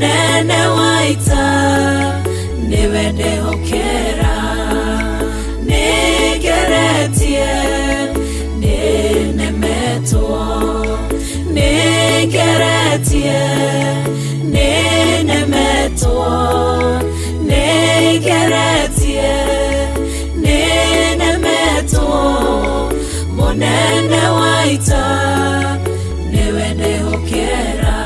Mũnene wa ita nĩwe ndehokera. Nĩngeretie, nĩnemetwo. Nĩngeretie, nĩnemetwo. Nĩngeretie, nĩnemetwo. Mũnene wa ita nĩwe ndehokera.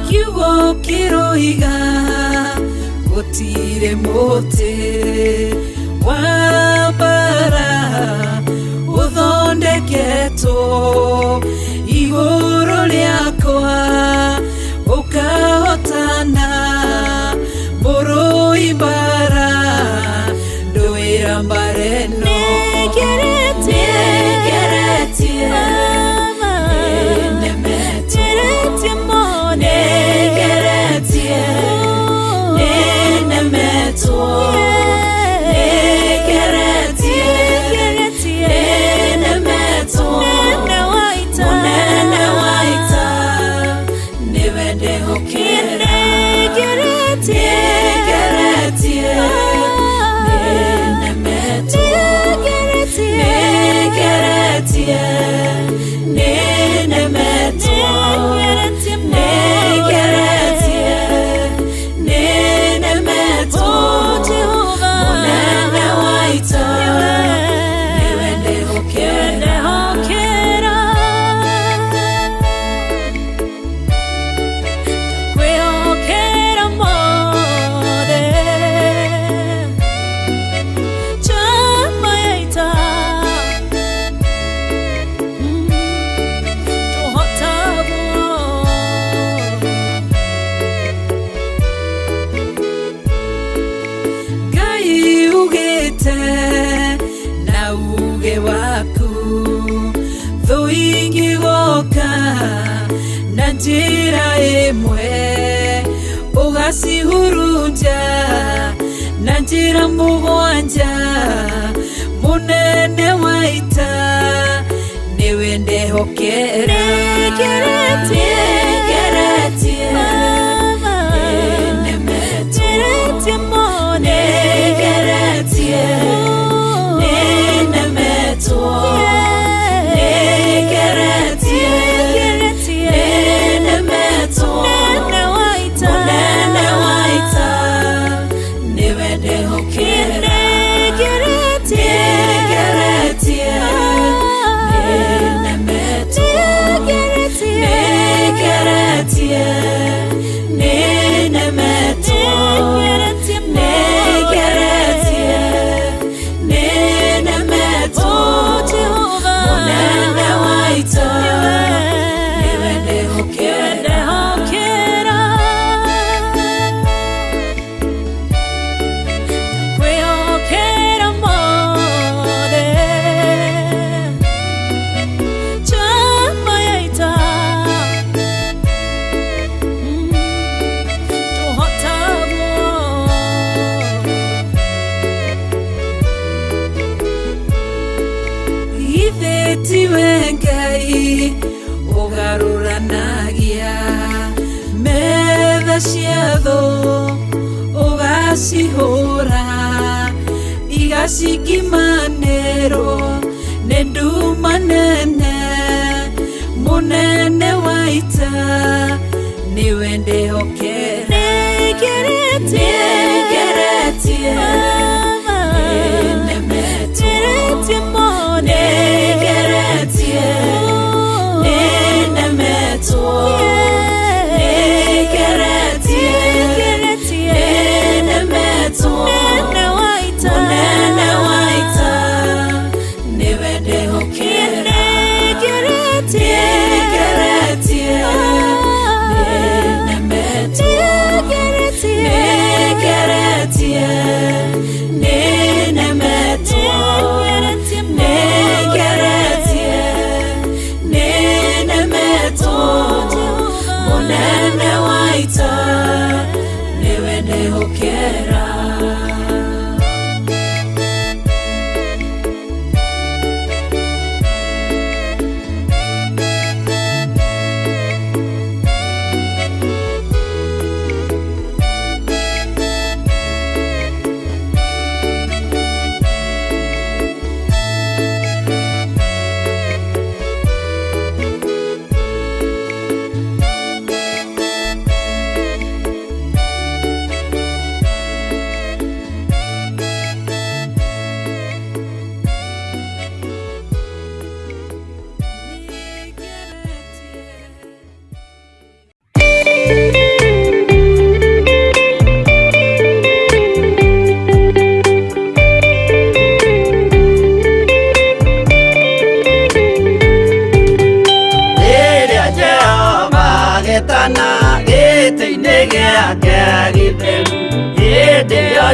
Kiugo kĩroiga gũtirĩ mũtĩ wa mbara ũthondeketwo igũrũ rĩakwa ũkahotana. Mũrũi mbara ndũĩra mbara ĩno. Nĩngeretie. Nĩngeretie, nĩnemetwo. Nĩngeretie, nĩnemetwo. Nĩngeretie, nĩnemetwo. Mũnene wa ita nĩwe ndehokera. Nĩngeretie, nĩnemetwo. Nĩngeretie, nĩnemetwo. Nĩngeretie, nĩnemetwo. Mũnene wa ita nĩwe ndehokera. Kwĩhokera mothe njamba ya ita tũhotagwo. Ngai ugĩte na uge waku thũ ingĩgoka na njĩra ĩmwe ũgacihurunja na njĩra mũgwanja. Mũnene wa ita nĩwe ndehokera. Nĩngeretie. Nĩngeretie, nĩnemetwo. Nĩngeretie, nĩnemetwo. Nĩngeretie, nĩnemetwo. Mũnene wa ita nĩwe ndehokera. Nĩngeretie, nĩnemetwo. Nĩngeretie, nĩnemetwo. Nĩngeretie, nĩnemetwo. Mũnene wa ita nĩwe ndehokera. Kwĩhokera mothe njamba ya ita tũhotagwo. Githĩ tiwe Ngai ũgarũranagia metha cia thũ, ũgacihũra igacikimanĩrwo nĩ nduma nene. Mũnene wa ita nĩwe ndehokera. Nĩngeretie. Nĩngeretie, nĩnemetwo. Nĩngeretie, nĩnemetwo. Nĩngeretie, nĩnemetwo. Mũnene wa ita nĩwe ndehokera. Nĩngeretie, nĩnemetwo. Nĩngeretie,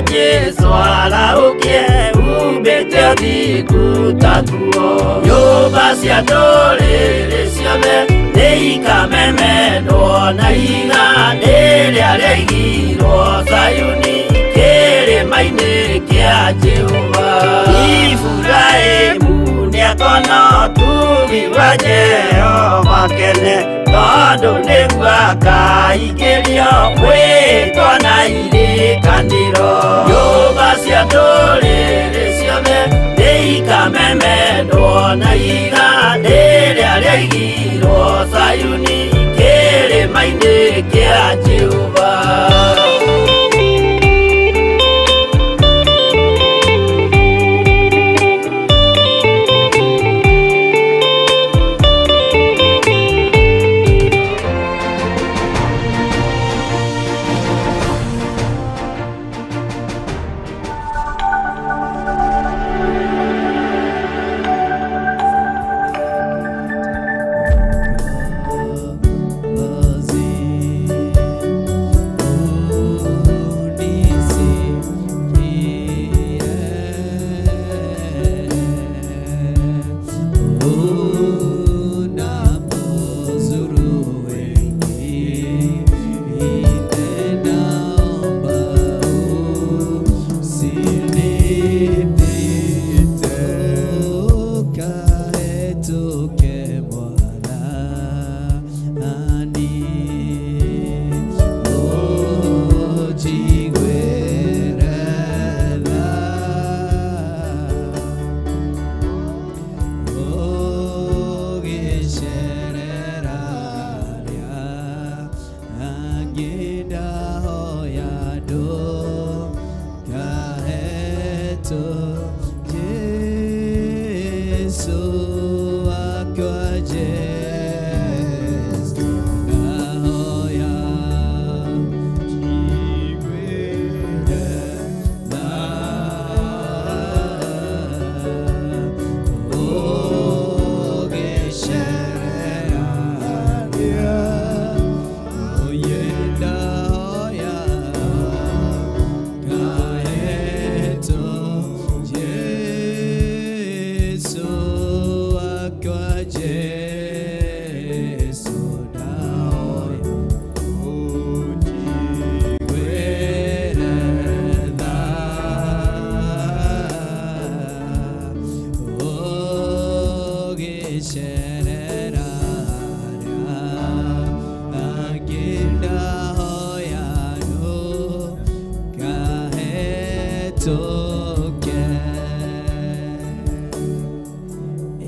Jesu arahũkie umbĩte ũthingu taguo. Nyũmba cia ndũrĩrĩ ciothe nĩikamemendwo na ihiga rĩrĩa rĩaigirwo Zayuni kĩrĩma-inĩ kĩa Jehova. Iburahĩmu nĩakona ũtugi wa Jehova kene, tondũ nĩguo akaingĩrio mwĩtwa na irĩkanĩro. Nyũmba cia ndũrĩrĩ ciothe nĩikamemendwo na ihiga rĩrĩa rĩaigirwo Zayuni kĩrĩma-inĩ kĩa Jehova.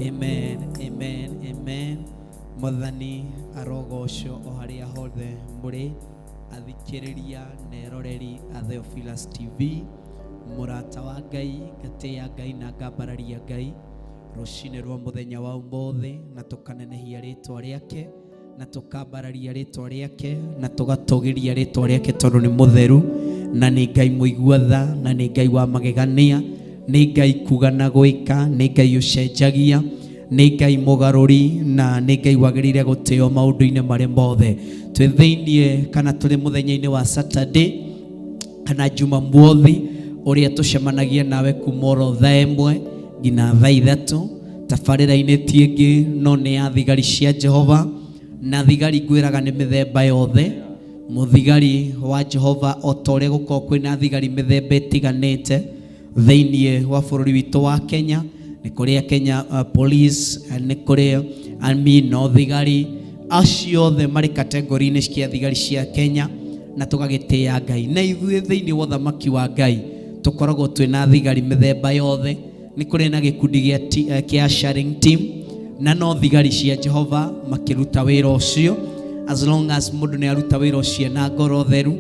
Amen, amen, amen. Mwathani arogocwo o harĩa hothe mũrĩ athikĩrĩria na eroreri a Theophilus TV, mũrata wa Ngai, ngatĩĩa Ngai na ngambararia Ngai rũcinĩ rwa mũthenya wa ũmũthĩ, na tũkanenehia rĩtwa rĩake na tũkambararia rĩtwa rĩake na tũgatũgĩria rĩtwa rĩake, tondũ nĩ mũtheru na nĩ Ngai mũigua tha na nĩ Ngai wa magegania, nĩ Ngai kuga na gwĩka, nĩ Ngai ũcenjagia, nĩ Ngai mũgarũri na nĩ Ngai wagĩrĩire gũtĩo maũndũ-inĩ marĩ mothe. Twĩ thĩiniĩ kana tũrĩ mũthenya-inĩ wa Saturday kana Jumamothi ũrĩa tũcemanagia nawe kuma oro thaa 1 nginya thaa 3. Tabarĩra-inĩ ti ĩngĩ no nĩ ya thigari cia Jehova, na thigari ngwĩraga nĩ mĩthemba yothe. Mũthigari wa Jehova o ta ũrĩa gũkoragwo kwĩna thigari mĩthemba ĩtiganĩte thĩiniĩ wa bũrũri witũ wa Kenya, nĩ kũrĩ Kenya Police, nĩ kũrĩ Army, no thigari acio othe marĩ kategori-inĩ cia thigari cia Kenya, na tũgagĩtĩĩa Ngai. Na ithuĩ thĩiniĩ wa ũthamaki wa Ngai tũkoragwo twĩna thigari mĩthemba yothe. Nĩ kũrĩ na gĩkundi kĩa sharing team, na no thigari cia Jehova makĩruta wĩra ũcio. As long as mũndũ nĩ aruta wĩra ũcio na ngoro theru,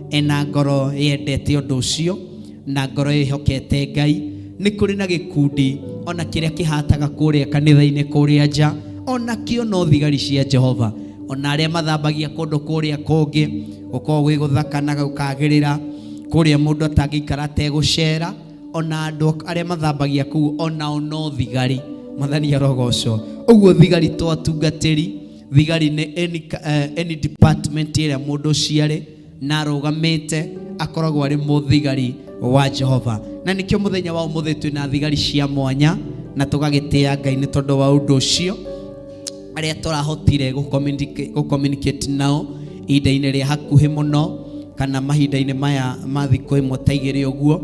ena ngoro yendete ũndũ ũcio na ngoro ĩhokete Ngai. Nĩ kũrĩ na gĩkundi ona kĩrĩa kĩhataga kũrĩa kanitha-inĩ kũrĩa nja, ona kĩo no thigari cia Jehova. Ona arĩa mathambagia kũndũ kũrĩa kũngĩ gũkoragwo gwĩ gũthaka na gũkagĩrĩra, kũrĩa mũndũ atangĩikara ategũcera, ona andũ arĩa mathambagia kũu onao no thigari. Mwathani arogocwo. Ũguo thigari to atungatĩri, thigari nĩ any department ĩrĩa mũndũ ũcio arĩ na arũgamĩte akoragwo arĩ mũthigari Wa Jehova. Na nĩkĩo mũthenya wa ũmũthĩ twĩna thigari cia mwanya na tũgagĩtĩĩa Ngai nĩ tondũ wa ũndũ ũcio, arĩa tũrahotire gũ-communicate nao ihinda-inĩ rĩa hakuhĩ mũno kana mahinda-inĩ maya ma thikũ ĩmwe ta igĩrĩ ũguo,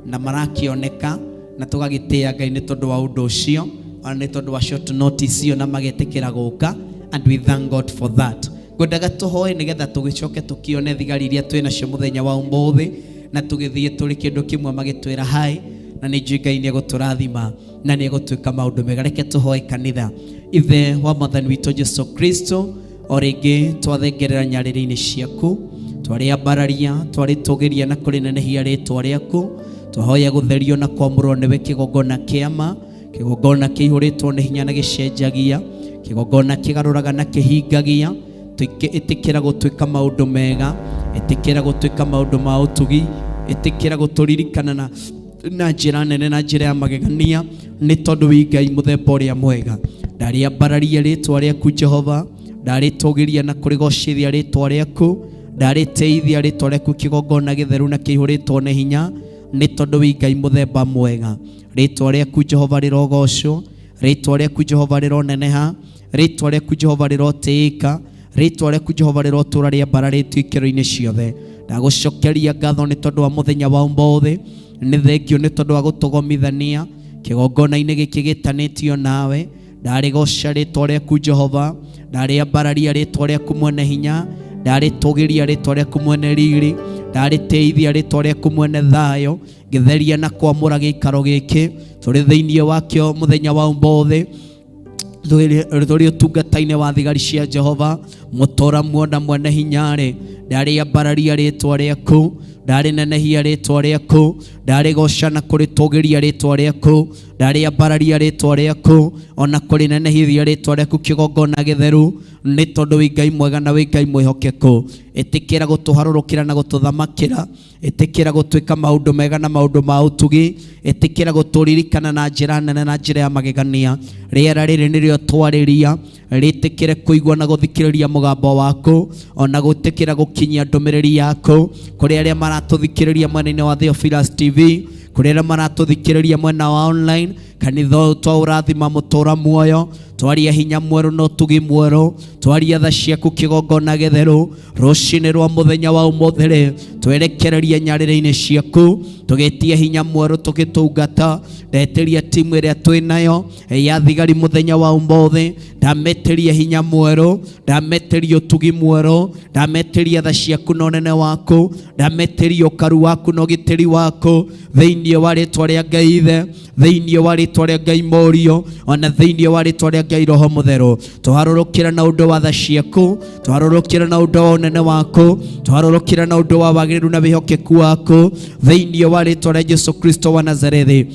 na marakĩoneka, na tũgagĩtĩĩa Ngai nĩ tondũ wa ũndũ ũcio, ona nĩ tondũ wa short notice ĩyo na magetĩkĩra gũka, and we thank God for that. Ngwendaga tũhoe nĩgetha tũgĩcoke tũkĩone thigari iria twĩ nacio mũthenya wa ũmũthĩ, na tũgĩthiĩ tũrĩ kĩndũ kĩmwe magĩtwĩra hi, na nĩ njũĩ Ngai nĩ egũtũrathima na nĩ egũtuĩka maũndũ mega. Reke tũhoe kanitha. Ithe wa Mwathani witũ Jesu Kristo, o rĩngĩ twathengerera nyarĩrĩ-inĩ ciaku, twarĩambararia, twarĩtũgĩria na kũrĩnenehia rĩtwa rĩaku, twahoya gũtherio na kwamũrwo nĩwe kĩgongona kĩama, kĩgongona kĩihũrĩtwo nĩ hinya na gĩcenjagia, kĩgongona kĩgarũraga na kĩhingagia. Ĩtĩkĩra gũtuĩka maũndũ mega, ĩtĩkĩra gũtuĩka maũndũ ma ũtugi, ĩtĩkĩra gũtũririkana na njĩra nene na njĩra ya magegania, nĩ tondũ wĩ Ngai mũthemba ũrĩa mwega. Ndarĩambararia rĩtwa rĩaku Jehova, ndarĩtũgĩria na kũrĩgocithia rĩtwa rĩaku, ndarĩtĩithia rĩtwa rĩaku kĩgongona gĩtheru na kĩihũrĩtwo nĩ hinya, nĩ tondũ wĩ Ngai mũthemba mwega. Rĩtwa rĩaku Jehova rĩrogocwo, rĩtwa rĩaku Jehova rĩroneneha, rĩtwa rĩaku Jehova rĩrotĩĩka, rĩtwa rĩaku Jehova rĩrotũra rĩambararĩtio ikĩro-inĩ ciothe. Ndagũcokeria ngatho nĩ tondũ wa mũthenya wa ũmũthĩ, nĩ thengio nĩ tondũ wa gũtũgomithania kĩgongona-inĩ gĩkĩ gĩtanĩtio nawe. Ndarĩgoca rĩtwa rĩaku Jehova, ndarĩambararia rĩtwa rĩaku mwene hinya, ndarĩtũgĩria rĩtwa rĩaku mwene riri, ndarĩtĩithia rĩtwa rĩaku mwene thayũ, ngĩtheria na kwamũra gĩikaro gĩkĩ tũrĩ thĩinĩ wakĩo mũthenya wa ũmũthĩ, tũrĩ ũtungata-inĩ wa thigari cia Jehova. Mũtũra muona mwene hinya-rĩ, ndarĩambararia rĩtwa rĩaku, ndarĩnenehia rĩtwa rĩaku, ndarĩgoca na kũrĩtũgĩria rĩtwa rĩaku, ndarĩambararia rĩtwa rĩaku, ona kũrĩnenehithia rĩtwa rĩaku kĩgongona gĩtheru, nĩ tondũ wĩ Ngai mwega na wĩ Ngai mwĩhokeku. Ĩtĩkĩra gũtũharũrũkĩra na gũtũthamakĩra, ĩtĩkĩra gũtuĩka maũndũ mega na maũndũ ma ũtugi, ĩtĩkĩra gũtũririkana na njĩra nene na njĩra ya magegania. Rĩera rĩrĩ nĩrĩo twarĩria, rĩtĩkĩre kũigua na gũthikĩrĩria mũgambo waku, ona gũtĩkĩra gũkinyia ndũmĩrĩri yaku kũrĩ arĩa maratũthikĩrĩria mwena-inĩ wa Theophilus TV, kũrĩ arĩa maratũthikĩrĩria mwena wa online. Kanitha ũyũ twaũrathima mũtũra muoyo, twaria hinya mwerũ na ũtugi mwerũ, twaria tha ciaku kĩgongona gĩtheru. Rũcinĩ rwa mũthenya wa ũmũthĩ rĩ, twerekereria nyarĩrĩ-inĩ ciaku, tũgĩtie hinya mwerũ tũgĩtungata. Ndetĩria timu ĩrĩa twĩ nayo ya thigari mũthenya wa ũmũthĩ, ndametĩria hinya mwerũ, ndametĩria ũtugi mwerũ, ndametĩria tha ciaku na ũnene waku, ndametĩria ũkaru waku na ũgitĩri waku, thĩinĩ wa rĩtwa rĩa Ngai Ithe, thĩinĩ wa rĩtwa rĩa Ngai Mũriũ, ona thĩinĩ wa rĩtwa rĩa Ngai Roho Mũtheru. Tũharũrũkĩra na ũndũ wa tha ciaku, tũharũrũkĩra na ũndũ wa ũnene waku, tũharũrũkĩra na ũndũ wa wagĩrĩru na wĩhokeku waku, thĩinĩ wa rĩtwa rĩa Jesu Kristo wa Nazarethi.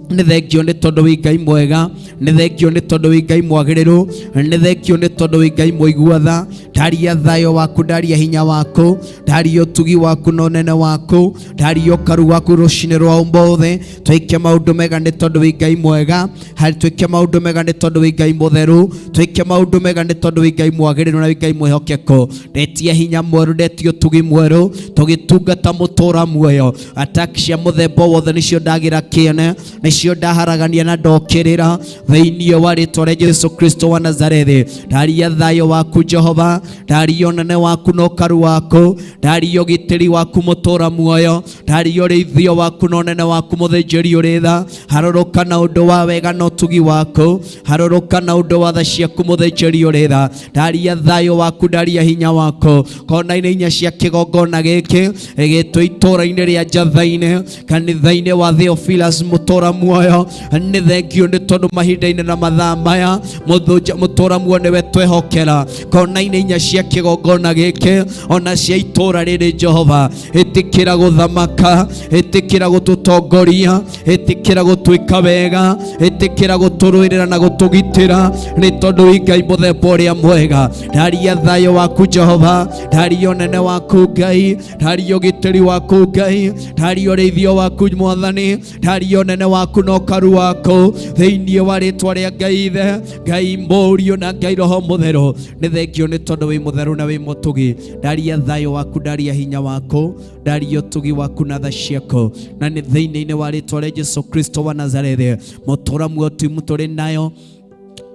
Nĩ thengio nĩ tondũ wĩ Ngai mwega, nĩ thengio nĩ tondũ wĩ Ngai mwagĩrĩru, nĩ thengio nĩ tondũ wĩ Ngai mũigua tha. Ndaria thayũ waku, ndaria hinya waku, ndaria ũtugi waku na ũnene waku, ndaria ũkaru waku rũcinĩ rwa ũmũthĩ. Twĩke maũndũ mega nĩ tondũ wĩ Ngai mwega, harĩ twĩke maũndũ mega nĩ tondũ wĩ Ngai mũtheru, twĩke maũndũ mega nĩ tondũ wĩ Ngai mwagĩrĩru na wĩ Ngai mwĩhokeku. Ndetia hinya mwerũ, ndetia ũtugi mwerũ, tũgĩtungata mũtũra muoyo. Attack cia mũthemba wothe nĩcio ndagĩra kĩene, nĩcio ndaharagania na ndokĩrĩra thĩinĩ wa rĩtwa rĩa Jesu Kristo wa Nazarethi. Ndaria thayũ waku Jehova, ndaria ũnene waku na ũkaru waku, ndaria ũgitĩri waku mũtũra muoyo, ndaria ũrĩithio waku na ũnene waku mũthĩnjĩri ũrĩ tha. Harũrũka na ũndũ wa wega na ũtugi waku, harũrũka na ũndũ wa tha ciaku mũthĩnjĩri ũrĩ tha. Ndaria thayũ waku, ndaria hinya waku kona-inĩ inya cia kĩgongona gĩkĩ gĩtũ itũra-inĩ rĩa Njatha-inĩ, kanitha-inĩ wa Theophilus mũtũra muoyo. Nĩ thengio nĩ tondũ mahinda-inĩ na mathaa maya mũtũra muoyo nĩwe twehokera kona-inĩ inya cia kĩgongona gĩkĩ ona cia itũra rĩrĩ. Jehova, ĩtĩkĩra gũthamaka, ĩtĩkĩra gũtũtongoria, ĩtĩkĩra gũtwĩka wega, ĩtĩkĩra gũtũrũĩrĩra na gũtũgitĩra, nĩ tondũ wĩ Ngai mũthemba ũrĩa mwega. Ndaria thayũ waku Jehova, ndaria ũnene waku Ngai, ndaria ũgitĩri waku Ngai, ndaria ũrĩithio waku Mwathani, ndaria ũnene waku. waku na ũkaru waku thĩinĩ wa rĩtwa rĩa Ngai Ithe, Ngai Mũriũ na Ngai Roho Mũtheru. Nĩ thengio nĩ tondũ wĩ mũtheru na wĩ mũtugi. Ndaria thayũ waku, ndaria hinya waku, ndaria ũtugi waku na tha ciaku, na nĩ thĩinĩ-inĩ wa rĩtwa rĩa Jesu Kristo wa Nazarethi. Mũtũra muoyo timu tũrĩ nayo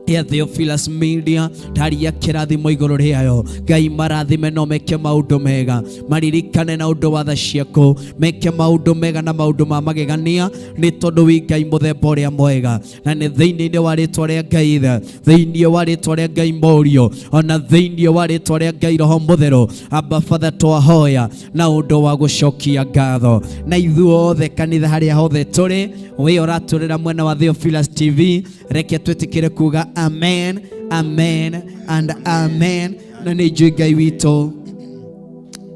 ya Theophilus Media, ndaria kĩrathimo igũrũ rĩayo. Ngai marathime no meke maũndũ mega, maririkane na ũndũ wa tha ciaku, meke maũndũ mega na maũndũ ma magegania, nĩ tondũ wĩ Ngai mũthemba ũrĩa mwega. Na nĩ thĩinĩ-inĩ wa rĩtwa rĩa Ngai Ithe, thĩinĩ wa rĩtwa rĩa Ngai Mũriũ, ona thĩinĩ wa rĩtwa rĩa Ngai Roho Mũtheru, Abba Father, twahoya na ũndũ wa gũcokia ngatho. Na ithuothe kanitha harĩa hothe tũrĩ, wĩ ũratũrĩra mwena wa Theophilus TV, reke twĩtĩkĩre kuga amen, amen and amen. Na nĩ njũĩ Ngai witũ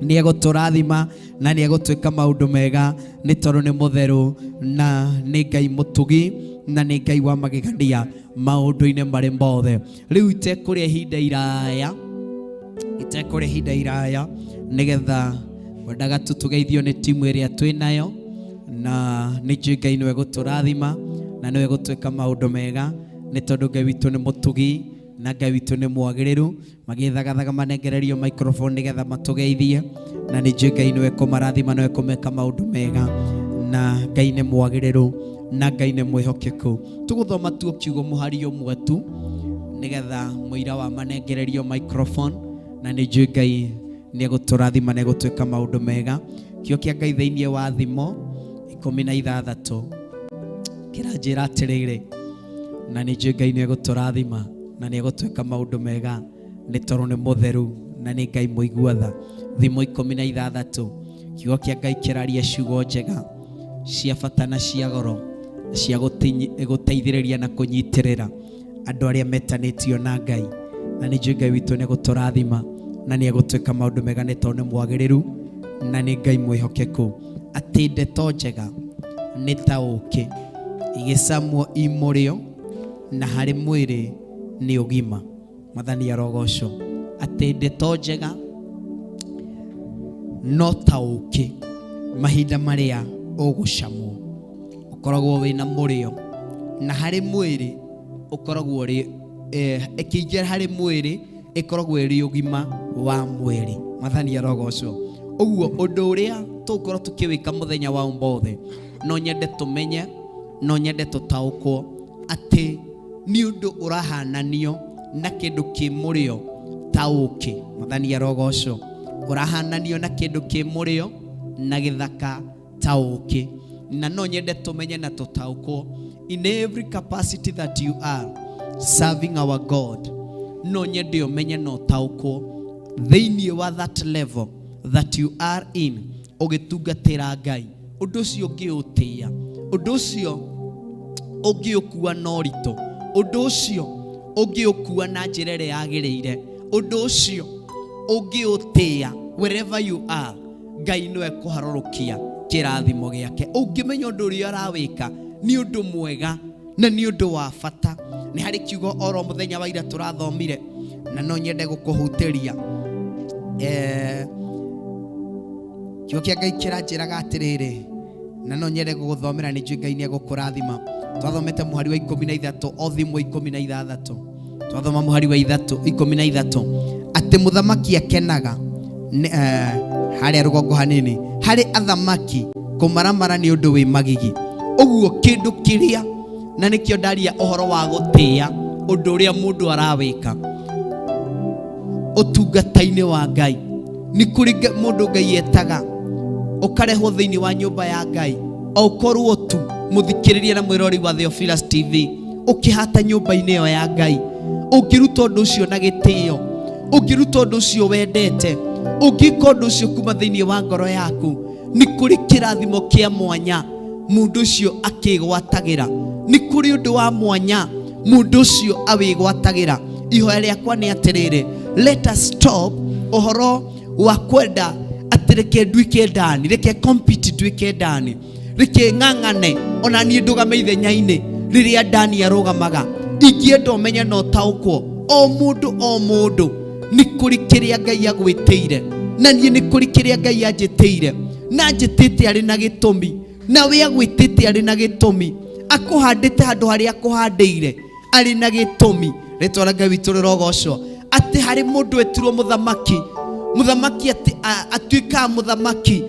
nĩ egũtũrathima na nĩ egũtwĩka maũndũ mega, nĩ tondũ nĩ mũtheru na nĩ Ngai mũtugi na nĩ Ngai wa magegania maũndũ-inĩ marĩ mothe. Rĩu itekũrĩa ihinda iraya, itekũrĩa ihinda iraya, nĩgetha wendaga tu tũgeithio nĩ timu ĩrĩa twĩ nayo, na nĩ njũĩ Ngai nĩwe gũtũrathima na nĩwe gũtwĩka maũndũ mega, nĩ tondũ Ngai witũ nĩ mũtugi na Ngai witũ nĩ mwagĩrĩru. Magĩthagathaga manengererio microphone nĩgetha matũgeithie, na nĩ njũĩ Ngai nĩwe kũmarathima, nĩwe kũmeka maũndũ mega, na Ngai nĩ mwagĩrĩru na Ngai nĩ mwĩhokeku. Tũgũthoma tu kiugo mũhari ũmwe tu nĩgetha mũira wa manengererio microphone, na nĩ njũĩ Ngai nĩ egũtũrathima na egũtwĩka maũndũ mega. Kĩo kĩa Ngai thĩinĩ wa Thimo 16 kĩranjĩra atĩrĩrĩ, na nĩ njũĩ Ngai nĩ egũtũrathima na nĩ egũtwĩka maũndũ mega, nĩ tondũ nĩ mũtheru na nĩ Ngai mũigua tha. Thimo 16 kiugo kĩa Ngai kĩraria ciugo njega cia bata na cia goro, cia gũteithĩrĩria na kũnyitĩrĩra andũ arĩa metanĩtio na Ngai. Na nĩ njũĩ Ngai witũ nĩ egũtũrathima na nĩ egũtwĩka maũndũ mega, nĩ tondũ nĩ mwagĩrĩru na nĩ Ngai mwĩhokeku. Atĩ ndeto njega nĩ ta ũũkĩ igĩcamwo i mũrĩo, na harĩ mwĩrĩ nĩ ũgima. Mwathani arogocwo. Atĩ ndeto njega no ta ũũkĩ mahinda marĩa ũgũcamwo ũkoragwo wĩna mũrĩo, na harĩ mwĩrĩ ũkoragwo ũrĩ, ĩkĩingĩra harĩ mwĩrĩ ĩkoragwo ĩrĩ ũgima wa mwĩrĩ. Mwathani arogocwo. Ũguo ũndũ ũrĩa tũgũkorwo tũkĩwĩka mũthenya wa ũmũthĩ, no nyende tũmenye, no nyende tũtaũkwo atĩ nĩ ũndũ ũrahananio na kĩndũ kĩ mũrĩo ta ũũkĩ. Mwathani arogocwo. Ũrahananio na kĩndũ kĩ mũrĩo na gĩthaka ta ũũkĩ. Na no nyende tũmenye na tũtaũkwo, in every capacity that you are serving our God, no nyende ũmenye na ũtaũkwo thĩinĩ wa that level that you are in ũgĩtungatĩra Ngai, ũndũ ũcio ũngĩũtĩĩa, ũndũ ũcio ũngĩũkua na ũritũ, ũndũ ũcio ũngĩũkua na njĩra ĩrĩa yagĩrĩire, ũndũ ũcio ũngĩũtĩĩa wherever you are, Ngai nĩwe kũharũrũkia kĩrathimo gĩake. Ũngĩmenya ũndũ ũrĩa ũrawĩka nĩ ũndũ mwega na nĩ ũndũ wa bata. Nĩ harĩ kiugo oro mũthenya wa ira tũrathomire na no nyende gũkũhutĩria. Kiugo kĩa Ngai kĩranjĩraga atĩrĩrĩ, na no nyende gũgũthomera, nĩ njũĩ Ngai nĩ egũkũrathima. Twathomete mũhari wa 13, o Thimo 16. Twathoma mũhari wa 13, atĩ mũthamaki akenaga harĩa rũgongo hanini, harĩ athamaki kũmaramara nĩ ũndũ wĩ magigi. Ũguo kĩndũ kĩrĩa, na nĩkĩo ndaria ũhoro wa gũtĩĩa ũndũ ũrĩa mũndũ arawĩka ũtungata-inĩ wa Ngai. Nĩ kũrĩ mũndũ Ngai etaga ũkarehwo thĩinĩ wa nyũmba ya Ngai, o ũkorwo tu mũthikĩrĩria na mwĩrori wa Theophilus TV ũkĩhata nyũmba-inĩ ĩyo ya Ngai, ũngĩruta ũndũ ũcio na gĩtĩo, ũngĩruta ũndũ ũcio wendete, ũngĩka ũndũ ũcio kuma thĩinĩ wa ngoro yaku, nĩ kũrĩ kĩrathimo kĩa mwanya mũndũ ũcio akĩgwatagĩra. Nĩ kũrĩ ũndũ wa mwanya mũndũ ũcio awĩgwatagĩra. Ihoya rĩakwa nĩ atĩrĩrĩ, let us stop ũhoro wa kwenda atĩ reke nduĩke ndani, reke compete nduĩke ndani, reke ng'ang'ane ona niĩ ndũgame ithenya-inĩ rĩrĩa ndani arũgamaga. Ingĩenda ũmenye na ũtaũkwo, o mũndũ o mũndũ nĩ kũrĩ kĩrĩa Ngai agwĩtĩire, na niĩ nĩ kũrĩ kĩrĩa Ngai anjĩtĩire, na anjĩtĩte arĩ na gĩtũmi, na we agwĩtĩte arĩ na gĩtũmi. Akũhandĩte handũ harĩa akũhandĩire arĩ na gĩtũmi. Rĩtwa rĩa Ngai witũ rĩrogocwo. Atĩ harĩ mũndũ etirwo mũthamaki, mũthamaki atuĩkaga mũthamaki,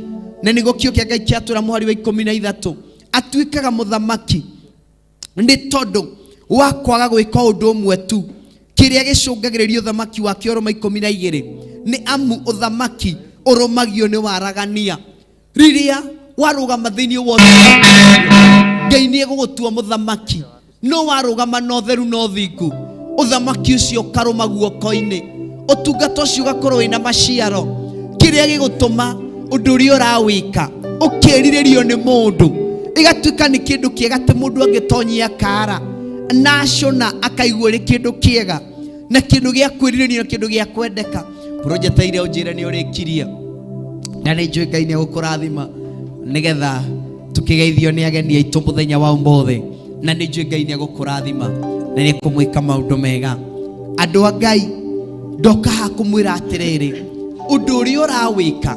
na nĩguo kiugo kĩa Ngai kĩatwĩra mũhari wa 13, atuĩkaga mũthamaki nĩ tondũ wa kwaga gwĩka ũndũ ũmwe tu. Kĩrĩa gĩcũngagĩrĩria ũthamaki wake ũrũma 12 nĩ amu ũthamaki ũrũmagio nĩ waragania. Rĩrĩa warũgama thĩinĩ wa ũthamaki, Ngai nĩ egũgũtua mũthamaki. No warũgama na ũtheru na ũthingu, ũthamaki ũcio ũkarũma guoko-inĩ, ũtungata ũcio ũgakorwo wĩna maciaro. Kĩrĩa gĩgũtũma ũndũ ũrĩa ũrawĩka ũkĩrirĩrio nĩ mũndũ, ĩgatuĩka nĩ kĩndũ kĩega atĩ mũndũ angĩtonyia kara na acũna akaigua ũrĩ kĩndũ kĩega na kĩndũ gĩa kwĩrirĩrio na kĩndũ gĩa kwendeka. Bũrũnjeteire ũnjĩre nĩ ũrĩkirie, na nĩ njũĩ Ngai nĩ egũkũrathima nĩgetha tũkĩgeithio nĩ ageni aitũ mũthenya wa ũmũthĩ, na nĩ njũĩ Ngai nĩ egũkũrathima na nĩ ekũmwĩka maũndũ mega. Andũ a Ngai, ndoka haha kũmwĩra atĩrĩrĩ, ũndũ ũrĩa ũrawĩka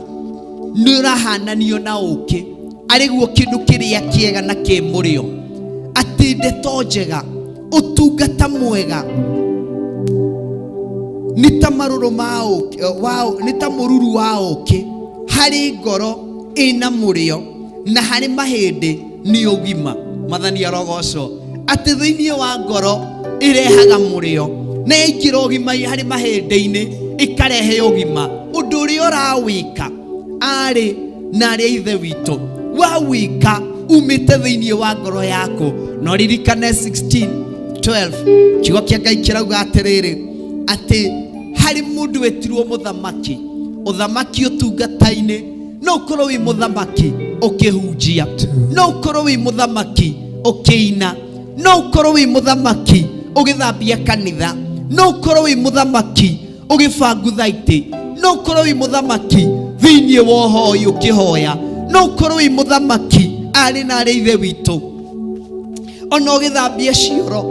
nĩ ũrahananio na ũkĩ, arĩguo kĩndũ kĩrĩa kĩega na kĩ mũrĩo, atĩ ndeto njega, ũtungata mwega nĩ ta marũrũ ma ũkĩ, nĩ ta mũruru wa ũkĩ harĩ ngoro ĩna mũrĩo na harĩ mahĩndĩ nĩ ũgima. Mwathani arogocwo. Atĩ thĩinĩ wa ngoro ĩrehaga mũrĩo na yaingĩra ũgima harĩ mahĩndĩ-inĩ ĩkarehe ũgima. Ũndũ ũrĩa ũrawĩka arĩ na arĩa ithe witũ wawĩka umĩte thĩinĩ wa ngoro yaku. No ririkane 16:12 kiugo kĩa Ngai kĩrauga atĩrĩrĩ, atĩ harĩ mũndũ wetirwo mũthamaki, ũthamaki ũtungata-inĩ. No ũkorwo wĩ mũthamaki ũkĩhunjia, no ũkorwo wĩ mũthamaki ũkĩina, no ũkorwo wĩ mũthamaki ũgĩthambia kanitha, no ũkorwo wĩ mũthamaki ũgĩbangutha itĩ, no ũkorwo wĩ mũthamaki thĩinĩ wa ũhoi ũkĩhoya, no ũkorwo wĩ mũthamaki arĩ na arĩa ithe witũ ona ũgĩthambia cioro,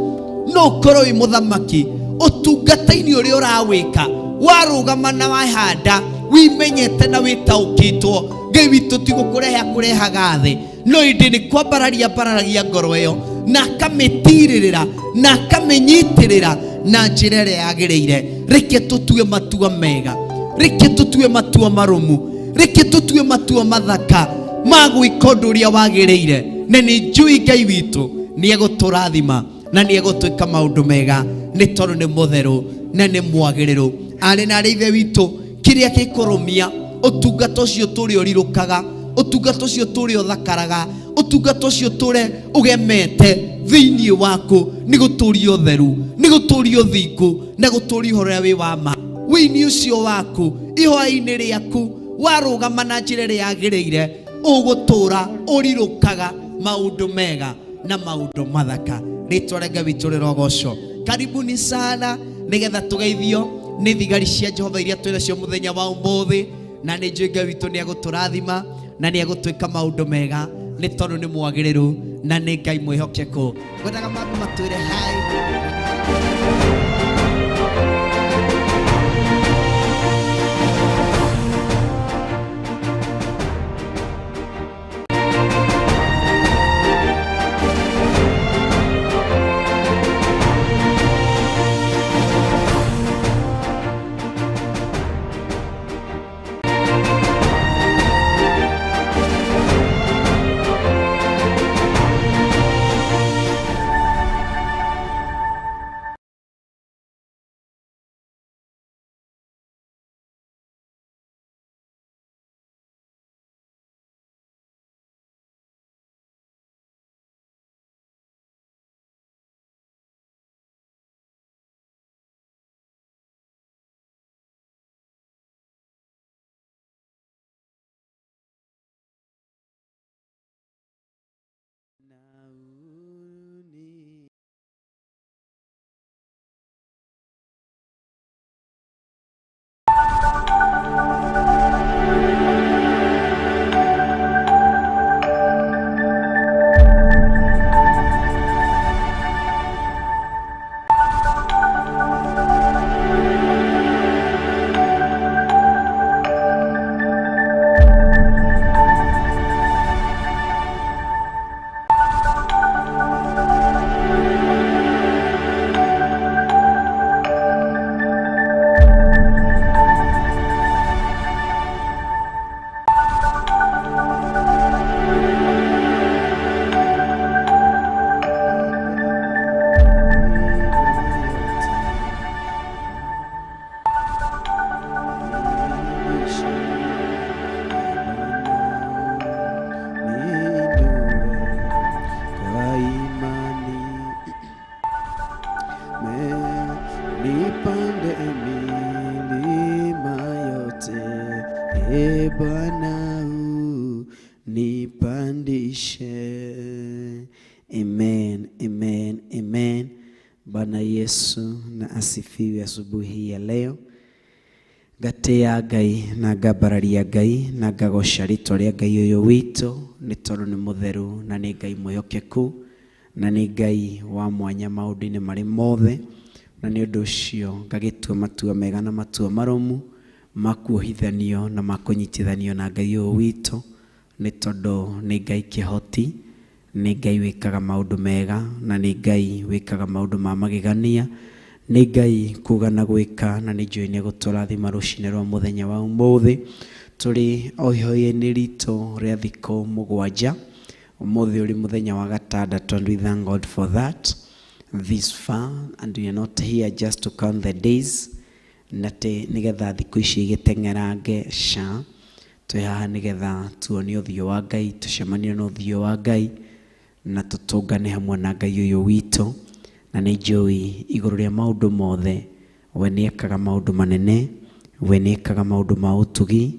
no ũkorwo wĩ mũthamaki ũtungata-inĩ ũrĩa ũrawĩka. Warũgama na wahanda wimenyete na wĩtaũkĩtwo, Ngai witũ ti gũkũrehe akũrehaga thĩ, no ĩndĩ nĩ kwambararia ambararagia ngoro ĩyo na akamĩtirĩrĩra na akamĩnyitĩrĩra na njĩra ĩrĩa yagĩrĩire. Reke tũtue matua mega, reke tũtue matua marũmu, reke tũtue matua mathaka ma gwĩka ũndũ ũrĩa wagĩrĩire, na nĩ njũĩ Ngai witũ nĩ egũtũrathima na nĩ egũtwĩka maũndũ mega, nĩ tondũ nĩ mũtheru na nĩ mwagĩrĩru. Arĩ na arĩa ithe witũ, kĩrĩa gĩkũrũmia ũtungata ũcio tũrĩ ũrirũkaga, ũtungata ũcio tũrĩ ũthakaraga, ũtungata ũcio tũrĩ ũgemete thĩinĩ waku, nĩ gũtũria ũtheru, nĩ gũtũria ũthingu, na gũtũria ũhoro ũrĩa wĩ wa ma. Wĩini ũcio waku, ihoya-inĩ rĩaku, warũgama na njĩra ĩrĩa yagĩrĩire, ũgũtũra ũrirũkaga maũndũ mega na maũndũ mathaka. Rĩtwa rĩa Ngai witũ rĩrogocwo. Karibuni sana nĩgetha tũgeithio nĩ thigari cia Jehova iria twĩ nacio mũthenya wa ũmũthĩ, na nĩ njũĩ Ngai witũ nĩ egũtũrathima na nĩ egũtwĩka maũndũ mega, nĩ tondũ nĩ mwagĩrĩru na nĩ Ngai mwĩhokeku. Ngwendaga mambe matwĩre hi. Nikukaribishe. Amen, amen, amen. Bwana Yesu na asifiwe asubuhi ya leo. Ngatĩa Ngai na ngambararia Ngai na ngagoca rĩtwa rĩa Ngai ũyũ witũ nĩ tondũ nĩ mũtheru na nĩ Ngai mwĩhokeku na nĩ Ngai wa mwanya maũndũ-inĩ marĩ mothe, na nĩ ũndũ ũcio ngagĩtua matua mega na matua marũmu ma kuohithanio na ma kũnyitithanio na Ngai ũyũ witũ nĩ tondũ nĩ Ngai kĩhoti, nĩ Ngai wĩkaga maũndũ mega na nĩ Ngai wĩkaga maũndũ ma magegania, nĩ Ngai kuga na gwĩka, na nĩ njũĩ nĩ egũtũrathima rũcinĩ rwa mũthenya wa ũmũthĩ. Tũrĩ o ihoya-inĩ ritũ rĩa thikũ mũgwanja, ũmũthĩ ũrĩ mũthenya wa gatandatũ, and we thank God for that this far, and we are not here just to count the days, na atĩ nĩgetha thikũ ici igĩteng'erange ca, twĩ haha nĩgetha tuone ũthiũ wa Ngai, tũcemanie na ũthiũ wa Ngai na tũtũngane hamwe na Ngai ũyũ witũ. Na nĩ njũĩ igũrũ rĩa maũndũ mothe we nĩ ekaga maũndũ manene, we nĩ ekaga maũndũ ma ũtugi,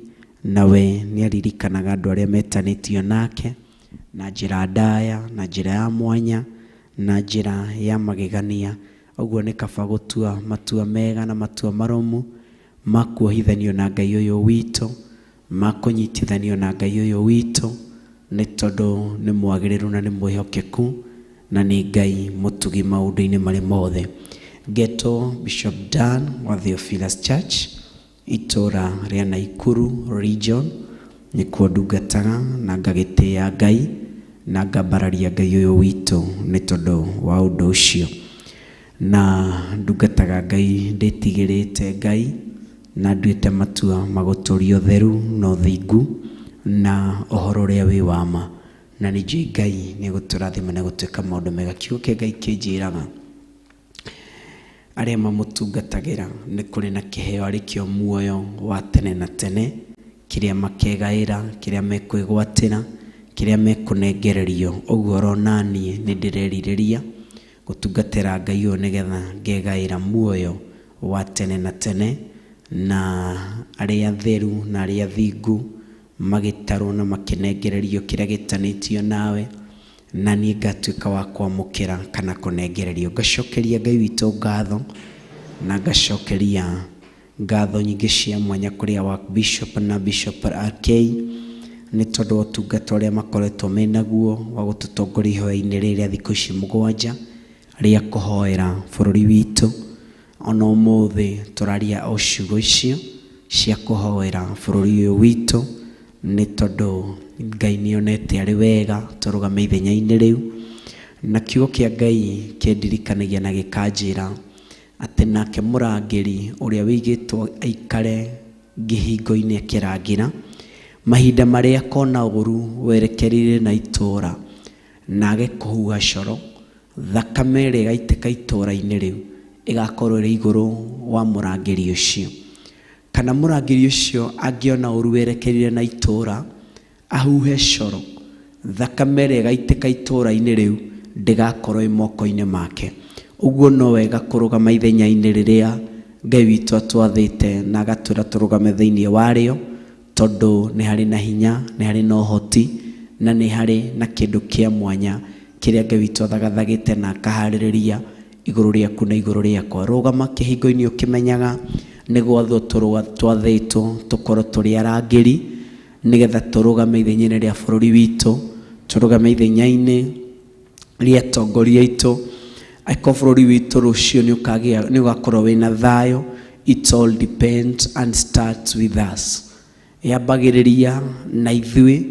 na we nĩ aririkanaga andũ arĩa metanĩtio nake na njĩra ndaya, na njĩra ya mwanya, na njĩra ya magegania. Ũguo nĩ kaba gũtua matua mega na matua marũmu ma kuohithanio na Ngai ũyũ witũ, ma kũnyitithanio na Ngai ũyũ witũ, nĩ tondũ nĩ mwagĩrĩru na nĩ mwĩhokeku na nĩ Ngai mũtugi maũndũ-inĩ marĩ mothe. Ngetwo Bishop Dan wa Theophilus Church, itũra rĩa Naikuru region, nĩkuo ndungataga na ngagĩtĩĩa Ngai na ngambararia Ngai ũyũ witũ nĩ tondũ wa ũndũ ũcio. Na ndungataga Ngai ndĩtigĩrĩte Ngai na nduĩte matua ma gũtũũria ũtheru na ũthingu na ũhoro ũrĩa wĩ wa ma, na nĩ njũĩ Ngai nĩ egũtũrathima na gũtuĩka maũndũ mega. Kiugo kĩa Ngai kĩnjĩraga arĩa mamũtungatagĩra nĩ kũrĩ na kĩheo arĩ kĩo muoyo wa tene na tene, kĩrĩa makegaĩra, kĩrĩa mekwĩgwatĩra, kĩrĩa mekũnengererio. Ũguo oro naniĩ nĩ ndĩrerirĩria gũtungatĩra Ngai ũyũ nĩgetha ngegaĩra muoyo wa tene na tene, na arĩa atheru na arĩa athingu magĩtarwo na makĩnengererio kĩrĩa gĩtanĩtio nawe, na niĩ ngatuĩka wa kwamũkĩra kana kũnengererio. Ngacokeria Ngai witũ ngatho na ngacokeria ngatho nyingĩ cia mwanya kũrĩ our Bishop na Bishop RK nĩ tondũ wa ũtungata ũrĩa makoretwo menaguo wa gũtũtongoria ihoya-inĩ rĩrĩ rĩa thikũ ici mũgwanja rĩa kũhoera bũrũri witũ. Ona ũmũthĩ tũraria o ciugo icio cia kũhoera bũrũri ũyũ witũ nĩ tondũ Ngai nĩonete arĩ wega tũrũgame ithenya-inĩ rĩu, na kiugo kĩa Ngai kĩndirikanagia na gĩkanjĩra atĩ nake mũrangĩri ũrĩa wĩigĩtwo aikare ngĩhingo-inĩ akĩrangĩra mahinda marĩa akona ũũru werekereire na itũũra na age kũhuha coro, thakame ĩrĩa ĩgaitĩka itũũra-inĩ rĩu ĩgakorwo ĩrĩ igũrũ wa mũrangĩri ũcio. Kana mũrangĩri ũcio angĩona ũũru werekereire na itũũra ahuhe coro, thakame ĩrĩa ĩgaitĩka itũũra-inĩ rĩu ndĩgakorwo ĩ moko-inĩ make. Ũguo no wega kũrũgama ithenya-inĩ rĩrĩa Ngai witũ atwathĩte na agatwĩra tũrũgame thĩinĩ warĩo, tondũ nĩ harĩ na hinya, nĩ harĩ na ũhoti, na nĩ harĩ na kĩndũ kĩa mwanya kĩrĩa Ngai witũ athagathagĩte na akaharĩrĩria igũrũ rĩaku na igũrũ rĩakwa. Rũgama kĩhingo-inĩ ũkĩmenyaga nĩ gwathwo twathĩtwo tũkorwo tũrĩ arangĩri nĩgetha tũrũgame ithenya-inĩ rĩa bũrũri witũ, tũrũgame ithenya-inĩ rĩa atongoria aitũ. Angĩkorwo bũrũri witũ rũciũ nĩ ũgakorwo wĩna thayũ, it all depends and starts with us. Yambagĩrĩria na ithuĩ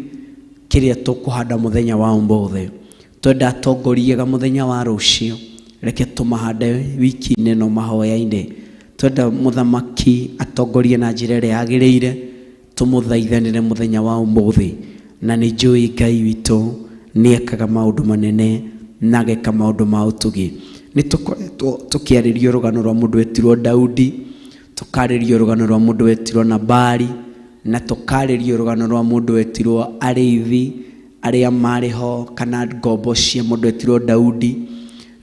kĩrĩa tũkũhanda mũthenya wa ũmũthĩ. Twenda atongoria ega mũthenya wa rũciũ, reke tũmahande wiki-inĩ ĩno mahoya-inĩ. Twenda mũthamaki atongorie na njĩra ĩrĩa yagĩrĩire, tũmũthaithanĩre mũthenya wa ũmũthĩ. Na nĩ njũĩ Ngai witũ nĩ ekaga maũndũ manene na ageka maũndũ ma ũtugi. Nĩ tũkoretwo tũkĩarĩrio rũgano rwa mũndũ wetirwo Daudi, tũkarĩrio rũgano rwa mũndũ wetirwo Nabali, na tũkarĩrio rũgano rwa mũndũ wetirwo arĩithi arĩa marĩ ho kana ngombo cia mũndũ wetirwo Daudi,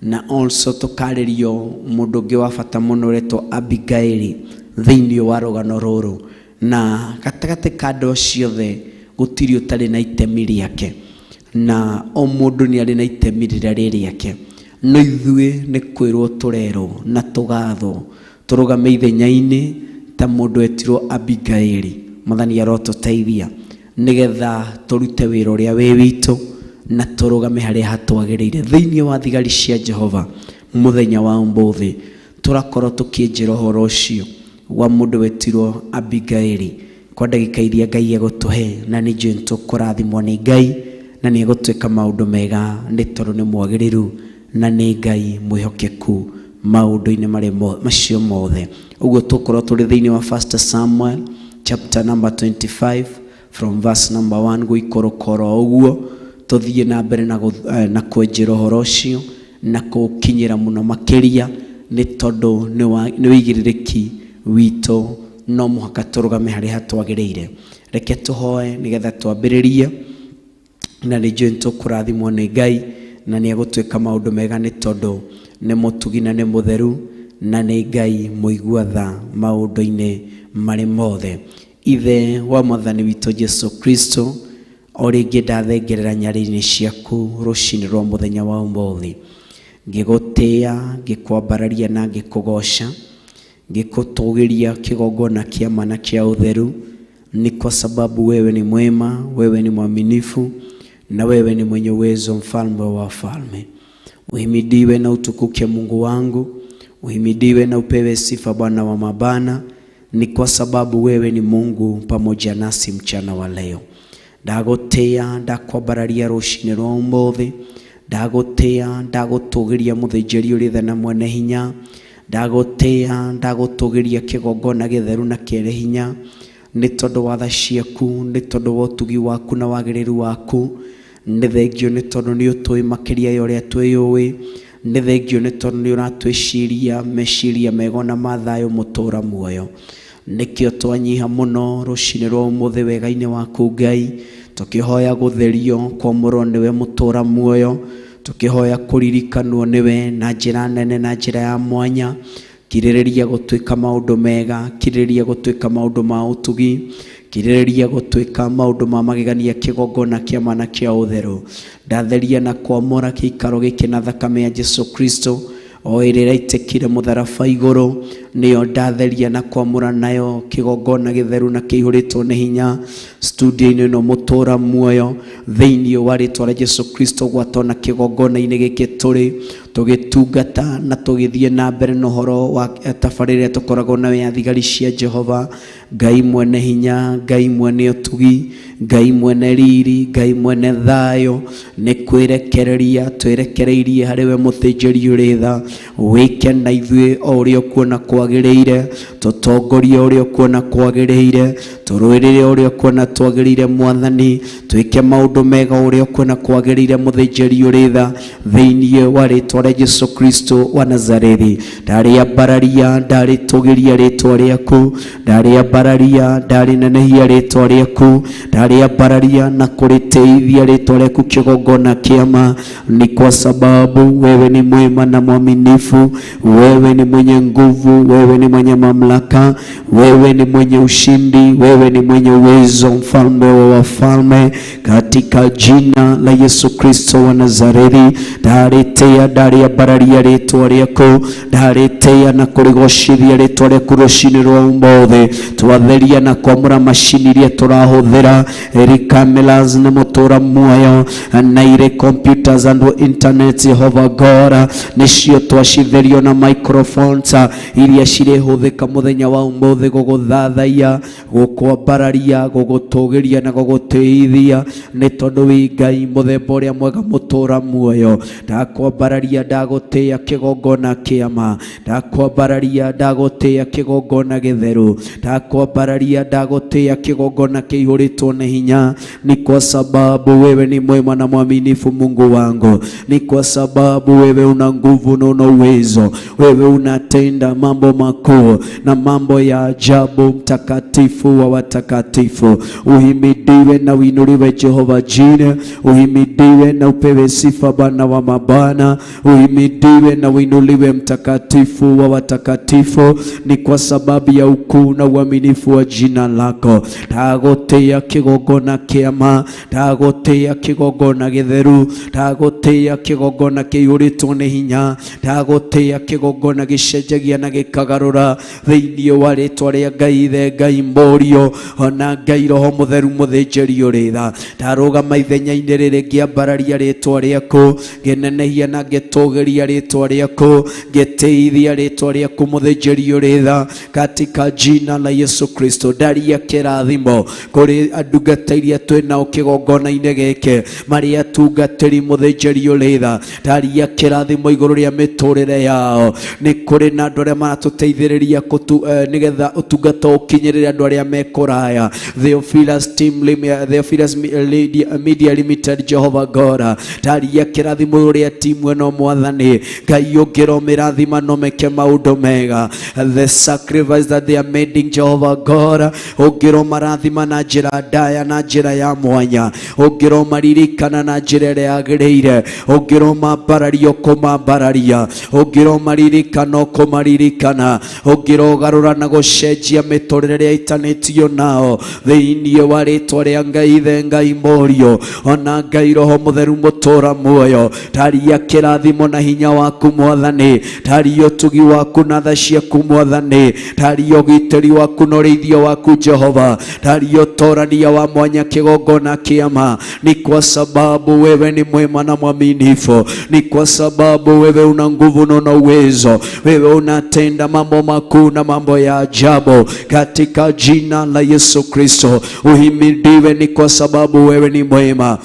na also tũkarĩrio mũndũ ũngĩ wa bata mũno ũretwo Abigaili thĩinĩ wa rũgano rũrũ. Na gatagatĩ ka andũ acio othe gũtirĩ ũtarĩ na itemi rĩake. Na o mũndũ nĩ arĩ na itemi rĩrĩa rĩ rĩake, no ithuĩ nĩ kwĩrwo tũrerwo na tũgathwo tũrũgame ithenya-inĩ ta mũndũ etirwo Abigaili. Mwathani arotũteithia nĩgetha tũrute wĩra ũrĩa wĩ witũ na tũrũgame harĩa hatwagĩrĩire thĩinĩ wa thigari cia Jehova. Mũthenya wa ũmũthĩ tũrakorwo tũkĩnjĩra ũhoro ũcio wa mũndũ wetirwo Abigaili kwa ndagĩka iria Ngai egũtũhe, na nĩ njũĩ nĩtũkũrathimwo nĩ Ngai na nĩ egũtwĩka maũndũ mega nĩ tondũ nĩ mwagĩrĩru na nĩ Ngai mwĩhokeku maũndũ-inĩ marĩa macio mothe. Ũguo tũkorwo tũrĩ thĩinĩ wa 1 Samuel chapter number 25 from verse number 1 gũikũrũka oro ũguo, tũthiĩ na mbere na kwenjera ũhoro ũcio na kũũkinyĩra mũno makĩria, nĩ tondũ nĩ wĩigĩrĩrĩki witũ, no mũhaka tũrũgame harĩa hatwagĩrĩire. Reke tũhoe nĩgetha twambĩrĩrie, na nĩ njũĩ nĩtũkũrathimwo nĩ Ngai na nĩ egũtwĩka maũndũ mega nĩ tondũ nĩ mũtugi na nĩ mũtheru na nĩ Ngai mũigua tha maũndũ-inĩ marĩ mothe. Ithe wa Mwathani witũ Jesu Kristo, o rĩngĩ ndathengerera nyarĩrĩ-inĩ ciaku rũcinĩ rwa mũthenya wa ũmũthĩ, ngĩgũtĩĩa, ngĩkwambararia na ngĩkũgoca, ngĩkũtũgĩria kĩgongona kĩa ma na kĩa ũtheru, ni kwa sababu wewe ni mwema, wewe ni mwaminifu na wewe ni mwenye uwezo, mfalme wa wafalme. Uhimidiwe na utukuke Mungu wangu, uhimidiwe na upewe sifa Bwana wa mabana, ni kwa sababu wewe ni Mungu pamoja nasi mchana wa leo. Ndagũtĩĩa, ndakwambararia rũcinĩ rwa ũmũthĩ, ndagũtĩĩa, ndagũtũgĩria mũthĩnjĩri ũrĩ tha na mwene hinya, ndagũtĩĩa, ndagũtũgĩria kĩgongona gĩtheru na kĩrĩ hinya, nĩ tondũ wa tha ciaku, nĩ tondũ wa ũtugi waku na wagĩrĩru waku. Nĩ thengio nĩ tondũ nĩ ũtũĩ makĩria ya ũrĩa twĩyũĩ, nĩ thengio nĩ tondũ nĩ ũratwĩciria meciria mega na ma thayũ mũtũra muoyo. Nĩkĩo twanyiha mũno rũcinĩ rwa ũmũthĩ wega-inĩ waku Ngai, tũkĩhoya gũtherio kwamũrwo nĩwe mũtũra muoyo, tũkĩhoya kũririkanwo nĩwe na njĩra nene na njĩra ya mwanya. Kirĩrĩria gũtuĩka maũndũ mega, kirĩrĩria gũtuĩka maũndũ ma ũtugi, kirĩrĩria gũtuĩka maũndũ ma magegania kĩgongona kĩa ma na kĩa ũtheru. Ndatheria na kwamũra gĩikaro gĩkĩ na thakame ya Jesu Kristo o ĩrĩa ĩraitĩkire mũtharaba igũrũ, nĩyo ndatheria na kwamũra nayo kĩgongona gĩtheru na kĩihũrĩtwo nĩ hinya studio-inĩ ĩno mũtũra muoyo, thĩinĩ wa rĩtwa rĩa Jesu Kristo. Gwatona kĩgongona-inĩ gĩkĩ tũrĩ tũgĩtungata na tũgĩthiĩ na mbere na ũhoro wa tabarĩra ĩrĩa tũkoragwo nayo ya thigari cia Jehova. Ngai mwene hinya, Ngai mwene ũtugi, Ngai mwene riri, Ngai mwene thayũ, nĩ kwĩrekereria twĩrekereirie harĩ we mũthĩnjĩri ũrĩ tha. Wĩke na ithuĩ o ũrĩa ũkuona kwagĩrĩire, tũtongorie ũrĩa ũkuona kwagĩrĩire, tũrũĩrĩre ũrĩa ũkuona twagĩrĩire Mwathani, twĩke maũndũ mega ũrĩa ũkuona kwagĩrĩire mũthĩnjĩri ũrĩ tha, thĩinĩ wa rĩtwa rĩa Jesu Kristo wa Nazarethi. Ndarĩambararia, ndarĩtũgĩria rĩtwa rĩaku, ndarĩambararia, ndarĩnenehia rĩtwa rĩaku, ndarĩambararia na kũrĩtĩithia rĩtwa rĩaku kĩgongona kĩa ma, ni kwa sababu wewe ni mwema na mwaminifu, wewe ni mwenye nguvu, wewe ni mwenye mamlaka, wewe ni mwenye ushindi, wewe ni mwenye uwezo, mfalme wa wafalme, katika jina la Yesu Kristo wa Nazarethi. Ndarĩtĩĩa, ndarĩambararia rĩtwa rĩaku, ndarĩtĩĩa na kũrĩgocithia rĩtwa rĩaku rũcinĩ rwa ũmũthĩ. Twatheria na kwamũra macini iria tũrahũthĩra, ĩrĩ cameras nĩ mũtũra muoyo, na irĩ computers and internet, Jehovah God, nĩcio twacitherio na microphones iria cirĩhũthĩka mũthenya wa ũmũthĩ gũgũthathaiya, gũkwambararia, gũgũtũgĩria na gũgũtĩithia, nĩ tondũ wĩ Ngai mũthemba ũrĩa mwega mũtũra muoyo. Ndakwambararia, ndagũtĩĩa kĩgongona kĩa ma, ndakwambararia, ndagũtĩĩa kĩgongona gĩtheru, ndakwambararia, ndagũtĩĩa kĩgongona kĩihũrĩtwo nĩ hinya, ni kwa sababu wewe ni mwema na mwaminifu Mungu wangu, ni kwa sababu wewe una nguvu na una uwezo, wewe unatenda mambo makuu na mambo ya ajabu, mtakatifu wa Watakatifu. Uhimidiwe na uinuliwe Jehova Jire, uhimidiwe na upewe sifa Bwana wa mabwana, uhimidiwe na uinuliwe Mtakatifu wa watakatifu, ni kwa sababu ya ukuu na uaminifu wa jina lako. Ndagũtĩĩa kĩgongona kĩama, ndagũtĩĩa kĩgongona gĩtheru, ndagũtĩĩa kĩgongona kĩiyũrĩtwo nĩ hinya, ndagũtĩĩa kĩgongona gĩcenjagia na gĩkagarũra thĩinĩ wa rĩtwa rĩa Ngai Ithe, Ngai Mũriũ ona Ngai Roho Mũtheru mũthĩnjĩri ũrĩ tha. Ndarũgama ithenya-inĩ rĩrĩ ngĩambararia rĩtwa rĩaku, ngĩnenehia na ngĩtũgĩria rĩtwa rĩaku, ngĩtĩithia rĩtwa rĩaku mũthĩnjĩri ũrĩ tha, katika jina la Yesu Kristo. Ndaria kĩrathimo kũrĩ ndungata iria twĩ nao kĩgongona-inĩ gĩkĩ, marĩ atungatĩri mũthĩnjĩri ũrĩ tha. Ndaria kĩrathimo igũrũ rĩa mĩtũrĩre yao. Nĩ kũrĩ na andũ arĩa maratũteithĩrĩria nĩgetha ũtungata ũkinyĩrĩre andũ arĩa me kũraya. Theophilus Team Theophilus Media Limited, Jehovah God, ndaria kĩrathimo igũrũ rĩa timu ĩno mwathani Ngai, ũngĩromĩrathima no meke maũndũ mega. The sacrifice that they are making, Jehovah God, ũngĩromarathima na njĩra ndaya na njĩra ya mwanya, ũngĩromaririkana na njĩra ĩrĩa yagĩrĩire, ũngĩromambararia ũkũmambararia, ũngĩromaririkana ũkũmaririkana, ũngĩrogarũra na gũcenjia mĩtũrĩre ĩrĩa ĩtanĩtio nao thĩinĩ wa rĩtwa rĩa Ngai Ithe, Ngai Mũriũ ona Ngai Roho Mũtheru mũtũra muoyo. Taria kĩrathimo na hinya waku mwathani, taria ũtugi waku na tha ciaku mwathani, taria ũgitĩri waku na ũrĩithio waku Jehova, taria ũtorania wa mwanya kĩgongona kĩama. Ni kwa sababu wewe ni mwema na mwaminifu, ni kwa sababu wewe una nguvu na una uwezo, wewe unatenda mambo makuu na mambo ya ajabu katika jina la Yesu Kristo. Uhimidiwe ni kwa sababu wewe ni mwema.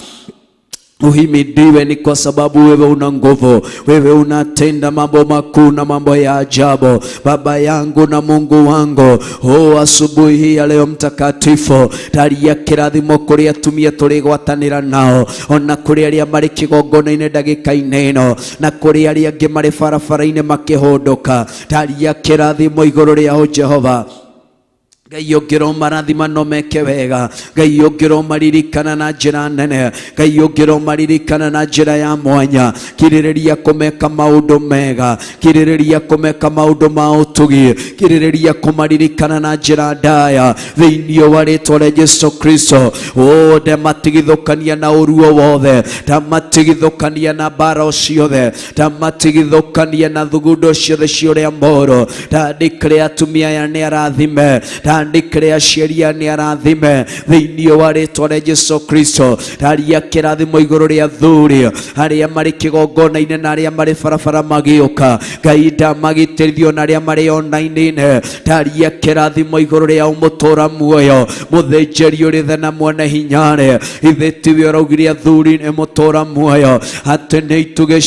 Uhimidiwe ni kwa sababu wewe una nguvu, wewe unatenda mambo makuu na mambo ya ajabu. Baba yangu na Mungu wangu, oh, asubuhi hii ya leo mtakatifu, taria kĩrathimo kũrĩ atumia tũrĩ gwatanĩra nao, ona kũrĩ arĩa marĩ kĩgongona-inĩ ndagĩka-inĩ ĩno, na kũrĩ arĩa angĩ marĩ barabara-inĩ makĩhũndũka, taria kĩrathimo igũrũ rĩao Jehova. Ngai ũngĩromarathima no meke wega, Ngai ũngĩromaririkana na njĩra nene, Ngai ũngĩromaririkana na njĩra ya mwanya, kirĩrĩria kũmeka maũndũ mega, kirĩrĩria kũmeka maũndũ ma ũtugi, kirĩrĩria kũmaririkana na njĩra ndaya thĩinĩ wa rĩtwa rĩa Jesu Kristo. O ndamatigithũkania na ũru o wothe, ndamatigithũkania na mbara ciothe, ndamatigithũkania na thugundo ciothe cia ũrĩa mũũru. Ndandĩkĩre atumia aya nĩ arathime, ndandĩkĩre aciari aya nĩ arathime thĩinĩ wa rĩtwa rĩa Jesu Kristo. Ndaria kĩrathimo igũrũ rĩa athuri arĩa marĩ kĩgongona-inĩ na arĩa marĩ barabara magĩũka, Ngai ndamagitĩrithio na arĩa marĩ online-inĩ. Ndaria kĩrathimo igũrũ rĩa mũtũra muoyo mũthĩnjĩri ũrĩ tha na mwene hinya-rĩ, ithe tiwe ũraugire athuri nĩ mũtũra muoyo, atĩ nĩ itugĩ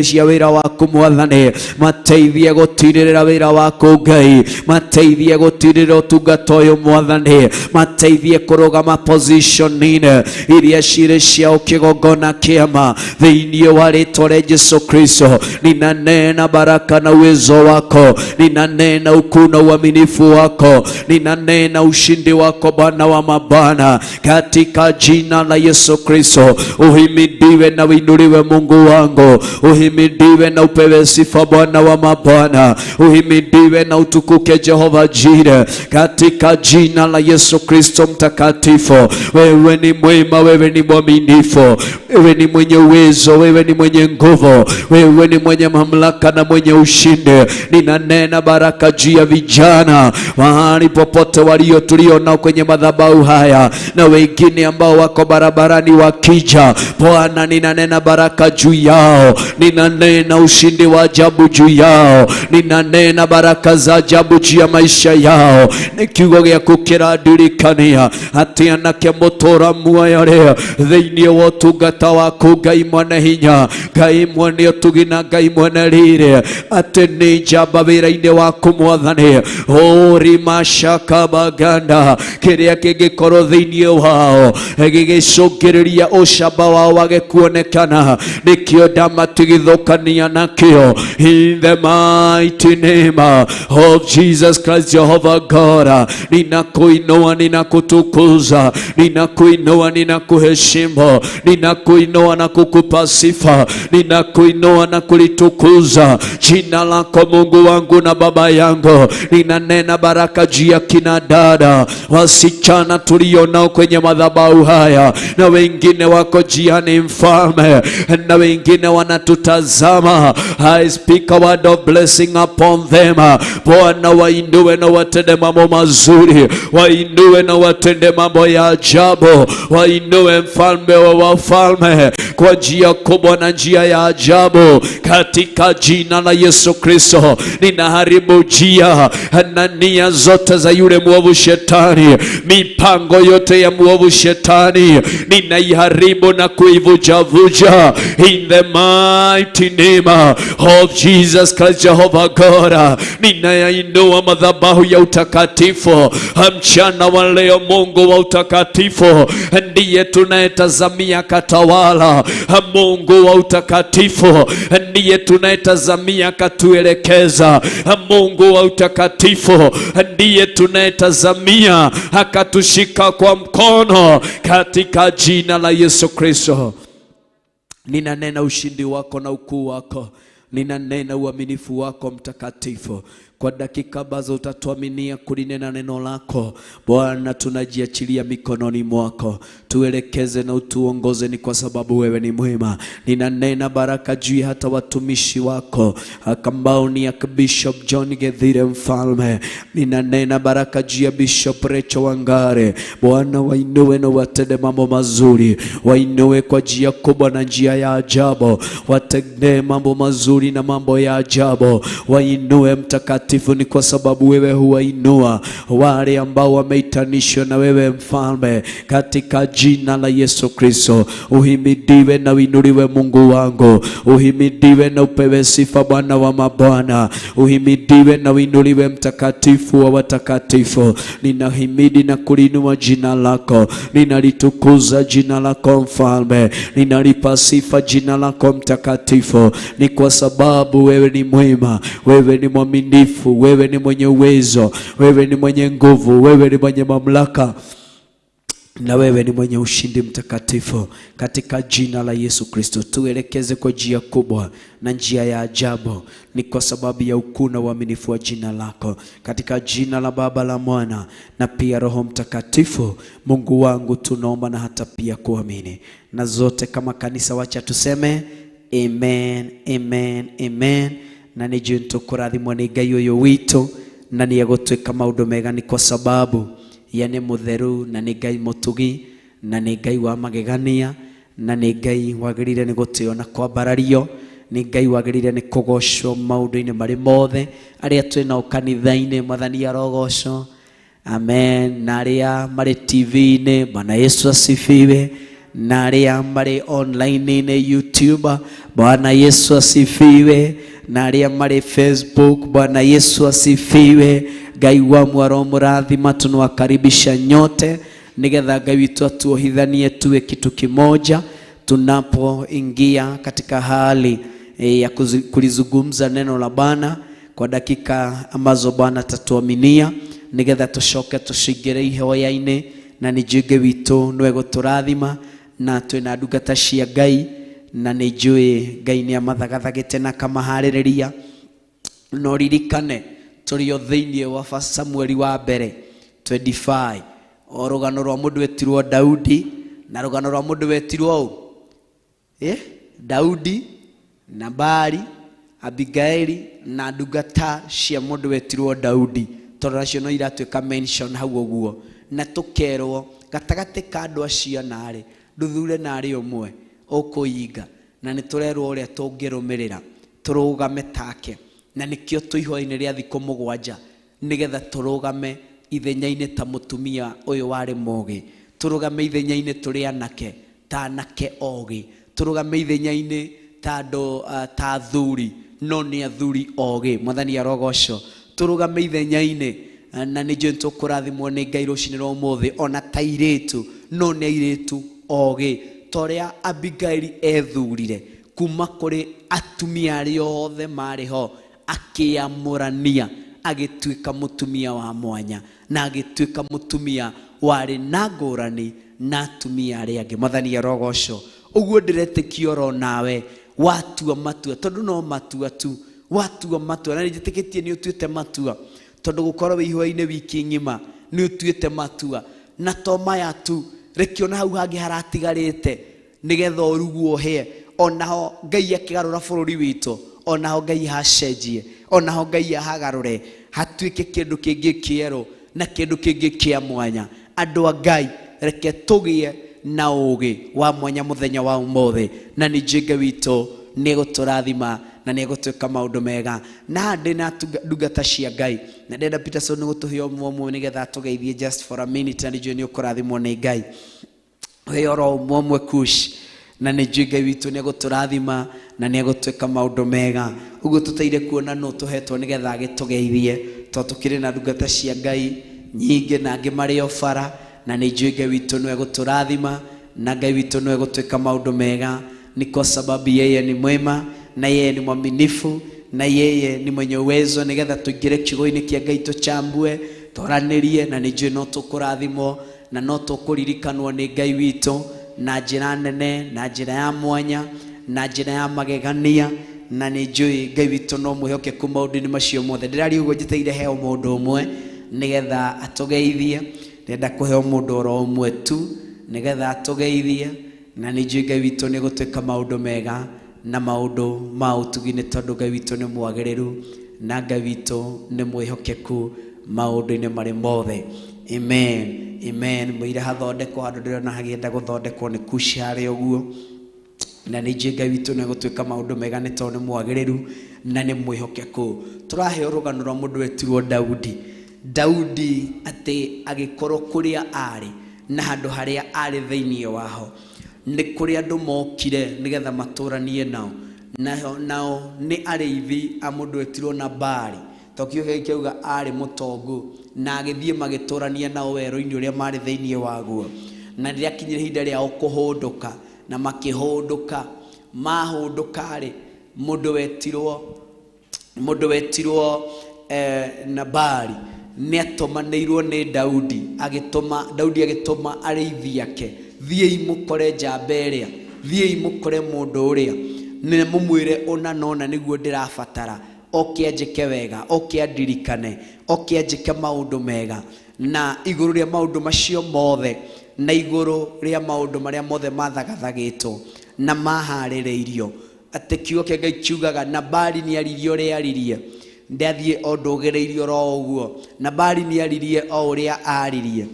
cia wĩra waku mwathani, mateithie gũtirĩrĩra wĩra waku Ngai, mateithie gũtirĩrĩra ũtungata ũyũ mwathani, mateithie kũrũgama position-inĩ iria cirĩ ciao kĩgongona kĩama thĩinĩ wa rĩtwa rĩa Jesu Kristo. Ninanena baraka na uwezo wako, ninanena ukuu na uaminifu wako, ninanena ushindi wako Bwana wa mabwana, katika jina la Yesu Kristo. Uhimidiwe na uinuliwe Mungu wangu, uhimidiwe na upewe sifa Bwana wa mabwana, uhimidiwe na utukuke Jehova Jire, katika jina la Yesu Kristo mtakatifu. Wewe ni mwema, wewe ni mwaminifu, wewe ni mwenye uwezo, wewe ni mwenye nguvu, wewe ni mwenye mamlaka na mwenye ushindi. Ninanena baraka juu ya vijana mahali popote walio tulio nao kwenye madhabahu haya na wengine ambao wako barabarani wakija, Bwana ninanena baraka juu yao, ninanena ushindi wa ajabu juu yao, ninanena baraka za ajabu juu ya maisha yao. Nĩ kiugo gĩaku kĩrandirikania atĩ anake mũtũra muoyo rĩ thĩinĩ wa ũtungata waku Ngai mwene hinya, Ngai mwene ũtugi na Ngai mwene riri, atĩ nĩ njamba wĩra-inĩ waku mwathani. Ũrimashakabaganda kĩrĩa kĩngĩkorwo thĩinĩ wao gĩgĩcũngĩrĩria ũcamba wao wage kuonekana, nĩkĩo ndamatigithũkania nakĩo in the mighty name of Jesus Christ Jehovah God. baraka. Ninakuinua, ninakutukuza, ninakuinua, ninakuheshimu, ninakuinua na kukupa sifa, ninakuinua na kulitukuza jina lako Mungu wangu na Baba yangu. Ninanena baraka juu ya kina dada, wasichana tulionao kwenye madhabahu haya, na wengine wako jiani Mfalme, na wengine wanatutazama. I speak a word of blessing upon them. Bwana, wainue na watende mambo mazuri, wainue na watende mambo ya ajabu, wainue Mfalme wa wafalme kwa njia kubwa na njia ya ajabu, katika jina la Yesu Kristo. Ninaharibu njia na nia zote za yule mwovu shetani, mipango yote ya mwovu shetani ninaiharibu na kuivujavuja in the mighty name of Jesus Christ, Jehovah God. Ninayainua madhabahu ya utakatifu mchana wa leo. Mungu wa utakatifu ndiye tunayetazamia katawala. Mungu wa utakatifu ndiye tunayetazamia katuelekeza. Mungu wa utakatifu ndiye tunayetazamia akatushika kwa mkono, katika jina la Yesu Kristo. Ninanena ushindi wako na ukuu wako, ninanena uaminifu wako mtakatifu. Kwa dakika ambazo utatuaminia kulinena neno lako Bwana, tunajiachilia mikononi mwako, tuelekeze na utuongoze, ni kwa sababu wewe ni mwema. Ninanena baraka juu hata watumishi wako ambao ni Bishop John Gethire Mfalme. Ninanena baraka juu ya Bishop Rachel Wangare. Bwana, wainue na watende mambo mazuri, wainue kwa njia kubwa na njia ya ajabu, watende mambo mazuri na mambo ya ajabu, wainue Mtakatifu, ni kwa sababu wewe huwainua wale ambao wameitanishwa na wewe Mfalme, katika jina la Yesu Kristo. Uhimidiwe na uinuliwe Mungu wangu, uhimidiwe na upewe sifa Bwana wa mabwana, uhimidiwe na uinuliwe Mtakatifu wa watakatifu. Ninahimidi na kulinua jina lako, ninalitukuza jina lako Mfalme, ninalipa sifa jina lako Mtakatifu, ni kwa sababu wewe ni mwema, wewe ni mwaminifu, wewe ni mwenye uwezo, wewe ni mwenye nguvu, wewe ni mwenye mamlaka na wewe ni mwenye ushindi mtakatifu. Katika jina la Yesu Kristo, tuelekeze kwa njia kubwa na njia ya ajabu, ni kwa sababu ya ukuu na uaminifu wa jina lako. Katika jina la Baba, la Mwana na pia Roho Mtakatifu, Mungu wangu, tunaomba na hata pia kuamini, na zote kama kanisa, wacha tuseme amen, amen, amen. Na nĩ njũĩ nĩtũkũrathimwo nĩ Ngai ũyũ witũ, na nĩ egũtwĩka maũndũ mega, ni kwa sababu ye nĩ mũtheru na nĩ Ngai mũtugi na nĩ Ngai wa magegania na nĩ Ngai wagĩrĩire nĩ gũtĩo na kwambarario, nĩ Ngai wagĩrĩire nĩ kũgocwo maũndũ-inĩ marĩ mothe. Arĩa twĩ nao kanitha-inĩ, Mwathani arogocwo, amen. Na arĩa marĩ TV-inĩ, Bwana Yesu asifiwe. Na arĩa marĩ online-inĩ YouTube, Bwana Yesu asifiwe. Na arĩa marĩ Facebook, Bwana Yesu asifiwe. Ngai wa mwaro mũrathima, tunawakaribisha nyote nigetha Ngai witũ atuohithanie tuwe kitu kimoja tunapoingia katika hali ya kulizungumza neno la Bwana kwa dakika ambazo Bwana atatuaminia, nigetha tucoke tucingire ihoya-inĩ, na nĩ njũĩ Ngai witũ nĩwe gũtũrathima, na twĩna ndungata cia Ngai, na nĩ njũĩ Ngai nĩ amathagathagĩte na akamaharĩrĩria. No ririkane tũrĩ o thĩinĩ wa Samueli wa mbere 25, o rũgano rwa mũndũ wetirwo Daudi na rũgano rwa mũndũ wetirwo ũ? Daudi, Nabali, Abigaili na ndungata cia mũndũ wetirwo Daudi, tondũ nacio no iratuĩka mention hau ũguo, na tũkerwo gatagatĩ ka andũ acio narĩ ndũthure narĩ ũmwe ũkũinga, na nĩ tũrerwo ũrĩa tũngĩrũmĩrĩra tũrũgame take, na nĩkĩo twĩ ihoya-inĩ rĩa thikũ 7 nĩgetha tũrũgame ithenya-inĩ ta mũtumia ũyũ warĩ mũgĩ, tũrũgame ithenya-inĩ tũrĩ anake ta anake ogĩ, tũrũgame ithenya-inĩ ta andũ ta athuri no nĩ athuri ogĩ. Mwathani arogocwo. Tũrũgame ithenya-inĩ na nĩ njũĩ nĩtũkũrathimwo nĩ Ngai rũcinĩ rwa ũmũthĩ, ona ta airĩtu no nĩ airĩtu ogĩ, ta ũrĩa Abigaili ethurire kuma kũrĩ atumia arĩa othe marĩ ho, akĩamũrania agĩtuĩka mũtumia wa mwanya. Na agĩtuĩka mũtumia warĩ na ngũrani na atumia arĩa angĩ. Mwathani arogocwo. Ũguo ndĩretĩkia oro nawe watua matua, tondũ no matua tu, watua matua, na nĩnjĩtĩkĩtie nĩ ũtuĩte matua, tondũ gũkorwo wĩ ihoya-inĩ wiki ng'ima nĩ ũtuĩte matua, na to maya tu, reke ona hau hangĩ haratigarĩte nĩgetha ũrugwo ũhĩe, onaho Ngai akĩgarũra bũrũri witũ, onaho Ngai hacenjie, onaho Ngai ahagarũre hatuĩke kĩndũ kĩngĩ kĩerũ na kĩndũ kĩngĩ kĩa mwanya. Andũ a Ngai, reke tũgĩe na ũgĩ wa mwanya mũthenya wa ũmũthĩ, na ningĩ Ngai witũ nĩ egũtũrathima na nĩ egũtwĩka maũndũ mega. Na haha ndĩna ndungata cia Ngai, na ndĩrenda Peterson gũtũhe ũmwe ũmwe nĩgetha atũgeithie just for a minute, na nĩnjũĩ nĩ ũkũrathimwo nĩ Ngai. Ũhe oro ũmwe ũmwe Kush, na nĩnjũĩ Ngai witũ nĩ egũtũrathima na nĩ egũtwĩka maũndũ mega. Ũguo tũteire kuona nũ tũhetwo nĩgetha agĩtũgeithie, tondũ tũkĩrĩ na ndungata cia Ngai nyingĩ na angĩ marĩ o bara, na nĩnjũĩ Ngai witũ nĩ egũtũrathima na Ngai witũ nĩ egũtwĩka maũndũ mega, ni kwa sababu yeye ni mwema na yeye ni mwaminifu na yeye ni mwenye uwezo, nĩgetha tũingĩre kiugo-inĩ kĩa Ngai tũchambue, twaranĩrie, na nĩnjũĩ no tũkũrathimwo na no tũkũririkanwo nĩ Ngai witũ na njĩra nene, na njĩra ya mwanya, na njĩra ya magegania, na nĩnjũĩ Ngai witũ no mwĩhokeku maũndũ-inĩ macio mothe. Ndĩraria ũguo njetereire heo mũndũ ũmwe nĩgetha atũgeithie. Ndĩrenda kũheo mũndũ oro ũmwe tu nĩgetha atũgeithie, na nĩnjũĩ Ngai witũ nĩ egũtwĩka maũndũ mega na maũndũ ma ũtugi, nĩ tondũ Ngai witũ nĩ mwagĩrĩru na Ngai witũ nĩ mwĩhokeku maũndũ-inĩ marĩ mothe. Amen, amen. Mũira hathondekwo handũ ndĩrona hagĩenda gũthondekwo nĩ Kushi harĩa ũguo, na nĩnjũĩ Ngai witũ nĩ egũtwĩka maũndũ mega nĩ tondũ nĩ mwagĩrĩru na nĩ mwĩhokeku. Tũraheo rũgano rwa mũndũ wetirwo Daudi. Daudi atĩ agĩkorwo kũrĩa arĩ na handũ harĩa arĩ thĩinĩ waho nĩ kũrĩa andũ mokire nĩgetha matũranie nao, nao nĩ arĩithi a mũndũ wetirwo Nabali, tondũ kiugo gĩkĩ kĩauga arĩ mũtongu, na agĩthiĩ magĩtũrania nao werũ-inĩ ũrĩa marĩ thĩinĩ waguo. Na rĩrĩa akinyire ihinda rĩao kũhũndũka, na makĩhũndũka, mahũndũka-rĩ, mũndũ wetirwo Nabali nĩ atũmanĩirwo nĩ Daudi, agĩtũma Daudi agĩtũma arĩithi ake, thiĩi mũkore njamba ĩrĩa, thiĩi mũkore mũndũ ũrĩa, nĩ mũmwĩre ũna na ũna nĩguo ndĩrabatara, oke anjĩke wega, oke andirikane, oke anjĩke maũndũ mega. Na igũrũ rĩa maũndũ macio mothe, na igũrũ rĩa maũndũ marĩa mothe mathagathagĩtwo na maharĩrĩirio, atĩ kiugo kĩa Ngai kiugaga Nabali nĩ aririe ũrĩa aririe, ndathiĩ o ndũgĩrĩirie oro ũguo. Nabali nĩ aririe o ũrĩa aririe,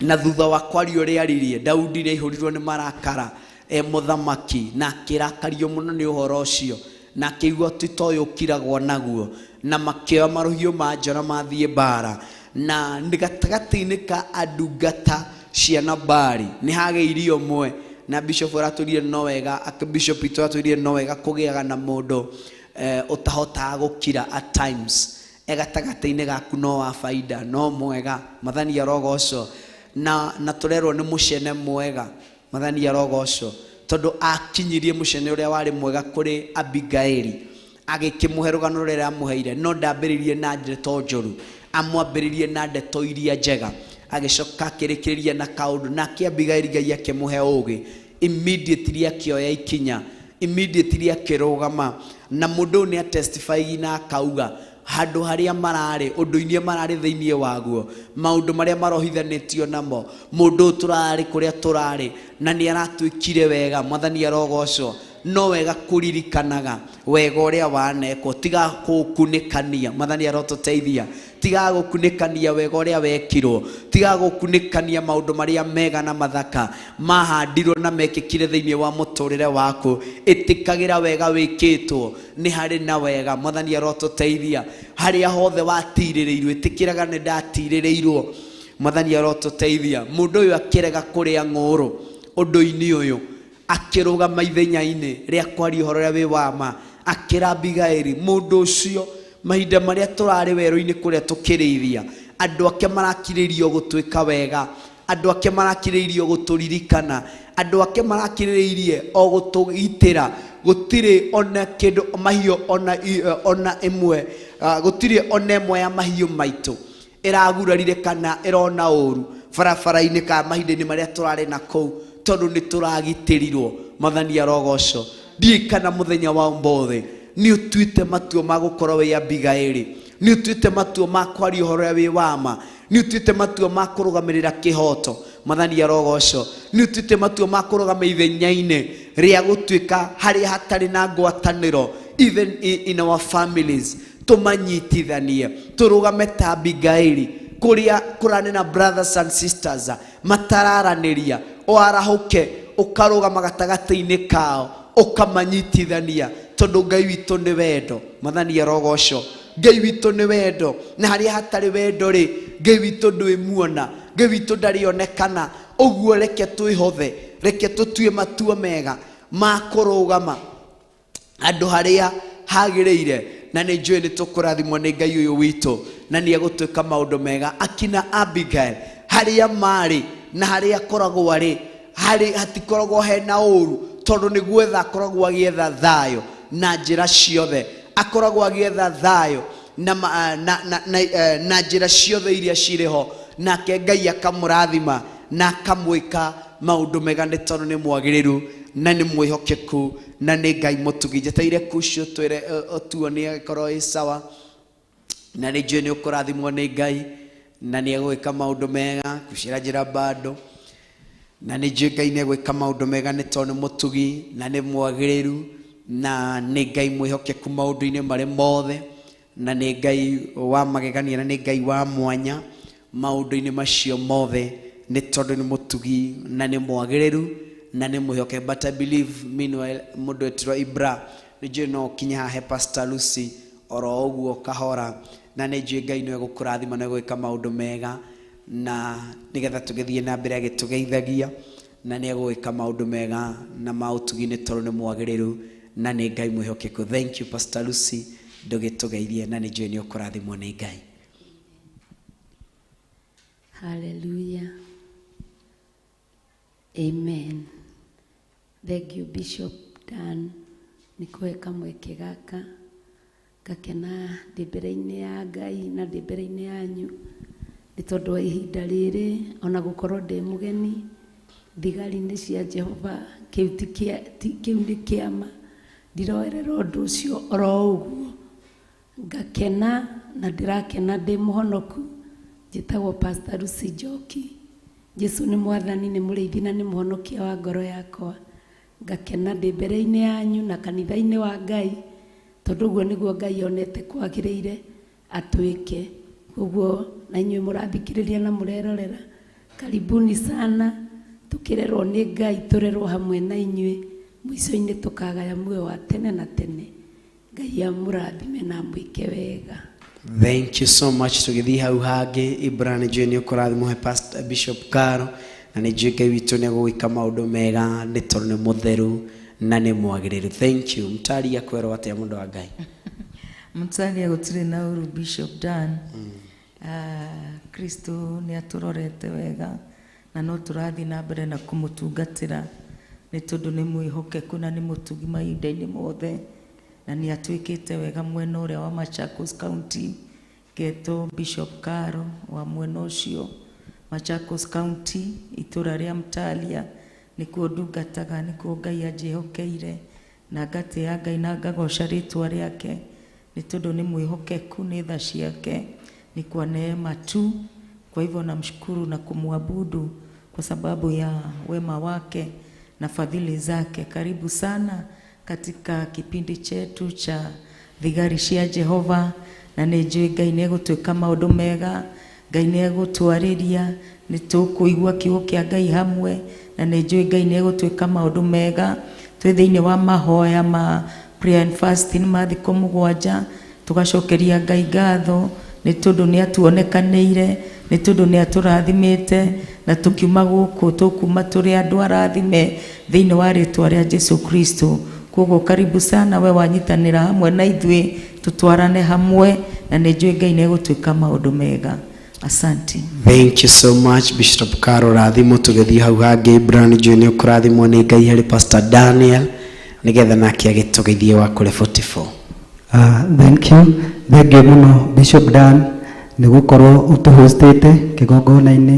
na thutha wa kwaria ũrĩa aririe, Daudi nĩ aihũrirwo nĩ marakara e mũthamaki, na akĩrakario mũno nĩ ũhoro ũcio, na akĩigua ti ta ũyũ ũkiragwo naguo, na makĩoya marũhiũ ma njora mathiĩ mbara. Na nĩ gatagatĩ-inĩ ka andungata cia Nabali nĩ hagĩire ũmwe, na bishop aratwĩrire no wega, bishop witũ aratwĩrire no wega kũgĩaga na mũndũ ũtahotaga gũkira at times, e gatagatĩ-inĩ gaku no wa baida, no mwega. Mwathani arogocwo. Na tũrerwo nĩ mũcene mwega. Mwathani arogocwo, tondũ akinyirie mũcene ũrĩa warĩ mwega kũrĩ Abigaili, agĩkĩmũhe rũgano rũrĩa amũheire, no ndambĩrĩirie na ndeto njũru, amwambĩrĩirie na ndeto iria njega, agĩcoka akĩrĩkĩrĩria na kaũndũ. Nake Abigaili Ngai akĩmũhe ũgĩ, immediately akĩoya ikinya, immediately akĩrũgama, na mũndũ ũyũ nĩ atestify na akauga handũ harĩa mararĩ, ũndũ-inĩ mararĩ thĩinĩ waguo, maũndũ marĩa marohithanĩtio namo, mũndũ ũyũ tũrarĩ kũrĩa tũrarĩ, na nĩ aratwĩkire wega. Mwathani arogocwo. No wega kũririkanaga wega ũrĩa wanekwo, tiga gũkunĩkania. Mwathani arotũteithia, tiga gũkunĩkania wega ũrĩa wekirwo, tiga gũkunĩkania maũndũ marĩa mega na mathaka mahandirwo na mekĩkire thĩinĩ wa mũtũrĩre waku. Ĩtĩkagĩra wega wĩkĩtwo, nĩ harĩ na wega. Mwathani arotũteithia. Harĩa hothe watirĩrĩirwo, ĩtĩkĩraga nĩ ndatirĩrĩirwo. Mwathani arotũteithia. Mũndũ ũyũ akĩrega kũrĩa ng'ũrũ ũndũ-inĩ ũyũ, akĩrũgama ithenya-inĩ rĩa kwaria ũhoro ũrĩa wĩ wa ma, akĩra Abigaili, mũndũ ũcio mahinda marĩa tũrarĩ werũ-inĩ kũrĩa tũkĩrĩithia, andũ ake marakirĩrĩirio gũtwĩka wega, andũ ake marakirĩrĩirio gũtũririkana, andũ ake marakirĩrĩirie o gũtũgitĩra, gũtirĩ ona kĩndũ mahiũ ona ĩmwe, gũtirĩ ona ĩmwe ya mahiũ maitũ Ĩragurarire kana ĩrona ũru barabara-inĩ kana mahinda-inĩ marĩa tũrarĩ na kũu, tondũ nĩ tũragitĩrirwo. Mwathani arogocwo. Ndiũĩ kana mũthenya wa ũmũthĩ nĩ ũtuĩte matua ma gũkorwo wĩ Abigaili, nĩ ũtuĩte matua ma kwaria ũhoro ũrĩa wĩ wa ma, nĩ ũtuĩte matua ma kũrũgamĩrĩra kĩhoto. Mwathani arogocwo. Nĩ ũtuĩte matua ma kũrũgama ithenya-inĩ rĩa gũtuĩka harĩa hatarĩ na ngwatanĩro, even in our families, tũmanyitithanie, tũrũgame ta Abigaili kũrĩa kũrarĩ na brothers and sisters matararanĩria, ũarahũke ũkarũgama gatagatĩ-inĩ kao ũkamanyitithania, tondũ Ngai witũ nĩ wendo. Mwathani arogocwo. Ngai witũ nĩ wendo, na harĩa hatarĩ wendo rĩ, Ngai witũ ndwĩmuona, Ngai witũ ndarĩonekana. Ũguo reke twĩhothe, reke tũtue matua mega ma kũrũgama handũ harĩa hagĩrĩire, na nĩ njũĩ nĩ tũkũrathimwo nĩ Ngai ũyũ witũ, na nĩ egũtwĩka maũndũ mega. Akina Abigail harĩa marĩ na harĩa akoragwo arĩ, harĩ hatikoragwo hena ũru, tondũ nĩ gwetha akoragwo agĩetha thayũ na njĩra ciothe, akoragwo agĩetha thayũ na, ma- na, na, na, na njĩra ciothe iria cirĩ ho, nake Ngai akamũrathima na akamwĩka maũndũ mega, nĩ tondũ nĩ mwagĩrĩru na nĩ mwĩhokeku na nĩ Ngai mũtugi. Njeteire kucio twĩre ũtuonie ĩkorwo ĩ sawa, na nĩ njũĩ nĩ ũkũrathimwo nĩ Ngai na nĩ egwĩka maũndũ mega kucira njĩra bado, na nĩ njũĩ Ngai nĩ egwĩka maũndũ mega, nĩ tondũ nĩ mũtugi na nĩ mwagĩrĩru na nĩ Ngai mwĩhokeku maũndũ-inĩ marĩ mothe, na nĩ Ngai wa magegania na nĩ Ngai wa mwanya maũndũ-inĩ macio mothe, nĩ tondũ nĩ mũtugi na nĩ mwagĩrĩru na nĩ mwĩhokeku. But I believe meanwhile mũndũ etirwo Ibra, nĩ njũĩ no ũkinye haha he Pastor Lucy oro ũguo kahora, na nĩ njũĩ Ngai nĩ egũkũrathima na egwĩka maũndũ mega, na nĩgetha tũgĩthiĩ na mbere agĩtũgeithagia, na nĩ egũgĩka maũndũ mega na ma ũtugi, nĩ tondũ nĩ mwagĩrĩru na nĩ Ngai mwĩhokeku. Thank you Pastor Lucy, ndũgĩtũgeithie, na nĩ njũĩ nĩ ũkũrathimwo nĩ Ngai. Hallelujah. Amen. Thank you Bishop Dan nĩ kũhe kamweke gaka, ngakena ndĩ mbere-inĩ ya Ngai na ndĩ mbere-inĩ yanyu, nĩ tondũ wa ihinda rĩrĩ, ona gũkorwo ndĩ mũgeni thigari-inĩ cia Jehova, kĩu ti kĩu nĩ kĩama, ndiroerera ũndũ ũcio oro ũguo. Ngakena na ndĩrakena ndĩ mũhonoku. Njĩtagwo Pastor Lucy Njoki. Jesu nĩ mwathani, nĩ mũrĩithi na nĩ mũhonokia wa ngoro yakwa. Ngakena ndĩ mbere-inĩ yanyu na kanitha-inĩ wa Ngai, tondũ ũguo nĩguo Ngai onete kwagĩrĩire atwĩke. Ũguo na inyuĩ mũrathikĩrĩria na mũrerorera, karibuni sana, tũkĩrerwo nĩ Ngai, tũrerwo hamwe na inyuĩ, mũico-inĩ tũkagaya muoyo wa tene na tene. Ngai amũrathime na amwĩke wega. Thank you so much. Tũgĩthiĩ hau hangĩ, Ibra, nĩ njũĩ nĩ ũkũrathimwo he Pastor Bishop Karo, na nĩ njũĩ Ngai witũ nĩ egũgwĩka maũndũ mega, nĩ tondũ nĩ mũtheru na nĩ mwagĩrĩru. Thank you. Mũtari akwerwo atĩa mũndũ wa Ngai? Mũtaria gũtirĩ na ũru Bishop Dan. Kristo nĩ atũrorete wega na no tũrathiĩ na mbere na kũmũtungatĩra, nĩ tondũ nĩ mwĩhokeku na nĩ mũtugi mahinda-inĩ mothe, na nĩ atwĩkĩte wega mwena ũrĩa wa Machakos County. Ngetwo Bishop Karo wa mwena ũcio Machakos County, itũra rĩa Mtalia nĩkuo ndungataga, nĩkuo Ngai anjĩhokeire, na ngatĩĩa Ngai na ngagoca rĩtwa rĩake, nĩ tondũ nĩ mwĩhokeku, nĩ tha ciake ni kwa neema tu. Kwa hivyo namshukuru na kumwabudu kwa sababu ya wema wake na fadhili zake. Karibu sana katika kipindi chetu cha Thigari cia Jehova, na nĩ njũĩ Ngai nĩ egũtwĩka maũndũ mega, Ngai nĩ egũtwarĩria, nĩ tũkũigua kiugo kĩa Ngai hamwe, na nĩ njũĩ Ngai nĩ egũtwĩka maũndũ mega. Twĩ thĩinĩ wa mahoya ma prayer and fasting ma thikũ 7, tũgacokeria Ngai ngatho nĩ tondũ nĩ atuonekanĩire, nĩ tondũ nĩ atũrathimĩte, na tũkiuma gũkũ tũkuma tũrĩ andũ arathime thĩinĩ wa rĩtwa rĩa Jesu Kristo. Koguo karibu sana we wanyitanĩra hamwe na ithuĩ, tũtwarane hamwe, na nĩ njũĩ Ngai nĩ egũtwĩka maũndũ mega. Asante. Thank you so much Bishop Karo, rathimo. Tũgĩthiĩ hau hangĩ, Ibra, nĩ njũĩ nĩ ũkũrathimwo nĩ Ngai harĩ Pastor Daniel, nĩgetha nake agĩtũgeithie wa kũrĩ 44. Thank you. Thank you mũno Bishop Dan. Nĩ gũkorwo ũtũhostĩte kĩgongona-inĩ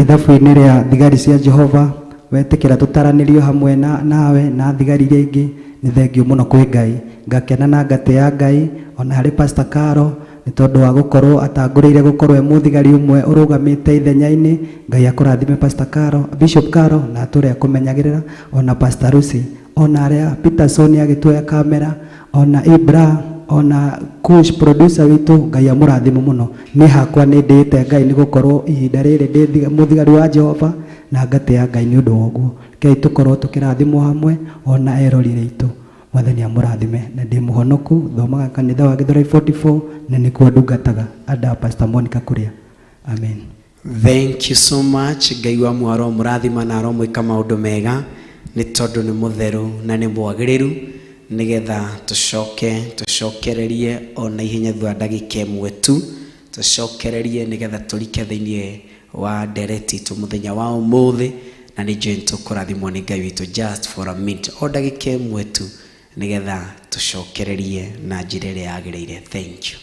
ithabu-inĩ rĩa thigari cia Jehova, wetĩkĩra tũtaranĩrio hamwe na nawe na thigari iria ingĩ. Nĩ thengiũ mũno kwĩ Ngai, ngakena na ngatĩa Ngai ona harĩ Pastor Caro nĩ tondũ wa gũkorwo atangũrĩire gũkorwo e mũthigari ũmwe ũrũgamĩte ithenya-inĩ. Ngai akũrathime Pastor Caro, Bishop Caro, na atũre akũmenyagĩrĩra, ona Pastor Lucy, ona arĩa Peterson agĩtuoya kamera, ona Ibra, ona Kush producer witũ. Ngai amũrathime mũno. Nĩ hakwa nĩ ndĩĩte Ngai nĩ gũkorwo ihinda rĩrĩ ndĩ mũthigari wa Jehova na ngatĩa Ngai nĩ ũndũ wa ũguo. Rekei tũkorwo tũkĩrathimwo hamwe ona eroreri aitũ. Mwathani amũrathime. Na ndĩ mũhonoku, thomaga kanitha wa Githurai 44 na nĩkuo ndungataga anda Pastor Monica Kuria. Amen. Thank you so much. Ngai wa mwaro mũrathima na aromwĩka maũndũ mega nĩ tondũ nĩ mũtheru na nĩ mwagĩrĩru, nĩgetha tũcoke tũcokererie o na ihenya thutha wa ndagĩka ĩmwe tu, tũcokererie nĩgetha tũrike thĩinĩ wa ndereti itũ mũthenya wa ũmũthĩ, na nĩ njũĩ nĩtũkũrathimwo nĩ Ngai witũ. Just for a minute, o ndagĩka ĩmwe tu, nĩgetha tũcokererie na njĩra ĩrĩa yagĩrĩire. Thank you.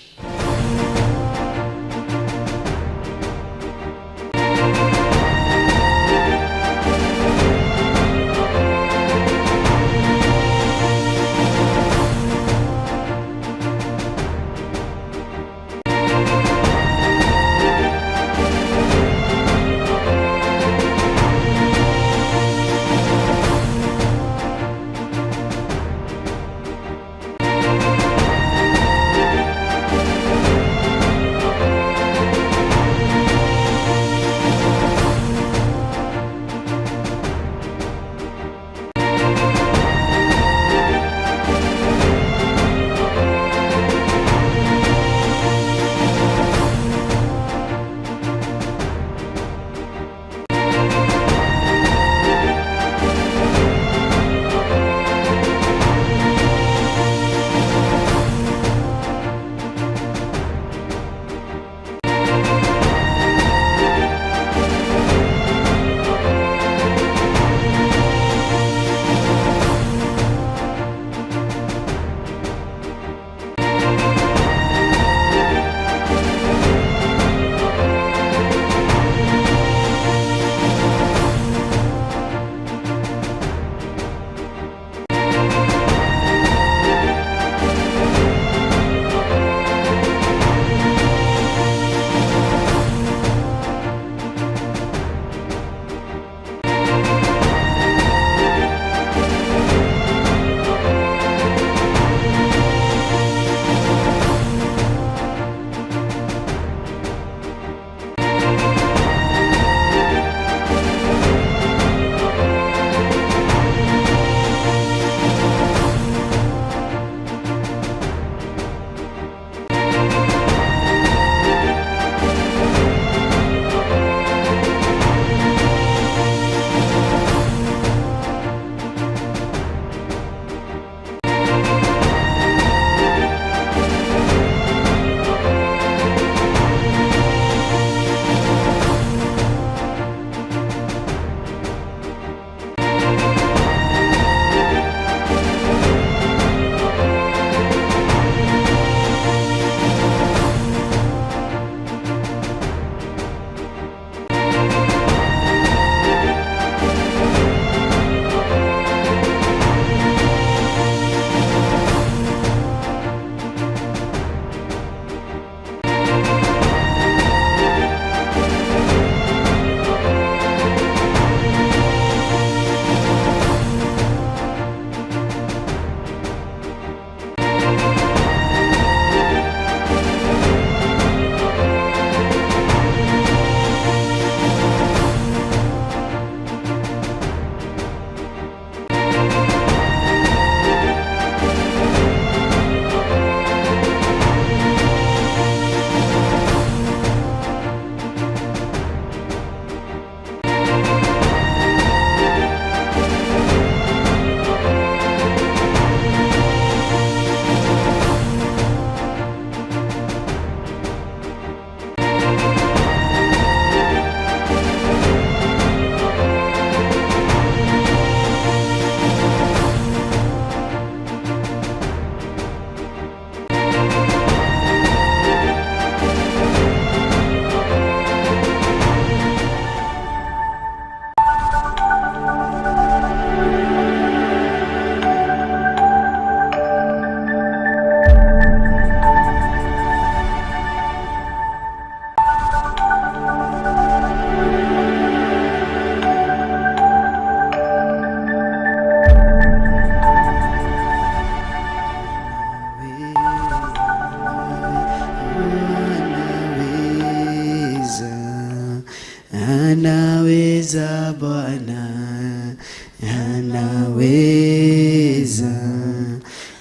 Anaweza,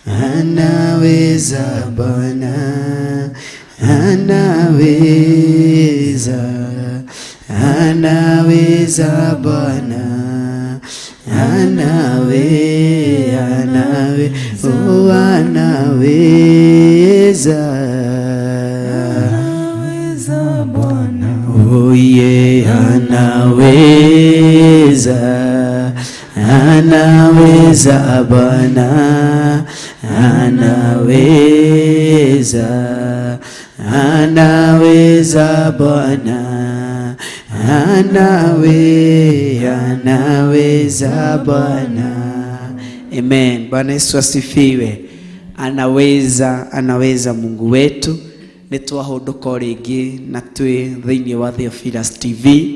anaweza Bwana, anaweza, anaweza Bwana, anawe, anawe, oh, anaweza. Anaweza Bwana. Oh yeah, anaweza, anaweza Bwana, anaweza, anaweza Bwana, anawe, anaweza Bwana. Amen. Bwana Yesu asifiwe. Anaweza, anaweza Mungu wetu. Nĩ twahũndũka o rĩngĩ na twĩ thĩinĩ wa Theophilus TV,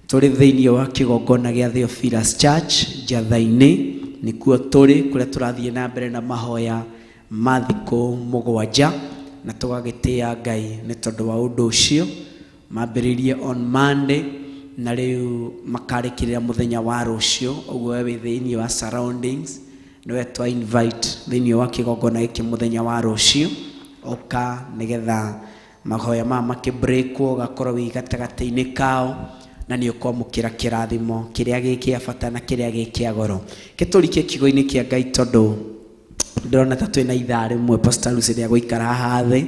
tũrĩ thĩinĩ wa kĩgongona gĩa Theophilus Church Njatha-inĩ, nĩkuo tũrĩ kũrĩa tũrathiĩ na mbere na mahoya ma thikũ 7, na tũgagĩtĩa Ngai nĩ tondũ wa ũndũ ũcio. Mambĩrĩirie on Monday na rĩu makarĩkĩrĩra mũthenya wa rũciũ. Ũguo we wĩ thĩinĩ wa surroundings, nĩwe twa invite thĩinĩ wa kĩgongona gĩkĩ mũthenya wa rũciũ, ũka nĩgetha mahoya maya makĩbreakwo, ũgakorwo wĩ gatagatĩ-inĩ kao na nĩ ũkwamũkĩra kĩrathimo kĩrĩa gĩ kĩa bata na kĩrĩa gĩ kĩa goro. Kĩtũrike kiugo-inĩ kĩa Ngai tondũ ndĩrona ta twĩna ithaa rĩmwe Pastor Lucy rĩa gũikara haha thĩ,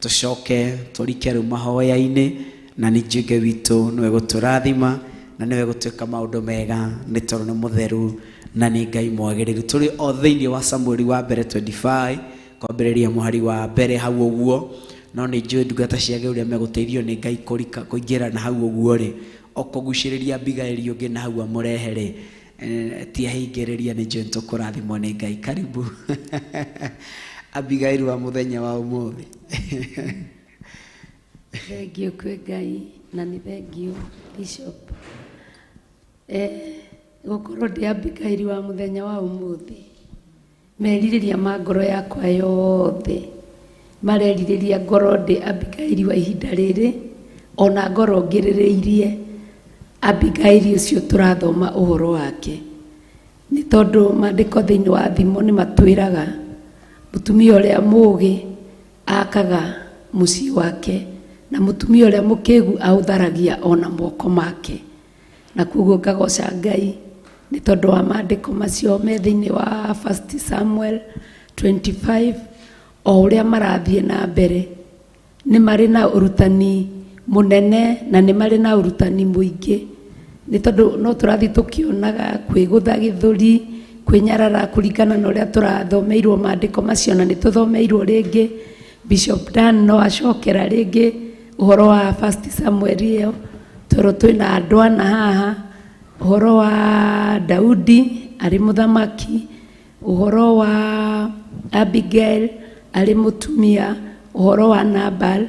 tũcoke tũrike rĩu mahoya-inĩ, na nĩ Ngai witũ nĩwe gũtũrathima na nĩwe gũtuĩka maũndũ mega, nĩ tondũ nĩ mũtheru na nĩ Ngai mwagĩrĩru. Tũrĩ o thĩinĩ wa Samueli wa mbere 25 kwambĩrĩria mũhari wa mbere hau ũguo, no nĩ njũĩ ndungata cia Ngai ũrĩa megũteithio nĩ Ngai kũrika kũingĩra na hau ũguo rĩ, o kũgucĩrĩria Abigaili ũngĩ na hau amũrehe rĩ, ti ahingĩrĩria, nĩ njũĩ nĩtũkũrathimwo nĩ Ngai. Karibu Abigaili wa mũthenya wa ũmũthĩ. Thengiũ kwĩ Ngai na nĩ thengiũ Bishop. Gũkorwo ndĩ Abigaili wa mũthenya wa ũmũthĩ, merirĩria ma ngoro yakwa yothe marerirĩria ngorwo ndĩ Abigaili wa ihinda rĩrĩ, ona ngorwo ngĩrĩrĩirie Abigaili ũcio tũrathoma ũhoro wake, nĩ tondũ maandĩko thĩinĩ wa thimo nĩ matwĩraga mũtumia ũrĩa mũũgĩ akaga mũciĩ wake na mũtumia ũrĩa mũkĩgu aũtharagia ona moko make. Na koguo ngagoca Ngai nĩ tondũ wa maandĩko macio me thĩinĩ wa 1 Samuel 25, o ũrĩa marathiĩ na mbere nĩ marĩ na ũrutani mũnene na nĩ marĩ na ũrutani mũingĩ, nĩ tondũ no tũrathiĩ tũkĩonaga kwĩgũtha gĩthũri, kwĩnyarara kũringana na ũrĩa tũrathomeirwo maandĩko macio, na nĩ tũthomeirwo rĩngĩ. Bishop Dan no acokera rĩngĩ ũhoro wa 1 Samuel ĩyo, tondũ twĩna andũ ana haha, ũhoro wa Daudi arĩ mũthamaki, ũhoro wa Abigail arĩ mũtumia, ũhoro wa Nabal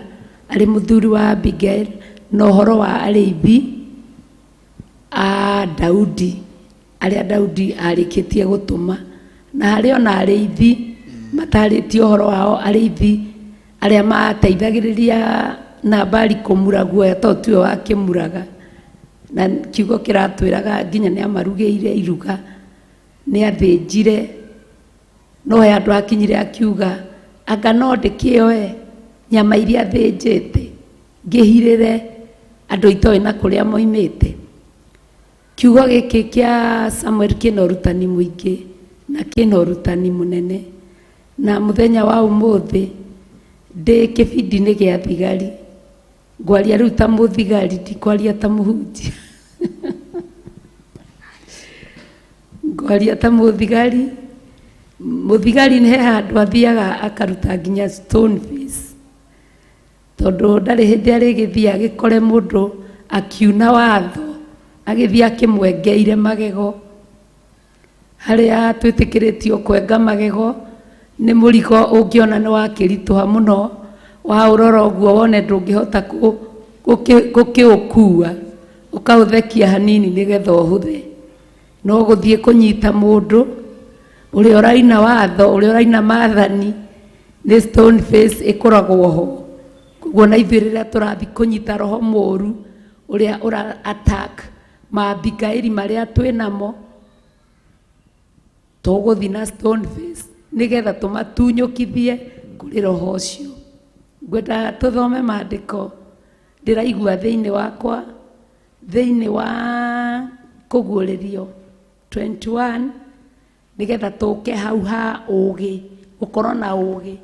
arĩ mũthuri wa Abigail, na ũhoro wa arĩithi a Daudi arĩa Daudi arĩkĩtie gũtũma, na harĩ ona arĩithi matarĩtie ũhoro wao, arĩithi arĩa mateithagĩrĩria Nabali kũmura guoya tondũ tiwe wakĩmuraga, na kiugo kĩratwĩraga nginya nĩ amarugĩire iruga, nĩ athĩnjire, no he andũ akinyire akiuga anga no ndĩkĩoe nyama iria thĩnjĩte ngĩhirĩre andũ itoĩ na kũrĩa moimĩte. Kiugo gĩkĩ kĩa Samuel kĩna ũrutani mũingĩ na kĩna ũrutani mũnene, na mũthenya wa ũmũthĩ ndĩ kĩbindi-inĩ gĩa thigari, ngwaria rĩu ta mũthigari, ndikwaria ta mũhunjia, ngwaria ta mũthigari. Mũthigari nĩ he handũ athiaga akaruta nginya stone face, tondũ ndarĩ hĩndĩ arĩgĩthiĩ agĩkore mũndũ akiuna watho agĩthiĩ akĩmwengeire magego. Harĩa twĩtĩkĩrĩtio kwenga magego nĩ mũrigo ũngĩona nĩ wakĩritũha mũno, waũrora ũguo wone ndũngĩhota gũkĩũkua, ũkaũthekia hanini nĩgetha ũhũthe. No gũthiĩ kũnyita mũndũ ũrĩa ũraina watho, ũrĩa ũraina maathani, nĩ stone face ĩkoragwo ho. Koguo na ithuĩ rĩrĩa tũrathiĩ kũnyita roho mũũru ũrĩa ũra attack maAbigaili marĩa twĩ namo, Tũgũthiĩ na stone face nĩgetha tũmatunyũkithie kũrĩ roho ũcio. Ngwenda tũthome maandĩko ndĩraigua thĩinĩ wakwa, thĩinĩ wa Kũguũrĩrio 21, nĩgetha tũke hau ha ũũgĩ, gũkorwo na ũũgĩ.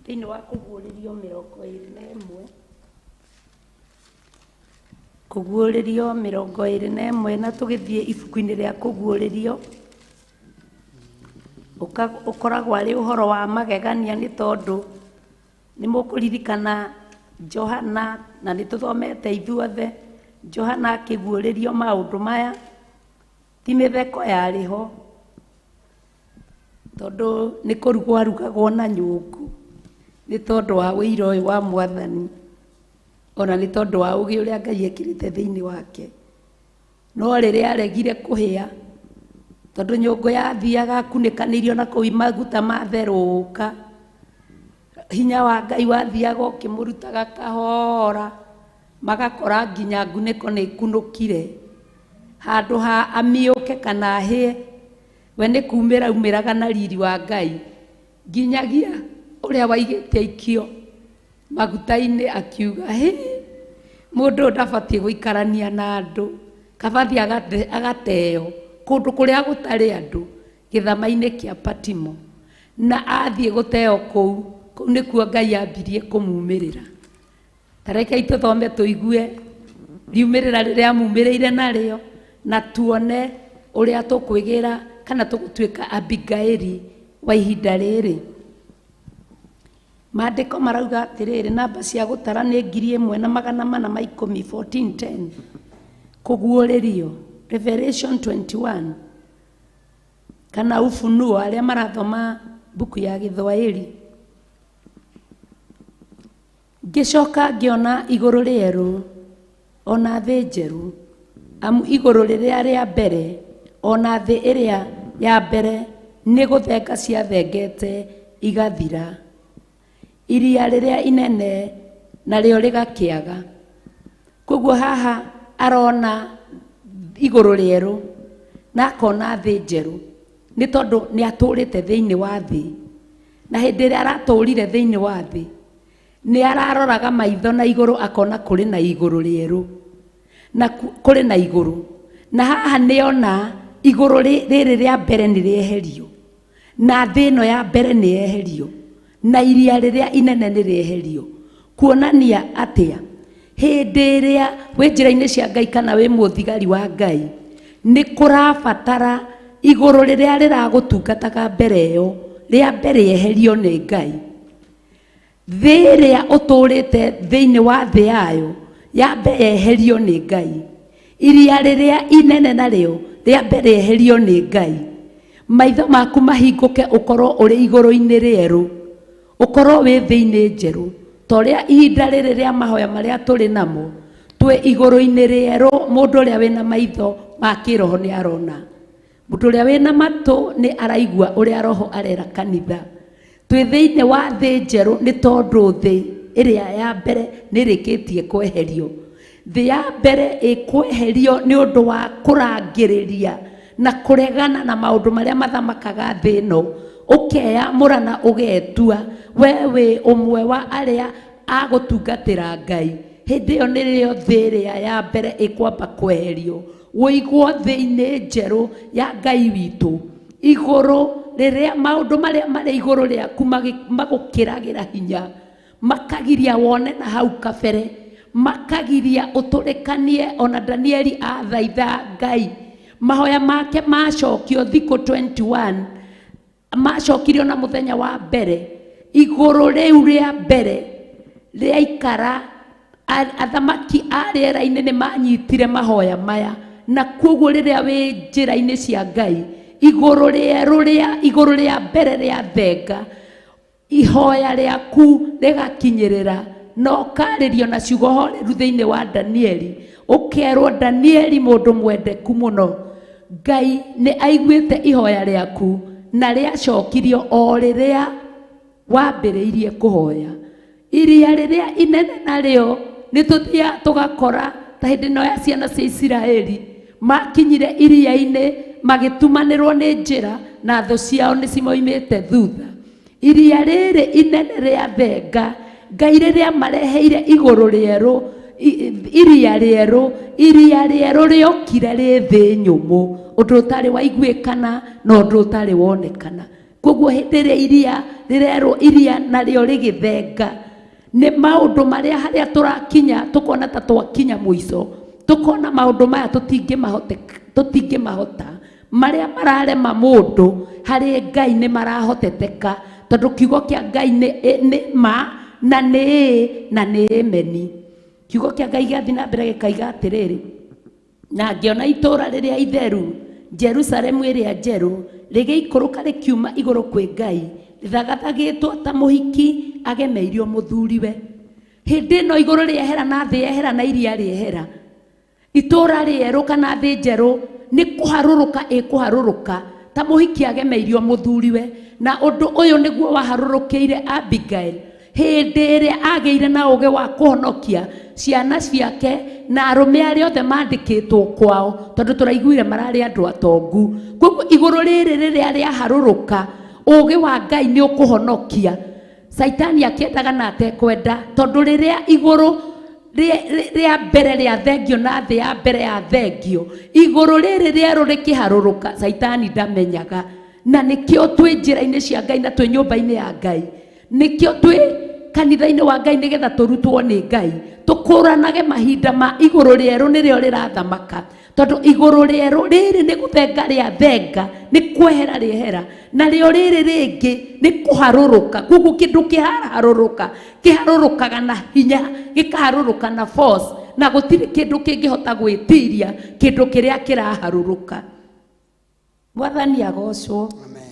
Thĩinĩ wa Kũguũrĩrio 21, Kũguũrĩrio 21, na tũgĩthiĩ ibuku-inĩ rĩa Kũguũrĩrio, ũkoragwo arĩ ũhoro wa magegania nĩ tondũ nĩ mũkũririkana Johana, na nĩ tũthomete ithuothe, Johana akĩguũrĩrio maũndũ maya, ti mĩtheko yarĩ ho, tondũ nĩ kũrugwo arugagwo na nyũngũ, nĩ tondũ wa ũira ũyũ wa Mwathani, ona nĩ tondũ wa ũgĩ ũrĩa Ngai ekĩrĩte thĩinĩ wake. No rĩrĩa aregire kũhĩa, tondũ nyũngũ yathiaga akunĩkanĩirio na kũu maguta matherũka, hinya wa Ngai wathiaga ũkĩmũrutaga kahora, magakora nginya ngunĩko nĩ ĩkunũkire. Handũ ha amiũke kana ahĩe, we nĩ kumĩra aumĩraga na riri wa Ngai, nginyagia ũrĩa waigĩte aikio maguta-inĩ akiuga, hĩ, mũndũ ũyũ ndabatiĩ gũikarania na andũ, kabathi agateo kũndũ kũrĩa gũtarĩ andũ, gĩthama-inĩ kĩa Patimo. Na athiĩ gũteo kũu, kũu nĩkuo Ngai ambirie kũmumĩrĩra. Ta rekei tũthome tũigue riumĩrĩra rĩrĩa amumĩrĩire narĩo, na tuone ũrĩa tũkwĩgĩra kana tũgũtuĩka Abigaili wa ihinda rĩrĩ. Maandĩko marauga atĩrĩrĩ, namba cia gũtara nĩ 1410, 1410. Kũguũrĩrio, Revelation 21, kana Ufunuo, arĩa marathoma mbuku ya Gĩthwaĩri. Ngĩcoka ngĩona igũrũ rĩerũ ona thĩ njerũ, amu igũrũ rĩrĩa rĩa mbere ona thĩ ĩrĩa ya mbere nĩ gũthenga ciathengete igathira, iria rĩrĩa inene narĩo rĩgakĩaga. Koguo haha arona igũrũ rĩerũ na akona thĩ njerũ, nĩ tondũ nĩ atũrĩte thĩinĩ wa thĩ, na hĩndĩ ĩrĩa aratũrire thĩinĩ wa thĩ nĩ araroraga maitho na igũrũ akona kũrĩ na igũrũ rĩerũ na kũrĩ na igũrũ, na haha nĩona igũrũ rĩrĩ rĩa mbere nĩ rĩeherio, na thĩ ĩno ya mbere nĩ yeherio, na iria rĩrĩa inene nĩ rĩeherio. Kuonania atĩa? Hĩndĩ ĩrĩa wĩ njĩra-inĩ cia Ngai kana wĩ mũthigari wa Ngai, nĩ kũrabatara igũrũ rĩrĩa rĩragũtungataga mbere ĩyo rĩa mbere rĩeherio nĩ Ngai. Thĩ ĩrĩa ũtũrĩte thĩinĩ wa thĩ yayo ya mbere yeherio nĩ Ngai. Iria rĩrĩa inene narĩo rĩa mbere rĩeherio nĩ Ngai. Maitho maku mahingũke ũkorwo ũrĩ igũrũ-inĩ rĩerũ, ũkorwo wĩ thĩ-inĩ njerũ. Ta ũrĩa ihinda rĩrĩ rĩa mahoya marĩa tũrĩ namo, twĩ igũrũ-inĩ rĩerũ. Mũndũ ũrĩa wĩna maitho ma kĩroho nĩ arona, mũndũ ũrĩa wĩna matũ nĩ araigua ũrĩa roho arera kanitha. Twĩ thĩinĩ wa thĩ njerũ nĩ tondũ thĩ ĩrĩa ya mbere nĩ ĩrĩkĩtie kweherio. Thĩ ya mbere ĩkweherio nĩ ũndũ wa kũrangĩrĩria na kũregana na maũndũ marĩa mathamakaga thĩ ĩno, ũkeyamũra na ũgetua we wĩ ũmwe wa arĩa a gũtungatĩra Ngai. Hĩndĩ ĩyo nĩrĩo thĩ ĩrĩa ya mbere ĩkwamba kweherio, wũigwo thĩ-inĩ njerũ ya Ngai witũ. Igũrũ rĩrĩa maũndũ marĩa marĩ igũrũ rĩaku magũkĩragĩra hinya, makagiria wone na hau kabere, makagiria ũtũrĩkanie. Ona Danieli athaitha Ngai, mahoya make macokio thikũ 21, macokirio na mũthenya wa mbere. Igũrũ rĩu rĩa mbere rĩaikara, athamaki a rĩera-inĩ nĩ manyitire mahoya maya, na koguo rĩrĩa wĩ njĩra-inĩ cia Ngai, igũrũ rĩerũ rĩa igũrũ rĩa mbere rĩa thenga, ihoya rĩaku rĩgakinyĩrĩra na ũkarĩrio na ciugo horeru thĩinĩ wa Danieli. Ũkerwo, Danieli mũndũ mwendeku mũno, Ngai nĩ aiguĩte ihoya rĩaku na rĩacokirio o rĩrĩa wambĩrĩirie kũhoya. Iria rĩrĩa inene narĩo nĩ tũthiaga tũgakora ta hĩndĩ ĩno ya ciana cia Isiraeli makinyire iria-inĩ magĩtumanĩrwo nĩ njĩra, na thũ ciao nĩ cimoimĩte thutha. Iria rĩrĩ inene rĩa thenga, Ngai rĩrĩa mareheire igũrũ rĩerũ, iria rĩerũ, iria rĩerũ rĩokire rĩ thĩ nyũmũ, ũndũ ũtarĩ waiguĩkana na ũndũ ũtarĩ wonekana. Koguo hĩndĩ ĩrĩa iria rĩrerwo iria narĩo rĩgĩthenga, nĩ maũndũ marĩa harĩa tũrakinya tũkona ta twakinya mũico, tũkona maũndũ maya tũtingĩmahota, marĩa mararema mũndũ harĩ Ngai nĩ marahoteteka, tondũ kiugo kĩa Ngai nĩ ma na nĩ ĩĩ na nĩ ĩmeni. Kiugo kĩa Ngai gĩathiĩ na mbere gĩkaiga atĩrĩrĩ, na ngĩona itũũra rĩrĩa itheru Jerusalemu ĩrĩa njerũ rĩgĩikũrũka rĩkiuma igũrũ kwĩ Ngai, rĩthagathagĩtwo ta mũhiki agemeirio mũthuriwe. Hĩndĩ ĩno igũrũ rĩehera na thĩ yehera na iria rĩehera, itũũra rĩerũ kana thĩ njerũ nĩ kũharũrũka ĩkũharũrũka ta mũhiki agemeirio mũthuriwe. Na ũndũ ũyũ nĩguo waharũrũkĩire Abigail hĩndĩ ĩrĩa agĩire na ũũgĩ wa kũhonokia ciana ciake na arũme arĩa othe mandĩkĩtwo kwao, tondũ tũraiguire mararĩ andũ atongu. Koguo igũrũ rĩrĩ rĩrĩa rĩaharũrũka, ũũgĩ wa Ngai nĩ ũkũhonokia. Caitani akĩendaga na atekwenda, tondũ rĩrĩa igũrũ rĩa mbere rĩa thengio na thĩ ya mbere ya thengio, igũrũ rĩrĩ rĩerũ rĩkĩharũrũka, Caitani ndamenyaga. Na nĩkĩo twĩ njĩra-inĩ cia Ngai na twĩ nyũmba-inĩ ya Ngai, nĩkĩo twĩ kanitha-inĩ wa Ngai, nĩgetha tũrutwo nĩ Ngai, tũkũranage mahinda ma igũrũ rĩerũ nĩrĩo rĩrathamaka, tondũ igũrũ rĩerũ rĩrĩ nĩ gũthenga rĩa thenga, nĩ kwehera rĩehera, narĩo rĩrĩ rĩngĩ nĩ kũharũrũka. Koguo kĩndũ kĩharũrũka kĩharũrũkaga na hinya, gĩkaharũrũka na force, na gũtirĩ kĩndũ kĩngĩhota gwĩtiria kĩndũ kĩrĩa kĩraharũrũka. Mwathani agocwo. Amen.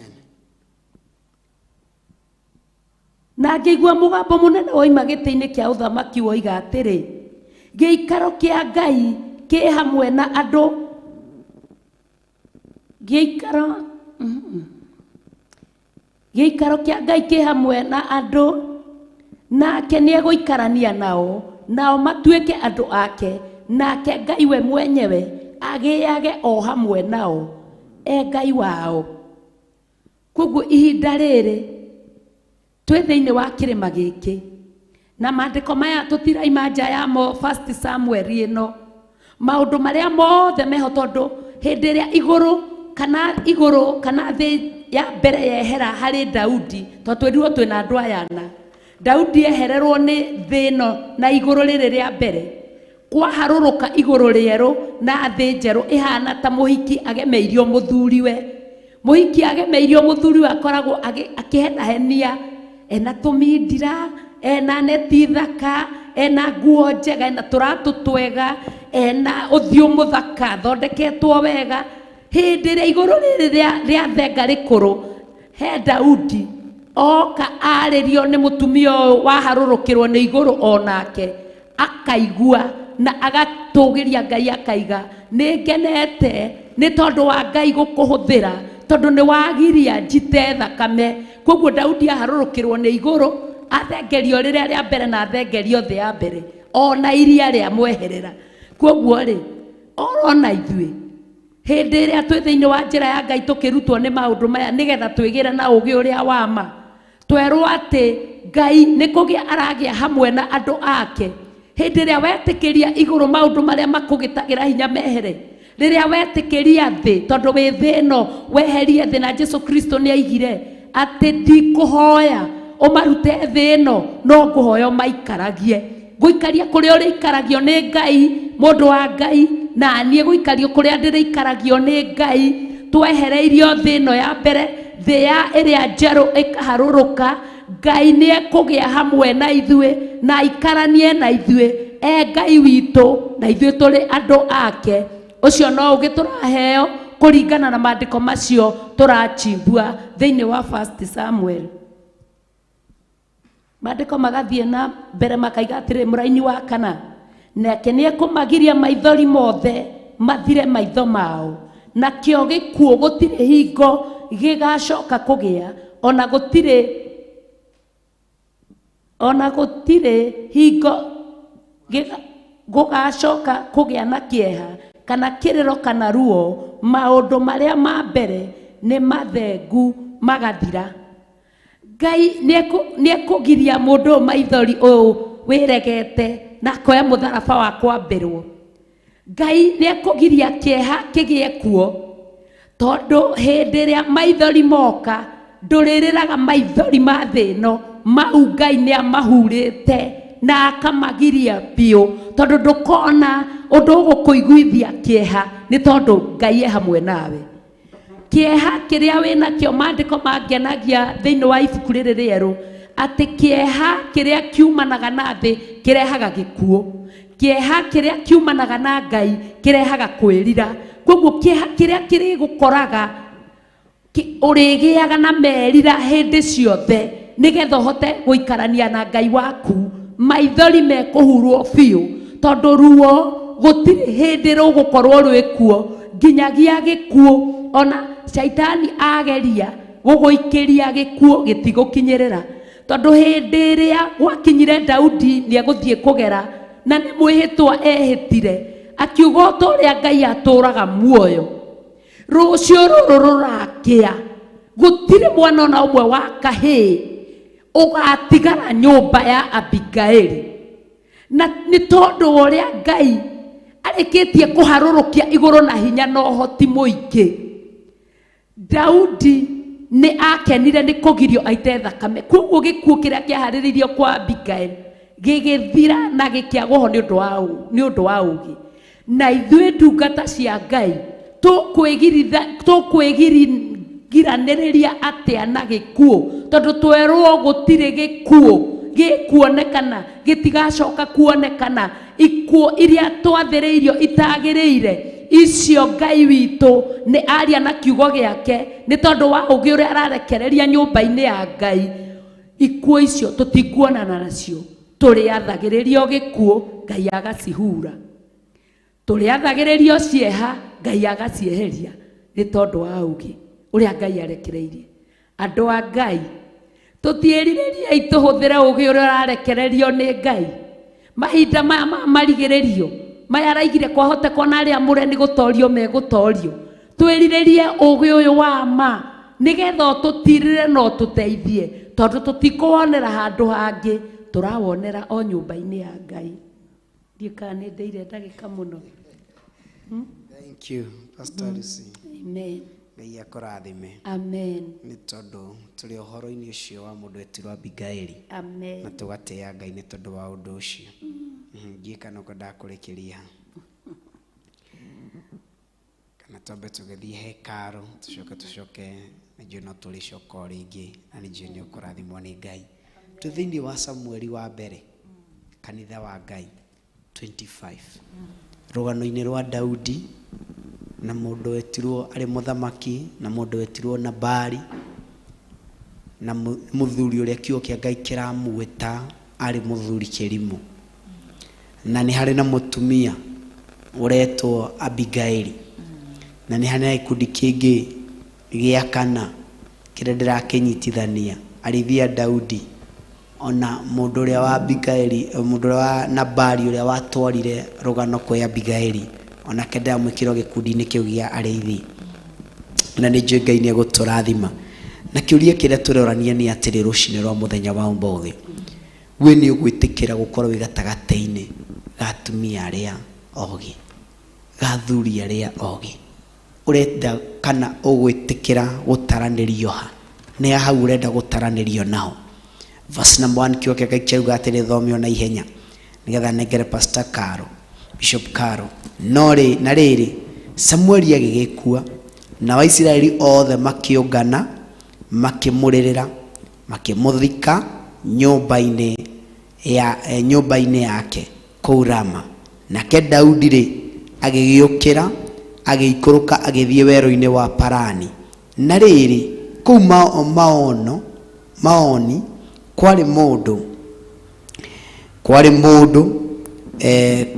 Na ngĩigua mũgambo mũnene woima gĩtĩ-inĩ kĩa ũthamaki woiga atĩrĩ, gĩikaro kĩa Ngai kĩ hamwe na andũ, gĩikaro kĩa Ngai kĩ hamwe na andũ, nake nĩegũikarania nao, nao matuĩke andũ ake, nake Ngai we mwenyewe agĩage o hamwe nao, e Ngai wao. Koguo ihinda rĩrĩ twĩ thĩinĩ wa kĩrĩma gĩkĩ, na maandĩko maya tũtiraima nja yamo. First Samuel ĩno maũndũ marĩa mothe meho, tondũ hĩndĩ ĩrĩa igũrũ kana thĩ ya mbere yehera harĩ Daudi, tondũ twĩrirwo twĩna andũ aya ana, Daudi ehererwo nĩ thĩ ĩno na igũrũ rĩrĩ rĩa mbere, kwaharũrũka igũrũ rĩerũ na thĩ njerũ ĩhana ta mũhiki agemeirio mũthuriwe. Mũhiki agemeirio mũthuriwe akoragwo akĩhenahenia, ena tũmindira, ena neti thaka, ena nguo njega, ena tũratũ twega, ena ũthiũ mũthaka thondeketwo wega. Hĩndĩ ĩrĩa igũrũ rĩrĩ rĩa thenga rĩkũrũ he Daudi oka arĩrio nĩ mũtumia ũyũ waharũrũkĩrwo nĩ igũrũ, onake akaigua na agatũgĩria Ngai, akaiga nĩ ngenete nĩ tondũ wa Ngai gũkũhũthĩra, tondũ nĩ wagiria njite thakame. Koguo Daudi aharũrũkĩrwo nĩ igũrũ, athengerio rĩrĩa rĩa mbere na athengerio thĩ ya mbere, ona iria rĩa mweherera. Koguo rĩ, orona ithuĩ hĩndĩ ĩrĩa twĩ thĩinĩ wa njĩra ya Ngai tũkĩrutwo nĩ maũndũ maya nĩgetha twĩgĩre na ũũgĩ ũrĩa wa ma, twerwo atĩ Ngai nĩ kũgĩa aragĩa hamwe na andũ ake. Hĩndĩ ĩrĩa wetĩkĩria igũrũ maũndũ marĩa makũgĩtagĩra hinya mehere, rĩrĩa wetĩkĩria thĩ, tondũ wĩ thĩ ĩno weherie thĩ, na Jesu Kristo nĩ aigire atĩ ndikũhoya ũmarute thĩ ĩno, no ngũhoya ũmaikaragie. Gũikaria kũrĩa ũrĩikaragio nĩ Ngai, mũndũ wa Ngai, na niĩ gũikario kũrĩa ndĩrĩikaragio nĩ Ngai. Twehereirio thĩ ĩno ya mbere, thĩ ya ĩrĩa njerũ ĩkaharũrũka, Ngai nĩ ekũgĩa hamwe na ithuĩ na aikaranie na ithuĩ, e Ngai witũ na ithuĩ tũrĩ andũ ake. Ũcio no ũgĩ tũraheo kũringana na maandĩko macio tũrachimbua thĩinĩ wa First Samuel. Maandĩko magathiĩ na mbere makaiga atĩrĩ, mũraini wa kana, nake nĩ ekũmagiria maithori mothe mathire maitho mao, nakĩo gĩkuũ gũtirĩ hingo gĩgacoka kũgĩa, ona gũtirĩ hingo gũgacoka kũgĩa na kĩeha kana kĩrĩro kana ruo. Maũndũ marĩa ma mbere Nĩ mathengu magathira. Ngai nĩekũgiria mũndũ ũyũ maithori ũyũ wĩregete na akoya mũtharaba wa kwambĩrwo. Ngai nĩekũgiria kĩeha kĩgĩe kuo, tondũ hĩndĩ ĩrĩa maithori moka ndũrĩrĩraga maithori ma thĩ ĩno, mau Ngai nĩamahurĩte na akamagiria biũ, tondũ ndũkona ũndũ ũgũkũiguithia kĩeha nĩ tondũ Ngai e hamwe nawe. Kĩeha kĩrĩa wĩnakĩo, maandĩko mangenagia thĩinĩ wa ibuku rĩrĩ rĩerũ atĩ kĩeha kĩrĩa kiumanaga na thĩ kĩrehaga gĩkuũ, kĩeha kĩrĩa kiumanaga na Ngai kĩrehaga kwĩrira. Koguo kĩeha kĩrĩa kĩrĩgũkoraga ũrĩgĩaga na merira hĩndĩ ciothe nĩgetha ũhote gũikarania na Ngai waku. Maithori mekũhurwo biũ, tondũ ruo gũtirĩ hĩndĩ rũgũkorwo rwĩkuo nginyagia gĩkuũ. Ona caitani ageria gũgũikĩria gĩkuũ gĩtigũkinyĩrĩra, tondũ hĩndĩ ĩrĩa gwakinyire Daudi nĩegũthiĩ kũgera na nĩ mwĩhĩtwa ehĩtire akiuga o ta ũrĩa Ngai atũraga muoyo, rũciũ rũrũ rũrakĩa gũtirĩ mwana ona ũmwe wa kahĩĩ ũgatigara nyũmba ya Abigaili. Na nĩ tondũ wa ũrĩa Ngai arĩkĩtie kũharũrũkia igũrũ na hinya na ũhoti mũingĩ, Daudi nĩ akenire nĩ kũgirio aite thakame. Koguo gĩkuũ kĩrĩa kĩaharĩrĩirio kwa Abigail gĩgĩthira na gĩkĩagwo ho nĩ ũndũ wa ũũgĩ. Na ithuĩ ndungata cia Ngai tũkwĩgiranĩrĩria atĩa na gĩkuũ, tondũ twerwo gũtirĩ gĩkuũ gĩkuonekana, gĩtigacoka kuonekana. Ikuũ iria twathĩrĩirio itagĩrĩire icio Ngai witũ nĩ aria na kiugo gĩake, nĩ tondũ wa ũũgĩ ũrĩa ararekereria nyũmba-inĩ ya Ngai. Ikuũ icio tũtikuonana nacio, tũrĩathagĩrĩrio gĩkuũ Ngai agacihura, tũrĩathagĩrĩrio cieha Ngai agacieheria, nĩ tondũ wa ũũgĩ ũrĩa Ngai arekereirie. Andũ a Ngai, tũtiĩrirĩriei tũhũthĩre ũũgĩ ũrĩa ũrarekererio nĩ Ngai. Mahinda maya ma marigĩrĩrio maya araigire kwahoteka ona arĩa amũre nĩ gũtorio megũtorio. Twĩrirĩrie ũũgĩ ũyũ wa ma nĩgetha ũtũtirĩre na ũtũteithie, tondũ tũtikũwonera handũ hangĩ, tũrawonera o nyũmba-inĩ ya Ngai. Ndiũĩ kana nĩ ndeire ndagĩka mũno. Thank you, Pastor Lucy. Amen. Ngai akũrathime. Amen. Nĩ tondũ tũrĩ ũhoro-inĩ ũcio wa mũndũ wetirwo Abigaili. Amen. Na tũgatĩĩa Ngai nĩ tondũ wa ũndũ ũcio. Ndiũĩ kana ũkwendaga kũrĩkĩria. Kana twambe tũgĩthiĩ hekarũ, tũcoke tũcoke, nĩnjũĩ no tũrĩcoka o rĩngĩ, na nĩnjũĩ nĩ ũkũrathimwo nĩ Ngai. Twĩ thĩinĩ wa Samueli wa mbere, kanitha wa Ngai 25. Rũgano-inĩ rwa Daudi na mũndũ wetirwo arĩ mũthamaki na mũndũ wetirwo Nabali na mũthuri ũrĩa kiugo kĩa Ngai kĩramwĩta arĩ mũthuri kĩrimũ. Na nĩ harĩ na mũtumia ũretwo Abigaili. Na nĩ harĩ na gĩkundi kĩngĩ gĩa kana kĩrĩa ndĩrakĩnyitithania, arĩithi a Daudi ona mũndũ ũrĩa wa Abigaili, mũndũ ũrĩa wa Nabali ũrĩa watwarire rũgano kwĩ Abigaili, onake ndĩramwĩkĩra gĩkundi-inĩ kĩu gĩa arĩithi. Na nĩ njũĩ Ngai nĩ egũtũrathima. Na kĩũria kĩrĩa tũrorania nĩ atĩrĩ rũcinĩ rwa mũthenya wa ũmũthĩ, we nĩ ũgwĩtĩkĩra gũkorwo wĩ gatagatĩ-inĩ ga atumia arĩa ogĩ, ga athuri arĩa ogĩ? Ũrenda kana ũgwĩtĩkĩra gũtaranĩrio ha? Nĩ hau ũrenda gũtaranĩrio naho? Verse number 1, kiugo kĩa Ngai kĩrauga atĩrĩ, thomio na ihenya nĩgetha nengere Pastor Caro, Bishop Caro. No rĩ, na rĩrĩ, Samueli agĩgĩkua, nao Aisiraeli othe makĩũngana makĩmũrĩrĩra, makĩmũthika nyũmba-inĩ ya nyũmba-inĩ yake kũu Rama. Nake Daudi rĩ, agĩgĩũkĩra agĩikũrũka agĩthiĩ werũ-inĩ wa Parani. Na rĩrĩ, kũu maono maoni kwarĩ mũndũ kwarĩ mũndũ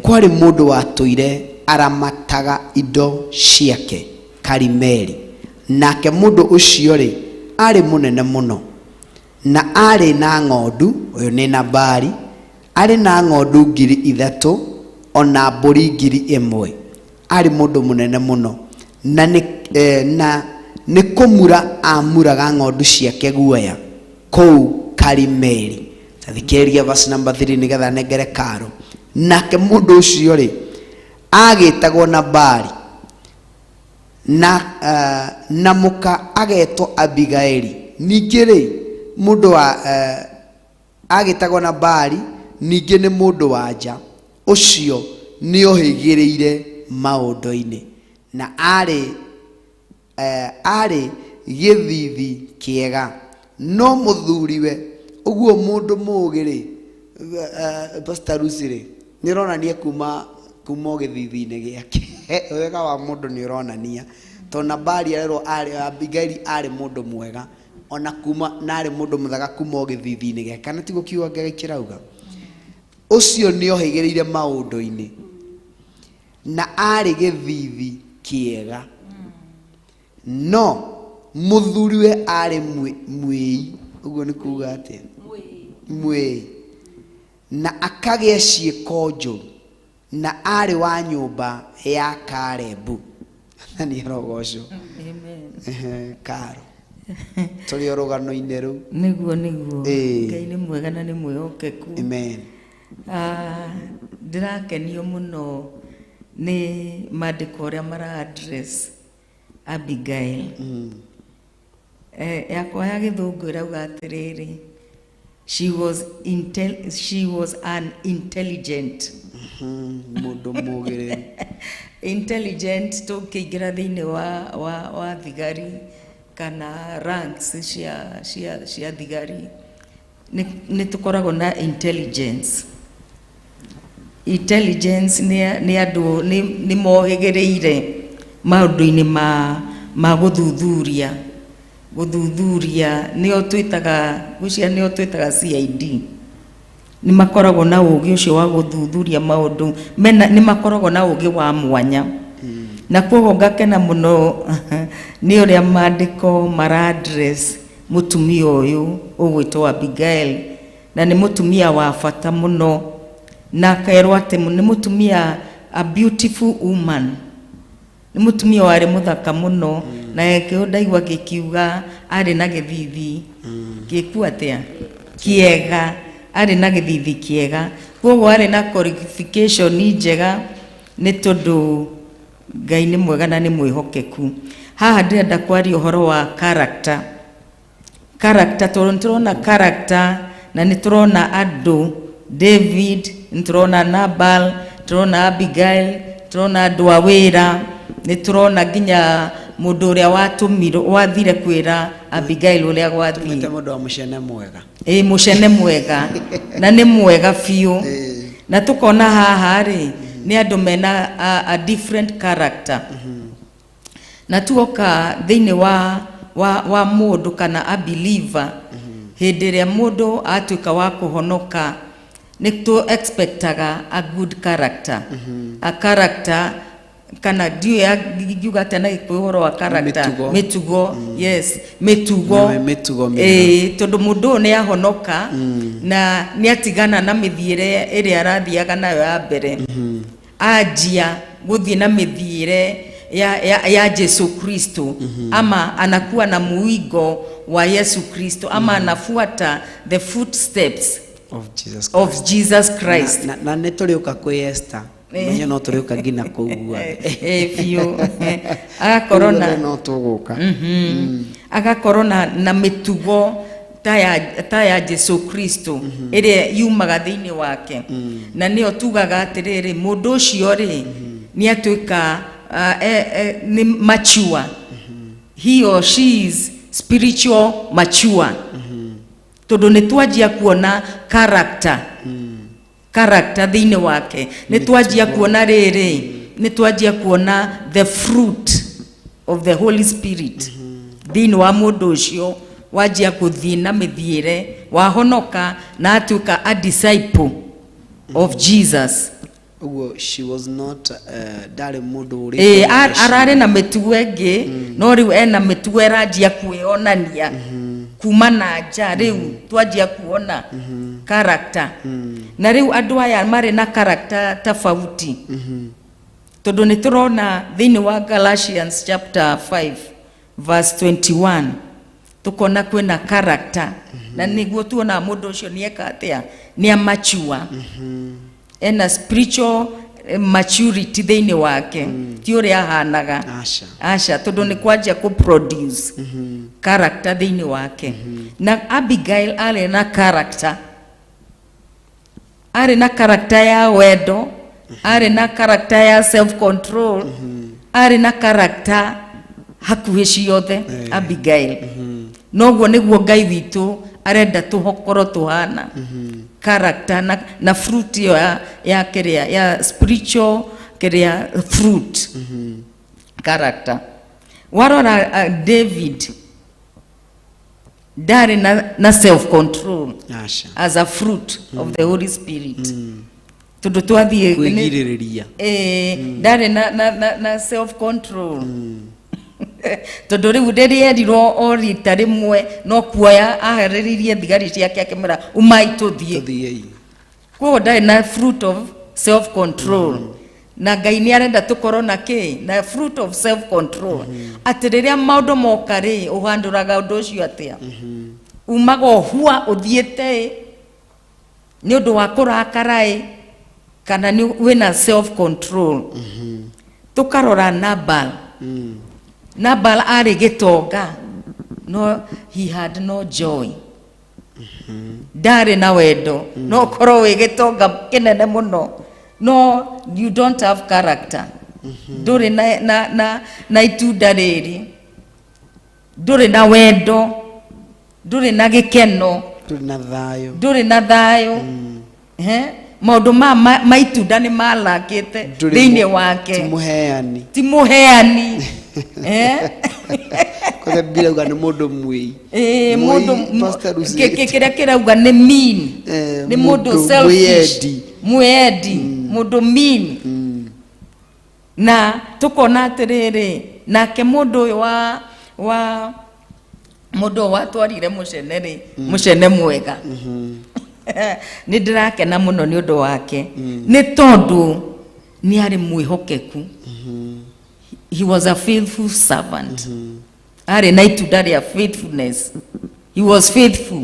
kwarĩ mũndũ watũire aramataga indo ciake Karimeli. Nake mũndũ ũcio rĩ, arĩ mũnene mũno, na arĩ na ng'ondu, ũyũ nĩ Nabali, arĩ na ng'ondu 3,000 ona mbũri 1,000. Arĩ mũndũ mũnene mũno, na nĩ na Nĩ kũmura amuraga ng'ondu ciake guoya kũu Karimeli. Tathikĩrĩria verse number 3 nĩgetha nengere karo. Nake mũndũ ũcio rĩ agĩtagwo Nabali na na mũka agetwo Abigaili. Ningĩ rĩ mũndũ wa agĩtagwo Nabali ningĩ nĩ mũndũ wa nja ũcio nĩohĩgĩrĩire maũndũ-inĩ na arĩ arĩ gĩthithi kĩega no mũthuriwe ũguo mũndũ mũũgĩ rĩ Pastor Lucy rĩ nĩ ũronania kuma kuma o gĩthithi-inĩ gĩake wega wa mũndũ nĩ ũronania tondũ Nabali arerwo arĩ Abigaili arĩ mũndũ mwega ona kuma na arĩ mũndũ mũthaka kuma o gĩthithi-inĩ gĩake kana tiguo kiugo Ngai kĩrauga ũcio nĩ ohĩgĩrĩire maũndũ-inĩ na arĩ gĩthithi kĩega no mũthuriwe arĩ mwĩi ũguo nĩ kuga atĩa mwĩi na akagĩa ciĩko njũru na arĩ wa nyũmba ya Karebu na nĩ arogocwo. Amen. Ehe, karo tũrĩ o rũgano-inĩ rũu. Nĩguo nĩguo. Ĩĩ. Ngai nĩ mwega na nĩ mwĩhokeku. Amen. Ndĩrakenio mũno nĩ maandĩko ũrĩa mara address Abigail. Yakwa ya gĩthũngũ ĩrauga atĩrĩrĩ, she was an intelligent. Mũndũ mũgĩrĩru. Intelligent tũkĩingĩra thĩinĩ wa thigari kana ranks cia thigari nĩ tũkoragwo na intelligence. Intelligence nĩ andũ nĩ mohĩgĩrĩire maũndũ-inĩ ma gũthuthuria. Gũthuthuria nĩo twĩtaga, ngwĩciria nĩo twĩtaga CID. Nĩ makoragwo na ũgĩ ũcio wa gũthuthuria maũndũ, mena nĩ makoragwo na ũgĩ wa mwanya. Na koguo ngakena mũno nĩ ũrĩa maandĩko mara address mũtumia ũyũ ũgwĩtwo Abigail, na nĩ mũtumia wa bata mũno, na akerwo atĩ nĩ mũtumia a beautiful woman, nĩ mũtumia warĩ mũthaka mũno, na kĩo ndaigua gĩkiuga arĩ na gĩthithi gĩku atĩa kĩega, arĩ na gĩthithi kĩega, koguo arĩ na qualification njega nĩ tondũ Ngai nĩ mwega na nĩ mwĩhokeku. Haha ndĩrenda kwaria ũhoro wa character. Character, tondũ nĩ tũrona character na nĩ tũrona andũ David, nĩ tũrona Nabal, tũrona Abigail, tũrona andũ a wĩra, nĩ tũrona nginya mũndũ ũrĩa watũmirwo, wathire kwĩra Abigail ũrĩa gwathire. Tũmwĩte mũndũ wa mũcene mwega. Ĩĩ, mũcene mwega na nĩ mwega biũ. Na tũkona haha rĩ nĩ andũ mena a different character. Na tuoka thĩinĩ wa mũndũ kana a believer, hĩndĩ ĩrĩa mũndũ atuĩka wa kũhonoka nĩ tũ expectaga a good character. A character kana ndiũĩ ingiuga atĩa na Gĩkũyũ ũhoro wa character. Mĩtugo. Mĩtugo, yes, mĩtugo. Nĩ mĩtugo mĩega. Ĩĩ, tondũ mũndũ ũyũ nĩ ahonoka na nĩ atigana na mĩthiĩre ĩrĩa arathiaga nayo ya mbere. Anjia gũthiĩ na mĩthiĩre ya Jesu Kristo, ama anakuwa na muigo wa Yesu Kristo, ama anafuata the footsteps of Jesus of Christ. Jesus Christ. Na nĩ tũrĩũka kwĩ Esther. Menye no tũrĩũka nginya kũu guothe. Biũ. Agakorwo na Kũu guothe no tũgũka. Agakorwo na mĩtugo ta ya Jesu Kristo ĩrĩa yumaga thĩinĩ wake. Na nĩyo tugaga atĩrĩrĩ, mũndũ ũcio rĩ nĩ atuĩka, nĩ mature. He or she is spiritual mature. Tondũ nĩ twanjia kuona character. Character thĩinĩ wake. Nĩ twanjia kuona rĩrĩ, nĩ twanjia kuona the fruit of the Holy Spirit thĩinĩ wa mũndũ ũcio, wanjia gũthiĩ na mĩthiĩre, wahonoka na atuĩka a disciple of Jesus. Ũguo she was not, ndarĩ mũndũ ũrĩ Ĩĩ, ararĩ na mĩtugo ĩngĩ, no rĩu ena mĩtugo ĩranjia kwĩonania kuma na nja, rĩu twanjia kuona character. Na rĩu andũ aya marĩ na character tofauti. Tondũ nĩ tũrona thĩinĩ wa Galatians chapter 5 verse 21 tukona kwĩna character na nĩguo tuonaga mũndũ ũcio nĩ eka atĩa nĩ amachua ena spiritual maturity thĩinĩ wake ti ũrĩa ahanaga Aca. aca tondũ nĩ kwanjia kũ produce character thĩinĩ wake na Abigail arĩ na character arĩ na character ya wendo arĩ na character ya self control arĩ na character hakuhĩ ciothe Abigail noguo nĩguo Ngai witũ arenda tũkorwo tũhana character na, na fruit ĩyo ya, ya kĩrĩa ya spiritual kĩrĩa fruit character warora David ndarĩ na, na self control Aca. as a fruit of the Holy Spirit tondũ twathiĩ Kwĩgirĩrĩria. ĩĩ ndarĩ na, na, na, na self control tondũ rĩu rĩrĩa erirwo o rita rĩmwe no kuoya aharĩrĩirie thigari ciake akĩmwĩra umai tũthiĩ Tũthiĩi. koguo ndarĩ na fruit of self control na ngai nĩ arenda tũkorwo na kĩ na fruit of self control atĩ rĩrĩa maũndũ moka rĩ ũhandũraga ũndũ ũcio atĩa umaga ũhua ũthiĩte ĩ nĩ ũndũ wa kũrakara ĩ kana nĩ wĩna self control tũkarora Nabal Nabal arĩ gĩtonga no he had no joy ndarĩ na wendo no ũkorwo wĩ gĩtonga kĩnene mũno no you don't have character ndũrĩ na, na, na, na itunda rĩrĩ ndũrĩ na wendo ndũrĩ na gĩkeno Ndũrĩ na thayũ. ndũrĩ na thayũ He? Maũndũ ma, ma, ma itunda nĩ malakĩte Ndũrĩ thĩinĩ ti wake mũheani. ti mũheani Eh? Kwanza Biblia uga nĩ mũndũ mwĩi. Ĩĩ, Mwĩi, mũndũ Pastor Lucy. kĩrĩa kĩrauga nĩ mean Eh, nĩ mũndũ mũndũ selfish mwĩendi. mwĩendi mũndũ mean na tukona atĩrĩrĩ nake mũndũ ũyũ wa wa mũndũ ũyũ watwarire mũcene rĩ mũcene mwega nĩ ndĩrakena mũno nĩ ũndũ wake nĩ tondũ nĩ arĩ mwĩhokeku he was a faithful servant arĩ na itunda rĩa faithfulness he was faithful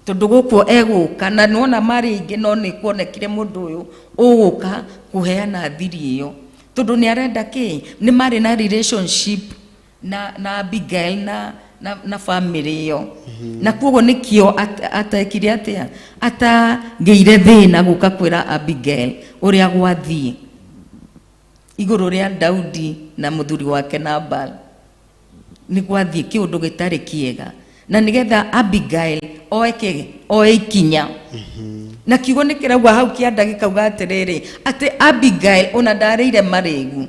tondũ gũkũ egũka na nĩwona marĩ aingĩ no nĩ kuonekire mũndũ ũyũ ũgũka kũheana thiri ĩyo tondũ nĩ arenda kĩ nĩ marĩ na relationship na, na Abigail na, na, na family ĩyo na koguo nĩkĩo atekire atĩa atagĩire thĩna gũka kwĩra Abigail ũrĩa gwathiĩ igũrũ rĩa Daudi na mũthuri wake Nabal nĩ gwathiĩ kĩũndũ gĩtarĩ kĩega na nĩgetha Abigail oe kĩ oe ikinya na kiugo nĩ kĩrauga hau kĩanda gĩkauga atĩrĩrĩ atĩ Abigail ona ndarĩire marĩgu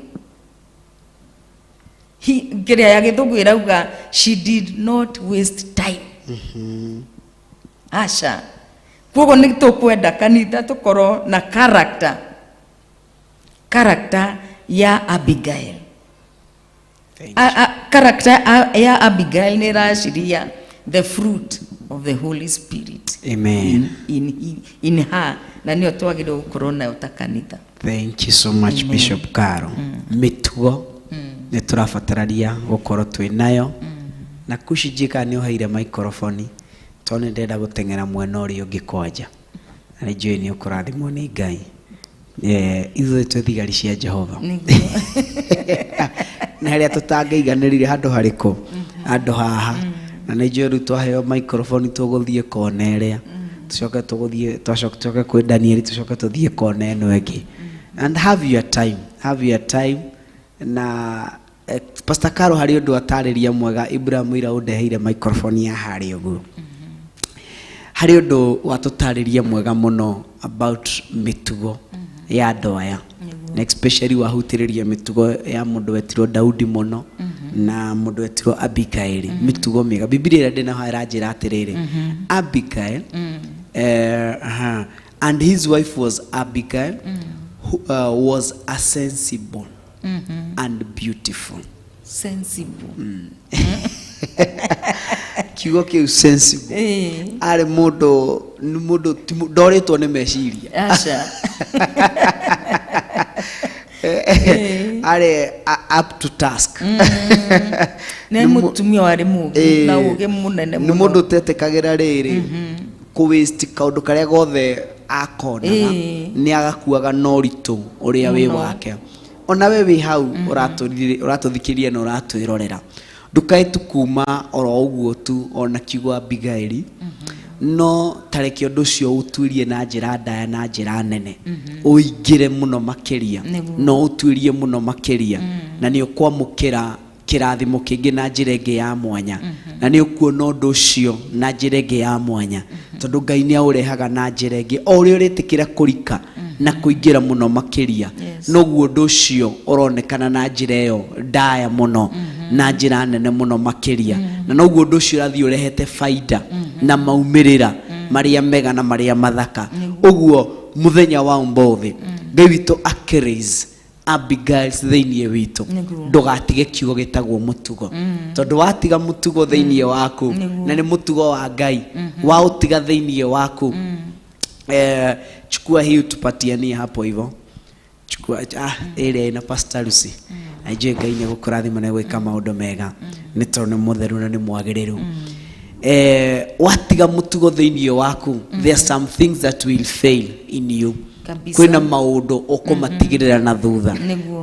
kĩrĩa ya gĩthũngũ ĩrauga she did not waste time aca koguo nĩ tũkwenda kanitha tũkorwo na character character ya Abigail Thank character ya Abigail nĩ ĩraciria the fruit of the Holy Spirit Amen. in her na nĩyo twagĩrĩirwo gũkorwo nayo ta kanitha Thank you so much Bishop Caro. Mĩtugo nĩ tũrabatararia gũkorwo twĩ nayo na kuci njĩka nĩ ũheire microphone tondũ nĩ ndĩrenda gũteng'era mwena ũrĩa ũngĩ kwanja na nĩ njũĩ nĩ ũkũrathimwo nĩ Ngai. Ithuĩ twĩ thigari cia Jehova na harĩa tũtangĩiganĩrire handũ harĩkũ handũ haha na nĩ njũĩ rĩu twaheo microphone tũgũthiĩ kona ĩrĩa tũcoke tũgũthiĩ twacoke tũcoke kwĩ Daniel tũcoke tũthiĩ kona ĩno ĩngĩ and have your time have your time na Pastor Caro harĩ ũndũ atarĩria mwega Ibrahim ira ũndeheire microphone ya harĩa ũguo harĩ ũndũ watũtarĩria mwega mũno about mĩtugo ya andũ aya na especially wahutĩrĩria mĩtugo ya mũndũ wetirwo Daudi mũno na mũndũ wetirwo Abigail mĩtugo mĩega Biblia ĩrĩa ndĩnaho ĩranjĩra atĩrĩrĩ Abigail and his wife was Abigail who was a sensible and beautiful sensible kiugo kĩu sensible arĩ mũndũ nĩ mũndũ ti ndorĩtwo nĩ meciria aca Arĩ up to task. Nĩ mũtumia warĩ mũgĩ na ũgĩ mũnene nĩ mũno. mũndũ ũtetĩkagĩra rĩrĩ kũ waste kaũndũ karĩa gothe akonaga, nĩ agakuaga na ũritũ ũrĩa wĩ Mũno. wake. Ona we wĩ hau ũratũthikĩrĩria na ũratwĩrorera, ndũkae tu kuma oro ũguo tu ona kiugo Abigaili, no tareke ũndũ ũcio ũtuĩrie na njĩra ndaya na njĩra nene, ũingĩre mũno makĩria, no ũtuĩrie mũno makĩria, na nĩ ũkwamũkĩra kĩrathimo kĩngĩ na njĩra ĩngĩ ya mwanya, na nĩ ũkuona ũndũ ũcio na njĩra ĩngĩ ya mwanya, tondũ Ngai nĩ aũrehaga na njĩra ĩngĩ o ũrĩa ũrĩtĩkĩra kũrika na kũingĩra mũno makĩria, noguo ũndũ ũcio ũronekana na njĩra ĩyo ndaya mũno na njĩra nene mũno makĩria, na noguo ũndũ ũcio ũrathiĩ ũrehete baida na maumĩrĩra marĩa mega na marĩa mathaka. Ũguo mũthenya wa ũmũthĩ Ngai witũ akĩraise Abigails thĩinĩ witũ. Ndũgatige kiugo gĩtagwo mũtugo, tondũ watiga mũtugo thĩinĩ waku, na nĩ mũtugo wa Ngai waũtiga thĩinĩ waku. Chukua hii utupatianie hapo hivyo. Chukua ĩrĩa ĩna Pastor Lucy. Na njũĩ Ngai nĩ egũkũrathima na gwĩka maũndũ mega, nĩ tondũ nĩ mũtheru na nĩ mwagĩrĩru. Watiga mũtugo thĩinĩ waku, there are some things that will fail in you. Kwĩna maũndũ ũkũmatigĩrĩra na thutha,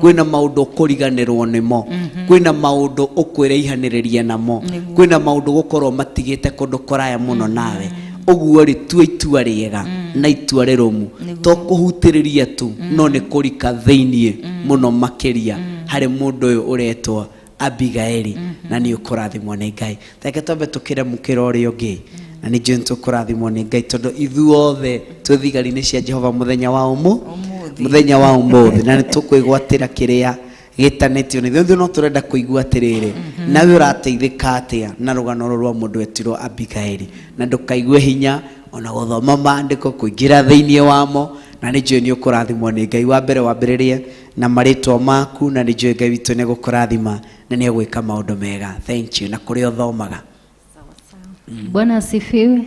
kwĩna maũndũ ũkũriganĩrwo nĩmo, kwĩna maũndũ ũkwĩraihanĩrĩria namo, kwĩna maũndũ gũkorwo matigĩte kũndũ kũraya mũno nawe. Ũguo rĩ, tua itua rĩega na itua rĩrũmu, to kũhutĩrĩria tu, no nĩ kũrika thĩiniĩ mũno makĩria harĩ mũndũ ũyũ ũretwo Abigaili, na nĩ ũkũrathimwo nĩ Ngai. Reke twambe tũkĩre mũkĩra ũrĩa ũngĩ, na nĩ njũĩ nĩ tũkũrathimwo nĩ Ngai, tondũ ithuothe twĩ thigari-inĩ cia Jehova mũthenya wa mũthenya wa ũmũthĩ, na nĩ tũkwĩgwatĩra kĩrĩa gĩtanĩtio nĩ ithuĩ. No tũrenda kũigua atĩrĩrĩ, nawe ũrateithĩka atĩa na rũgano rũrũ rwa mũndũ wetirwo Abigaili? Na ndũkaigue hinya ona gũthoma maandĩko, kũingĩra thĩinĩ wamo, na nĩ njũĩ nĩ ũkũrathimwo nĩ Ngai. Wa mbere wambĩrĩrie na marĩtwa maku, na nĩ njũĩ Ngai witũ nĩ egũkũrathima na nĩ egwĩka maũndũ mega. Thank you. Na kũrĩa ũthomaga. Bwana asifiwe.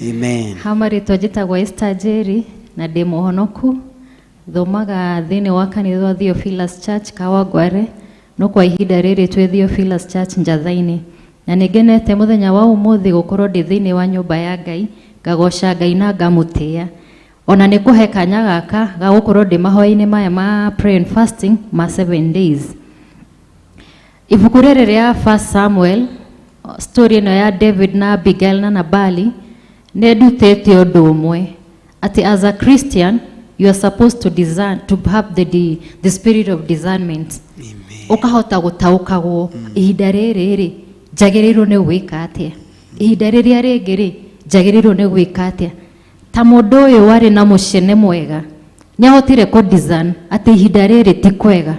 Amen. Ha marĩtwa njĩtagwo Esther Njeri na ndĩ mũhonoku, thomaga thĩinĩ wa kanitha wa Theophilus Church Kawangware, no kwa ihinda rĩrĩ twĩ Theophilus Church Njatha-inĩ, na nĩ ngenete mũthenya wa ũmũthĩ gũkorwo ndĩ thĩinĩ wa nyũmba ya Ngai, ngagoca Ngai na ngamũtĩĩa, ona nĩ kũhe kanya gaka ga gũkorwo ndĩ mahoya-inĩ maya ma prayer and fasting ma 7 days. Ibuku rĩrĩ rĩa First Samuel, story ĩno ya David na Abigail na Nabali, nĩ ndutĩte ũndũ ũmwe, atĩ as a Christian you are supposed to discern, to have the spirit of discernment. Ũkahota gũtaũkagwo ihinda rĩrĩ rĩ njagĩrĩirwo nĩ gwĩka atĩa, ihinda rĩrĩa rĩngĩ rĩ njagĩrĩirwo nĩ gwĩka atĩa. Ta mũndũ ũyũ warĩ na mũcene mwega nĩ ahotire kũ discern atĩ ihinda rĩrĩ ti kwega,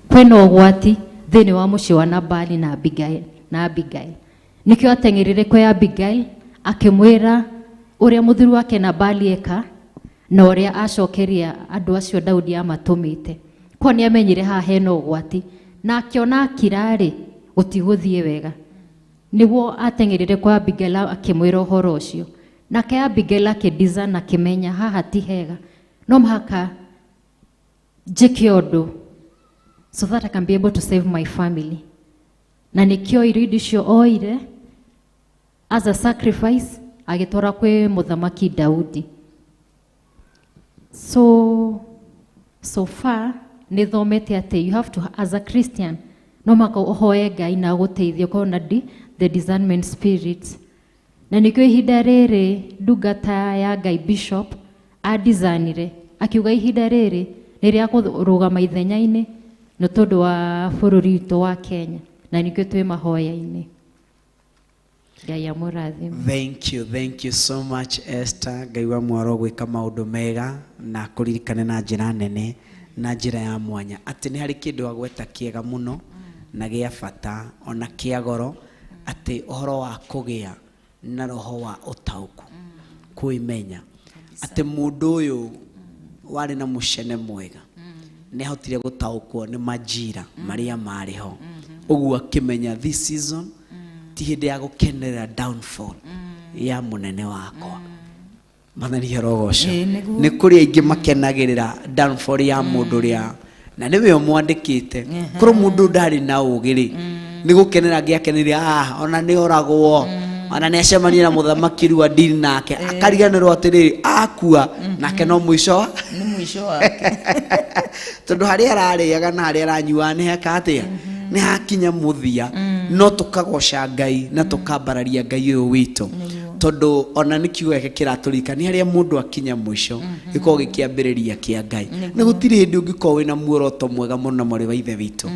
kwĩna ũgwati thĩinĩ wa mũciĩ wa Nabali na Abigail, na Abigail. Nĩkĩo ateng'erire kwĩ Abigail akĩmwĩra ũrĩa mũthuri wake Nabali eka na ũrĩa acokeria andũ acio Daudi amatũmĩte. Kwa nĩ amenyire haha hena ũgwati, na akĩona akira-rĩ gũtigũthiĩ wega. Nĩguo ateng'erire kwa Abigail akĩmwĩra ũhoro ũcio. Nake Abigail akĩdiscern akĩmenya haha ti hega, no mũhaka njĩke ũndũ so that I can be able to save my family. Na nĩkĩo irio indo icio oire as a sacrifice agĩtwara kwĩ mũthamaki Daudi. So far nĩ thomete atĩ you have to, as a Christian, no mũhaka ũhoe Ngai na agũteithie ũkorwo na the discernment spirit. Na nĩkĩo ihinda rĩrĩ ndungata ya Ngai Bishop adiscernire akiuga ihinda rĩrĩ nĩ rĩa kũrũgama ithenya-inĩ nĩ tondũ wa bũrũri witũ wa Kenya, na nĩkĩo twĩ mahoya-inĩ. Ngai amũrathime. Thank you, thank you so much Esther. Ngai wa mwaro gwĩka maũndũ mega na kũririkane na njĩra nene na njĩra ya mwanya, atĩ nĩ harĩ kĩndũ agweta kĩega mũno na gĩa bata ona kĩa goro, atĩ ũhoro wa kũgĩa na roho wa ũtaũku, kwĩmenya atĩ mũndũ ũyũ warĩ na mũcene mwega nĩ ahotire gũtaũkwo nĩ majira marĩa marĩ ho, ũguo akĩmenya this season ti hĩndĩ ya gũkenerera downfall ya mũnene wakwa. Mwathani arogocwo. Ĩĩ, nĩguo. Nĩ kũrĩ aingĩ makenagĩrĩra downfall ya mũndũ ũrĩa Na nĩwe ũmwandĩkĩte. Korwo mũndũ ndarĩ na ũgĩ rĩ, nĩ gũkenera angĩakenire, ah, ona nĩ oragwo, ona nĩ acemania na mũthamaki rĩu adini nake akariganĩrwo atĩrĩrĩ, akua nake no mũico wa Nĩ mũico wake. Tondũ harĩa ararĩaga na harĩa aranyuaga nĩ heka atĩa, nĩ hakinya mũthia. No tũkagoca Ngai na tũkambararia Ngai ũyũ witũ, tondũ ona nĩ kiugo gĩake kĩratũririkania harĩa mũndũ akinya mũico gĩkoragwo gĩkĩambĩrĩria kĩa Ngai. Na gũtirĩ hĩndĩ ũngĩkorwo wĩna muoroto mwega mũno, mwarĩ wa ithe witũ,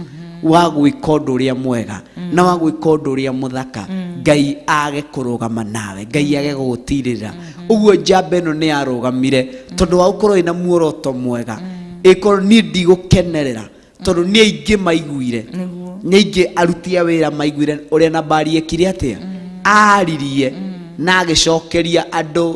wa gwĩka ũndũ ũrĩa mwega na wa gwĩka ũndũ ũrĩa mũthaka, Ngai age kũrũgama nawe, Ngai age gũgũtirĩrĩra. Ũguo njamba ĩno nĩ yarũgamire tondũ wa gũkorwo ĩna muoroto mwega, ĩkorwo niĩ ndigũkenerera, tondũ nĩ aingĩ maiguire, nĩ aingĩ aruti a wĩra maiguire ũrĩa Nabali ekire atĩa, aririe na agĩcokeria andũ,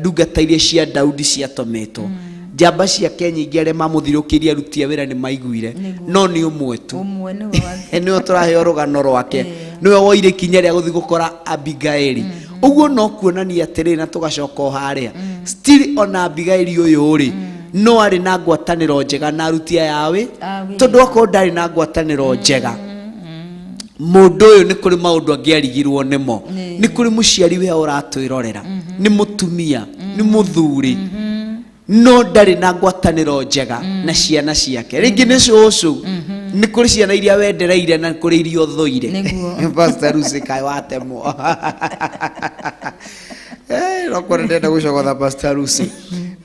ndungata iria cia Daudi ciatũmĩtwo, njamba ciake nyingĩ, arĩa mamũthirũkĩirie, aruti a wĩra nĩ maiguire, no nĩ ũmwe tu. Ũmwe nĩwe Nĩwe tũraheo rũgano rwake, nĩwe woire ikinya rĩa gũthiĩ gũkora Abigaili. Ũguo no kuonania atĩrĩ, na tũgacoka o harĩa still, ona Abigaili ũyũ rĩ, no arĩ na ngwatanĩro njega na aruti aya a wĩ A wĩra. Tondũ akorwo ndarĩ na ngwatanĩro njega, mũndũ ũyũ nĩ kũrĩ maũndũ angĩarigirwo nĩmo. Nĩ kũrĩ mũciari we ũratwĩrorera, nĩ mũtumia, nĩ mũthuri, no ndarĩ na ngwatanĩro njega na ciana ciake, rĩngĩ nĩ cũcũ. Nĩ kũrĩ ciana iria wendereire na kũrĩ iria ũthũire. Pastor Lucy, kaĩ watemwo? No kuona ndĩrenda gũcogotha Pastor Lucy.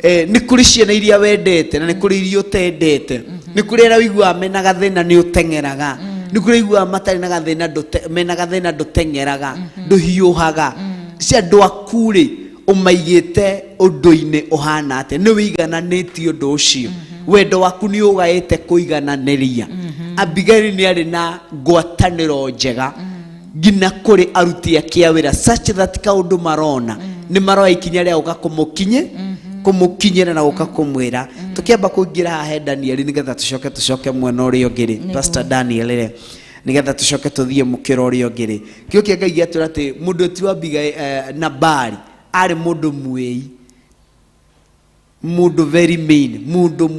Nĩ kũrĩ ciana iria wendete na nĩ kũrĩ iria ũtendete. Nĩ kũrĩ arĩa ũiguaga mena gathĩna nĩ ũteng'eraga, nĩ kũrĩ ũiguaga matarĩ na gathĩna mena gathĩna ndũteng'eraga, ndũhiũhaga. Cia andũ aku rĩ, ũmaigĩte ũndũ-inĩ ũhana atĩa? Nĩ wĩigananĩtie ũndũ ũcio? Wendo waku nĩ ũgaĩte kũigananĩria? Abigaili nĩ arĩ na ngwatanĩro njega nginya kũrĩ aruti ake a wĩra, such that kaũndũ marona nĩ maroya ikinya rĩa gũka kũmũkinyĩra na gũka kũmwĩra. Tũkĩamba kũingĩra haha he Daniel, nĩgetha tũcoke mwena ũrĩa ũngĩ rĩ, Pastor Daniel rĩ, nĩgetha tũcoke tũthiĩ mũkĩra ũrĩa ũngĩ rĩ, kĩo kĩa Ngai gĩatwĩra atĩ mũndũ ti wa Nabali arĩ mũndũ mwĩi, mũndũ very mean, mũndũ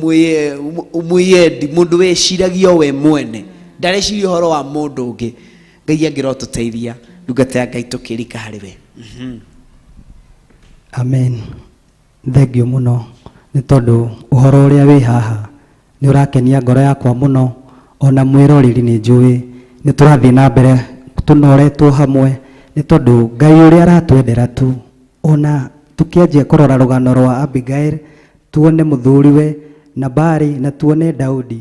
mwĩyendi, mũndũ weciragia we mwene, ndareciria ũhoro wa mũndũ ũngĩ. Ngai angĩrotũteithia, ndungata ya Ngai, tũkĩrika harĩ we. Amen. Thengiũ mũno nĩ tondũ ũhoro ũrĩa wĩ haha nĩ ũrakenia ngoro yakwa mũno, ona mwĩroreri nĩ njũĩ nĩ tũrathiĩ na mbere tũnoretwo hamwe, nĩ tondũ Ngai ũrĩa aratwendera tu. Ona tũkĩanjia kũrora rũgano rwa Abigail, tuone mũthuriwe Nabali na tuone Daudi,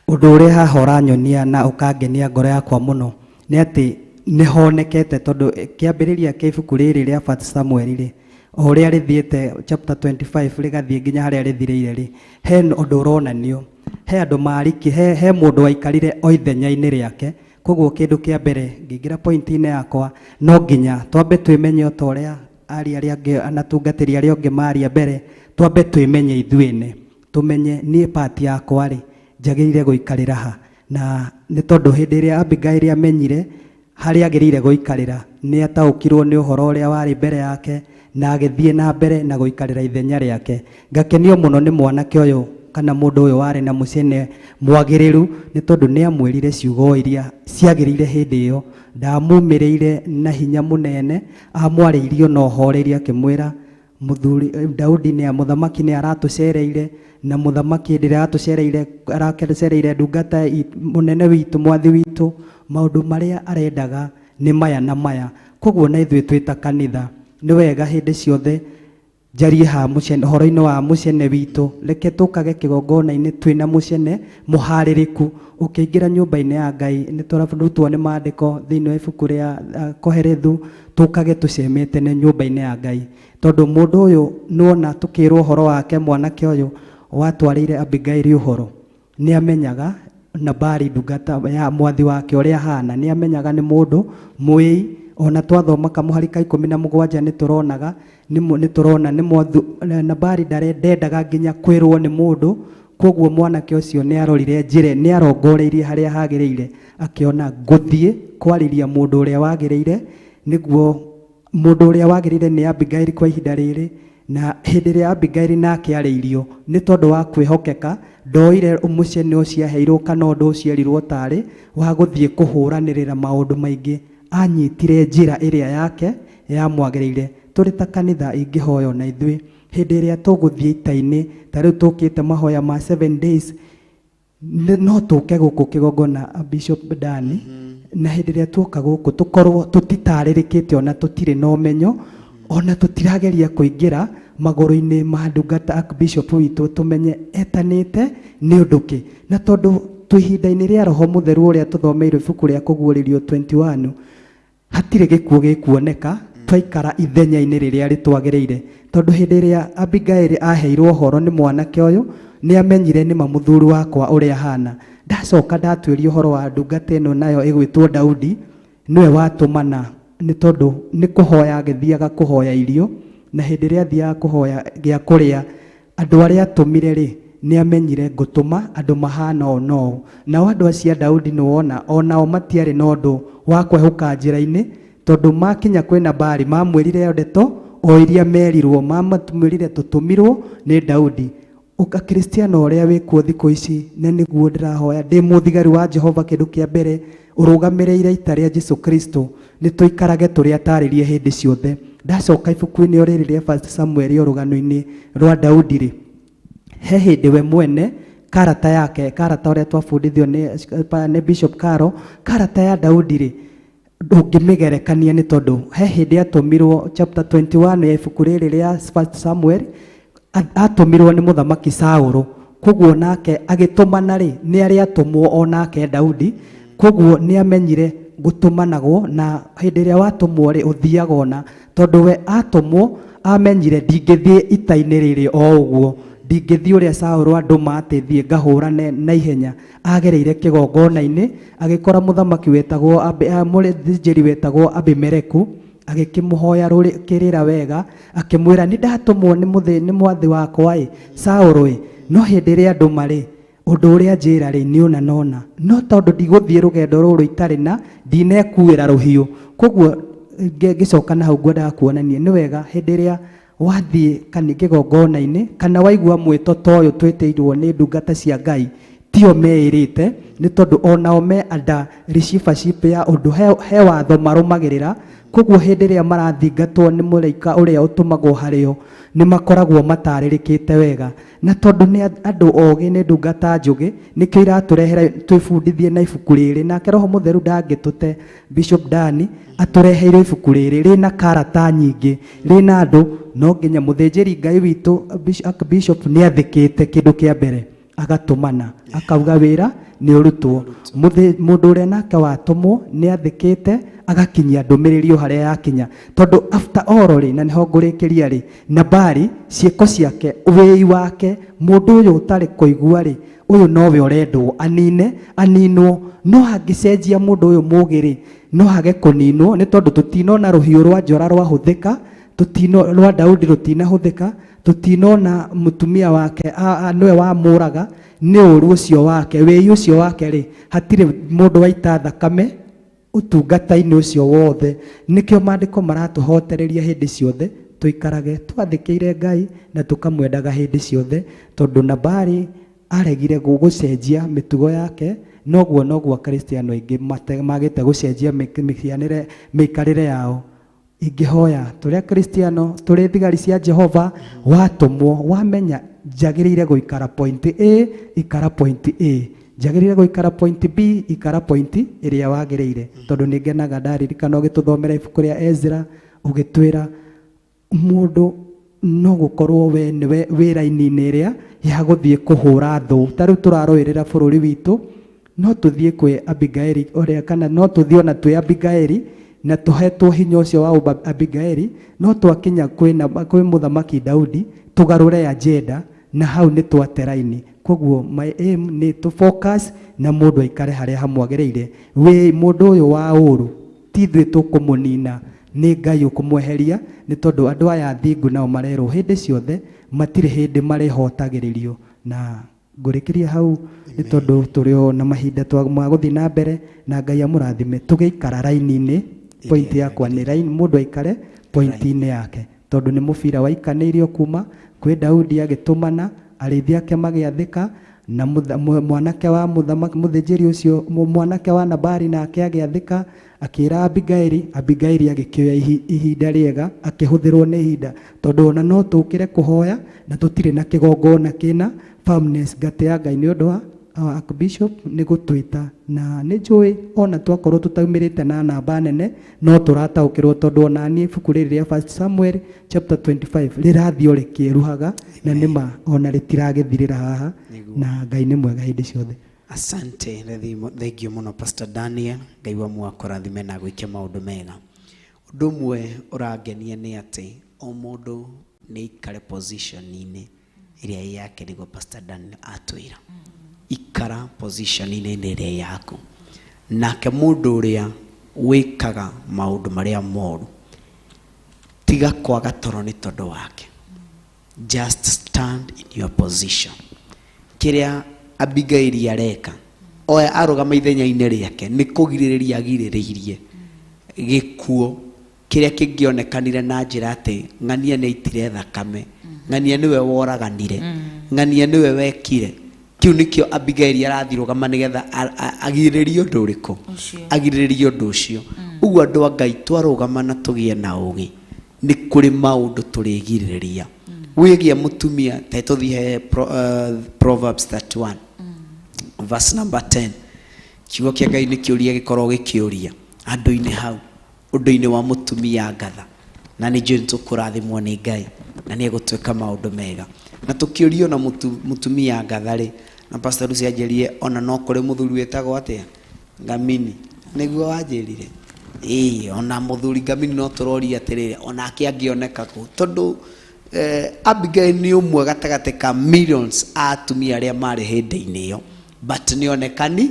ũndũ ũrĩa haha ũranyonia na ũkangenia ngoro yakwa mũno nĩ atĩ nĩ honekete, tondũ kĩambĩrĩria kĩa ibuku rĩrĩ rĩa First Samuel rĩ, o ũrĩa rĩthiĩte chapter 25 rĩgathiĩ nginya harĩa rĩthirĩire rĩ, he ũndũ ũronanio, he andũ mariki, he mũndũ waikarire o ithenya-inĩ rĩake. Koguo kĩndũ kĩa mbere ngĩingĩra point-inĩ yakwa, no nginya twambe twĩmenye, o ta ũrĩa aria arĩa angĩ anatungatĩri arĩa angĩ maria mbere, twambe twĩmenye ithuĩ, tũmenye niĩ part yakwa rĩ, njagĩrĩire gũikarĩra ha. Na nĩ tondũ hĩndĩ ĩrĩa Abigail amenyire harĩa agĩrĩire gũikarĩra, nĩ ataũkirwo nĩ ũhoro ũrĩa warĩ mbere yake na agĩthiĩ na mbere na gũikarĩra ithenya rĩake. Ngakenio mũno nĩ mwanake ũyũ kana mũndũ ũyũ warĩ na mũcene mwagĩrĩru, nĩ tondũ nĩ amwĩrire ciugo iria ciagĩrĩire hĩndĩ ĩyo. Ndamumĩrĩire na hinya mũnene, amwarĩirie na ũhoreri, akĩmwĩra mũthuri Daudi nĩ mũthamaki nĩ aratũcereire, na mũthamaki hĩndĩ ĩrĩa aratũcereire, aracereire ndungata mũnene witũ, mwathi witũ, maũndũ marĩa arendaga nĩ maya na maya. Koguo na ithuĩ twĩ ta kanitha, nĩ wega hĩndĩ ciothe njarie ha mũcene, ũhoro-inĩ wa mũcene witũ, reke tũkage kĩgongona-inĩ twĩna mũcene mũharĩrĩku. Ũkĩingĩra nyũmba-inĩ ya Ngai, nĩ tũrarutwo nĩ maandĩko thĩinĩ wa ibuku rĩa Kohelethu, tũkage tũcemete nĩ nyũmba-inĩ ya Ngai, tondũ mũndũ ũyũ nĩwona tũkĩrwo ũhoro wake, mwanake ũyũ watwarĩire Abigaili ũhoro, nĩ amenyaga Nabali ndungata ya mwathi wake ũrĩa ahana, nĩ amenyaga nĩ mũndũ mwĩi. Ona twathoma kamũhari ka 17 nĩ tũronaga nĩ tũrona nĩ Nabali ndendaga nginya kwĩrwo nĩ mũndũ. Koguo mwanake ũcio nĩ arorire njĩra, nĩ arongoreirie harĩa hagĩrĩire, akĩona ngũthiĩ kwarĩria mũndũ ũrĩa wagĩrĩire, nĩguo mũndũ ũrĩa wagĩrĩire nĩ Abigaili kwa ihinda rĩrĩ. Na hĩndĩ ĩrĩa Abigaili nake arĩirio nĩ tondũ wa kwĩhokeka, ndoire mũcene ũcio aheirwo kana ũndũ ũcio erirwo tarĩ wa gũthiĩ kũhũranĩrĩra maũndũ maingĩ, anyitire njĩra ĩrĩa yake yamwagĩrĩire. Tũrĩ ta kanitha ingĩhoya na ithuĩ hĩndĩ ĩrĩa tũgũthiĩ ita-inĩ, ta rĩu tũkĩte mahoya ma 7 days, no tũke gũkũ kĩgongona Bishop Dani, na hĩndĩ ĩrĩa tuoka gũkũ tũkorwo tũtitarĩrĩkĩte ona tũtirĩ na ũmenyo, ona tũtirageria kũingĩra magũrũ-inĩ ma ndungata Archbishop witũ tũmenye etanĩte nĩ ũndũ kĩ. Na tondũ twĩ ihinda-inĩ rĩa Roho Mũtheru ũrĩa tũthomeirwo ibuku rĩa Kũguũrĩrio 21, hatirĩ gĩkuũ gĩkuoneka twaikara ithenya-inĩ rĩrĩa rĩtwagĩrĩire. Tondũ hĩndĩ ĩrĩa Abigaili aheirwo ũhoro nĩ mwanake ũyũ, nĩ amenyire nĩma mũthuri wakwa ũrĩa ahana. Ndacoka ndatuĩria ũhoro wa ndungata ĩno nayo ĩgwĩtwo Daudi, nĩwe watũmana nĩ tondũ nĩ kũhoya agĩthiaga kũhoya irio, na hĩndĩ ĩrĩa athiaga kũhoya gĩa kũrĩa, andũ arĩa atũmire rĩ, nĩ amenyire ngũtũma andũ mahana ũũ na ũũ. Nao andũ acio a Daudi nĩ wona onao matiarĩ na ũndũ wa kwehũka njĩra-inĩ, tondũ makinya kwĩ Nabali mamwĩrire ndeto o iria merirwo, mamwĩrire tũtũmirwo nĩ Daudi. Ũkristiano ũrĩa wĩkuo thikũ ici, na nĩguo ndĩrahoya ndĩ mũthigari wa Jehova, kĩndũ kĩa mbere ũrũgamĩrĩire ita rĩa Jesu Kristo, nĩ tũikarage tũrĩ atarĩrie hĩndĩ ciothe. Ndacoka ibuku-inĩ o rĩrĩ rĩa First Samuel rũgano-inĩ rwa Daudi rĩ, he hĩndĩ we mwene karata yake, karata ũrĩa twabundithio nĩ Bishop Caro, karata ya Daudi rĩ, ndũngĩmĩgerekania nĩ tondũ he hĩndĩ atũmirwo chapter 21 ya ibuku rĩrĩ rĩa First Samuel, atũmirwo nĩ mũthamaki Saũlũ. Koguo nake agĩtũmana rĩ, nĩ arĩa atũmwo o nake Daudi. Koguo nĩ amenyire gũtũmanagwo, na hĩndĩ ĩrĩa watũmwo rĩ, ũthiaga ona, tondũ we atũmwo amenyire ndingĩthiĩ ita-inĩ rĩrĩ o ũguo, ndingĩthiĩ ũrĩa Saũlũ andũma atĩ thiĩ ngahũrane na ihenya. Agereire kĩgongona-inĩ agĩkora mũthamaki wetagwo mũthĩnjĩri wetagwo Abimeleku, agĩkĩmũhoya kĩrĩra wega, akĩmwĩra nĩ ndatũmwo nĩ mwathi wakwa ĩ Saũlũ ĩ, no hĩndĩ ĩrĩa andũma rĩ, ũndũ ũrĩa njĩra rĩ nĩ ũna na ũna, no tondũ ndigũthiĩ rũgendo rũrũ itarĩ na ndinekuĩra rũhiũ. Koguo ngĩcoka na hau ngwendaga kuonania nĩ wega hĩndĩ ĩrĩa wathiĩ kana kĩgongona-inĩ kana waigua mwĩto ta ũyũ twĩtĩirwo nĩ ndungata cia Ngai, tio meĩrĩte, nĩ tondũ onao me under receivership ya ũndũ he watho marũmagĩrĩra. Koguo hĩndĩ ĩrĩa marathingatwo nĩ mũraika ũrĩa ũtũmagwo harĩo, nĩ makoragwo matarĩrĩkĩte wega. Na tondũ nĩ andũ ogĩ, nĩ ndungata njũgĩ, nĩkĩo iratũrehera twĩbundithie na ibuku rĩrĩ. Nake Roho Mũtheru ndangĩtũte Bishop Dani atũreheire ibuku rĩrĩ rĩna karata nyingĩ, rĩna andũ, no nginya mũthĩnjĩri Ngai witũ Archbishop nĩ athĩkĩte kĩndũ kĩa mbere, agatũmana akauga wĩra nĩ ũrutwo. Mũndũ ũrĩa nake watũmwo nĩ athĩkĩte agakinyia ndũmĩrĩri o harĩa yakinya, tondũ after all rĩ, na nĩho ngũrĩkĩria rĩ, Nabali ciĩko ciake, wĩi wake, mũndũ ũyũ ũtarĩ kũigua rĩ, ũyũ nowe ũrendwo anine, aninwo. No angĩcenjia mũndũ ũyũ mũũgĩ rĩ, no age kũninwo, nĩ tondũ tũtinona rũhiũ rwa njora rwahũthĩka, tũtino rwa Daudi rũtinahũthĩka, tũtinona mũtumia wake nĩwe wamũraga nĩ ũru ũcio wake, wĩi ũcio wake rĩ, hatirĩ mũndũ waita thakame ũtungata-inĩ ũcio wothe. Nĩkĩo maandĩko maratũhotereria hĩndĩ ciothe tũikarage twathĩkĩire Ngai na tũkamwendaga hĩndĩ ciothe, tondũ Nabali aregire gũcenjia mĩtugo yake, noguo noguo Akristiano aingĩ magĩte gũcenjia mĩhianĩre, mĩikarĩre yao. Ingĩhoya tũrĩ Akristiano, tũrĩ thigari cia Jehova, watũmwo wamenya njagĩrĩire gũikara point A, ikara point A, njagĩrĩire gũikara point B, ikara point ĩrĩa wagĩrĩire. Tondũ nĩ ngenaga ndaririkana ũgĩtũthomera ibuku rĩa Ezra, ũgĩtwĩra mũndũ no gũkorwo we nĩwe wĩra-inĩ ĩrĩa ya gũthiĩ kũhũra thũ. Ta rĩu tũrarũĩrĩra bũrũri witũ, no tũthiĩ kwĩ Abigaili ũrĩa, kana no tũthiĩ ona twĩ Abigaili na tũhetwo hinya ũcio wa Abigaili, no twakinya kwĩ mũthamaki Daudi tũgarũre agenda, na hau nĩ twate raini. Koguo my aim nĩ to focus na mũndũ aikare harĩa hamwagĩrĩire. Wĩ mũndũ ũyũ wa ũru, ti ithuĩ tũkũmũnina, nĩ Ngai ũkũmweheria, nĩ tondũ andũ aya athingu nao marerwo hĩndĩ ciothe matirĩ hĩndĩ marĩhotagĩrĩrio. Na ngũrĩkĩria hau nĩ tondũ tũrĩ o na mahinda ma gũthiĩ na mbere, na Ngai amũrathime. Tũgĩikara raini-inĩ, point yakwa nĩ raini, mũndũ aikare point-inĩ yake. Tondũ nĩ mũbira waikanĩirio kuma kwĩ Daudi agĩtũmana, arĩithi ake magĩathĩka, na mwanake wa mũthamaki mũthĩnjĩri ũcio mwanake wa Nabali nake agĩathĩka, akĩra Abigaili. Abigaili agĩkĩoya ihinda rĩega, akĩhũthĩrwo nĩ ihinda, tondũ ona no tũkĩre kũhoya na tũtirĩ na kĩgongona kĩna firmness. Ngatĩa Ngai nĩ ũndũ wa our Archbishop nĩ gũtwĩta, na nĩ njũĩ ona twakorwo tũtaumĩrĩte na namba nene no tũrataũkĩrwo, tondũ ona niĩ ibuku rĩrĩ rĩa First Samuel chapter 25 rĩrathiĩ o rĩkĩeruhaga, na nĩma ona rĩtiragĩthirĩra haha, na Ngai nĩ mwega hĩndĩ ciothe. Asante, thengio mũno Pastor Daniel. Ngai wa mwako rathime na gwĩke maũndũ mega. Ũndũ ũmwe ũrangenia nĩ atĩ o mũndũ nĩ aikare position-inĩ ĩrĩa ĩ yake, nĩguo Pastor Daniel atwĩra. Ikara position-inĩ ĩrĩa ĩ yaku. Nake mũndũ ũrĩa wĩkaga maũndũ marĩa moru, tiga kwaga toro nĩ tondũ wake. Just stand in your position. Kĩrĩa Abigaili areka, oya arũgama ithenya-inĩ rĩake, nĩ kũgirĩrĩria agirĩrĩirie gĩkuũ kĩrĩa kĩngĩonekanire na njĩra atĩ ng'ania nĩ aitire thakame, ng'ania nĩwe woraganire, ng'ania nĩwe wekire. Kĩu nĩkĩo Abigaili arathirũgama nĩgetha agirĩrĩrie ũndũ ũrĩkũ? Agirĩrĩrie ũndũ ũcio. Ũguo andũ a Ngai, twarũgama na tũgĩe na ũgĩ, nĩ kũrĩ maũndũ tũrĩgirĩrĩria. Wĩgie mũtumia, ta tũthiĩ he Proverbs 31 verse number 10. Kiugo kĩa Ngai nĩ kĩũria gĩkorwo gĩkĩũria andũ-inĩ hau, ũndũ-inĩ wa mũtumia ngatha, na nĩ njũĩ nĩtũkũrathimwo nĩ Ngai na nĩ egũtwĩka maũndũ mega. Na tũkĩũrio na mũtumia ngatha rĩ, na Pastor Lucy anjĩrire ona no kũrĩ mũthuri wĩtagwo atĩa, Ngamini, nĩguo wanjĩrire. Ĩĩ, ona mũthuri Ngamini no tũroria atĩrĩrĩ, onake angĩoneka kũ, tondũ Abigail nĩ ũmwe gatagatĩ ka millions a atumia arĩa marĩ hĩndĩ-inĩ ĩyo, but nĩonekani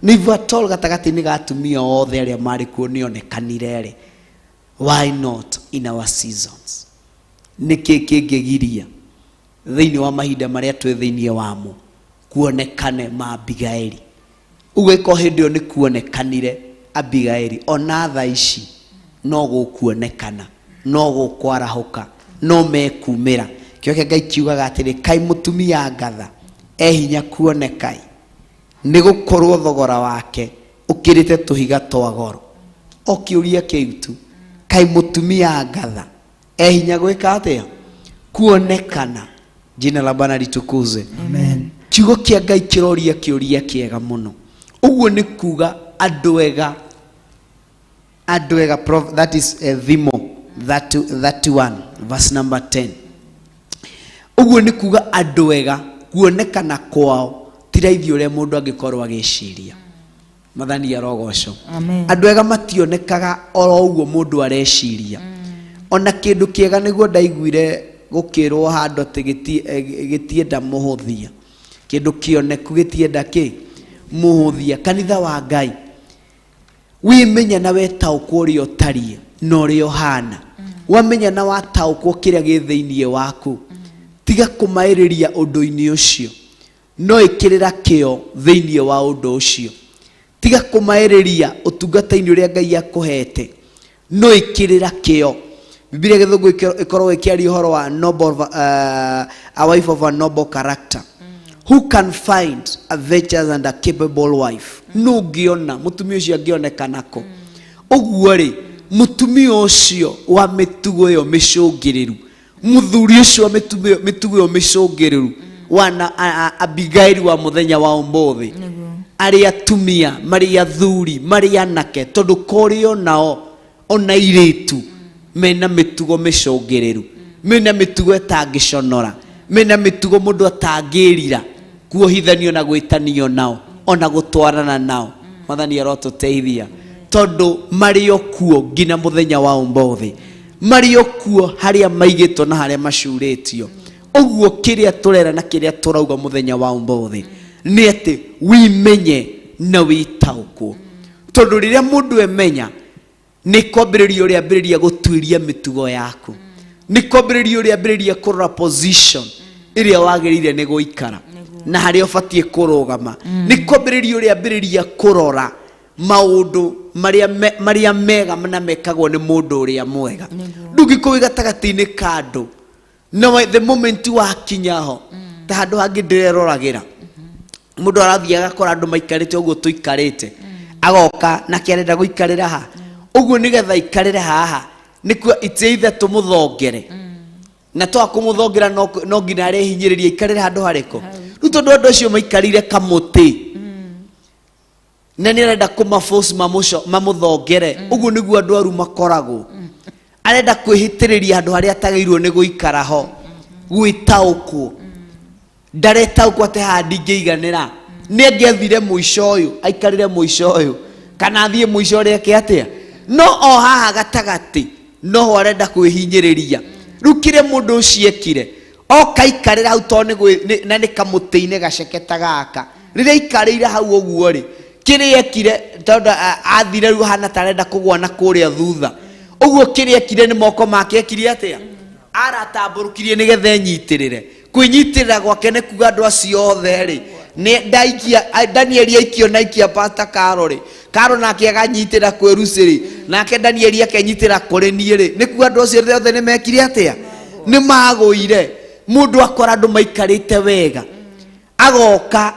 nĩ if at all gatagatĩ-inĩ ga atumia othe arĩa marĩ kuo nĩonekanire rĩ, why not in our seasons? Nĩkĩ kĩngĩgiria thĩinĩ wa mahinda marĩa twĩ thĩinĩ wamo kuonekane ma Abigaili? Ũguo ĩkorwo hĩndĩ ĩyo nĩ kuonekanire Abigaili, ona thaa ici no gũkuonekana, no gũkwarahũka, no mekumĩra. Kĩo kĩa Ngai kiugaga atĩrĩ, kaĩ mũtumia ngatha e hinya kuonekai, nĩ gũkorwo thogora wake ũkĩrĩte tũhiga twa goro. O kĩũria kĩu tu, kaĩ mũtumia ngatha e hinya gwĩka atĩa? Kuonekana. Jina la Bwana litukuzwe. Amen. Kiugo kĩa Ngai kĩroria kĩũria kĩega mũno. Ũguo nĩ kuga andũ ega, andũ ega, that is Thimo 31 verse number 10. Ũguo nĩ kuga andũ ega kuonekana kwao ti raithi ũrĩa mũndũ angĩkorwo agĩciria. Mwathani arogocwo. Amen. Andũ ega mationekaga oro ũguo mũndũ areciria. Ona kĩndũ kĩega nĩguo ndaiguire gũkĩrwo handũ atĩ gĩtienda mũhũthia. Kĩndũ kĩoneku gĩtienda kĩ? Mũhũthia. Kanitha wa Ngai, wĩmenya na wetaũkwo ũrĩa ũtariĩ na ũrĩa ũhana. Wamenya na wataũkwo kĩrĩa gĩ thĩinĩ waku, tiga kũmaĩrĩria ũndũ-inĩ ũcio, no ĩkĩrĩra kĩo thĩinĩ wa ũndũ ũcio. Tiga kũmaĩrĩria ũtungata-inĩ ũrĩa Ngai akũhete, no ĩkĩrĩra kĩo. Bibilia gĩthũngũ ĩkoragwo ĩkĩaria ũhoro wa noble, a wife of a noble character. Who can find a virtuous and a capable wife? Nũ ũngĩona mũtumia ũcio angĩonekana kũ? Ũguo rĩ, mũtumia ũcio wa mĩtugo ĩyo mĩcũngĩrĩru, mũthuri ũcio wa mĩtugo ĩyo mĩcũngĩrĩru wana Abigaili wa mũthenya wa ũmũthĩ, arĩa atumia, marĩ athuri, marĩ anake, tondũ kũrĩ onao ona airĩtu mena mĩtugo mĩcũngĩrĩru, mena mĩtugo ĩtangĩconora, mena mĩtugo mũndũ atangĩrira kuohithanio na gwĩtanio nao ona gũtwarana nao. Mwathani arotũteithia, tondũ marĩ o kuo nginya mũthenya wa ũmũthĩ, marĩ o kuo harĩa maigĩtwo na harĩa macurĩtio. Ũguo kĩrĩa tũrera na kĩrĩa tũrauga mũthenya wa ũmũthĩ nĩ atĩ wimenye na wĩtaũkwo, tondũ rĩrĩa mũndũ emenya nĩ kwambĩrĩria ũrĩambĩrĩria gũtuĩria mĩtugo yaku, nĩ kwambĩrĩria ũrĩambĩrĩria kũrora position ĩrĩa wagĩrĩire nĩ gũikara na harĩa ũbatiĩ kũrũgama, nĩ kwambĩrĩria ũrĩambĩrĩria kũrora maũndũ marĩa marĩa mega na mekagwo nĩ mũndũ ũrĩa mwega. Ndũngĩkorwo wĩ gatagatĩ-inĩ ka andũ na the moment wakinya ho ta handũ hangĩ ndĩreroragĩra, mũndũ arathiĩ agakora andũ maikarĩte ũguo tũikarĩte, agoka nake arenda gũikarĩra ha ũguo, nĩgetha aikarĩre haha nĩkuo it's either tũmũthongere na twaga kũmũthongera no nginya arehinyĩrĩria aikarĩre handũ harĩkũ. Rĩu tondũ andũ acio maikarĩire kamũtĩ na nĩ arenda kũmaforce mamũthongere, ũguo nĩguo andũ aru makoragwo, arenda kwĩhĩtĩrĩria handũ harĩa atagĩrĩirwo nĩ gũikara ho, gwĩtaũkwo ndaretaũkwo atĩ haha ndingĩiganĩra. Nĩ angĩathire mũico ũyũ aikarĩre mũico ũyũ kana athiĩ mũico ũrĩa eke atĩa, no o haha gatagatĩ noho arenda kwĩhinyĩrĩria. Rĩu kĩrĩa mũndũ ũcio ekire, oka aikarĩra hau tondũ na nĩ kamũtĩ-inĩ gaceke ta gaka, rĩrĩa aikarĩire hau ũguo rĩ, kĩrĩa ekire, tondũ athire rĩu hana ta arenda kũgwa na kũrĩa thutha ũguo, kĩrĩa ekire nĩ moko make ekire atĩa, aratambũrũkirie nĩgetha enyitĩrĩre. Kwĩnyitĩrĩra gwake nĩ kuga andũ acio othe rĩ, nĩ ndaikia Danieli aikio na aikia Pastor Caro rĩ, Caro nake aganyitĩra kwĩ Lucy rĩ, nake Danieli akenyitĩra kũrĩ niĩ rĩ, nĩ kuga andũ acio othe nĩ mekire atĩa, nĩ magũire. Mũndũ akora andũ maikarĩte wega, agoka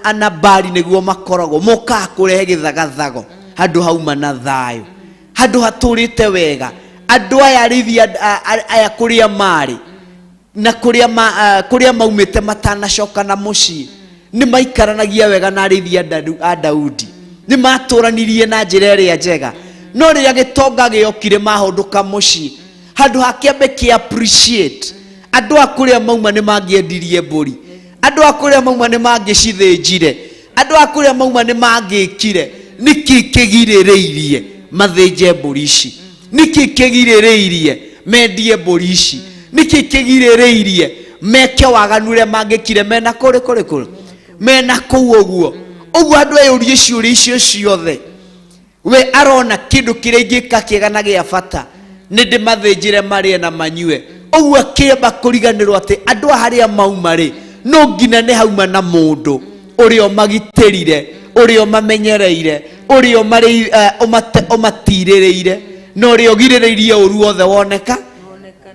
anabari nĩguo makoragwo mokaga kũrehe gĩthagathago handũ hauma na thayũ, handũ hatũrĩte wega. Andũ aya arĩithi aya kũrĩa marĩ na kũrĩa kũrĩa maumĩte matanacoka na mũciĩ nĩ maikaranagia wega na arĩithi a Daudi, nĩ matũranirie na njĩra ĩrĩa njega. No rĩrĩa gĩtonga gĩokire mahũndũka mũciĩ, handũ ha kĩambe kĩ appreciate andũ a kũrĩa mauma nĩ mangĩendirie mbũri, andũ a kũrĩa mauma nĩ mangĩcithĩnjire, andũ a kũrĩa mauma nĩ mangĩkire, nĩkĩ kĩgirĩrĩirie mathĩnje mbũri ici? Nĩkĩ kĩgirĩrĩirie mendie mbũri ici? Nĩkĩ kĩgirĩrĩirie meke waganu ũrĩa mangĩkire mena kũrĩ kũrĩ kũrĩ mena kũu ũguo ũguo? Andũ eyũrie ciũria icio ciothe. We arona kĩndũ kĩrĩa ingĩka kĩega na gĩa bata nĩ ndĩmathĩnjĩre marĩe na manyue ũguo, akĩamba kũriganĩrwo atĩ andũ a harĩa mauma rĩ, no nginya nĩ hauma na mũndũ ũrĩa ũmagitĩrire, ũrĩa ũmamenyereire, ũrĩa ũmatirĩrĩire na ũrĩa ũgirĩrĩirie ũru wothe woneka.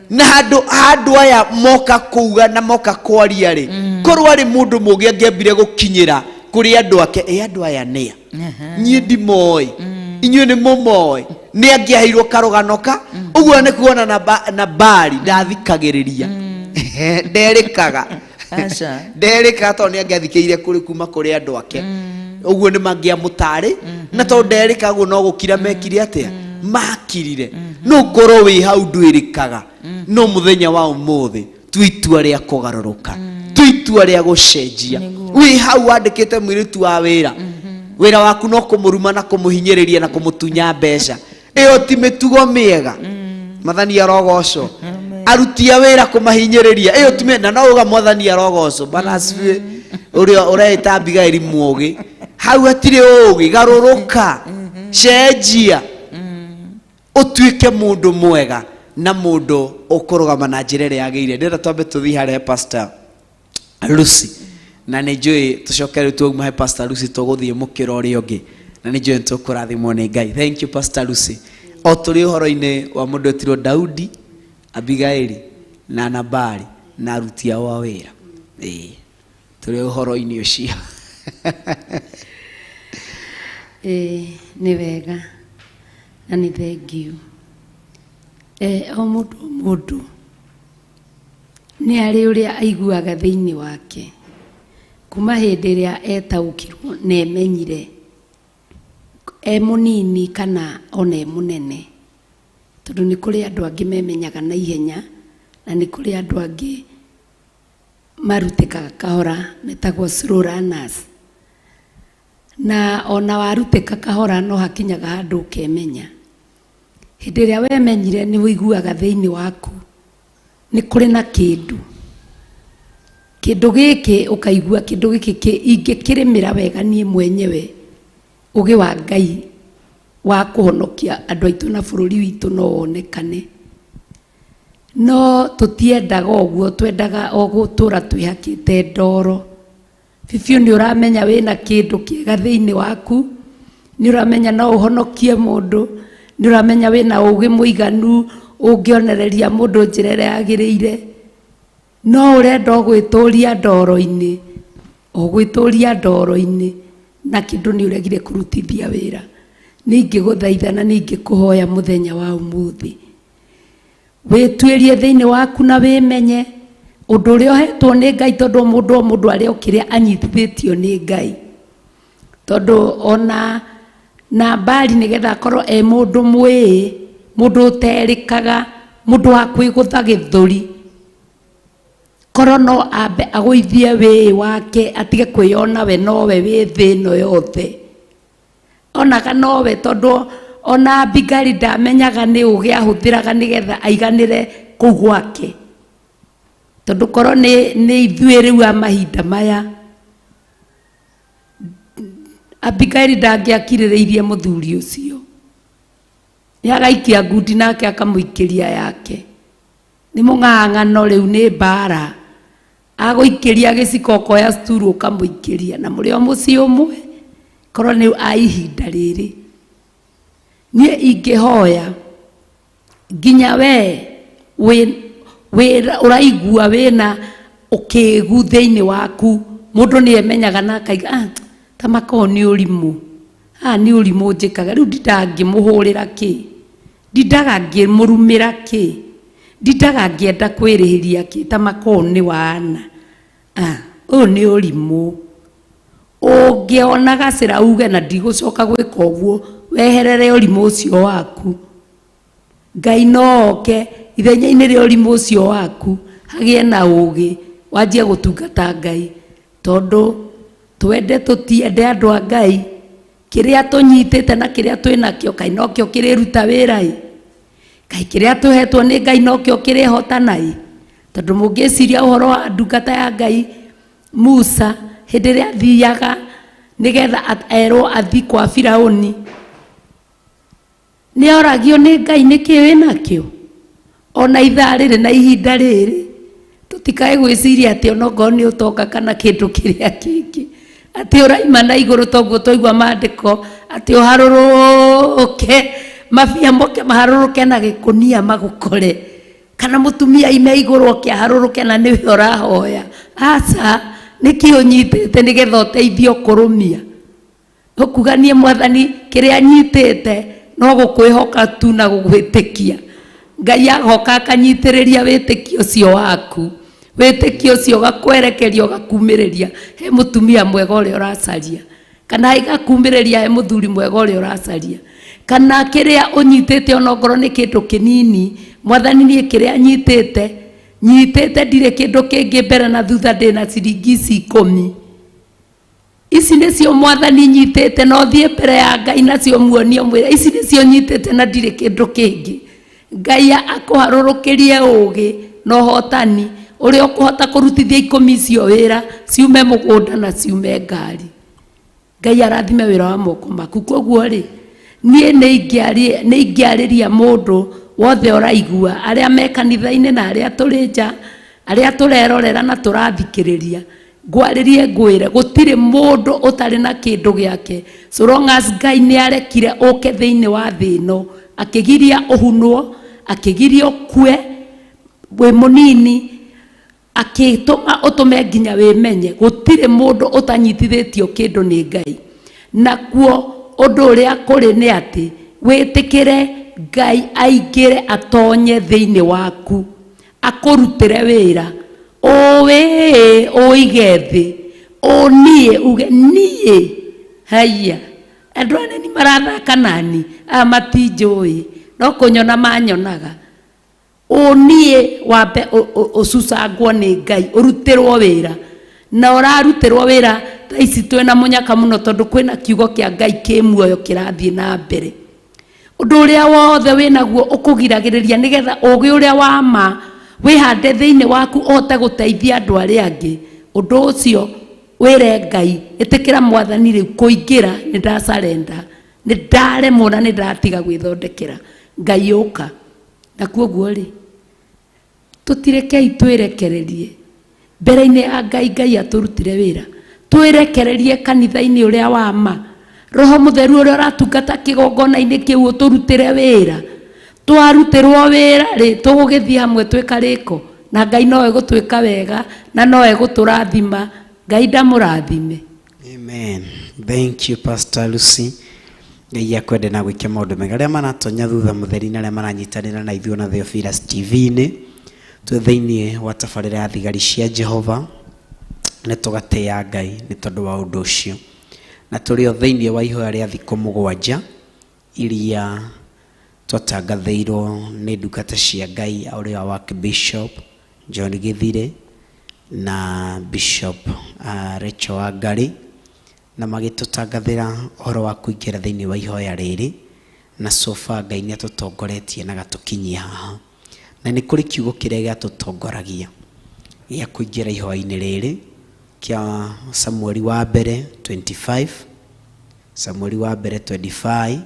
Na handũ handũ aya moka kuuga na moka kwaria rĩ, korwo arĩ mũndũ mũgĩ angĩambire gũkinyĩra kũrĩ andũ ake, ĩ andũ aya nĩa niĩ ndimoĩ, inyuĩ nĩ mũmoĩ, nĩ angĩaheirwo karũgano ka ũguo. Nĩ kuona na bari ndathikagĩrĩria, nderĩkaga. Aca. Nderĩkaga tondũ nĩ angĩathikĩire kũrĩ kuma kũrĩ andũ ake ũguo nĩ mangĩamũtarĩ, na tondũ nderĩkaga ũguo no gũkira mekire atĩa, makirire. No ũkorwo wĩ hau ndwĩrĩkaga, no mũthenya wa ũmũthĩ tua itua rĩa kũgarũrũka, tua itua rĩa gũcenjia. Wĩ hau wandĩkĩte mũirĩtu wa wĩra, wĩra waku no kũmũruma na kũmũhinyĩrĩria na kũmũtunya mbeca, ĩyo ti mĩtugo mĩega. Mwathani arogocwo. Aruti a wĩra kũmahinyĩrĩria, ĩyo ti na no uga mwathani arogocwo. Bwana asifiwe. Ũrĩa ũreĩta Abigaili mũũgĩ, hau hatirĩ ũũgĩ. Garũrũka, cenjia, ũtuĩke mũndũ mwega na mũndũ ũkũrũgama na njĩra ĩrĩa yagĩrĩire. Ndĩrenda twambe tũthiĩ harĩa he Pastor Lucy, na nĩ njũĩ tũcoke rĩu twauma he Pastor Lucy tũgũthiĩ mũkĩra ũrĩa ũngĩ, na nĩ njũĩ nĩ tũkũrathimwo nĩ Ngai. Thank you, Pastor Lucy. O tũrĩ ũhoro-inĩ wa mũndũ wetirwo Daudi, Abigaili na Nabali na aruti ao a wĩra. Ĩĩ, tũrĩ ũhoro-inĩ ũcio. Ĩĩ, nĩ wega na nĩ thengiũ. O mũndũ o mũndũ nĩ arĩ ũrĩa aiguaga thĩinĩ wake kuma hĩndĩ ĩrĩa etaũkirwo na emenyire e mũnini kana ona e mũnene, tondũ nĩ kũrĩ andũ angĩ memenyaga na ihenya na nĩ kũrĩ andũ angĩ marutĩkaga kahora, metagwo slow learners. Na ona warutĩka kahora no hakinyaga handũ ũkemenya. Hĩndĩ ĩrĩa wemenyire nĩ ũiguaga thĩinĩ waku nĩ kũrĩ na kĩndũ, kĩndũ gĩkĩ ũkaigua kĩndũ gĩkĩ ingĩkĩrĩmĩra wega niĩ mwenyewe, ũgĩ wa Ngai wa kũhonokia andũ aitũ na bũrũri witũ no wonekane. No tũtiendaga ũguo, twendaga o gũtũra twĩhakĩte ndoro bibiũ. Nĩ ũramenya wĩna kĩndũ kĩega thĩinĩ waku, Nĩ ũramenya no ũhonokie mũndũ, nĩ ũramenya wĩna ũgĩ mũiganu ũngĩonereria mũndũ njĩra ĩrĩa yagĩrĩire, no ũrenda gwĩtũria ndoro-inĩ, o gwĩtũria ndoro-inĩ na kĩndũ nĩ ũregire kũrutithia wĩra. Nĩ ingĩgũthaitha na nĩ ingĩkũhoya mũthenya wa ũmũthĩ wĩtuĩrie thĩinĩ waku na wĩmenye ũndũ ũrĩa ũhetwo nĩ Ngai, tondũ mũndũ o mũndũ arĩa okĩrĩa anyitithĩtio nĩ Ngai, tondũ ona Nabali nĩgetha akorwo e mũndũ mwĩĩ, mũndũ ũterĩkaga, mũndũ wa kwĩgũtha gĩthũri, korwo no ambe agũithie wĩĩ wake atige kwĩyona we nowe wĩ thĩ ĩno yothe, onaga nowe, tondũ ona Abigaili ndamenyaga nĩ ũgĩ ahũthĩraga nĩgetha aiganĩre kũu gwake, tondũ korwo nĩ ithuĩ rĩu a mahinda maya, Abigaili ndangĩakirĩrĩirie mũthuri ũcio, nĩagaikia ngundi nake akamũikĩria yake, nĩ mũng'ang'ano rĩu nĩ mbara, agũikĩria gĩciko ũkoya sturu ũkamũikĩria, na mũrĩ o mũciĩ ũmwe, korwo nĩ a ihinda rĩrĩ. Niĩ ingĩhoya nginya we ũraigua wĩna ũkĩgu thĩinĩ waku, mũndũ nĩ emenyaga na akaiga ta makorwo nĩ ũrimũ, nĩ ũrimũ njĩkaga rĩu, ndindaga ngĩmũhũrĩra kĩ, ndindaga ngĩmũrumĩra kĩ, ndindaga ngĩenda kwĩrĩhĩria kĩ, ta makorwo nĩ wana, ũyũ nĩ ũrimũ. Ũngĩona gacĩra uge na ndigũcoka gwĩka ũguo, weherere ũrimũ ũcio waku. Ngai no oke ithenya-inĩ rĩa ũrimũ ũcio waku hagĩe na ũgĩ, wanjie gũtungata Ngai, tondũ twende tũtiende andũ a Ngai, kĩrĩa tũnyitĩte na kĩrĩa twĩnakĩo Ngai nokĩo kĩrĩruta wĩra ĩ, Ngai kĩrĩa tũhetwo nĩ Ngai nokĩo kĩrĩhotana ĩ, tondũ mũngĩciria ũhoro wa ndungata ya Ngai Musa hĩndĩ ĩrĩa athiaga nĩgetha erwo athi kwa Firaũni, nĩ oragio nĩ Ngai nĩkĩ wĩnakĩo, ona ithaa rĩrĩ na ihinda rĩrĩ tũtikae gwĩciria atĩ onokorwo nĩ ũtonga kana kĩndũ kĩrĩa kĩngĩ, atĩ ũraima na igũrũ toguo twaigua maandĩko atĩ ũharũrũke mabia moke maharũrũke na gĩkũnia magũkore, kana mũtumia ime igũrũ oke aharũrũke na nĩwe ũrahoya. Aca, nĩkĩ ũnyitĩte nĩgetha ũteithio kũrũmia? Ũkuga niĩ Mwathani kĩrĩa nyitĩte no gũkwĩhoka tu na gũgwĩtĩkia. Ngai agoka akanyitĩrĩria wĩtĩkio ũcio waku, wĩtĩkio ũcio ũgakwerekeria ũgakumĩrĩria he mũtumia mwega ũrĩa ũracaria, kana ĩgakumĩrĩria he mũthuri mwega ũrĩa ũracaria, kana kĩrĩa ũnyitĩte onokorwo nĩ kĩndũ kĩnini. Mwathani niĩ kĩrĩa nyitĩte nyitĩte ndirĩ kĩndũ kĩngĩ mbere na thutha, ndĩna ciringi ici 10, ici nĩcio Mwathani nyitĩte, no thiĩ mbere ya Ngai nacio muonie mwĩre ici nĩcio nyitĩte na ndirĩ kĩndũ kĩngĩ. Ngai akũharũrũkĩrie ũgĩ na ũhotani ũrĩa ũkũhota kũrutithia 10 icio wĩra, ciume mũgũnda na ciume ngari. Ngai arathime wĩra wa moko maku. Koguo rĩ, niĩ nĩ ingĩarĩria mũndũ wothe ũraigua, arĩa me kanitha-inĩ na arĩa tũrĩ nja, arĩa tũrerorera na tũrathikĩrĩria, ngwarĩrie ngwĩre gũtirĩ mũndũ ũtarĩ na kĩndũ gĩake, so long as Ngai nĩ arekire ũke thĩinĩ wa thĩ ĩno, akĩgiria ũhunwo, akĩgiria ũkue wĩ mũnini, akĩtũma ũtũme nginya wĩmenye, gũtirĩ mũndũ ũtanyitithĩtio kĩndũ nĩ Ngai. Nakuo ũndũ ũrĩa kũrĩ nĩ atĩ wĩtĩkĩre Ngai aingĩre atonye thĩinĩ waku, akũrutĩre wĩra, ũwĩ ũige thĩ, ũniĩ uge niĩ haiya, andũ anene marathaka nani, aya matinjũĩ, no kũnyona manyonaga. Ũniĩ wambe ũcucangwo nĩ Ngai, ũrutĩrwo wĩra, na ũrarutĩrwo wĩra thaa ici twĩna mũnyaka mũno, tondũ kwĩna kiugo kĩa Ngai kĩ muoyo kĩrathiĩ na mbere. Ũndũ ũrĩa wothe wĩnaguo ũkũgiragĩrĩria nĩgetha ũgĩ ũrĩa wa ma wĩhande thĩinĩ waku ũhote gũteithia andũ arĩa angĩ. Ũndũ ũcio wĩre Ngai, ĩtĩkĩra Mwathani rĩu kũingĩra, nĩ ndacarenda, nĩ ndaremwo na nĩ ndatiga gwĩthondekera. Ngai ũka. Na kuoguo rĩ, tũtirekei twĩrekererie mbere-inĩ ya Ngai. Ngai atũrutire wĩra, twĩrekererie kanitha-inĩ ũrĩa wa ma, Roho Mũtheru ũrĩa ũratungata kĩgongona-inĩ kĩu ũtũrutĩre wĩra. Twarutĩrwo wĩra rĩ, tũgũgĩthiĩ hamwe twĩ karĩko, na Ngai no egũtwĩka wega na no egũtũrathima. Ngai ndamũrathime. Amen. Thank you, Pastor Lucy. Ngai akwende na gwĩke maũndũ mega. Arĩa maratonya thutha mũtheri na arĩa maranyitanĩra na ithuĩ na Theophilus TV-inĩ, twĩ thĩinĩ wa tabarĩra ya thigari cia Jehova, nĩ tũgatĩĩa Ngai nĩ tondũ wa ũndũ ũcio. Na tũrĩ o thĩinĩ wa ihoya rĩa thikũ mũgwanja iria twatangathĩirwo nĩ ndungata cia Ngai, ũrĩa wa Bishop John Githire na Bishop Rachel Wangari, na magĩtũtangathĩra ũhoro wa kũingĩra thĩinĩ wa ihoya rĩrĩ, na so far Ngai nĩ atũtongoretie na agatũkinyia haha. Na nĩ kũrĩ kiugo kĩrĩa gĩatũtongoragia gĩa kũingĩra ihoya-inĩ rĩrĩ kĩa Samueli wa mbere 25, Samueli wa mbere 25,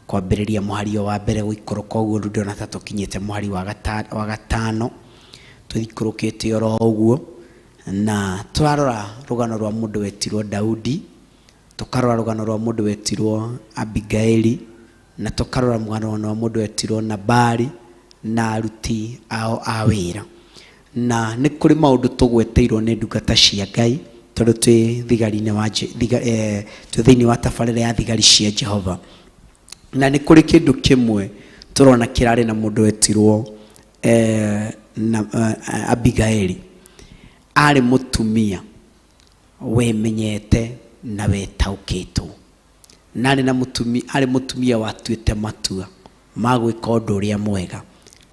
kwambĩrĩria mũhari wa mbere gũikũrũka ũguo, rĩu ndĩrona ta tũkinyĩte mũhari wa gatano, tũikũrũkĩte oro ũguo, na tũrarora rũgano rwa mũndũ wetirwo Daudi, tũkarora rũgano rwa mũndũ wetirwo Abigaili, na tũkarora rũgano rwa mũndũ wetirwo Nabali na aruti ao a wĩra. Na nĩ kũrĩ maũndũ tũgweteirwo nĩ ndungata cia Ngai, tondũ twĩ thigari-inĩ wa twĩ thĩinĩ wa tabarĩra ya thigari cia Jehova. Na nĩ kũrĩ kĩndũ kĩmwe tũrona kĩrarĩ na mũndũ wetirwo na Abigaili. Arĩ mũtumia wemenyete na wetaũkĩtwo, na arĩ na mũtumia, arĩ mũtumia watuĩte matua ma gwĩka ũndũ ũrĩa mwega,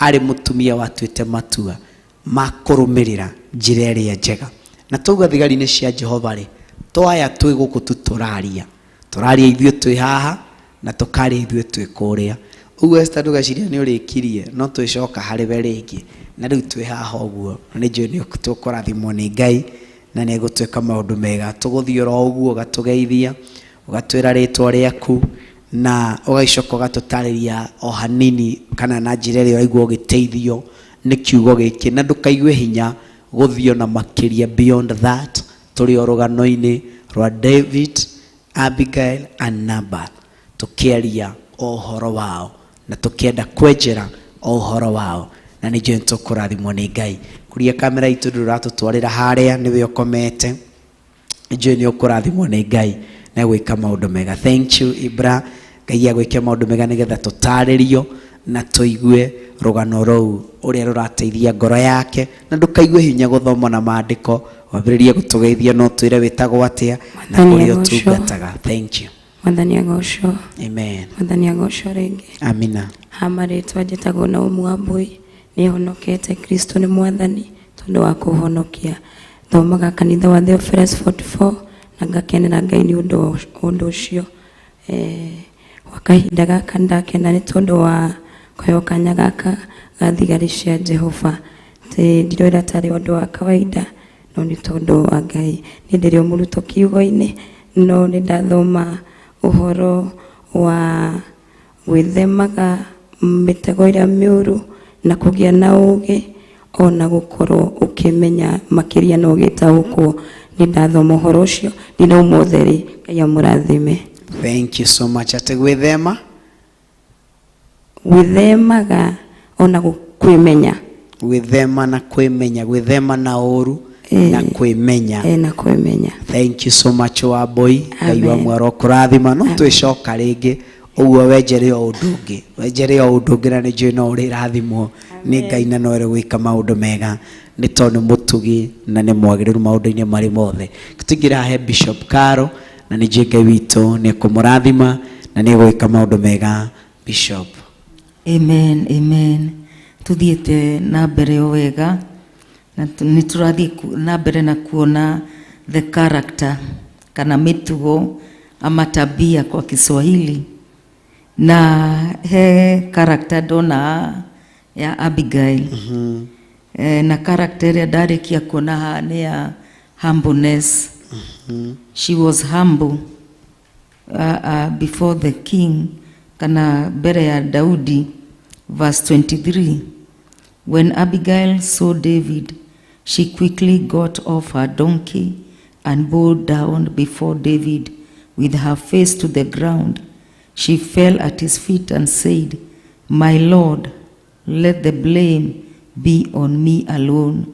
arĩ mũtumia watuĩte matua ma kũrũmĩrĩra njĩra ĩrĩa njega. Na twauga thigari-inĩ cia Jehova rĩ, twaya twĩ gũkũ tu tũraria, tũraria ithuĩ twĩ haha na tũkaria ithuĩ twĩ kũrĩa. Ũguo Esther ndũgecirie nĩ ũrĩkirie, no twĩcoka harĩ we rĩngĩ. Na rĩu twĩ haha ũguo, na nĩ njũĩ nĩ tũkũrathimwo nĩ Ngai na nĩ egũtwĩka maũndũ mega. Tũgũthiĩ oro ũguo, ũgatũgeithia, ũgatwĩra rĩtwa rĩaku, na ũgagĩcoka ũgatũtarĩria o hanini kana na njĩra ĩrĩa ũraigua ũgĩteithio nĩ kiugo gĩkĩ, na ndũkaigue hinya gũthiĩ ona makĩria beyond that. Tũrĩ o rũgano-inĩ rwa David, Abigail and Nabal, tũkĩaria o ũhoro wao na tũkĩenda kwenjera o ũhoro wao, na nĩ njũĩ nĩ tũkũrathimwo nĩ Ngai. Kuria kamera itũ ndũratũtwarĩra harĩa, nĩwe ũkomete, njũĩ nĩ ũkũrathimwo nĩ Ngai na gwĩka maũndũ mega. Thank you Ibra, Ngai agwĩke maũndũ mega nĩgetha tũtarĩrio na tũigue rũgano rũu ũrĩa rũrateithia ngoro yake, na ndũkaigue hinya gũthoma na maandĩko, wambĩrĩrie gũtũgeithia no twĩre wĩtagwo atĩa na Mwathani kũrĩa agocwo. ũtungataga. Thank you. Mwathani agocwo. Amen. Mwathani agocwo rĩngĩ. Amina. Ha marĩtwa njĩtagwo Naumu Wambui, nĩhonokete Kristo nĩ Mwathani tondũ wa kũhonokia. Thomaga kanitha wa Theophilus 44 na ngakenera Ngai nĩ ũndũ ũcio. Gwa kahinda gaka ndakena nĩ tondũ wa kũheo kanya gaka ga thigari cia Jehova. Atĩ ndiroira tarĩ ũndũ wa kawaida, no nĩ tondũ wa Ngai. Niĩ ndĩrĩ o mũrutwo kiugo-inĩ, no nĩ ndathoma ũhoro wa gwĩthemaga mĩtego ĩrĩa mĩũru na kũgĩa na ũũgĩ, ona gũkorwo ũkĩmenya makĩria na ũgĩtaũkwo. Nĩ ndathoma ũhoro ũcio, ndina ũmũthĩ rĩ, Ngai amũrathime. Thank you so much. Atĩ gwĩthema? Gwĩthemaga ona kwĩmenya. Gwĩthema na kwĩmenya, gwĩthema na ũũru na kwĩmenya. Na kwĩmenya. Thank you so much Wambui. Ngai wa Amen. mwaro kũrathima. No twĩcoka rĩngĩ ũguo wenjere o ũndũ ũngĩ, wenjere o ũndũ ũngĩ, na nĩ njũĩ no ũrĩrathimwo nĩ Ngai na no ĩrĩ gwĩka maũndũ mega, nĩ tondũ nĩ mũtugi na nĩ mwagĩrĩru maũndũ-inĩ marĩ mothe. Tũingĩra he Bishop Caro, na nĩ njũĩ Ngai witũ nĩ ekũmũrathima na nĩ egwĩka maũndũ mega. Bishop. Amen, amen. Tuthiĩte na mbere o wega, na nĩ tũrathiĩ na mbere na kuona the character kana mĩtugo ama tabia kwa Kiswahili. Na he character ndona ya Abigail. Na character ĩrĩa ndarĩkia kuona haha nĩ ya humbleness. She was humble before the king, kana mbere ya Daudi. Verse 23, when Abigail saw David, she quickly got off her donkey and bowed down before David with her face to the ground, she fell at his feet and said, My lord, let the blame be on me alone.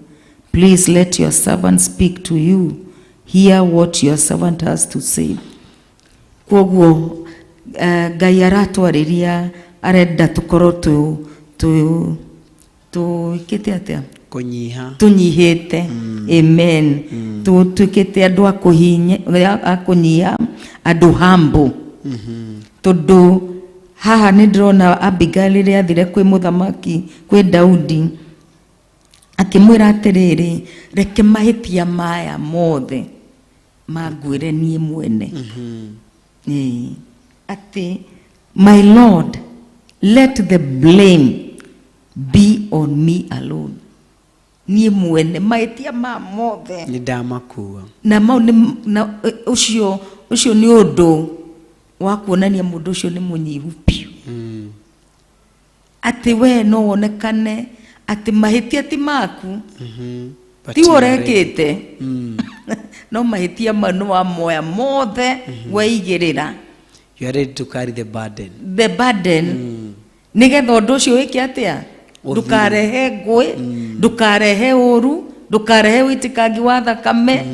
Please let your servant speak to you. Hear what your servant has to say. Kwoguo Ngai aratwarĩria, arenda tũkorwo tũĩkĩte atĩa? Kũnyiha. Tũnyihĩte. Amen. Tuĩkĩte andũ a kũnyiha, andũ humble. Tondũ haha nĩ ndĩrona Abigail rĩrĩa athire kwĩ mũthamaki, kwĩ Daudi, akĩmwĩra atĩrĩrĩ, reke mahĩtia maya mothe mangwĩre niĩ mwene. Ĩĩ. Atĩ, my lord, let the blame be on me alone. Niĩ mwene mahĩtia ma mothe nĩ ndamakua. Na mau nĩ na ũcio nĩ ũndũ wa kuonania mũndũ ũcio nĩ mũnyihu biũ. Atĩ we no wonekane atĩ mahĩtia ti maku, ti ũrekĩte, no mahĩtia mau nĩ wamoya mothe weigĩrĩra. You are ready to carry the burden. The burden. Nĩgetha ũndũ ũcio wĩke atĩa? Ndũkarehe ngũĩ, ndũkarehe ũru, ndũkarehe ũitĩkangi wa thakame,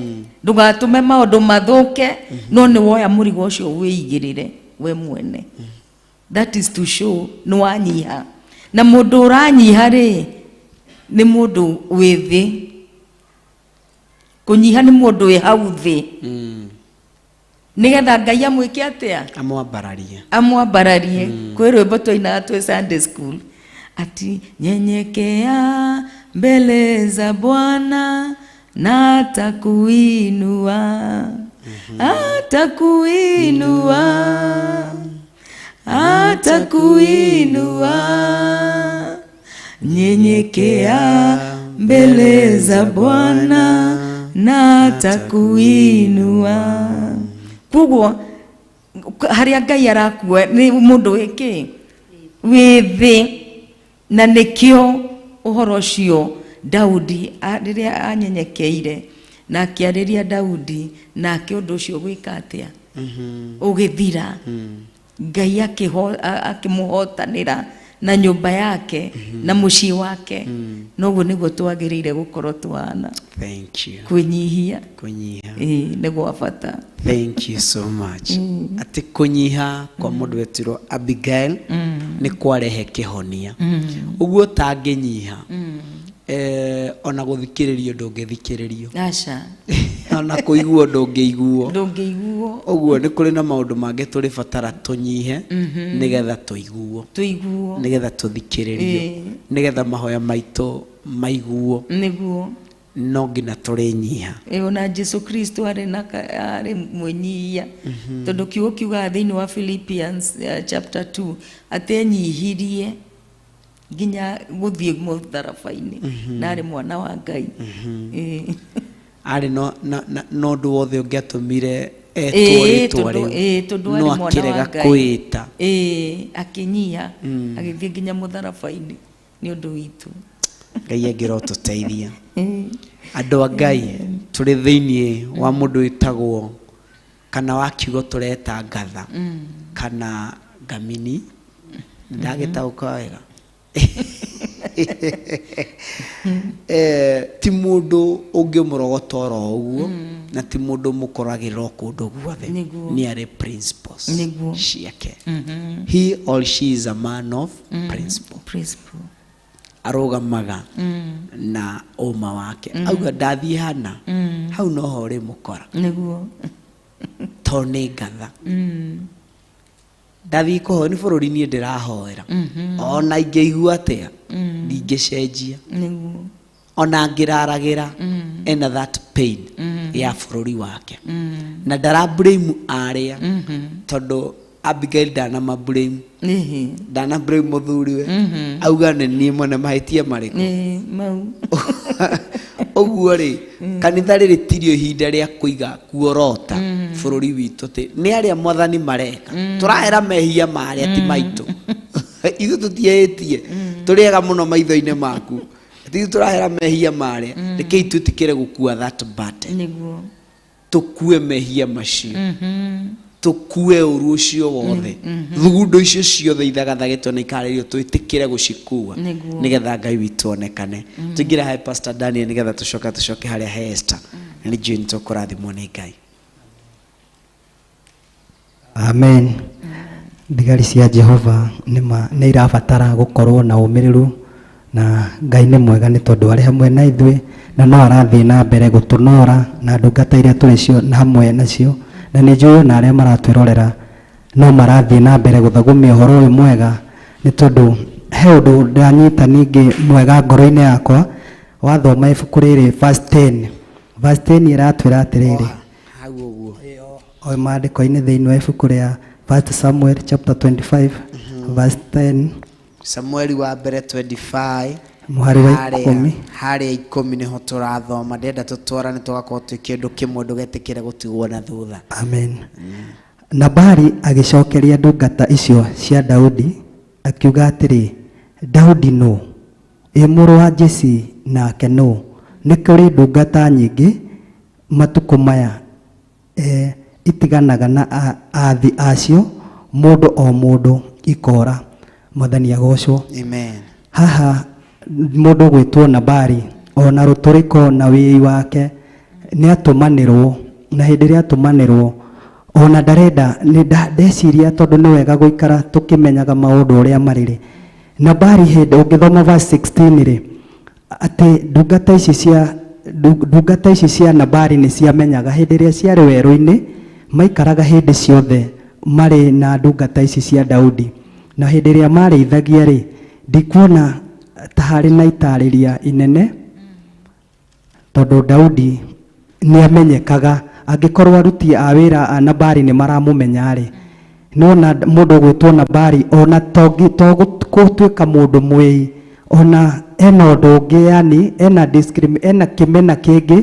ndũgatũme maũndũ mathũke, no nĩ woya mũrigo ũcio wĩigĩrĩre we mwene. That is to show nĩ wanyiha. Na mũndũ ũranyiha rĩ, nĩ mũndũ wĩ thĩ. Kũnyiha nĩ mũndũ wĩ hau thĩ. Nĩgetha Ngai amwĩke atĩa? Amwambararie. Amwambararie. Kwĩ rwĩmbo twainaga twĩ Sunday school ati nyenyekea mbele za Bwana na atakuinua, atakuinua, atakuinua. Nyenyekea mbele za Bwana na atakuinua. Koguo harĩa Ngai arakua nĩ mũndũ wĩkĩ? Wĩ thĩ. Na nĩkĩo ũhoro ũcio Daudi rĩrĩa anyenyekeire na akĩarĩria Daudi, nake ũndũ ũcio gwĩka atĩa? Ũgĩthira. Ngai akĩmũhotanĩra na nyũmba yake na mũciĩ wake. Noguo nĩguo twagĩrĩire gũkorwo twana. Thank you. Kwĩnyihia. Kũnyiha. Ĩĩ, nĩ gwa bata. Thank you so much. Atĩ kũnyiha kwa mũndũ wetirwo Abigail nĩ kwarehe kĩhonia. Ũguo ũtangĩnyiha, ona gũthikĩrĩrio ndũngĩthikĩrĩrio. Aca. Ona kũiguo ndũngĩiguo. Ndũngĩiguo. Ũguo nĩ kũrĩ na maũndũ mangĩ tũrĩbatara tũnyihe nĩgetha tũiguo. Tũiguo. Nĩgetha tũthikĩrĩrio. Nĩgetha mahoya maitũ maiguo. Nĩguo. No nginya tũrĩnyiha. Ona Jesu Kristo arĩ na arĩ mwĩnyihia. Tondũ kiugo kiugaga thĩinĩ wa Philippians chapter 2 atĩ enyihirie nginya gũthiĩ mũtharaba-inĩ, na arĩ mwana wa Ngai. Arĩ no ũndũ wothe ũngĩatũmire etwo rĩtwa rĩu, tondũ arĩ no mwana wa akĩrega Ngai. kwĩĩta. Akĩnyiha, agĩthiĩ nginya mũtharaba-inĩ nĩ ũndũ witũ. Ngai angĩrotũteithia. Andũ a Ngai, tũrĩ thĩinĩ wa mũndũ wĩtagwo kana wa kiugo tũreta ngatha kana ngamini. Ndagĩtaũka wega. Ti mũndũ ũngĩmũrogota oro ũguo, na ti mũndũ mũkoragĩrĩra o kũndũ guothe. Nĩ arĩ principles ciake. He or she is a man of principle. Principle. Arũgamaga na ũma wake. Auga ndathiĩ hana, hau noho ũrĩmũkora. Nĩguo. To nĩ ngatha. Ndathiĩ kũhoya nĩ bũrũri niĩ ndĩrahoera. Ona ingĩigua atĩa, ndingĩcenjia. Nĩguo. Ona ngĩraragĩra, ena that pain ya bũrũri wake. Na ndara blame arĩa, tondũ Abigail ndana blame. Ndana blame mũthuriwe. Auga nĩ niĩ mwene mahĩtia marĩkũ. Mau. Ũguo rĩ, kanitha rĩrĩ tirio ihinda rĩa kũiga kuorota bũrũri witũ atĩ nĩ arĩa mwathani mareka. Tũrahera mehia marĩa ti maitũ. Ithuĩ tũtiĩhĩtie. Tũrĩ ega mũno maitho-inĩ maku. Ithuĩ tũrahera mehia marĩa. Rekei twĩtĩkĩre gũkua that burden. Nĩguo. Tũkue mehia macio. Tũkue ũru ũcio wothe, thugundo icio ciothe ithagathagĩtwo na ikarĩrio, twĩtĩkĩre gũcikua nĩgetha Ngai witũ onekane. Tũingĩre he Pastor Daniel nĩgetha tũcoke tũcoke harĩa he Esther, na nĩ njũĩ nĩ tũkũrathimwo nĩ Ngai. Amen. Thigari cia Jehova nĩma nĩ irabatara gũkorwo na ũmĩrĩru, na Ngai nĩ mwega nĩ tondũ arĩ hamwe na ithuĩ na no arathiĩ na mbere gũtũnora na ndungata iria tũrĩ cio na hamwe nacio, na nĩ njũĩ ona arĩa maratwĩrorera no marathiĩ na mbere gũthagũmia ũhoro ũyũ mwega, nĩ tondũ he ũndũ ndanyita ningĩ mwega ngoro-inĩ yakwa wathoma ibuku rĩrĩ verse 10. Verse 10 ĩratwĩra atĩrĩrĩ, hau ũguo o maandĩko-inĩ thĩinĩ wa ibuku rĩa 1 Samuel chapter 25 verse 10. Samueli wa mbere 25 mũhari wa 10. Harĩa 10 nĩho tũrathoma. Ndĩrenda tũtwarane tũgakorwo twĩ kĩndũ kĩmwe, ndũgetĩkĩre gũtigwo na thutha. Amen. Nabali agĩcokeria ndungata icio cia Daudi akiuga atĩrĩ, Daudi nũ? Ĩ mũrũ wa Jesii nake nũ? Nĩ kũrĩ ndungata nyingĩ matukũ maya itiganaga na aathi acio, mũndũ o mũndũ ikora. Mwathani agocwo. Amen. Haha mũndũ gwĩtwo Nabali ona rũtũrĩko na wĩi wake nĩ atũmanĩrwo, na hĩndĩ ĩrĩa atũmanĩrwo ona ndarenda nĩ ndeciria, tondũ nĩ wega gũikara tũkĩmenyaga maũndũ ũrĩa marĩ rĩ. Nabali hĩndĩ ũngĩthoma verse 16 rĩ, atĩ ndungata ici cia Nabali nĩ ciamenyaga hĩndĩ ĩrĩa ciarĩ werũ-inĩ maikaraga hĩndĩ ciothe marĩ na ndungata ici cia Daudi, na hĩndĩ ĩrĩa marĩithagia rĩ, ndikuona ta harĩ na itarĩria inene, tondũ Daudi nĩ amenyekaga. Angĩkorwo aruti a wĩra a Nabali nĩ maramũmenya rĩ, nĩwona mũndũ ũgwĩtwo Nabali ona to gũtuĩka mũndũ mwĩi, ona ena ũndũ ũngĩ, yani ena ena kĩmena kĩngĩ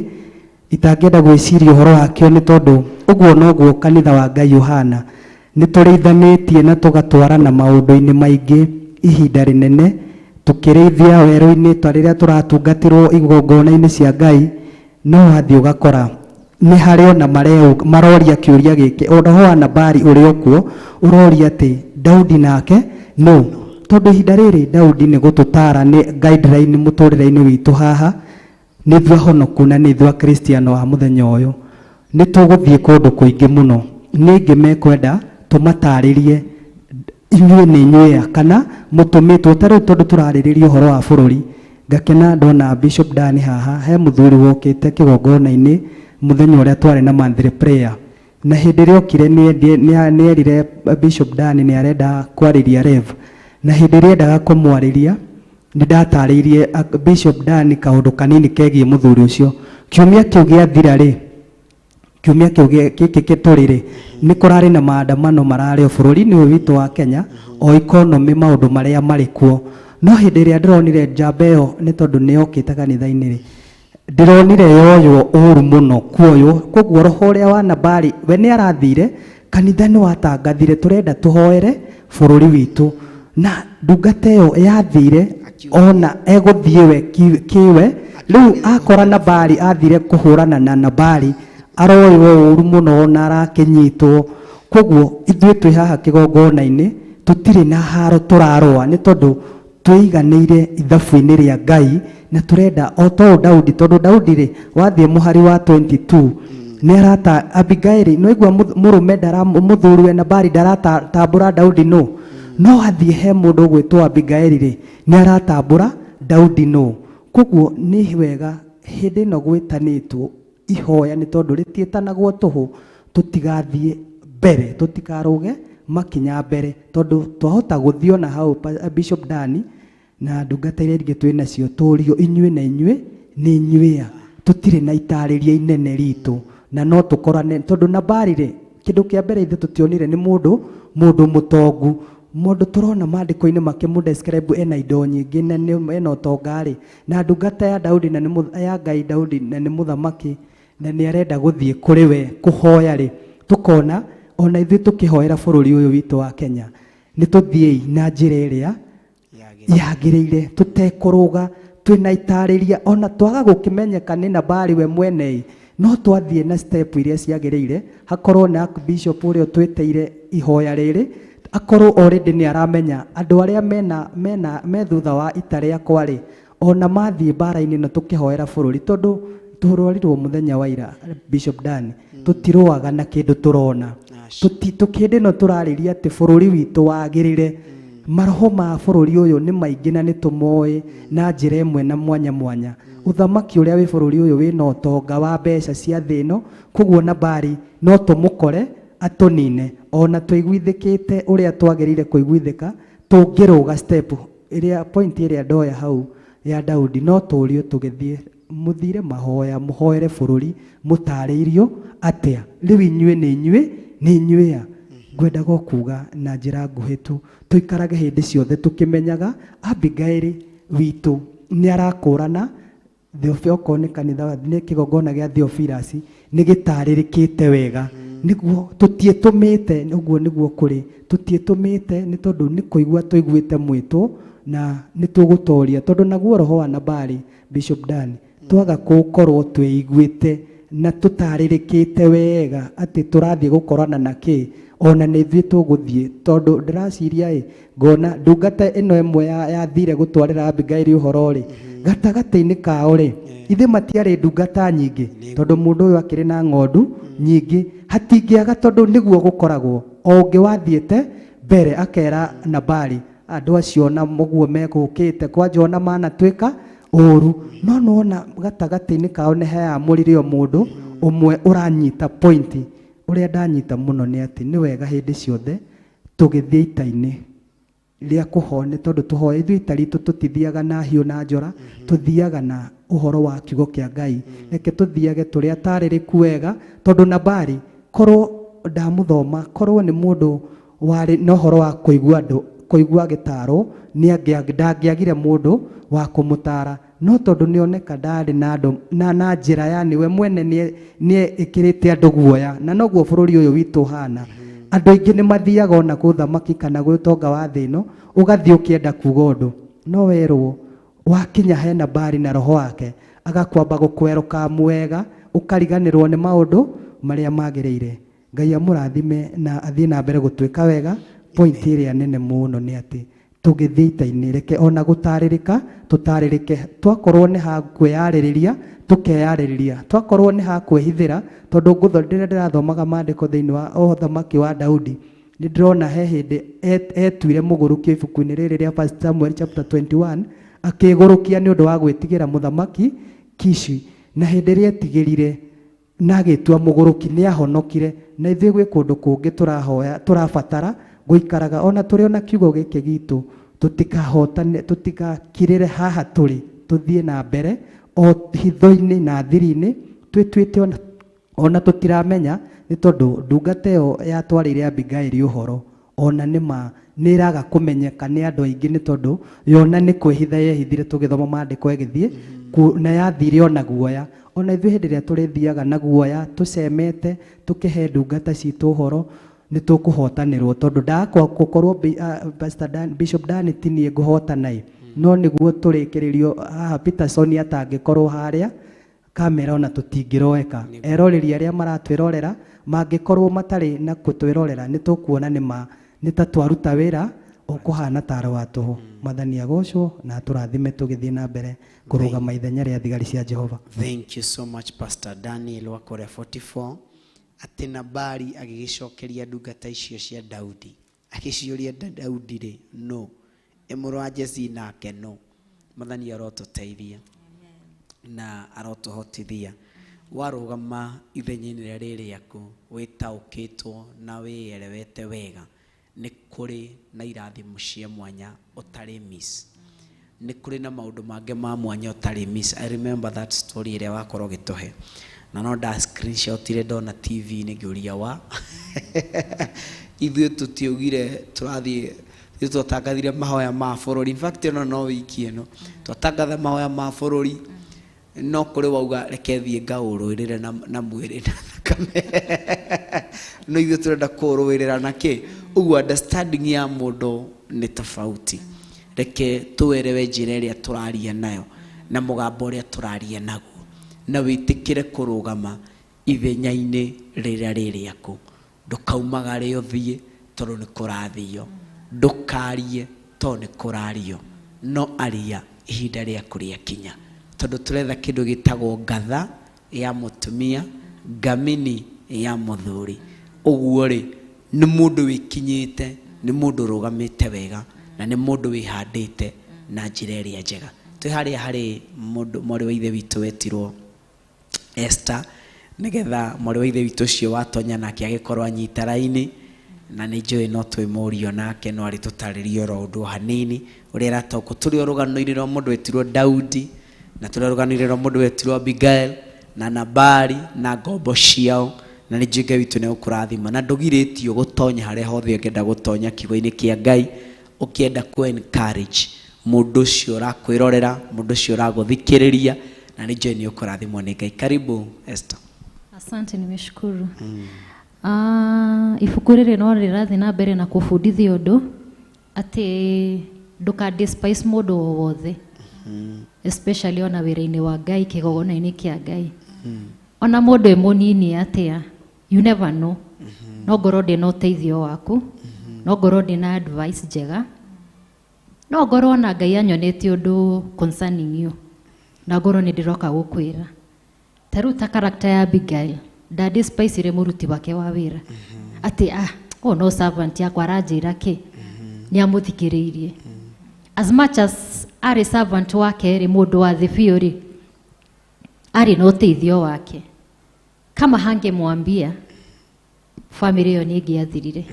itangĩenda gwĩciria ũhoro wakĩo, nĩ tondũ ũguo noguo kanitha wa Ngai ũhana. Nĩ tũrĩithanĩtie na tũgatwarana maũndũ-inĩ maingĩ ihinda rĩnene, tũkĩrĩithia werũ-inĩ ta rĩrĩa tũratungatĩrwo igongona-inĩ cia Ngai, no wathiĩ ũgakora nĩ harĩ ona maroria kĩũria gĩkĩ, o roho wa Nabali ũrĩ o kuo ũroria atĩ Daudi nake no, tondũ ihinda rĩrĩ Daudi nĩ gũtũtara nĩ guideline mũtũrĩre-inĩ witũ haha. Nĩ ithuĩ ahonoku na nĩ ithuĩ akristiano a mũthenya ũyũ, nĩ tũgũthiĩ kũndũ kũingĩ mũno, nĩ aingĩ mekwenda tũmatarĩrie inyuĩ nĩ inyuĩ a kana mũtũmĩtwo. Ta rĩu tondũ tũrarĩrĩria ũhoro wa bũrũri, ngakena ndona Bishop Dan haha. He mũthuri wokĩte kĩgongona-inĩ mũthenya ũrĩa twarĩ na monthly prayer, na hĩndĩ ĩrĩa okire nĩ erire Bishop Dan nĩ arenda kwarĩria Rev, na hĩndĩ ĩrĩa endaga kũmwarĩria nĩ ndatarĩirie Bishop Dan kaũndũ kanini kegiĩ mũthuri ũcio. Kiumia kĩu gĩathira rĩ, kiumia kĩu gĩkĩ gĩtũrĩ rĩ, nĩ kũrarĩ na maandamano mararĩ o bũrũri-inĩ ũyũ witũ wa Kenya, o economy maũndũ marĩa marĩ kuo. No hĩndĩ ĩrĩa ndĩronire njamba ĩyo, nĩ tondũ nĩ yokĩte kanitha-inĩ rĩ, ndĩronire yoywo ũru mũno kuoywo. Koguo roho ũrĩa wa Nabali we nĩ arathire kanitha, nĩ watangathire tũrenda tũhoere bũrũri witũ, na ndungata ĩyo yathire ona egũthiĩ we kĩwe rĩu akora Nabali, athire kũhũrana na Nabali, aroywo ũru mũno na arakĩnyitwo. Koguo ithuĩ twĩ haha kĩgongona-inĩ tũtirĩ na haro tũrarũa, nĩ tondũ twĩiganĩire ithabu-inĩ rĩa Ngai, na tũrenda o to ũũ Daudi, tondũ Daudi rĩ, wathiĩ mũhari wa 22 nĩ arata Abigaili, nĩ waigua mũrũme ndara mũthuri we Nabali ndaratambũra Daudi nũ, no athiĩ he mũndũ ũgwĩtwo Abigaili rĩ, nĩ aratambũra Daudi nũ. Koguo nĩ wega hĩndĩ ĩno gwĩtanĩtwo ihoya, nĩ tondũ rĩtiĩtanagwo tũhũ, tũtigathiĩ mbere, tũtikarũge makinya mbere, tondũ twahota gũthiĩ ona hau Bishop Dani na ndungata iria ingĩ twĩ nacio tũrio inyuĩ na inyuĩ nĩ inyuĩ a, tũtirĩ na itarĩria inene ritũ, na no tũkorane tondũ Nabali rĩ, kĩndũ kĩa mbere ithuĩ tũtionire nĩ mũndũ mũtongu, mũndũ tũrona maandĩko-inĩ makĩmũ describe ena indo nyingĩ na nĩ ena ũtonga rĩ, na ndungata ya Daudi na nĩ ya Ngai Daudi na nĩ mũthamaki na nĩ arenda gũthiĩ kũrĩ we kũhoya rĩ, tũkona ona ithuĩ tũkĩhoera bũrũri ũyũ witũ wa Kenya nĩ tũthiĩi na njĩra ĩrĩa yagĩrĩire, tũtekũrũga, twĩna itarĩria ona twaga gũkĩmenyeka nĩ Nabali we mwene, No twathiĩ na step iria ciagĩrĩire, hakorwo na bishop ũrĩa ũtwĩtĩire ihoya rĩrĩ, akorwo already nĩ aramenya andũ arĩa mena mena me thutha wa ita rĩakwa rĩ, ona mathiĩ mbara-inĩ ĩno tũkĩhoera bũrũri, tondũ tũrwarirwo mũthenya wa ira Bishop Dan, tũtirũaga na kĩndũ tũrona. Tũkĩndĩ ĩno tũrarĩria atĩ bũrũri witũ wagĩrĩre. Maroho ma bũrũri ũyũ nĩ maingĩ na nĩ tũmoĩ na njĩra ĩmwe na mwanya mwanya. Ũthamaki ũrĩa wĩ bũrũri ũyũ wĩna ũtonga wa mbeca cia thĩ ĩno, koguo Nabali no tũmũkore atũnine. Ona tũiguithĩkĩte ũrĩa twagĩrĩire kũiguithĩka, tũngĩrũga step ĩrĩa point ĩrĩa ndoya hau ya Daudi, no tũrio tũgĩthiĩ mũthire mahoya mũhoere bũrũri mũtarĩirio atĩa. Rĩu inyuĩ nĩ inyuĩ nĩ inyuĩ a ngwendaga o kuga na njĩra nguhĩ tu tũikarage hĩndĩ ciothe tũkĩmenyaga Abigaili witũ nĩ arakũrana okorwo nĩ kanitha nĩ kĩgongona gĩa Theophilus nĩ gĩtarĩrĩkĩte wega, nĩguo tũtiĩtũmĩte, ũguo nĩguo kũrĩ, tũtiĩtũmĩte nĩ tondũ nĩ kũigua tũiguĩte mwĩtwo na nĩ tũgũtoria, tondũ naguo roho wa Nabali Bishop Dan twaga gũkorwo twĩiguĩte na tũtarĩrĩkĩte wega atĩ tũrathiĩ gũkorana na kĩ, ona nĩ ithuĩ tũgũthiĩ, tondũ ndĩraciria ĩ ngona ndungata ĩno ĩmwe yathire gũtwarĩra Abigaili ũhoro rĩ, gatagatĩ-inĩ kao rĩ, ithe matiarĩ ndungata nyingĩ, tondũ mũndũ ũyũ akĩrĩ na ng'ondu nyingĩ, hatingĩaga tondũ nĩguo gũkoragwo o ũngĩ wathiĩte mbere akera Nabali andũ acio na mũguo megũkĩte kwanja ona manatuĩka ũru, no nĩwona gatagatĩ-inĩ kao nĩ heyamũrire o mũndũ ũmwe ũranyita pointi. Ũrĩa ndanyita mũno nĩ atĩ nĩ wega hĩndĩ ciothe tũgĩthiĩ ita-inĩ rĩa kũhone, tondũ tũhoe ithuĩ ita ritũ tũtithiaga na hiũ na njora, tũthiaga na ũhoro wa kiugo kĩa Ngai. Reke tũthiage tũrĩ atarĩrĩku wega, tondũ Nabali korwo ndamũthoma, korwo nĩ mũndũ warĩ na ũhoro wa kũigua andũ, kũigua gĩtaro, ndangĩagire mũndũ wa kũmũtara, no tondũ nĩoneka ndarĩ na andũ na njĩra ya nĩwe mwene nĩ ĩkĩrĩte andũ guoya, na noguo bũrũri ũyũ witũ ũhana. Andũ aingĩ nĩ mathiaga ona gwĩ ũthamaki kana gwĩ ũtonga wa thĩ ĩno, ũgathiĩ ũkĩenda kuga ũndũ, no werwo wakinya he Nabali na roho wake agakwamba gũkwerũka mwega, ũkariganĩrwo nĩ maũndũ marĩa magĩrĩire. Ngai amũrathime na athiĩ na mbere gũtuĩka wega. Point ĩrĩa nene mũno nĩ atĩ tũgĩthiĩ ita-inĩ, reke ona gũtarĩrĩka tũtarĩrĩke, twakorwo nĩ ha kwĩyarĩrĩria tũkeyarĩrĩria, twakorwo nĩ ha kwĩhithĩra, tondũ ngũtho rĩrĩa ndĩrathomaga maandĩko thĩinĩ wa ũthamaki wa Daudi, nĩ ndĩrona he hĩndĩ etuire mũgũrũki ibuku-inĩ rĩrĩ rĩa First Samuel chapter 21, akĩgũrũkia nĩ ũndũ wa gwĩtigĩra mũthamaki Kishi, na hĩndĩ ĩrĩa etigĩrire na agĩtua mũgũrũki nĩ ahonokire. Na ithuĩ gwĩ kũndũ kũngĩ tũrahoya tũrabatara gũikaraga ona tũrĩ ona kiugo gĩkĩ gitũ, tũtikahotane, tũtikakirĩre haha tũrĩ, tũthiĩ na mbere o hitho-inĩ na thiri-inĩ, twĩtuĩte ona tũtiramenya, nĩ tondũ ndungata ĩyo yatwarĩire Abigaili ũhoro ona nĩ ma nĩ ĩraga kũmenyeka nĩ andũ aingĩ, nĩ tondũ yona nĩ kwĩhitha yehithire tũgĩthoma maandĩko ĩgĩthiĩ na yathire ona guoya. Ona ithuĩ hĩndĩ ĩrĩa tũrĩthiaga na guoya tũcemete tũkĩhe ndungata citũ ũhoro, nĩ tũkũhotanĩrwo, tondũ ndakwa gũkorwo Pastor Dan, Bishop Dan ti niĩ ngũhotana ĩ, no nĩguo tũrĩkĩrĩrio haha Peterson atangĩkorwo harĩa kamera ona tũtingĩroeka. Eroreri arĩa maratwĩrorera mangĩkorwo matarĩ na gũtwĩrorera, nĩ tũkuona nĩ ma nĩ ta twaruta wĩra ũkũhana tarĩ wa tũhũ. Mwathani agocwo na atũrathime tũgĩthiĩ na mbere kũrũgama ithenya rĩa thigari cia Jehova. Thank you so much Pastor Daniel wa kũrĩa 44. Atĩ Nabali agĩgĩcokeria ndungata icio cia Daudi, agĩciũria Daudi rĩ no ĩ mũrũ wa Jesse nake no. Mwathani arotũteithia na arotũhotithia. Warũgama ithenya-inĩ rĩrĩa rĩ rĩaku wĩtaũkĩtwo na wĩyerewete wega, nĩ kũrĩ na irathimo cia mwanya ũtarĩ miss, nĩ kũrĩ na maũndũ mangĩ ma mwanya ũtarĩ miss. I remember that story ĩrĩa wakorwo ũgĩtũhe, na no nda screenshotire ndona TV-inĩ ngĩũria wa ithuĩ tũtiaugire tũrathiĩ, ithuĩ twatangathire mahoya ma bũrũri. In fact ĩno no wiki ĩno twatangatha mahoya ma bũrũri, no kũrĩ wauga reke thiĩ ngaũrũĩrĩre na mwĩrĩ na thakame, no ithuĩ tũrenda kũũrũĩrĩra na kĩ. Ũguo understanding ya mũndũ nĩ tofauti. Reke tũerewe njĩra ĩrĩa tũraria nayo na mũgambo ũrĩa tũraria naguo. na wĩtĩkĩre kũrũgama ithenya-inĩ rĩrĩa rĩ rĩaku. Ndũkaumagare ũthiĩ tondũ nĩ kũrathio, ndũkarie tondũ nĩ kũrario, no aria ihinda rĩaku rĩakinya, tondũ tũretha kĩndũ gĩtagwo ngatha ya mũtumia, ngamini ya mũthuri. Ũguo rĩ, nĩ mũndũ wĩkinyĩte, nĩ mũndũ ũrũgamĩte wega, na nĩ mũndũ wĩhandĩte na njĩra ĩrĩa njega. Twĩ harĩa harĩ mũndũ mwarĩ wa ithe witũ wetirwo Esther, nĩgetha mwarĩ wa ithe witũ ũcio watonya nake agĩkorwo anyita raini, na nĩ njũĩ no twĩmũrio nake no arĩtũtarĩrie oro ũndũ hanini ũrĩa arataũkwo. Tũrĩ o rũgano-inĩ rwa mũndũ wetirwo Daudi, na tũrĩ o rũgano-inĩ rwa mũndũ wetirwo Abigail na Nabali na ngombo ciao, na nĩ njũĩ Ngai witũ nĩ egũkũrathima, na ndũgirĩtio gũtonya harĩa hothe ũngĩenda gũtonya kiugo-inĩ kĩa Ngai, ũkĩenda kũ encourage mũndũ ũcio ũrakwĩrorera, mũndũ ũcio ũragũthikĩrĩria, na nĩ njũĩ nĩ ũkũrathimwo nĩ Ngai. Karibu Esther. Asante, nimeshukuru. Ibuku rĩrĩ no rĩrathiĩ na mbere na kũbundithia ũndũ atĩ ndũka despise mũndũ o wothe, especially ona wĩra-inĩ wa Ngai, kĩgongona-inĩ kĩa Ngai. Ona mũndũ e mũnini atĩa, you never know. No ngorwo ndĩna ũteithio waku, no ngorwo ndĩna advice njega, no ngorwo ona Ngai anyonetie ũndũ concerning you, na ngorwo nĩ ndĩroka gũkwĩra. Ta rĩu ta character ya Abigail, nda despise mũruti wake wa wĩra atĩ ũyũ no servant yakwa aranjĩra kĩ, nĩ amũthikĩrĩirie. As much as arĩ servant wake rĩ, mũndũ wa thĩ biũ rĩ, arĩ na ũteithio wake. Kama hangemwambia, family ĩyo nĩ ĩngĩathirire.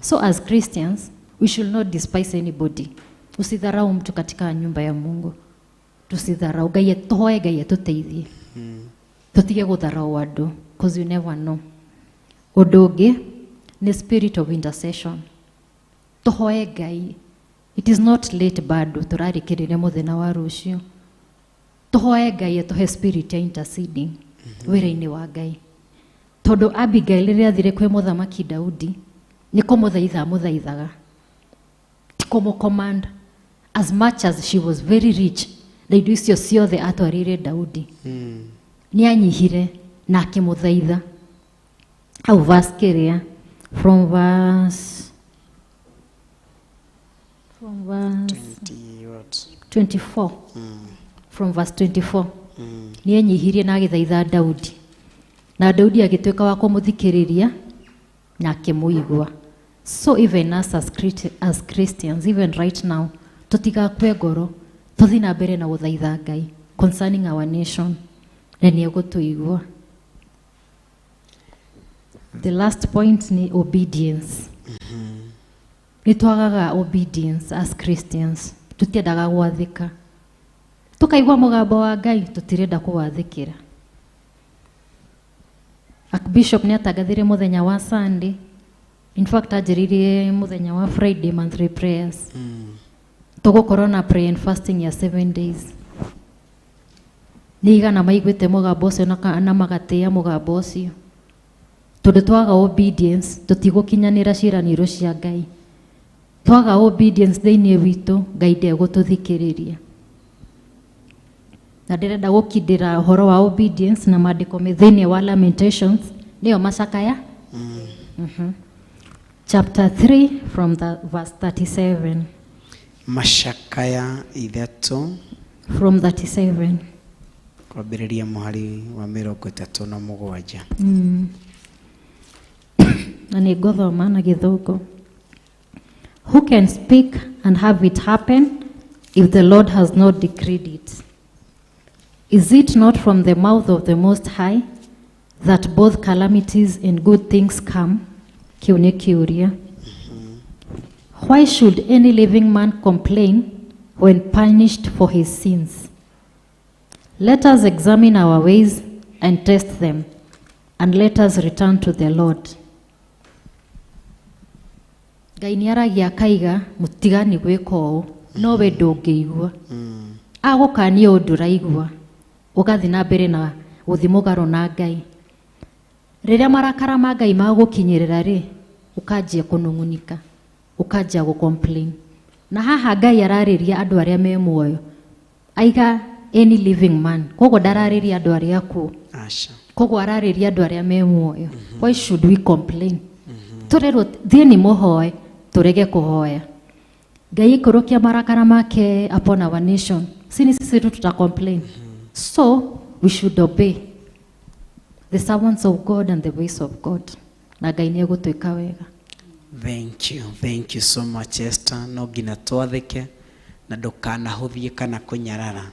So as Christians, we should not despise anybody. Usidharau mtu katika nyumba ya Mungu. Tusidharau. Ngai tũhoe Ngai atũteithie. Tũtige gũtharau andũ, because you never know. Ũndũ ũngĩ nĩ spirit of intercession. Tũhoe Ngai. It is not late bado, tũrarĩkĩrĩria mũthenya wa rũciũ. Tũhoe Ngai atũhe spirit ya interceding wĩra-inĩ wa Ngai. Tondũ Abigail rĩrĩa athire kwĩ mũthamaki Daudi, nĩ kũmũthaitha amũthaithaga, ti kũmũcommand. As much as she was very rich, na indo icio ciothe atwarĩire Daudi, nĩ anyihire na akĩmũthaitha. Hau verse kĩrĩa, from verse 24. From verse 24. Nĩ enyihirie na agĩthaitha Daudi, na Daudi agĩtuĩka wa kũmũthikĩrĩria na akĩmũigua. So even us as Christians, even right now, tũtigakue ngoro, tũthiĩ na mbere na gũthaitha Ngai concerning our nation, na nĩ egũtũigua. The last point ni obedience. Nĩ twagaga obedience as Christians, tũtiendaga gwathĩka. Tũkaigua mũgambo wa Ngai, tũtirenda kũwathĩkĩra. Archbishop nĩ atangathire mũthenya wa Sunday. In fact, anjĩrĩirie mũthenya wa Friday monthly prayers. Tũgũkorwo na prayer and fasting ya 7 days. Nĩ igana maiguĩte mũgambo ũcio na magatĩĩa mũgambo ũcio. Tondũ twaga obedience, tũtigũkinyanĩra ciĩranĩro cia Ngai. Twaga obedience thĩinĩ witũ, Ngai ndegũtũthikĩrĩria. Na ndĩrenda gũkindĩra ũhoro wa obedience na maandĩko me thĩinĩ wa Lamentations, nĩyo macakaya. Chapter 3 from the verse 37. Macakaya ithatũ From 37. Kwambĩrĩria mũhari wa 37. Na nĩ ngũthoma na Gĩthũngũ. Who can speak and have it happen if the Lord has not decreed it? Is it not from the mouth of the Most High that both calamities and good things come? Kĩu nĩ kĩũria. Why should any living man complain when punished for his sins? Let us examine our ways and test them, and let us return to the Lord. Ngai nĩ aragia akaiga mũtigani gwĩka ũũ, no we ndũngĩigua. Agũkania ũndũ ũraigua, ũgathiĩ na mbere na gũthiĩ mũgarũ na Ngai. Rĩrĩa marakara ma Ngai magũkinyĩrĩra rĩ, ũkanjia kũnung'unika, ũkanjia gũ-complain. Na haha Ngai ararĩria andũ arĩa me muoyo. Aiga any living man. Koguo ndararĩria andũ arĩa akuũ. Aca. Koguo ararĩria andũ arĩa me muoyo. Why should we complain? Tũrerwo thiĩ nĩ mũhoe, tũrege kũhoya. Ngai aikũrũkia marakara make upon our nation, si ni sisi tu tuta complain? So we should obey the servants of God and the ways of God, na Ngai nĩ egũtwĩka wega. Thank you, thank you so much, Esther. No nginya twathĩke na ndũkanahũthie kana kũnyarara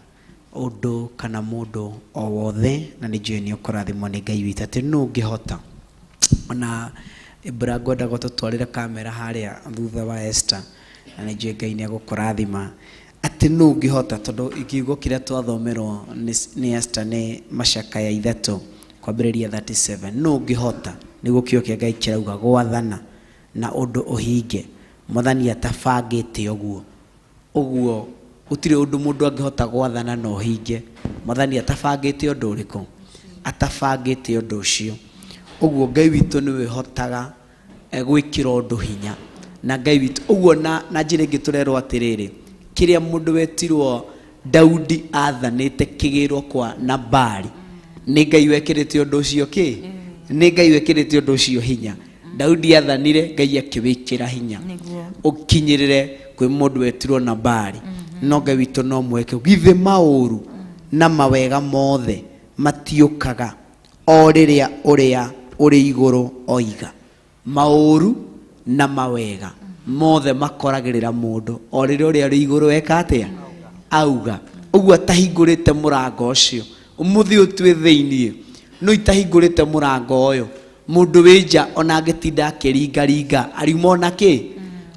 ũndũ kana mũndũ o wothe, na nĩ njũĩ nĩ ũkũrathimwo nĩ Ngai witũ atĩ nũ ũngĩhota. Ona Ibra, ngwenda gũtũtwarĩra kamera harĩa thutha wa Esther, na nĩ njũĩ Ngai nĩ egũkũrathima atĩ nũ ũngĩhota, tondũ kiugo kĩrĩa twathomerwo nĩ Esther nĩ Macakaya 3 kwambĩrĩria 37. Nũ ũngĩhota? Nĩguo kiugo kĩa Ngai kĩrauga gwathana na ũndũ ũhinge Mwathani atabangĩte ũguo. Ũguo gũtirĩ ũndũ mũndũ angĩhota gwathana na ũhinge Mwathani atabangĩte ũndũ ũrĩkũ, atabangĩte ũndũ ũcio. Ũguo Ngai witũ nĩwe ũhotaga gwĩkĩra ũndũ hinya, na Ngai witũ ũguo na njĩra ĩngĩ tũrerwo atĩrĩrĩ, kĩrĩa mũndũ wetirwo Daudi athanĩte kĩgĩrwo kwa Nabali, nĩ Ngai wekĩrĩte ũndũ ũcio kĩ? Nĩ Ngai wekĩrĩte ũndũ ũcio hinya. Daudi athanire, Ngai akĩwĩkĩra hinya ũkinyĩrĩre kwĩ mũndũ wetirwo Nabali. No Ngai witũ no mweke. Githĩ maũru na mawega mothe matiũkaga o rĩrĩa ũrĩa ũrĩ igũrũ oiga? Maũru na mawega mothe makoragĩrĩra mũndũ o rĩrĩa ũrĩa ũrĩ igũrũ eka atĩa? Auga. Ũguo atahingũrĩte mũrango ũcio, ũmũthĩ ũyũ twĩ thĩiniĩ, no itahingũrĩte mũrango ũyũ, mũndũ wĩ nja ona angĩtinda akĩringaringa ariuma ona kĩ,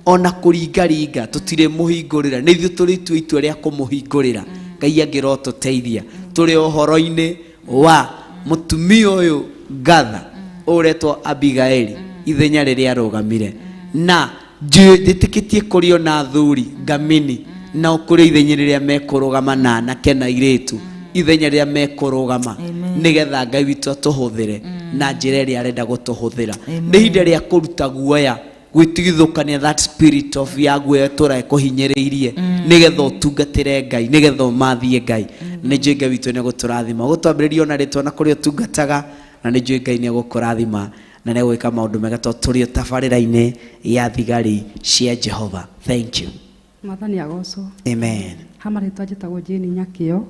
ona kũringaringa tũtirĩ mũhingũrĩra. Nĩ ithuĩ tũrĩ itua itua rĩa kũmũhingũrĩra. Ngai angĩrotũteithia. Tũrĩ ũhoro-inĩ wa mũtumia ũyũ ngatha ũretwo Abigaili, ithenya rĩrĩa arũgamire, na njĩtĩkĩtie kũrĩ ona athuri ngamini nao kũrĩ ithenya rĩrĩa mekũrũgama, na anake na airĩtu ithenya rĩrĩa mekũrũgama, nĩgetha Ngai witũ atũhũthĩre na njĩra ĩrĩa arenda gũtũhũthĩra. Nĩ ihinda rĩa kũruta guoya, gwĩtigithũkania that spirit of ya guoya tũra ĩkũhinyĩrĩirie, nĩgetha ũtungatĩre Ngai, nĩgetha ũmathie Ngai. Nĩ njũĩ Ngai witũ nĩ egũtũrathima. Gũtwambĩrĩria ona rĩtwa na kũrĩa ũtungataga, na nĩ njũĩ Ngai nĩ egũkũrathima na nĩ egwĩka maũndũ mega, tondũ tũrĩ tabarĩra-inĩ ya thigari cia Jehova. Thank you. Mwathani agocwo. Amen. Ha marĩtwa njĩtagwo Jane Nyakĩo.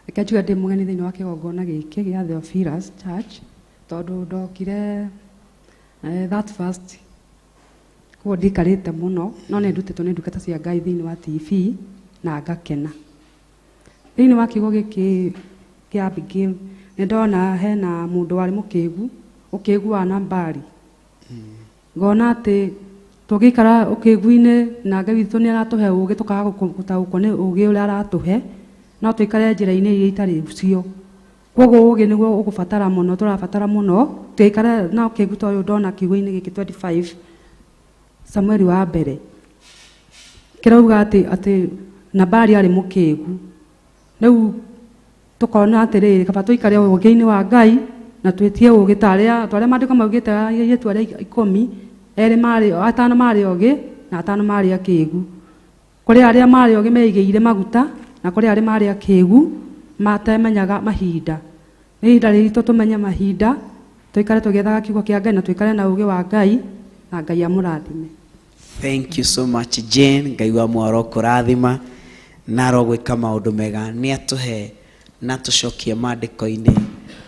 Reke njuge ndĩ mũgeni thĩinĩ wa kĩgongona gĩkĩ gĩa Theophilus Church, tondũ ndokire that first, koguo ndikarĩte mũno, no nĩ ndutĩtwo nĩ ndungata cia Ngai thĩinĩ wa TV na ngakena. Thĩinĩ wa kiugo gĩkĩ kĩa Abigail, nĩ ndona hena mũndũ warĩ mũkĩgu, ũkĩgu wa Nabali. Ngona atĩ tũngĩikara ũkĩgu-inĩ na Ngai witũ nĩ aratũhe ũgĩ, tũkaga gũtaũkwo nĩ ũgĩ ũrĩa aratũhe, no tũikare njĩra-inĩ iria itarĩ cio. Koguo ũgĩ nĩguo ũgũbatara mũno, tũrabatara mũno tũikare na ũkĩgu ta ũyũ ndona kiugo-inĩ gĩkĩ 25 Samueli wa mbere, kĩrauga atĩ Nabali arĩ mũkĩgu. Rĩu tũkona atĩrĩrĩ, kaba tũikare ũgĩ-inĩ wa Ngai na twĩtie ũgĩ ta arĩa maandĩko maugĩte airĩtu arĩa 10, erĩ marĩ, atano marĩ ogĩ na atano marĩ akĩgu. Kũrĩ arĩa marĩ ogĩ meigĩire maguta, na kũrĩ arĩa marĩ akĩgu matemenyaga mahinda. Nĩ ihinda rĩritũ tũmenye mahinda, tũikare tũgĩethaga kiugo kĩa Ngai na tũikare na ũgĩ wa Ngai, na Ngai amũrathime. Thank you so much, Jane. Ngai wa mwaro kũrathima na arogwĩka maũndũ mega. Nĩ atũhe na tũcokie maandĩko-inĩ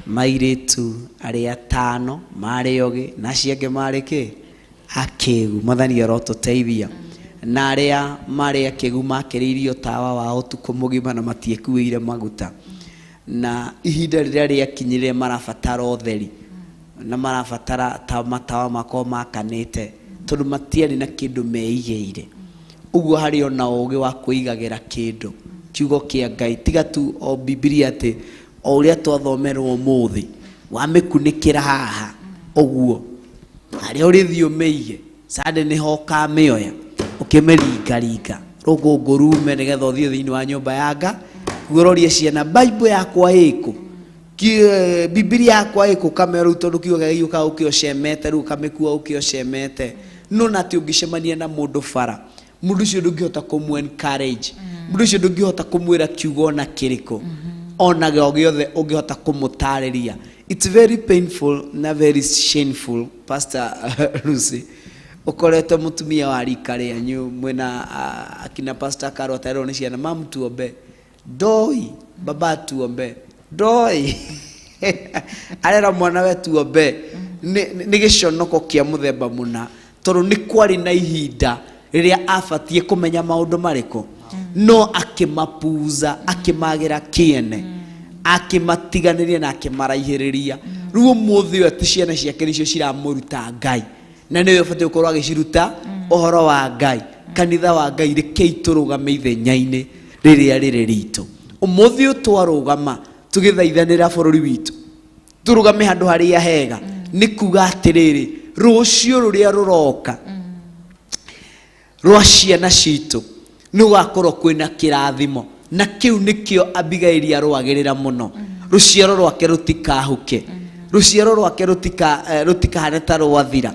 mairĩtu arĩa 5 marĩ ogĩ na acio angĩ marĩ kĩ? Akĩgu. Mwathani arotũteithia. Na arĩa marĩ akĩgu makĩrĩirio tawa wa ũtukũ mũgima na matiekuĩire maguta, na ihinda rĩrĩa rĩakinyire marabatara ũtheri na marabatara ta matawa makorwo makanĩte, tondũ matiarĩ na kĩndũ meigĩire. Ũguo harĩ ona ũgĩ wa kwĩigagĩra kĩndũ, kiugo kĩa Ngai, tiga tu o Bibilia atĩ o ũrĩa twathomerwo ũmũthĩ wamĩkunĩkĩra haha ũguo, harĩa ũrĩthiĩ ũmĩige Sunday nĩho ũkamĩoya ũkĩmĩringaringa rũkũngũ rume, nĩgetha ũthiĩ thĩinĩ wa nyũmba ya Ngai ũrorie ciana, Bible yakwa ĩkũ? Bibilia yakwa ĩkũ? Kamera rĩu, tondũ kiugo kĩa Ngai gĩũkaga ũkĩocemete, rĩu ũkamĩkua ũkĩocemete. No na atĩ ũngĩcemania na mũndũ bara, mũndũ ũcio ndũngĩhota kũmũ encourage. Mũndũ ũcio ndũngĩhota kũmwĩra kiugo ona kĩrĩkũ, ona o gĩothe ũngĩhota kũmũtarĩria. It's very painful na very shameful. Pastor Lucy, ũkorete mũtumia wa rika rĩanyu mwĩna akina Pastor Karo atarerwo nĩ ciana, "Mam, tuombe ndoi, baba, tuombe ndoi," arera mwana we tuombe. Nĩ gĩconoko kĩa mũthemba mũna, tondũ nĩ kwarĩ na ihinda rĩrĩa abatiĩ kũmenya maũndũ marĩkũ, no akĩmapuza, akĩmagĩra kĩene, akĩmatiganĩria na akĩmaraihĩrĩria. Rĩu ũmũthĩ ũyũ atĩ ciana ciake nĩcio ciramũruta Ngai, na nĩwe ũbatiĩ gũkorwo agĩciruta ũhoro wa Ngai. Kanitha wa Ngai, rekei tũrũgame ithenya-inĩ rĩrĩa rĩrĩ ritũ. Ũmũthĩ ũyũ twarũgama tũgĩthaithanĩra bũrũri witũ, tũrũgame handũ harĩa hega, nĩ kuga atĩrĩrĩ, rũciũ rũrĩa rũroka rwa ciana citũ nĩ gũgakorwo kwĩna kĩrathimo, na kĩu nĩkĩo Abigaili arũagĩrĩra mũno. Rũciaro rwake rũtikahuke, rũciaro rwake rũtikahane ta rwathira,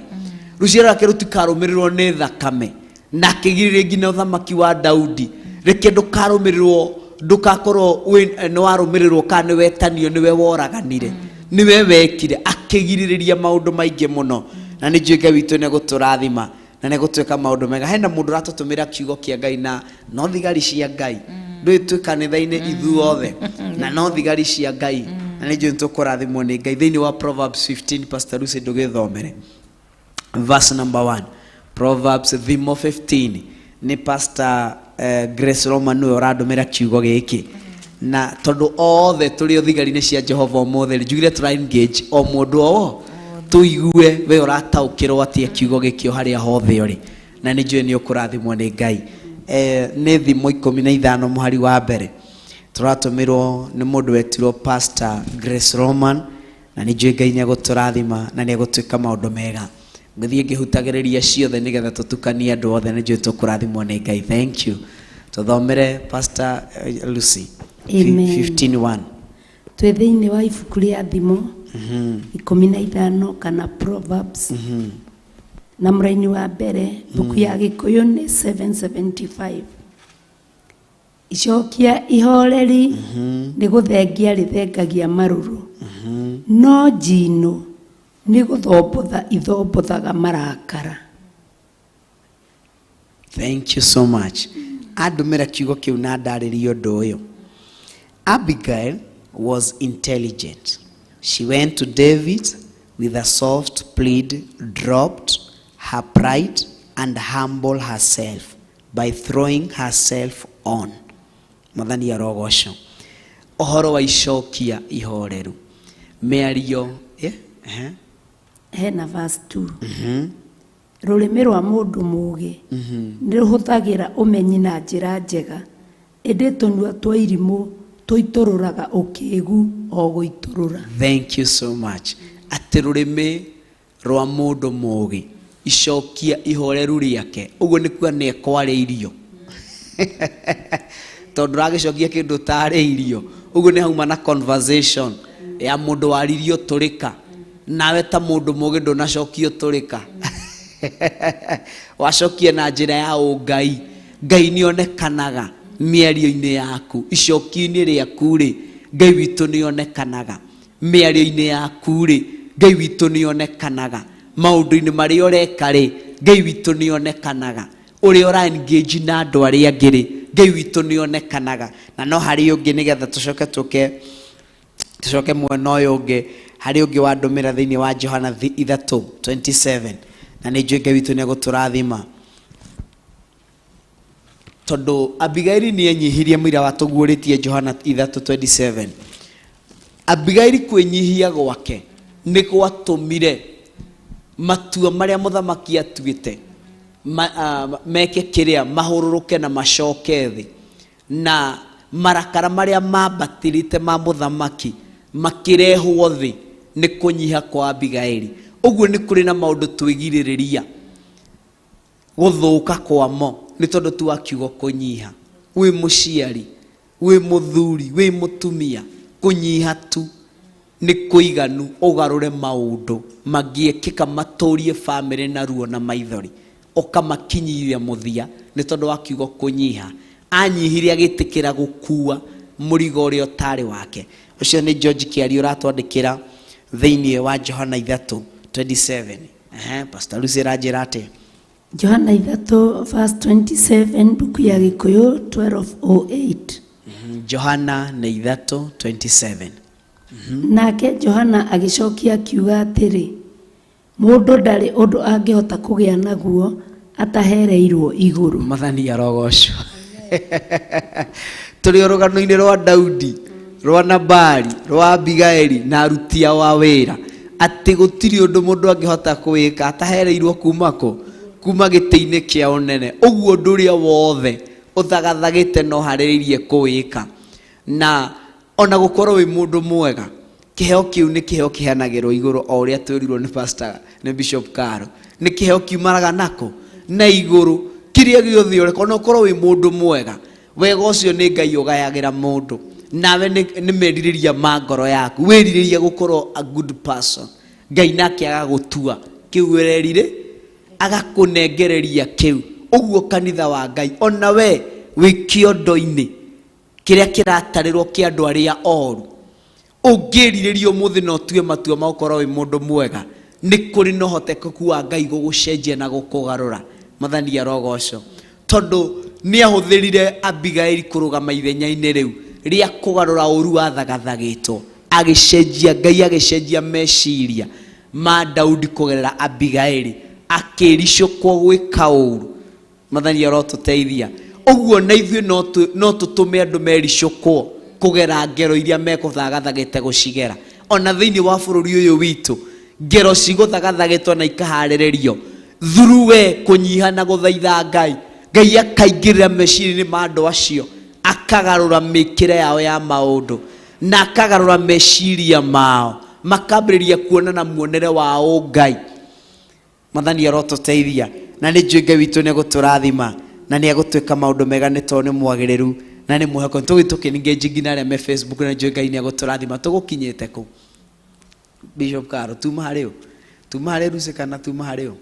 rũciaro rwake rũtikarũmĩrĩrwo nĩ thakame, na akĩgirĩrĩria nginya ũthamaki wa Daudi, reke ndũkarũmĩrĩrwo, ndũkakorwo nĩ warũmĩrĩrwo kana nĩ wetanio nĩwe woraganire, nĩwe wekire. Akĩgirĩrĩria maũndũ maingĩ mũno, na nĩ njũĩ Ngai witũ nĩ egũtũrathima na nĩ gũtuĩka maũndũ mega. Hena mũndũ ũratũtũmĩra kiugo kĩa Ngai, na no thigari cia Ngai ndũĩ twĩ kanitha-inĩ ithuothe, na no thigari cia Ngai, na nĩ njũĩ nĩ tũkũrathimwo nĩ Ngai. Thĩinĩ wa Proverbs 15, Pastor Lucy, ndũgĩthomere verse number 1. Proverbs, Thimo 15. Nĩ Pastor Grace Roman nĩwe ũrandũmĩra kiugo gĩkĩ, na tondũ othe tũrĩ o thigari-inĩ cia Jehova ũmũthĩ rĩ, njugire tũra engage o mũndũ o tũigue we ũrataũkĩrwo atĩa kiugo gĩkĩ o harĩa hothe ũrĩ, na nĩ njũĩ nĩ ũkũrathimwo nĩ Ngai. Nĩ Thimo 15 mũhari wa mbere, tũratũmĩrwo nĩ mũndũ wetirwo Pastor Grace Roman, na nĩ njũĩ Ngai nĩ egũtũrathima na nĩ egũtuĩka maũndũ mega. Ngũthiĩ ngĩhutagĩrĩria ciothe nĩgetha tũtukanie andũ othe. Nĩ njũĩ tũkũrathimwo nĩ Ngai. Thank you. Tũthomere, Pastor Lucy. Amen. 15:1. Twĩ thĩinĩ wa ibuku rĩa Thimo 15 kana Proverbs, na mũraini wa mbere, mbuku ya Gĩkũyũ nĩ 775. Icokia ihoreri nĩ gũthengia rĩthengagia marũrũ, no njinũ nĩ gũthombotha ithombothaga marakara. Thank you so much. Andũmĩra kiugo kĩu na ndarĩrie ũndũ ũyũ. Abigail was intelligent. She went to David with a soft plea, dropped her pride and humbled herself by throwing herself on. Mwathani arogocwo. Ũhoro wa icokia ihoreru, mĩario, eh? Hena verse 2. Rũrĩmĩ rwa mũndũ mũũgĩ nĩ rũhũthagĩra ũmenyi na njĩra njega, ĩndĩ tũnua twa irimũ tũitũrũraga ũkĩgu o gũitũrũra. Thank you so much. Atĩ rũrĩmĩ rwa mũndũ mũũgĩ, icokia ihoreru rĩake, ũguo nĩ kuga nĩ ekwarĩirio, tondũ ũragĩcokia kĩndũ ũtarĩirio. Ũguo nĩ hauma na conversation ya mũndũ waririo tũrĩka, nawe ta mũndũ mũũgĩ ndũnacokio tũrĩka, wacokia na njĩra ya ũngai. Ngai nĩ onekanaga mĩario-inĩ yaku, icokio-inĩ rĩaku rĩ, Ngai witũ nĩ onekanaga mĩario-inĩ yaku rĩ, Ngai witũ nĩ onekanaga maũndũ-inĩ marĩa ũreka rĩ, Ngai witũ nĩ onekanaga ũrĩa ũra engage na andũ arĩa angĩ rĩ, Ngai witũ nĩ onekanaga. Na no harĩ ũngĩ, nĩgetha tũcoke tũke tũcoke mwena ũyũ ũngĩ, harĩ ũngĩ wandũmĩra thĩinĩ wa Johana 3:27, na nĩ njũĩ Ngai witũ nĩ egũtũrathima, tondũ Abigaili nĩ enyihirie. Mũira wa tũguũrĩtie Johana 3:27, Abigaili kwĩnyihia gwake nĩ gwatũmire matua marĩa mũthamaki atuĩte meke kĩrĩa mahũrũrũke na macoke thĩ, na marakara marĩa mambatĩrĩte ma mũthamaki makĩrehwo thĩ nĩ kũnyiha kwa Abigaili. Ũguo nĩ kũrĩ na maũndũ twĩgirĩrĩria gũthũka kwamo nĩ tondũ tu wa kiugo kũnyiha. Wĩ mũciari, wĩ mũthuri, wĩ mũtumia, kũnyiha tu nĩ kũiganu ũgarũre maũndũ mangĩekĩka matũrie bamĩrĩ na ruo na maithori, ũkamakinyia mũthia nĩ tondũ wa kiugo kũnyiha. Anyihire agĩtĩkĩra gũkua mũrigo ũrĩa ũtarĩ wake. Ũcio nĩ George Kĩario ũratwandĩkĩra thĩinĩ wa Johana 3:27. Ehe, Pastor Lucy aranjĩra atĩa? Johana 3 verse 27, mbuku ya Gĩkũyũ 12:08. Johana nĩ 3:27. Nake Johana agĩcokia akiuga atĩrĩ, mũndũ ndarĩ ũndũ angĩhota kũgĩa naguo atahereirwo igũrũ. Mwathani arogocwo. Tũrĩ o rũgano-inĩ rwa Daudi, rwa Nabali, rwa Abigaili na aruti ao a wĩra, atĩ gũtirĩ ũndũ mũndũ angĩhota kwĩka atahereirwo kuma kũ? Kuma gĩtĩ-inĩ kĩa ũnene. Ũguo ũndũ ũrĩa wothe ũthagathagĩte no harĩrĩirie kũwĩka. Na ona gũkorwo wĩ mũndũ mwega, kĩheo kĩu nĩ kĩheo kĩheanagĩrwo igũrũ, o ũrĩa twĩrirwo nĩ pastor, nĩ Bishop Karo. Nĩ kĩheo kiumanaga nako na igũrũ. Kĩrĩa gĩothe ũreka, ona ũkorwo wĩ mũndũ mwega, wega ũcio nĩ Ngai ũgayagĩra mũndũ. Nawe nĩ merirĩria ma ngoro yaku, wĩrirĩria gũkorwo a good person. Ngai nake agagũtua kĩu ũrerire, agakũnengereria kĩu. Ũguo kanitha wa Ngai, ona we wĩ kĩondo-inĩ kĩrĩa kĩratarĩrwo kĩa andũ arĩa oru, ũngĩrirĩria ũmũthĩ na ũtue matua ma gũkorwo wĩ mũndũ mwega, nĩ kũrĩ na ũhotekeku wa Ngai gũgũcenjia na gũkũgarũra. Mwathani arogocwo. Tondũ nĩ ahũthĩrire Abigaili kũrũgama ithenya-inĩ rĩu rĩa kũgarũra ũru wathagathagĩtwo, agĩcenjia Ngai agĩcenjia meciria ma Daudi kũgerera Abigaili, akĩricũkwo gwĩka ũru. Mwathani arotũteithia. Ũguo na ithuĩ no tũtũme andũ mericũkwo kũgera ngero iria mekũthagathagĩte gũcigera. Ona thĩinĩ wa bũrũri ũyũ witũ, ngero cigũthagathagĩtwo na ikaharĩrĩrio through we kũnyiha na gũthaitha Ngai. Ngai akaingĩrĩra meciria-inĩ ma andũ acio, akagarũra mĩkĩre yao ya maũndũ na akagarũra meciria mao, makambĩrĩria kuona na muonere wa ũngai. Mwathani arotũteithia. Na nĩ njũĩ Ngai witũ nĩ egũtũrathima na nĩ egũtwĩka maũndũ mega, nĩ tondũ nĩ mwagĩrĩru na nĩ mwĩhokeku. Tũgĩthiĩ tũkĩ-engage nginya arĩa me Facebook, na nĩ njũĩ Ngai nĩ egũtũrathima. Tũgũkinyĩte kũ? Bishop Karo, tuma harĩ ũ? Tuma harĩ Lucy kana tuma harĩ ũ?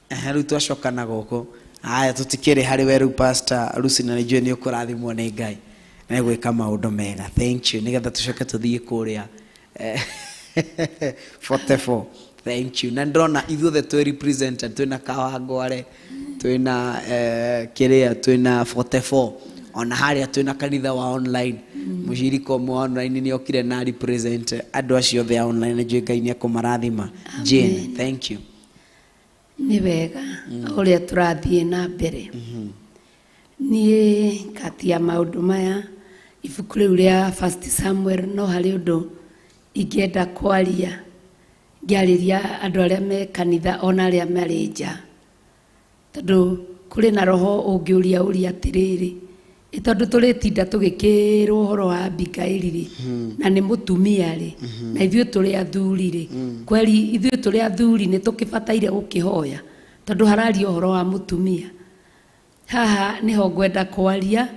Ehe, rĩu twacoka na gũkũ. Aya, tũtikĩrĩ harĩ we rĩu Pastor Lucy, na nĩ njũĩ nĩ ũkũrathimwo nĩ Ngai na gwĩka maũndũ mega. Thank you. Nĩgetha tũcoke tũthiĩ kũrĩa 44. Thank you. Na ndĩrona ithuothe twĩ represented, twĩna Kawangware, twĩna kĩrĩa, twĩna 44. Ona harĩa twĩna kanitha wa online. Mũcirika ũmwe wa online nĩ okire na represent andũ acio othe a online, na njũĩ Ngai nĩ ekũmarathima. Jane, thank you. Nĩ wega ũrĩa tũrathiĩ na mbere. Niĩ kati ya maũndũ maya, ibuku rĩu rĩa First Samuel, no harĩ ũndũ ingĩenda kwaria, ngĩarĩria andũ arĩa me kanitha ona arĩa marĩ nja. Tondũ kũrĩ na roho ũngĩũria ũria atĩrĩrĩ, ĩ tondũ tũrĩtinda tũgĩkĩrwo ũhoro wa Abigaili rĩ, na nĩ mũtumia rĩ, na ithuĩ tũrĩ athuri rĩ, kweri ithuĩ tũrĩ athuri nĩ tũkĩbataire gũkĩhoya, tondũ hararia ũhoro wa mũtumia. Haha nĩho ngwenda kwaria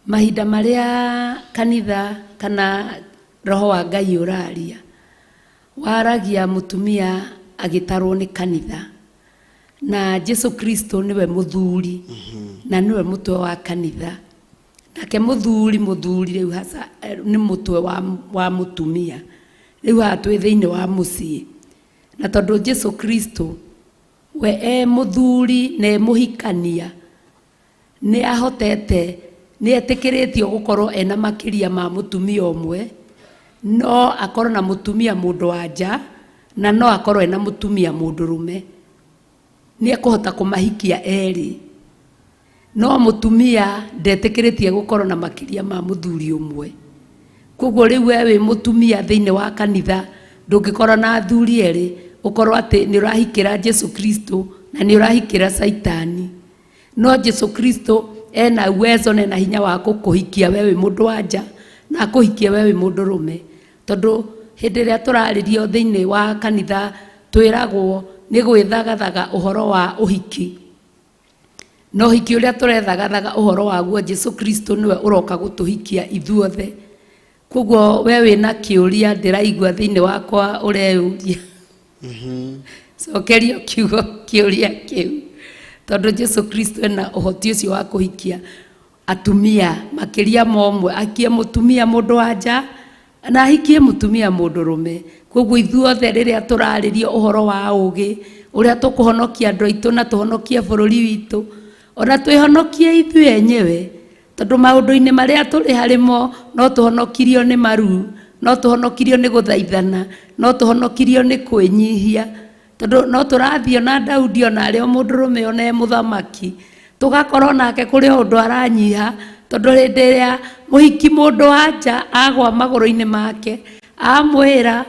mahinda marĩa kanitha kana roho wa Ngai ũraria, waragia mũtumia agĩtarwo nĩ kanitha, na Jesu Kristo nĩwe mũthuri na nĩwe mũtwe wa kanitha. Nake mũthuri rĩu hasa nĩ mũtwe wa mũtumia. Rĩu haha twĩ thĩinĩ wa mũciĩ, na tondũ Jesu Kristo we e mũthuri na e mũhikania, nĩ ahotete, nĩ etĩkĩrĩtio gũkorwo ena makĩria ma mũtumia ũmwe, no akorwo na mũtumia mũndũ wa nja, na no akorwo ena mũtumia mũndũrũme. Nĩ ekũhota kũmahikia erĩ. No mũtumia ndetĩkĩrĩtie gũkorwo na makĩria ma mũthuri ũmwe. Koguo rĩu we wĩ mũtumia thĩinĩ wa kanitha, ndũngĩkorwo na athuri erĩ, ũkorwo atĩ nĩ ũrahikĩra Jesu Kristo na nĩ ũrahikĩra Saitani. No Jesu Kristo ena uwezo na ena hinya wa gũkũhikia we wĩ mũndũ wa nja na akũhikie we wĩ mũndũrũme. Tondũ hĩndĩ ĩrĩa tũrarĩrio thĩinĩ wa kanitha twĩragwo nĩ gwĩthagathaga ũhoro wa ũhiki. No ũhiki ũrĩa tũrethagathaga ũhoro waguo, Jesu Kristo nĩwe ũroka gũtũhikia ithuothe. Koguo we wĩna kĩũria ndĩraigua thĩinĩ wakwa ũreyũria. Cokerio kiugo kĩũria kĩu. Tondũ Jesu Kristo ena ũhoti ũcio wa kũhikia atumia makĩria ma ũmwe, ahikie mũtumia mũndũ wa nja na ahikie mũtumia mũndũrũme. Koguo ithuothe rĩrĩa tũrarĩria ũhoro wa ũgĩ, ũrĩa tũkũhonokia andũ aitũ na tũhonokie bũrũri witũ, ona twĩhonokie ithuĩ enyewe, tondũ maũndũ-inĩ marĩa tũrĩ harĩmo no tũhonokirio nĩ maru, no tũhonokirio nĩ gũthaithana, no tũhonokirio nĩ kwĩnyihia, tondũ no tũrathiĩ ona Daudi ona arĩ o mũndũrũme ona e mũthamaki, tũgakorwo nake kũrĩ o ũndũ aranyiha, tondũ hĩndĩ ĩrĩa mũhiki mũndũ wa nja agwa magũrũ-inĩ make, amwĩra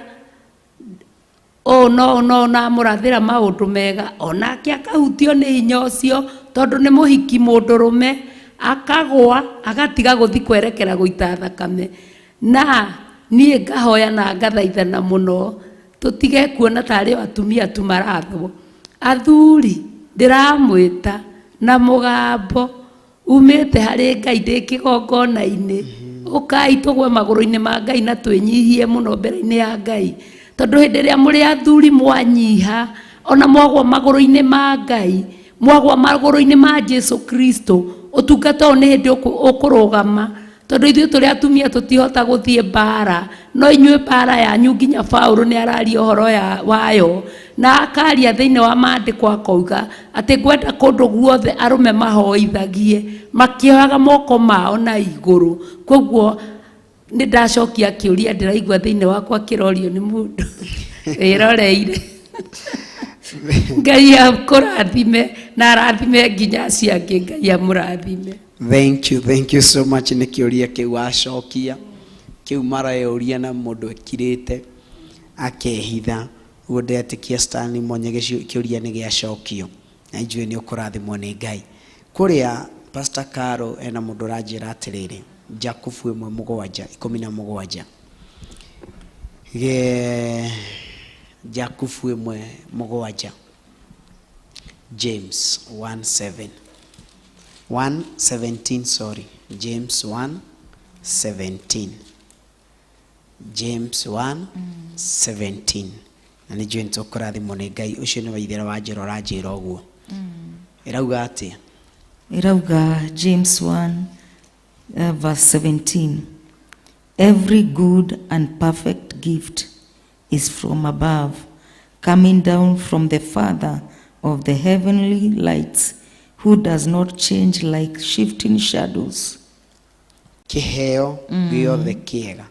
ũũ no no na amũrathĩra maũndũ mega, onake akahutio nĩ hinya ũcio, tondũ nĩ mũhiki mũndũrũme, akagwa agatiga gũthiĩ kwerekera gũita thakame. Na niĩ ngahoya na ngathaithana mũno tũtige kuona tarĩ o atumia tu marathwo. Athuri ndĩramwĩta na mũgambo umĩte harĩ Ngai ndĩ kĩgongona-inĩ, ũkai tũgwe magũrũ-inĩ ma Ngai na twĩnyihie mũno mbere-inĩ ya Ngai, tondũ hĩndĩ ĩrĩa mũrĩ athuri mwanyiha ona mwagwa magũrũ-inĩ ma Ngai, mwagwa magũrũ-inĩ ma Jesu Kristo, ũtungata ũyũ nĩ hĩndĩ ũkũrũgama, tondũ ithuĩ tũrĩ atumia tũtihota gũthiĩ mbara, no inyuĩ mbara yanyu nginya Paũlũ nĩ araria ũhoro wayo na akaria thĩinĩ wa maandĩko akauga atĩ ngwenda kũndũ guothe arũme mahoithagie makĩoyaga moko mao na igũrũ. Koguo nĩ ndacokia kĩũria ndĩraigua thĩinĩ wakwa kĩrorio nĩ mũndũ wĩroreire. Ngai akũrathime na arathime nginya acio angĩ, Ngai amũrathime. Thank you, thank you so much. Nĩ kĩũria kĩu wacokia kĩu mareyũria na mũndũ ekirĩte akehitha. Ũguo ndĩretĩkia Stanley Monye kĩũria nĩ gĩacokio na njũĩ nĩ ũkũrathimwo nĩ Ngai. Kũrĩa Pastor Caro ena mũndũ ũranjĩra atĩrĩrĩ, Jakubu 1:7, 17. Ge Jakubu 1:7, James 1:7. 1:17, sorry. James 1:17. James 1:17. Na nĩ njũĩ nĩ tũkũrathimwo nĩ Ngai. Ũcio nĩ waithĩra wa njĩra ũranjĩra ũguo. Ĩrauga atĩa? Ĩrauga James 1 verse 17. Every good and perfect gift is from above, coming down from the Father of the heavenly lights, who does not change like shifting shadows. Kĩheo gĩothe kĩega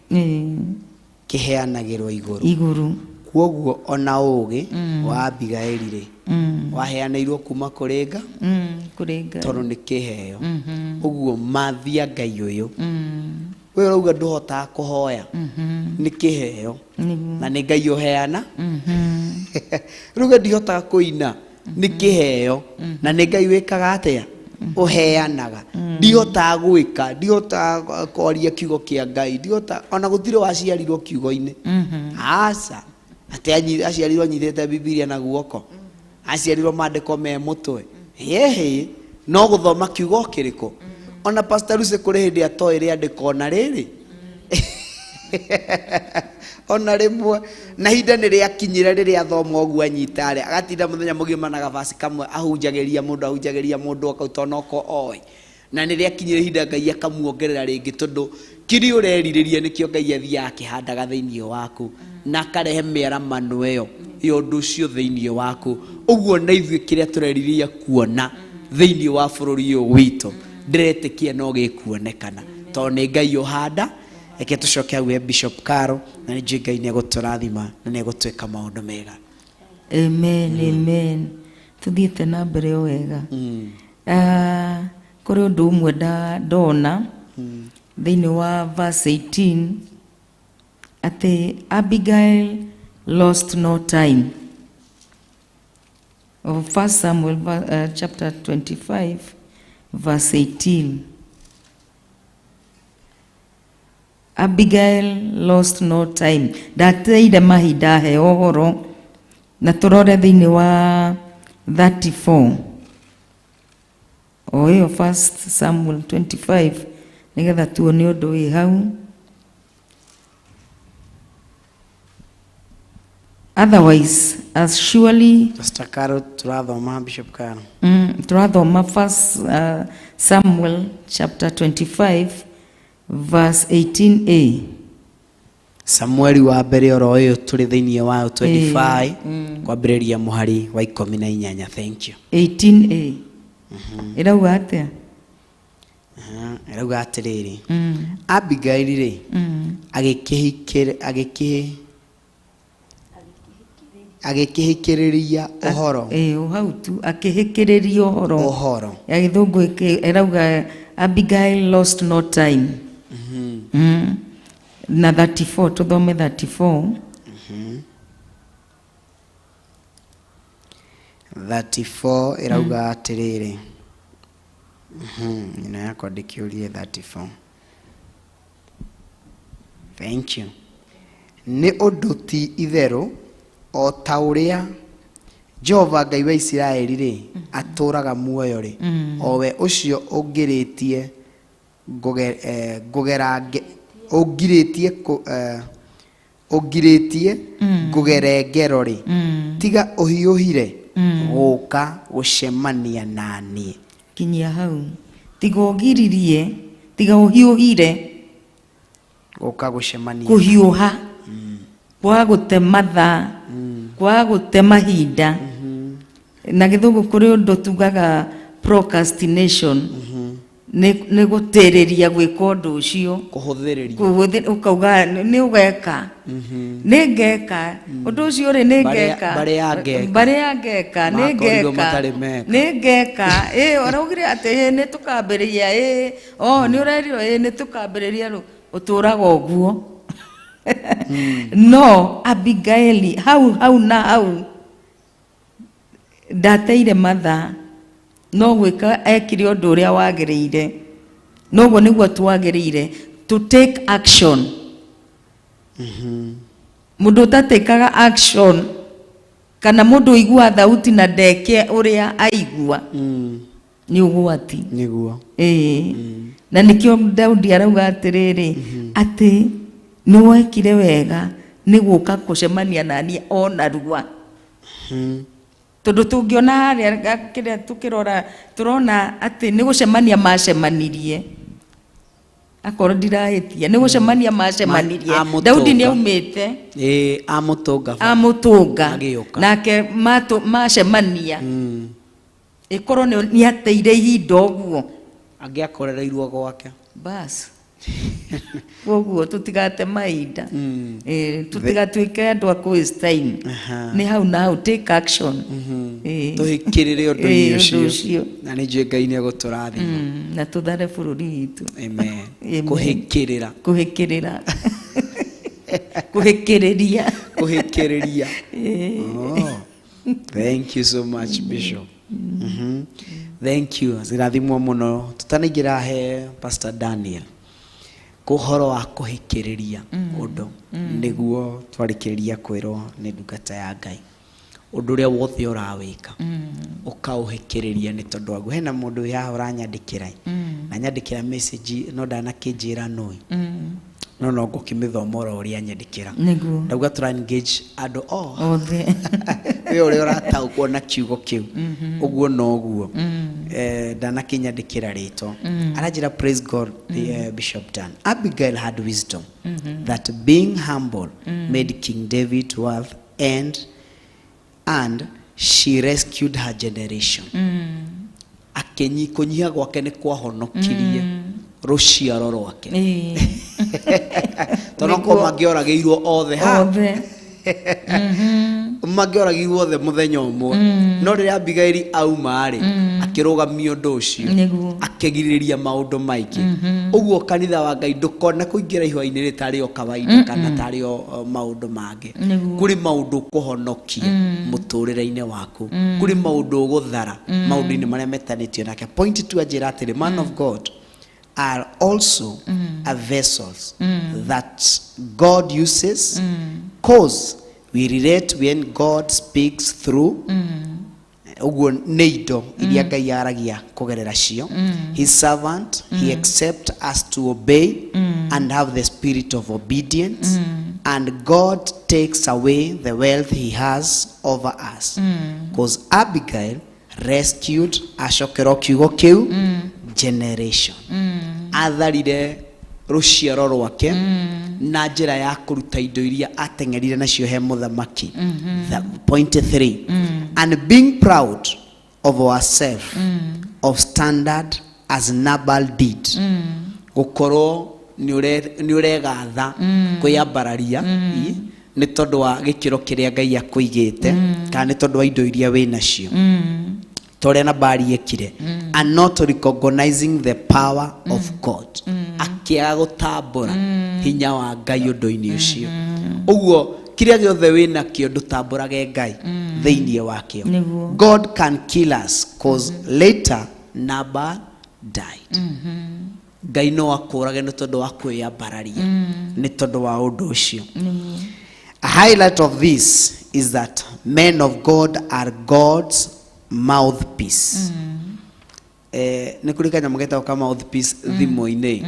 kĩheanagĩrwo igũrũ. Igũrũ. Kwoguo ona ũũgĩ wa Abigaili rĩ, waheanĩirwo kuma kũrĩ Nga? Kũrĩ Ngai. Tondũ nĩ kĩheo. Ũguo mathia Ngai ũyũ. We ũrauga ndũhotaga kũhoya. Nĩ kĩheo. Na nĩ Ngai ũheana. Rĩu ndihotaga kũina. Nĩ kĩheo. Na nĩ Ngai wĩkaga atĩa? Ũheanaga. Ndihotaga gwĩka, ndihotaga kwaria kiugo kĩa Ngai, ndihotaga ona gũtirĩ waciarirwo kiugo-inĩ. Aca. Atĩ aciarirwo anyitĩte Bibilia na guoko. Aciarirwo maandĩko me mũtwe. Hĩhĩ, no gũthoma kiugo kĩrĩkũ? Ona Pastor Lucy kũrĩ hĩndĩ atoĩ rĩandĩko ona rĩrĩ. Ona rĩmwe. Na ihinda nĩ rĩakinyire rĩrĩa athoma ũguo anyita rĩ, agatinda mũthenya mũgima na gabasi kamwe ahunjagĩria mũndũ, ahunjagĩria mũndũ akauta onoko oĩ. Na nĩ rĩakinyire ihinda Ngai akamuongerera rĩngĩ, tondũ kĩrĩa ũrerirĩria nĩkĩo Ngai athiaga akĩhandaga thĩinĩ waku, na akarehe mĩaramano ĩyo ya ũndũ ũcio thĩinĩ waku. Ũguo na ithuĩ kĩrĩa tũrerirĩria kuona thĩinĩ wa bũrũri ũyũ witũ, ndĩretĩkia no gĩkuonekana, tondũ nĩ Ngai ũhanda. Reke tũcoke hau he Bishop Caro, na nĩ njũĩ Ngai nĩ egũtũrathima na nĩ egũtwĩka maũndũ mega. Amen, amen. Tuthiĩte na mbere o wega. Kũrĩ ũndũ ũmwe ndona thĩinĩ wa verse 18 atĩ Abigail lost no time. Of 1 Samuel chapter 25 verse 18. Abigail lost no time. Ndateire mahinda he ũhoro. Na tũrore thĩinĩ wa 34. O ĩyo 1 Samuel 25 nĩgetha tuone ũndũ wĩ hau. Otherwise, as surely Pastor Caro, tũrathoma Bishop Caro. Tũrathoma first Samuel chapter 25 verse 18a. Samueli wa mbere oro ũyũ tũrĩ thĩinĩ wayo 25 Ĩĩ, mm. kwambĩrĩria mũhari wa ikũmi na inyanya. Thank you. 18a ĩrauga atĩa? Aha, ĩrauga atĩrĩrĩ, Mm. Abigaili rĩ, Mm. agĩkĩhikĩrĩria ũhoro. Ĩĩ, o hau tu, akĩhĩkĩrĩria ũhoro. Ũhoro. Ya gĩthũngũ ĩrauga Abigail lost no time. Na 34, tũthome 34. 34 ĩrauga atĩrĩrĩ, ĩno yakwa ndĩkĩũrie 34. Thank you. Nĩ ũndũ ti itherũ o ta ũrĩa Jehova Ngai wa Isiraeli rĩ atũũraga muoyo rĩ, o we ũcio ũngirĩtie ngũgera ũngirĩtie ũngirĩtie ngũgere ngero rĩ, tiga ũhiũhire gũka gũcemania na niĩ. Kinyia hau. Tiga ũgiririe, tiga ũhiũhire. Gũka gũcemania. Kũhiũha, kwaga gũte mathaa, kwaga gũte mahinda. Na gĩthũngũ kũrĩ ũndũ tugaga procrastination, nĩ gũtĩrĩria gwĩka ũndũ ũcio. Kũhũthĩrĩria. Ũkauga nĩ ũgeka, nĩ ngeka ũndũ ũcio rĩ, nĩ ngeka. Barĩ ya ngeka. Barĩ ya ngeka, nĩ Makorirwo ngeka. matarĩ meka. Nĩ ngeka. Ĩ ũraugire atĩ ĩ nĩ tũkambĩrĩria, ĩ o nĩ ũrerirwo ĩ nĩ tũkambĩrĩria, rĩu ũtũraga ũguo. No Abigaili hau hau na hau ndateire mathaa, no gwĩka ekire ũndũ ũrĩa wagĩrĩire. Noguo nĩguo twagĩrĩire to take action. Mũndũ ũtatĩkaga action, kana mũndũ ũigua thauti na ndeke ũrĩa aigua, nĩ ũgwati. Nĩguo. Ĩĩ, na nĩkĩo Daudi arauga atĩrĩrĩ, atĩ nĩ wekire wega nĩ gũka kũcemania naniĩ o narua, tondũ tũngĩona harĩa kĩrĩa tũkĩrora, tũrona atĩ nĩ gũcemania macemanirie. Akorwo ndirahĩtia, nĩ gũcemania macemanirie. Amũtũnga. Daudi nĩ aumĩte. Ĩĩ, amũtũnga ba. Amũtũnga. Agĩũka. Nake macemania, ĩkorwo nĩ ateire ihinda ũguo, angĩakorereirwo gwake. Bas, koguo tũtigate mahinda. Ĩĩ, tũtigatuĩke andũ a kũ waste time. Nĩ hau na hau, take action. Ĩĩ. Tũhĩkĩrĩre ũndũ-inĩ Ĩĩ, ũndũ ũcio. Ũcio. Na nĩ njũĩ Ngai nĩ egũtũrathima. Na tũthare bũrũri witũ. Amen. Amen. Kũhĩkĩrĩra. Kũhĩkĩrĩra, kũhĩkĩrĩria. Kũhĩkĩrĩria. Ĩĩ. Oh, thank you so much, Bishop. Thank you. Zirathimwo mũno. Tutanaingĩra he Pastor Daniel, kũhoro wa kũhĩkĩrĩria ũndũ, nĩguo twarĩkĩrĩria kwĩrwo nĩ ndungata ya Ngai, ũndũ ũrĩa wothe ũrawĩka ũkaũhĩkĩrĩria nĩ tondũ waguo. Hena mũndũ wĩ haha ũranyandĩkĩra, na nyandĩkĩra message no ndanakĩnjĩra nũĩ, no ngũkĩmĩthoma oro ũrĩa anyandĩkĩra. Nĩguo. Ndauga tũra engage andũ o othe. We ũrĩa ũrataũkwo na kiugo kĩu, ũguo noguo. Ndanakĩnyandĩkĩra rĩtwa, aranjĩra, "Praise God, Bishop Dan. Abigail had wisdom that being humble made King David worth and she rescued her generation." Akinyi kũnyiha gwake nĩ kwahonokirie rũciaro rwake, tondũ korwo mangĩoragĩirwo othe ha othe. Mangĩoragirwo othe mũthenya ũmwe, no rĩrĩa Abigaili auma rĩ, akĩrũgamia ũndũ ũcio, akĩgirĩrĩria maũndũ maingĩ. Ũguo kanitha wa Ngai, ndũkone kũingĩra ihũa-inĩ rĩ tarĩ o kawaida kana tarĩ o maũndũ mangĩ. Kũrĩ maũndũ ũkũhonokia mũtũrĩre-inĩ waku, kũrĩ maũndũ ũgũthara maũndũ-inĩ marĩa metanĩtio nake. Point two, anjĩra atĩrĩ, man of God are also a vessels that God uses, cause we relate when God speaks through. Ũguo nĩ indo iria Ngai aragia kũgerera cio, his servant. He accept us to obey and have the spirit of obedience, and God takes away the wealth he has over us, because Abigail Rescued acokera o kiugo kĩu generation. Atharire rũciaro rwake na njĩra ya kũruta indo iria ateng'erire nacio he mũthamaki. Point 3, and being proud of ourselves of standard as Nabal did, gũkorwo nĩ ũregatha, kwĩyambararia nĩ tondũ wa gĩkĩro kĩrĩa Ngai akũigĩte kana nĩ tondũ wa indo iria wĩ nacio, ta ũrĩa Nabali ekire, and not recognizing the power of God, akĩaga gũtambũra hinya wa Ngai ũndũ-inĩ ũcio. Ũguo kĩrĩa gĩothe wĩ nakĩo, ndũtambũrage Ngai thĩinĩ wakĩo. God can kill us, cause later Nabal died. Ngai no akũrage nĩ tondũ wa kwĩyambararia nĩ tondũ wa ũndũ ũcio. A highlight of this is that men of God are God's mouthpiece. Nĩ kũrĩ kanyamũ getagwo ka mouthpiece thimũ-inĩ,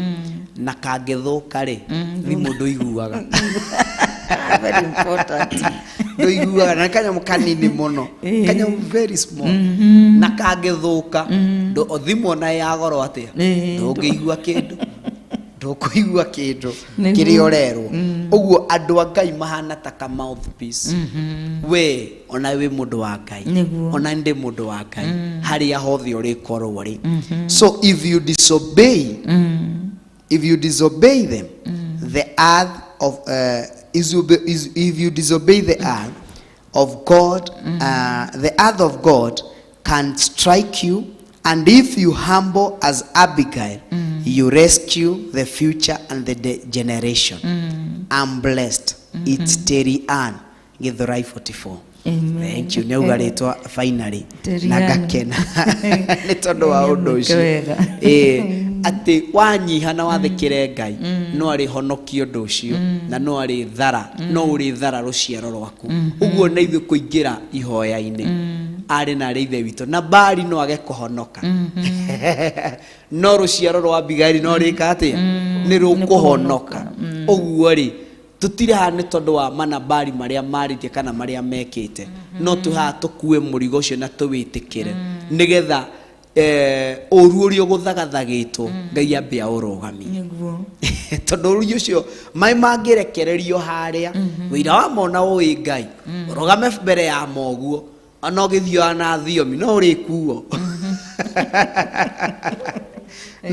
na kangĩthũka rĩ, thimũ ndũiguaga. Very important. Ndũiguaga, na nĩ kanyamũ kanini mũno, kanyamũ very small, na kangĩthũka thimũ ona ya goro atĩa, ndũngĩigua kĩndũ, ndũkũigua kĩndũ kĩrĩa ũrerwo. Ũguo andũ a Ngai mahana ta ka mouthpiece. We ona wĩ mũndũ wa Ngai, ona ndĩ mũndũ wa Ngai, harĩa hothe ũrĩkorwo rĩ. So if you disobey them, the earth of is, you be- is, if you disobey the earth of God, the earth of God can strike you, and if you humble as Abigail, you rescue the future and the generation. I'm blessed. It's Terry Ann, Githurai 44. Amen. Thank you. Nĩ auga rĩtwa finally Terry na Ann. ngakena nĩ tondũ wa ũndũ Nĩ ũcio. wega. Ĩĩ, atĩ wanyiha na wathĩkĩre Ngai, no arĩhonokia ũndũ ũcio na no arĩthara, no ũrĩthara rũciaro rwaku. Ũguo na ithuĩ kũingĩra ihoya-inĩ, arĩ na arĩ ithe witũ, na Bari no age kũhonoka, no rũciaro rwa Abigaili no rĩka atĩa? Nĩ rũkũhonoka. Ũguo rĩ, tũtirĩ haha nĩ tondũ wa manabari marĩa marĩtie kana marĩa mekĩte, no twĩ haha tũkue mũrigo ũcio na tũwĩtĩkĩre, nĩgetha ũru ũrĩa ũgũthagathagĩtwo, Ngai ambe aũrũgamie. Tondũ ũru ũcio maĩ mangĩrekererio harĩa wĩira wa mona ũĩ Ngai ũrũgame mbere ya moguo, ona ũgĩthiaga na thiomi no ũrĩkuo,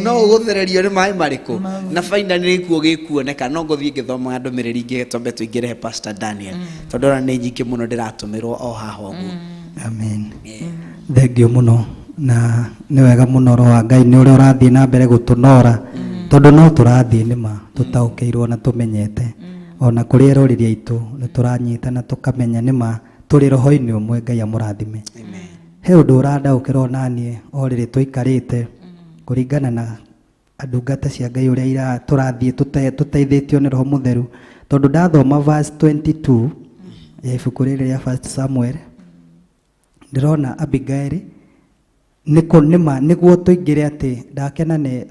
no ũgũthererio nĩ maĩ marĩkũ, na bainda nĩ gĩkuo gĩkuoneka. No ngũthiĩ ngĩthomaga ndũmĩrĩri ingĩ, twambe tũingĩre he Pastor Daniel, tondũ ona nĩ nyingĩ mũno ndĩratũmĩrwo o haha ũguo. Amen. Thank you mũno, na nĩ wega mũno roho wa Ngai nĩ ũrĩa ũrathiĩ na mbere gũtũnora, tondũ no tũrathiĩ nĩma tũtaũkĩirwo na tũmenyete, ona kũrĩ eroreri aitũ nĩ tũranyita na tũkamenya nĩma tũrĩ roho-inĩ ũmwe. Ngai amũrathime. He ũndũ ũrandaũkĩra onaniĩ o rĩrĩ tũikarĩte kũringana na ndungata cia Ngai ũrĩa tũrathiĩ tũteithĩtio nĩ Roho Mũtheru, tondũ ndathoma verse 22 ya ibuku rĩrĩ rĩa First Samuel, ndĩrona Abigail nĩkũ nĩma nĩguo tũingĩre atĩ ndakena nĩ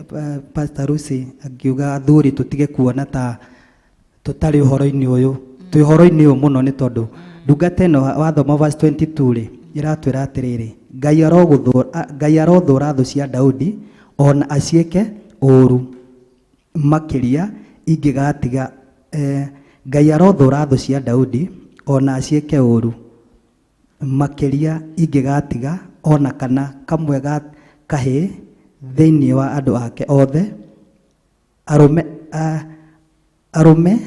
Pastor Lucy akiuga athuri tũtige kuona ta tũtarĩ ũhoro-inĩ ũyũ. Twĩ ũhoro-inĩ ũyũ mũno, nĩ tondũ ndungata ĩno wathoma verse 22 rĩ, ĩratwĩra atĩrĩrĩ, Ngai arothũra thũ cia Daudi ona aciĩke ũũru makĩria ingĩgatiga Ngai arothũra thũ cia Daudi ona aciĩke ũũru makĩria ingĩgatiga ona kana kamwe ga kahĩĩ thĩinĩ wa andũ ake othe arũme, arũme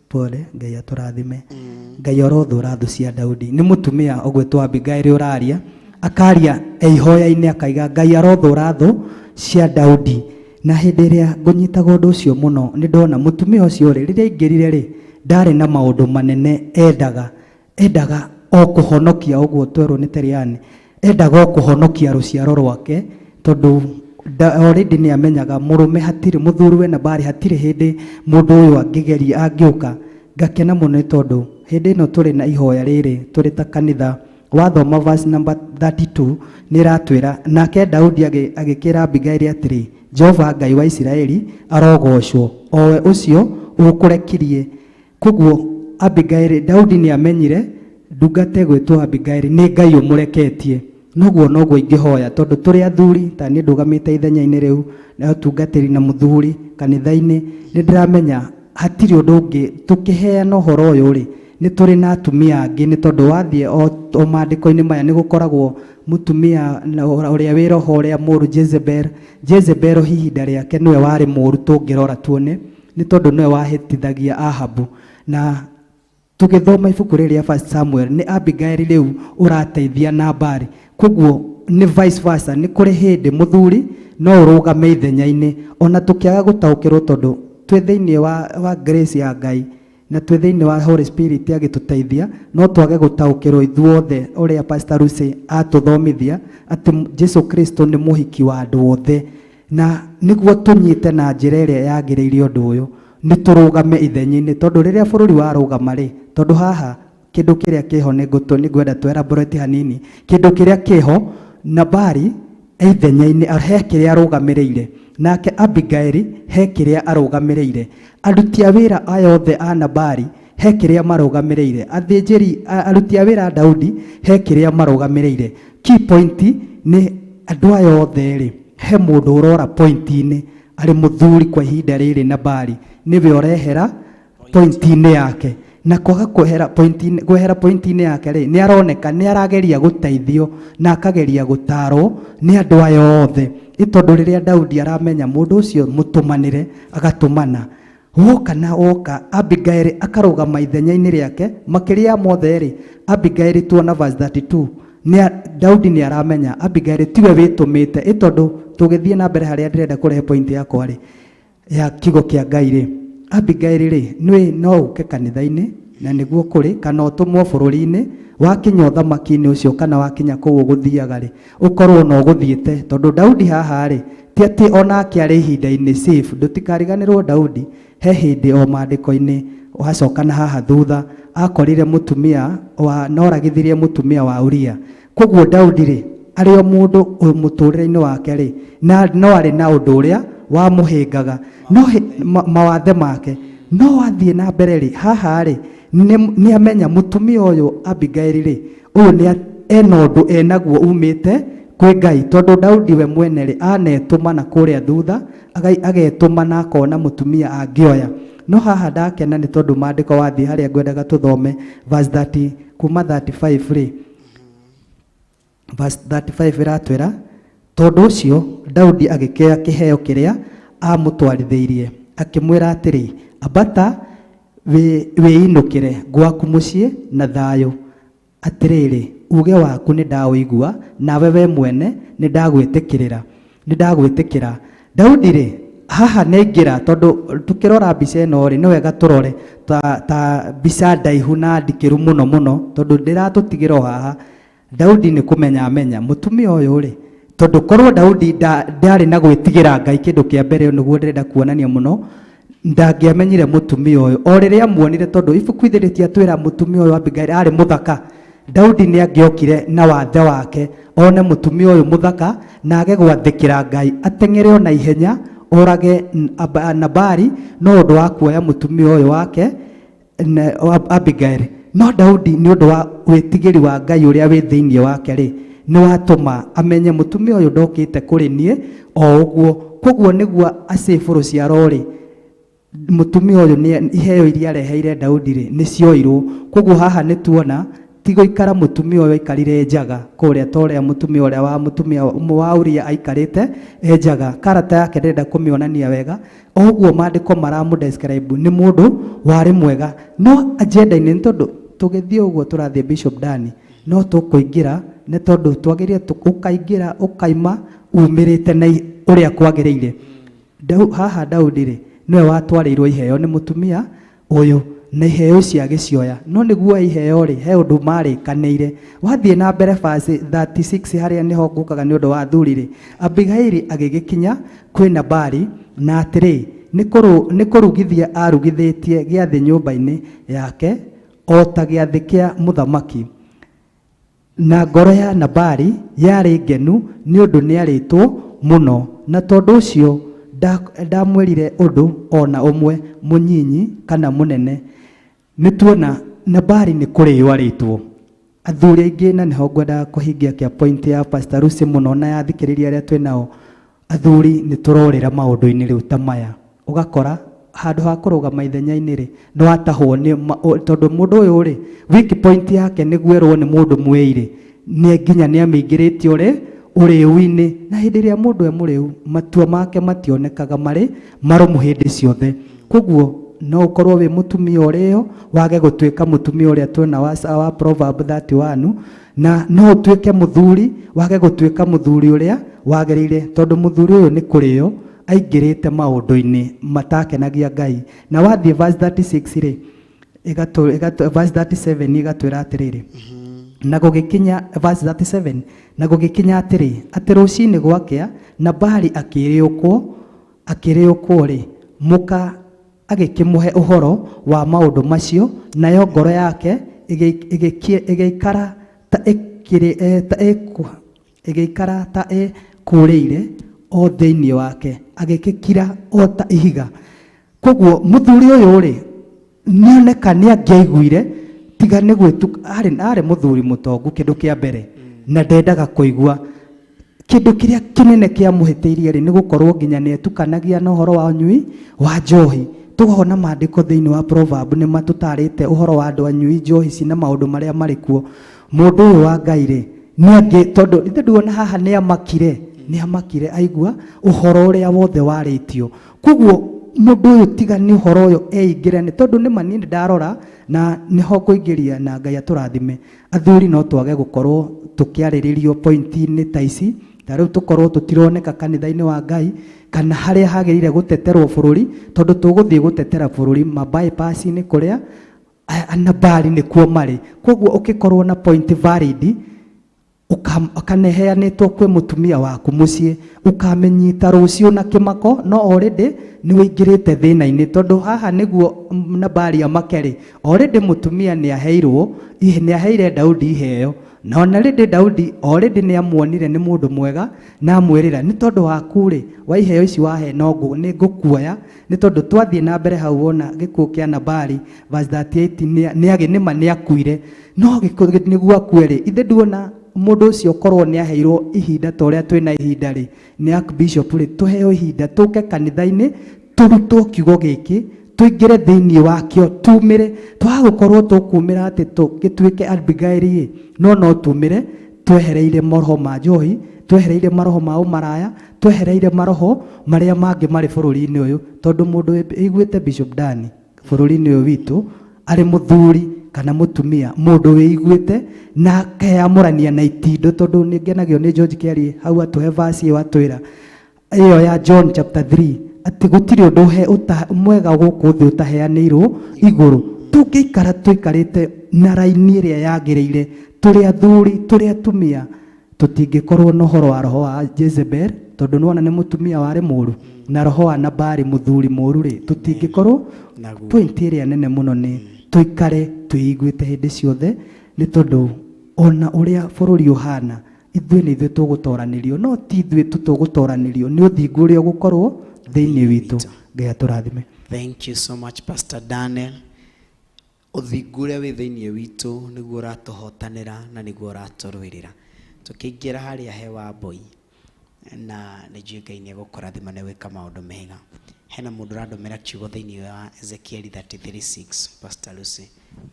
pole. Ngai atũrathime. Ngai arothũra thũ cia Daudi. Nĩ mũtumia ũgwĩtwo Abigail ũraria, akaria e ihoya-inĩ, akaiga Ngai arothũra thũ cia Daudi. Na hĩndĩ ĩrĩa ngũnyitaga ũndũ ũcio mũno, nĩ ndona mũtumia ũcio rĩ, rĩrĩa aingĩrire rĩ, ndarĩ na maũndũ manene endaga, endaga o kũhonokia, ũguo twerwo nĩ Teriani, endaga o kũhonokia rũciaro rwake, tondũ already nĩ amenyaga mũrũme hatirĩ, mũthuri we Nabali hatirĩ hĩndĩ mũndũ ũyũ angĩgeria angĩũka. Ngakena mũno nĩ tondũ hĩndĩ ĩno tũrĩ na ihoya rĩrĩ tũrĩ ta kanitha, wathoma verse number 32 nĩ ĩratwĩra, nake Daudi agĩkĩra Abigaili atĩrĩ, "Jehova Ngai wa Isiraeli arogocwo, o we ũcio ũkũrekirie." Koguo Abigaili, Daudi nĩ amenyire Ndungata ĩgwĩtwo Abigail nĩ Ngai ũmũreketie. Noguo noguo ingĩhoya tondũ tũrĩ athuri ta niĩ ndũgamĩte ithenya-inĩ rĩu na ũtungatĩri na mũthuri kanitha-inĩ, nĩ ndĩramenya hatirĩ ũndũ ũngĩ tũkĩheana ũhoro ũyũ rĩ, nĩ tũrĩ na atumia angĩ nĩ tondũ wathiĩ o maandĩko-inĩ maya nĩ gũkoragwo mũtumia ũrĩa wĩ roho ũrĩa mũũru Jezebel. Jezebel ihinda rĩake nĩwe warĩ mũũru tũngĩrora tuone nĩ tondũ nĩwe wahĩtithagia Ahabu. Na tũgĩthoma ibuku rĩrĩ rĩa First Samuel nĩ Abigail rĩu ũrateithia Nabali. Koguo nĩ vice versa, nĩ kũrĩ hĩndĩ mũthuri no ũrũgame ithenya-inĩ ona tũkĩaga gũtaũkĩrwo tondũ twĩ thĩinĩ wa grace ya Ngai na twĩ thĩinĩ wa Holy Spirit agĩtũteithia, no twage gũtaũkĩrwo ithuothe ũrĩa Pastor Lucy atũthomithia atĩ Jesu Kristo nĩ mũhiki wa andũ othe, na nĩguo tũnyite na njĩra ĩrĩa yagĩrĩire ũndũ ũyũ nĩ tũrũgame ithenya-inĩ tondũ rĩrĩa bũrũri warũgama rĩ, tondũ haha kĩndũ kĩrĩa kĩho nĩ ngwenda tũ elaborate hanini. Kĩndũ kĩrĩa kĩho, Nabali ithenya-inĩ he kĩrĩa arũgamĩrĩire, nake Abigail he kĩrĩa arũgamĩrĩire. Aruti a wĩra aya othe a Nabali he kĩrĩa marũgamĩrĩire, athĩnjĩri aruti a wĩra a Daudi he kĩrĩa marũgamĩrĩire. Key point nĩ andũ aya othe rĩ, he mũndũ ũrora point-inĩ arĩ mũthuri kwa ihinda rĩrĩ Nabali nĩwe ũrehera point-inĩ yake, na kwaga kwehera point-inĩ, kwehera point-inĩ yake rĩ, nĩ aroneka nĩ arageria gũteithio na akageria gũtarwo nĩ andũ aya othe. Ĩ tondũ rĩrĩa Daudi aramenya mũndũ ũcio mũtũmanĩre, agatũmana woka na woka, Abigail akarũgama ithenya-inĩ rĩake. Makĩria ya mothe rĩ, Abigail tuona verse 32 nĩ Daudi nĩ aramenya Abigail tiwe wĩtũmĩte. Ĩ tondũ tũgĩthiĩ na mbere harĩa ndĩrenda kũrehe point yakwa rĩ, ya kiugo kĩa Ngai rĩ, Abigail rĩ, nĩ no ũke kanitha-inĩ na nĩguo kũrĩ, kana ũtũmwo bũrũri-inĩ, wakinya ũthamaki-inĩ ũcio kana wakinya kũu ũgũthiaga rĩ, ũkorwo na ũgũthiĩte. Tondũ Daudi haha rĩ, ti atĩ onake arĩ ihinda-inĩ safe. Ndũtikariganĩrwo Daudi he hĩndĩ o maandĩko-inĩ wacoka na haha thutha akorire mũtumia wa noragithirie mũtumia wa Uria. Koguo Daudi rĩ, arĩ o mũndũ mũtũrĩre-inĩ wake rĩ, na no arĩ na ũndũ ũrĩa wamũhĩngaga, no mawathe make. No wathiĩ na mbere rĩ, haha rĩ, nĩ amenya mũtumia ũyũ Abigail rĩ, ũyũ nĩ ena ũndũ enaguo umĩte kwĩ Ngai. Tondũ Daudi we mwene rĩ, anetũma na kũrĩa thutha, agetũma na akona mũtumia angĩoya. No haha ndakena nĩ tondũ maandĩko wathiĩ harĩa ngwendaga tũthome verse 30 kuma 35 rĩ, verse 35 ĩratwĩra, tondũ ũcio Daudi agĩkĩoya kĩheo kĩrĩa amũtwarithĩirie, akĩmwĩra atĩrĩ, ambata wĩinũkĩre gwaku mũciĩ na thayũ. Atĩrĩrĩ, uge waku nĩ ndaũigua, nawe we mwene nĩ ndagwĩtĩkĩrĩra, nĩ ndagwĩtĩkĩra. Daudi rĩ, haha nĩ aingĩra, tondũ tũkĩrora mbica ĩno rĩ, nĩ wega tũrore ta mbica ndaihu na ndikĩru mũno mũno, tondũ ndĩratũtigĩra o haha. Daudi nĩ kũmenya amenya mũtumia ũyũ rĩ, tondũ korwo Daudi ndarĩ na gwĩtigĩra Ngai, kĩndũ kĩa mbere nĩguo ndĩrenda kuonania mũno, ndangĩamenyire mũtumia ũyũ o rĩrĩa amuonire, tondũ ibuku ithe rĩtiatwĩra mũtumia ũyũ Abigail arĩ mũthaka. Daudi nĩ angĩokire na wathe wake one mũtumia ũyũ mũthaka na age gwathĩkĩra Ngai, ateng'ere o na ihenya orage Nabali no ũndũ wa kuoya mũtumia ũyũ wake Abigail. No Daudi nĩ ũndũ wa wĩtigĩri wa Ngai ũrĩa wĩ thĩinĩ wake rĩ, nĩ watũma amenye mũtumia ũyũ ndokĩte kũrĩ niĩ o ũguo. Koguo nĩguo acĩbũ rũciaro rĩ, mũtumia ũyũ nĩ iheo iria areheire Daudi rĩ, nĩ cioirwo. Koguo haha nĩ tuona ti gũikara mũtumia ũyũ aikarire njaga kũrĩa ta ũrĩa mũtumia ũrĩa wa mũtumia wa Uria aikarĩte e njaga. Karata yake ndĩrenda kũmĩonania wega, o ũguo maandĩko maramũ describe nĩ mũndũ warĩ mwega. No agenda-inĩ nĩ tondũ tũgĩthiĩ ũguo tũrathiĩ Bishop Dani, no tũkũingĩra nĩ tondũ twagĩrĩire ũkaingĩra ũkaima umĩrĩte na ũrĩa kwagĩrĩire. Haha Daudi rĩ, nĩwe watwarĩirwo iheo nĩ mũtumia ũyũ, na iheo icio agĩcioya. No nĩguo iheo rĩ, he ũndũ marĩkanĩire. Wathiĩ na mbere verse 36 harĩa nĩho ngũkaga nĩ ũndũ wa athuri rĩ, Abigaili agĩgĩkinya kwĩ Nabali, na atĩrĩ, nĩ kũrugithia arugithĩtie gĩathĩ nyũmba-inĩ yake o ta gĩathĩ kĩa mũthamaki. Na ngoro ya Nabali yarĩ ngenu nĩ ũndũ nĩarĩtwo mũno, na tondũ ũcio ndamwĩrire ũndũ o na ũmwe mũnyinyi kana mũnene. Nĩ tuona Nabali nĩ kũrĩo arĩtwo. Athuri aingĩ, na nĩho ngwendaga kũhingia kĩa point ya Pastor Lucy mũno na ya thikĩrĩria arĩa twĩ nao, athuri nĩ tũrorĩra maũndũ-inĩ rĩu ta maya. Ũgakora handũ ha kũrũgama ithenya-inĩ rĩ, nĩ watahwo nĩ tondũ mũndũ ũyũ rĩ, weak point yake nĩguo erwo nĩ mũndũ mwĩi rĩ, nĩ nginya nĩ amĩingĩrĩtie ũrĩ ũrĩu-inĩ. Na hĩndĩ ĩrĩa mũndũ e mũrĩu, matua make mationekaga marĩ marũmu hĩndĩ ciothe. Koguo no ũkorwo wĩ mũtumia ũrĩo, wage gũtuĩka mũtumia ũrĩa twĩna wa Proverb 31, na no ũtuĩke mũthuri, wage gũtuĩka mũthuri ũrĩa wagĩrĩire, tondũ mũthuri ũyũ nĩ kũrĩo aingĩrĩte maũndũ-inĩ matakenagia Ngai. Na wathiĩ verse 36 rĩ, verse 37 ĩgatwĩra atĩrĩrĩ, na gũgĩkinya, verse 37, na gũgĩkinya atĩrĩ, atĩ rũcinĩ gwakĩa, Nabali akĩrĩũkwo rĩ, mũka agĩkĩmũhe ũhoro wa maũndũ macio, nayo ngoro yake ĩgĩikara ta ĩgĩikara ta ĩkũrĩire o thĩinĩ wake, agĩgĩkira o ta ihiga. Koguo mũthuri ũyũ rĩ, nĩoneka nĩ angĩaiguire, tiga nĩ gwĩtuka, arĩ mũthuri mũtongu kĩndũ kĩa mbere, na ndendaga kũigua. Kĩndũ kĩrĩa kĩnene kĩamũhĩtĩirie rĩ, nĩ gũkorwo nginya nĩ etukanagia na ũhoro wa ũnyui wa njohi. Tũkona maandĩko thĩinĩ wa Proverb nĩ matũtarĩte ũhoro wa andũ anyui njohi ci na maũndũ marĩa marĩ kuo. Mũndũ ũyũ wa Ngai rĩ, nĩ angĩ, tondũ ithe nduona haha nĩ amakire, nĩ amakire aigua ũhoro ũrĩa wothe warĩtio. Koguo mũndũ ũyũ tiga nĩ ũhoro ũyũ eingĩra, nĩ tondũ nĩ ma niĩ nĩ ndarora na nĩho ngũingĩria, na Ngai atũrathime. Athuri no twage gũkorwo tũkĩarĩrĩrio point-inĩ ta ici, ta rĩu tũkorwo tũtironeka kanitha-inĩ wa Ngai kana harĩa hagĩrĩire gũteterwo bũrũri, tondũ tũgũthiĩ gũtetera bũrũri ma bypass-inĩ kũrĩa Nabali nĩkuo marĩ. Koguo ũkĩkorwo na point valid ũkaneheanĩtwo kwĩ mũtumia waku mũciĩ, ũkamĩnyita rũciũ na kĩmako, no already nĩ wĩingĩrĩte thĩna-inĩ, tondũ haha nĩguo Nabali amake rĩ, already mũtumia nĩ aheirwo, nĩ aheire Daudi iheo, na ona rĩndĩ Daudi already nĩ amuonire nĩ mũndũ mwega, na amwĩrĩra nĩ tondũ waku rĩ, wa iheo ici wahe no nĩ ngũkuoya, nĩ tondũ twathiĩ na mbere hau wona gĩkuũ kĩa Nabali verse 38, nĩma nĩ akuire, no nĩguo akue rĩ, ithe nduona mũndũ ũcio korwo nĩ aheirwo ihinda ta ũrĩa twĩna ihinda rĩ, nĩ Archbishop rĩ, tũheo ihinda tũke kanitha-inĩ tũrutwo kiugo gĩkĩ, tũingĩre thĩinĩ wakĩo, tumĩre, twaga gũkorwo tũkumĩra atĩ tũgĩtuĩke Abigail rĩ, no tumĩre twehereire maroho ma njohi, twehereire maroho ma ũmaraya, twehereire maroho marĩa mangĩ marĩ bũrũri-inĩ ũyũ, tondũ mũndũ ĩiguĩte Bishop Dani bũrũri-inĩ ũyũ witũ arĩ mũthuri kana mũtumia, mũndũ wĩiguĩte na akeyamũrania na itindo, tondũ nĩ ngenagio nĩ George Kerry hau atũhe verse ĩyo atwĩra ĩyo ya John chapter 3, atĩ gũtirĩ ũndũ mwega gũkũ thĩ ũtaheanĩirwo igũrũ. Tũngĩikara tũikarĩte na raini ĩrĩa yagĩrĩire, tũrĩ athuri tũrĩ atumia, tũtingĩkorwo na ũhoro wa roho wa Jezebel, tondũ nĩwona nĩ mũtumia warĩ mũru, na roho wa Nabali mũthuri mũru rĩ, tũtingĩkorwo. Point ĩrĩa nene mũno nĩ tũikare twĩiguĩte hĩndĩ ciothe, nĩ tondũ ona ũrĩa bũrũri ũhana, ithuĩ nĩ ithuĩ tũgũtoranĩrio, no ti ithuĩ tu tũgũtoranĩrio, nĩ ũthingu ũrĩa ũgũkorwo thĩinĩ witũ. Ngai atũrathime. Thank you so much, Pastor Daniel. Ũthingu ũrĩa wĩ thĩinĩ witũ nĩguo ũratũhotanĩra na nĩguo ũratũrũĩrĩra. Tũkĩingĩra harĩa he Wambui, na nĩ njũĩ Ngai nĩ egũkũrathima nĩ gwĩka maũndũ mega. Hena mũndũ ũrandũmĩra kiugo thĩinĩ wa Ezekiel 33:6, Pastor Lucy,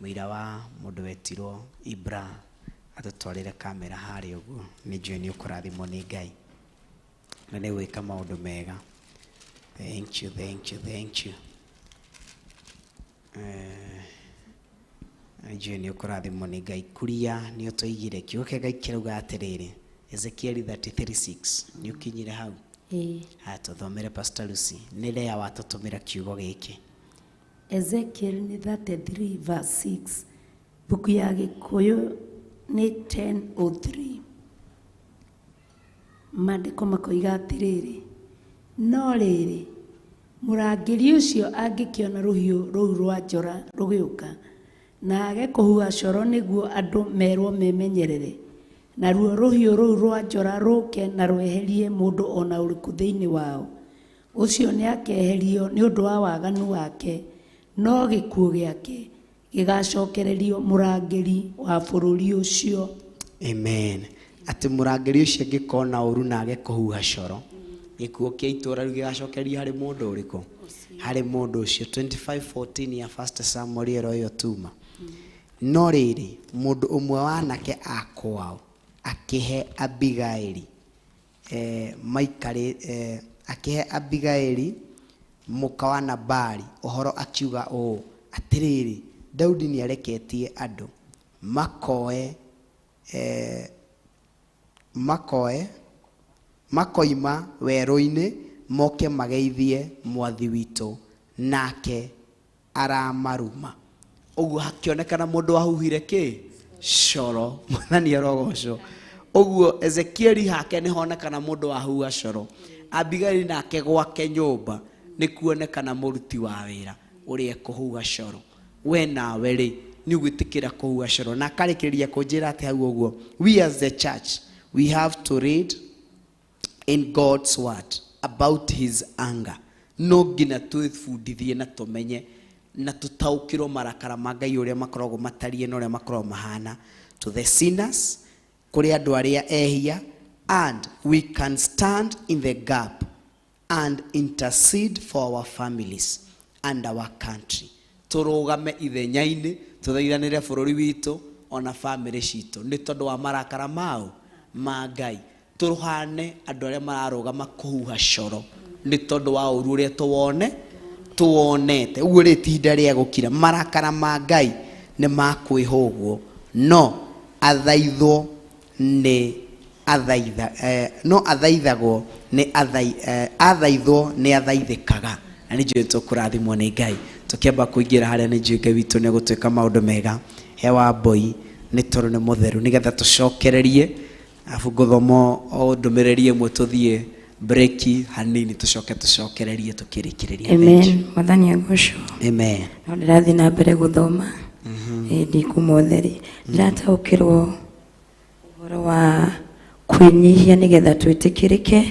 mũira wa mũndũ wetirwo Ibra, atũtwarĩre kamera harĩa ũguo, nĩ njũĩ nĩ ũkũrathimwo nĩ Ngai na nĩ gwĩka maũndũ mega. Thank you, thank you, thank you. Njũĩ nĩ ũkũrathimwo nĩ Ngai. Kuria nĩ ũtũigire kiugo kĩa Ngai kĩrauga atĩrĩrĩ, Ezekiel 33:6, nĩ ũkinyire hau? Ĩĩ. Haya, tũthomere Pastor Lucy, nĩ Lea watũtũmĩra kiugo gĩkĩ. Ezekiel nĩ 33 verse 6, buku ya Gĩkũyũ nĩ 10:03. Maandĩko makoiga atĩrĩrĩ, no rĩrĩ, mũrangĩri ũcio angĩkĩona rũhiũ rũu rwa njora rũgĩũka, na age kũhuha coro nĩguo andũ merwo memenyerere, naruo rũhiũ rũu rwa njora rũke na rweherie mũndũ ona ũrĩkũ thĩinĩ wao, ũcio nĩakeherio nĩ ũndũ wa waganu wake, no gĩkuũ gĩake Gĩgacokererio mũrangĩri wa bũrũri ũcio. Amen. Atĩ mũrangĩri ũcio angĩkona ũru na age kũhuha coro, gĩkuũ kĩa itũũra rĩu gĩgacokererio harĩ mũndũ ũrĩkũ? Harĩ mũndũ ũcio. 25:14 ya First Samuel ĩro ĩyo tuma. No rĩrĩ, mũndũ ũmwe wa anake a kwao akĩhe Abigaili akĩhe Abigaili mũka wa Nabali ũhoro akiuga ũũ, atĩrĩrĩ, Daudi nĩareketie andũ makoe makoima werũ-inĩ moke mageithie mwathi witũ, nake aramaruma. Ũguo hakĩonekana mũndũ wahuhire kĩ coro. Mwathani arogocwo. Ũguo Ezekieli hake nĩhonekana mũndũ wahuha coro. Abigaili nake gwake nyũmba nĩ kuonekana mũruti wa wĩra ũrĩa ekũhuha coro. We nawe rĩ nĩ ũgwĩtĩkĩra kũhuha coro. Na akarĩkĩrĩria kũnjĩra atĩ hau ũguo, we as the church we have to read in God's word about his anger. No nginya twĩbundithie na tũmenye na tũtaũkĩrwo marakara ma Ngai ũrĩa makoragwo matariĩ na ũrĩa makoragwo mahana, to the sinners, kũrĩ andũ arĩa ehia, and we can stand in the gap and intercede for our families and our country. Tũrũgame ithenya-inĩ tũthaithanĩre bũrũri witũ ona famĩlĩ citũ nĩ tondũ wa marakara mao ma Ngai. Tũrũhane andũ arĩa mararũgama kũhuha coro nĩ tondũ wa ũru ũrĩa tuwonete. Ũguo rĩ ti ihinda rĩa gũkira. Marakara ma Ngai nĩ makwĩhũgwo, no athaithwo nĩ athaitha, no athaithagwo nĩ athaithwo nĩ athaithĩkaga. Na nĩ njũĩ tũkũrathimwo nĩ Ngai. Tũkĩamba kũingĩra harĩa nĩ njũĩ Ngai witũ nĩ egũtwĩka maũndũ mega. He wa mboi nĩ tondũ nĩ mũtheru, nĩgetha tũcokererie arabu ngũthoma o ndũmĩrĩri ĩmwe tũthiĩ breki hanini tũcoke tũcokererie tũkĩrĩkĩrĩria. Amen. Mwathani agocwo. Amen. No ndĩrathiĩ na mbere gũthoma. Ndikuma ũtheri. Ndĩrataũkĩrwo ũhoro wa kwĩnyihia nĩgetha twĩtĩkĩrĩke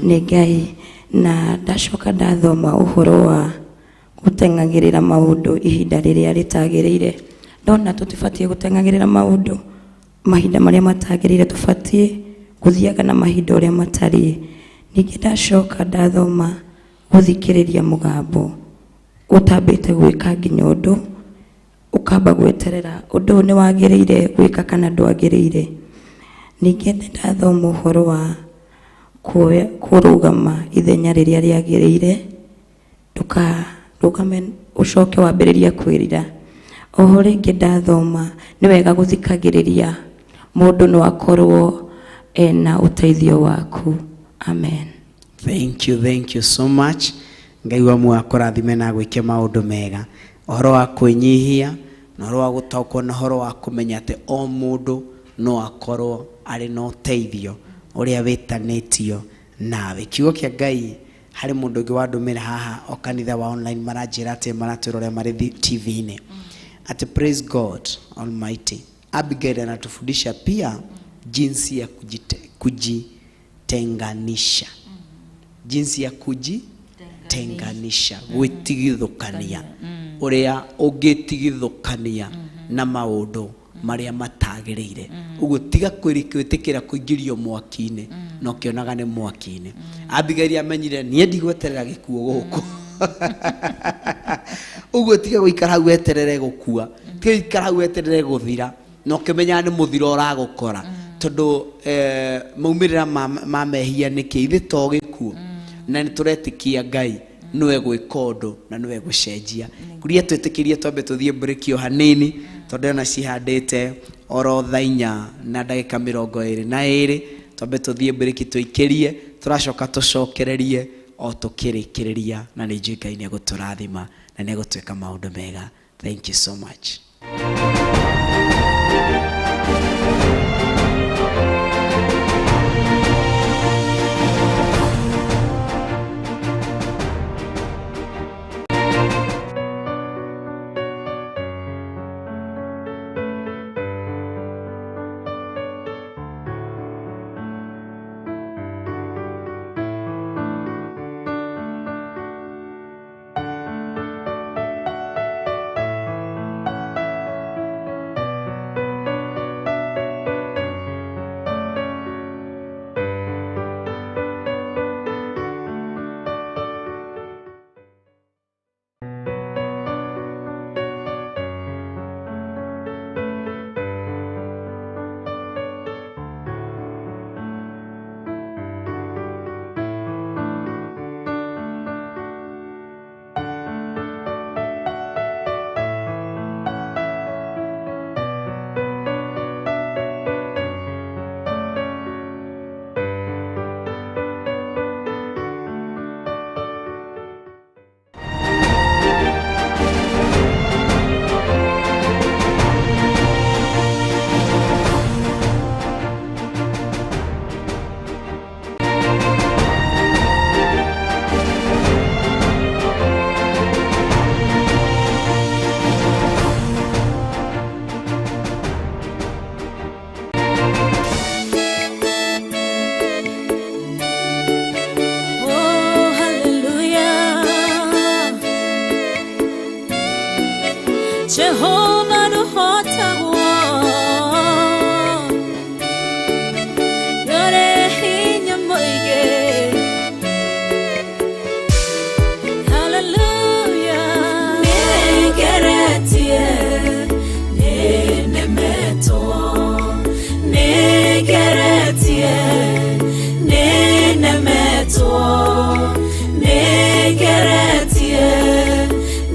nĩ Ngai, na ndacoka ndathoma ũhoro wa gũteng'agĩrĩra maũndũ ihinda rĩrĩa rĩtagĩrĩire. Ndona tũtibatiĩ gũteng'agĩrĩra maũndũ mahinda marĩa matagĩrĩire, tũbatiĩ gũthiaga na mahinda ũrĩa matariĩ. Ningĩ ndacoka ndathoma gũthikĩrĩria mũgambo ũtambĩte gwĩka nginya ũndũ, ũkamba gweterera ũndũ ũyũ nĩ wagĩrĩire gwĩka kana ndwagĩrĩire. Ningĩ nĩ ndathoma ũhoro wa kũrũgama ithenya rĩrĩa rĩagĩrĩire, ndũkarũgame ũcoke wambĩrĩrie kwĩrira. Oho rĩngĩ ndathoma nĩ wega gũthikagĩrĩria mũndũ no akorwo ena ũteithio waku. Amen. Thank you, thank you so much. Ngai wa muoyo akũrathime na agwĩke maũndũ mega. Ũhoro wa kwĩnyihia na ũhoro wa gũtaũkwo na ũhoro wa kũmenya atĩ o mũndũ no akorwo arĩ na ũteithio ũrĩa wĩtanĩtio nawe. Kiugo kĩa Ngai harĩ mũndũ ũngĩ wandũmĩra haha o kanitha wa online maranjĩra atĩ maratwĩra ũrĩa marĩ TV-inĩ atĩ praise God Almighty. Abigail anatufundisha pia jinsi ya kujitenganisha, jinsi ya kujitenganisha, gwĩtigithũkania, ũrĩa ũngĩtigithũkania na maũndũ marĩa matagĩrĩire. Ũguo tiga gwĩtĩkĩra kũingĩrio mwaki-inĩ na ũkĩonaga nĩ mwaki-inĩ. Abigail amenyire niĩ ndigweterera gĩkuũ gũkũ. Ũguo tiga gũikara hau weterere gũkua, tiga gũikara hau weterere gũthira na ũkĩmenyaga nĩ mũthiro ũragũkora, tondũ maumĩrĩra ma mehia nĩ kĩ? Ithe to gĩkuũ. Na nĩ tũretĩkia Ngai nĩwe gwĩka ũndũ na nĩwe gũcenjia. Kuria twĩtĩkĩrie twambe tũthiĩ break o hanini, tondũ ndĩrona cihandĩte oro thaa inya na ndagĩka 22. Twambe tũthiĩ break tũikĩrie, tũracoka tũcokererie o tũkĩrĩkĩrĩria, na nĩ njũĩ Ngai nĩ egũtũrathima na nĩ egũtwĩka maũndũ mega. Thank you so much. Jehova ndũhotagwo, ndũrĩ hinya mũingĩ. Hallelujah. Nĩngeretie, nĩnemetwo, nĩngeretie, nĩnemetwo, nĩngeretie,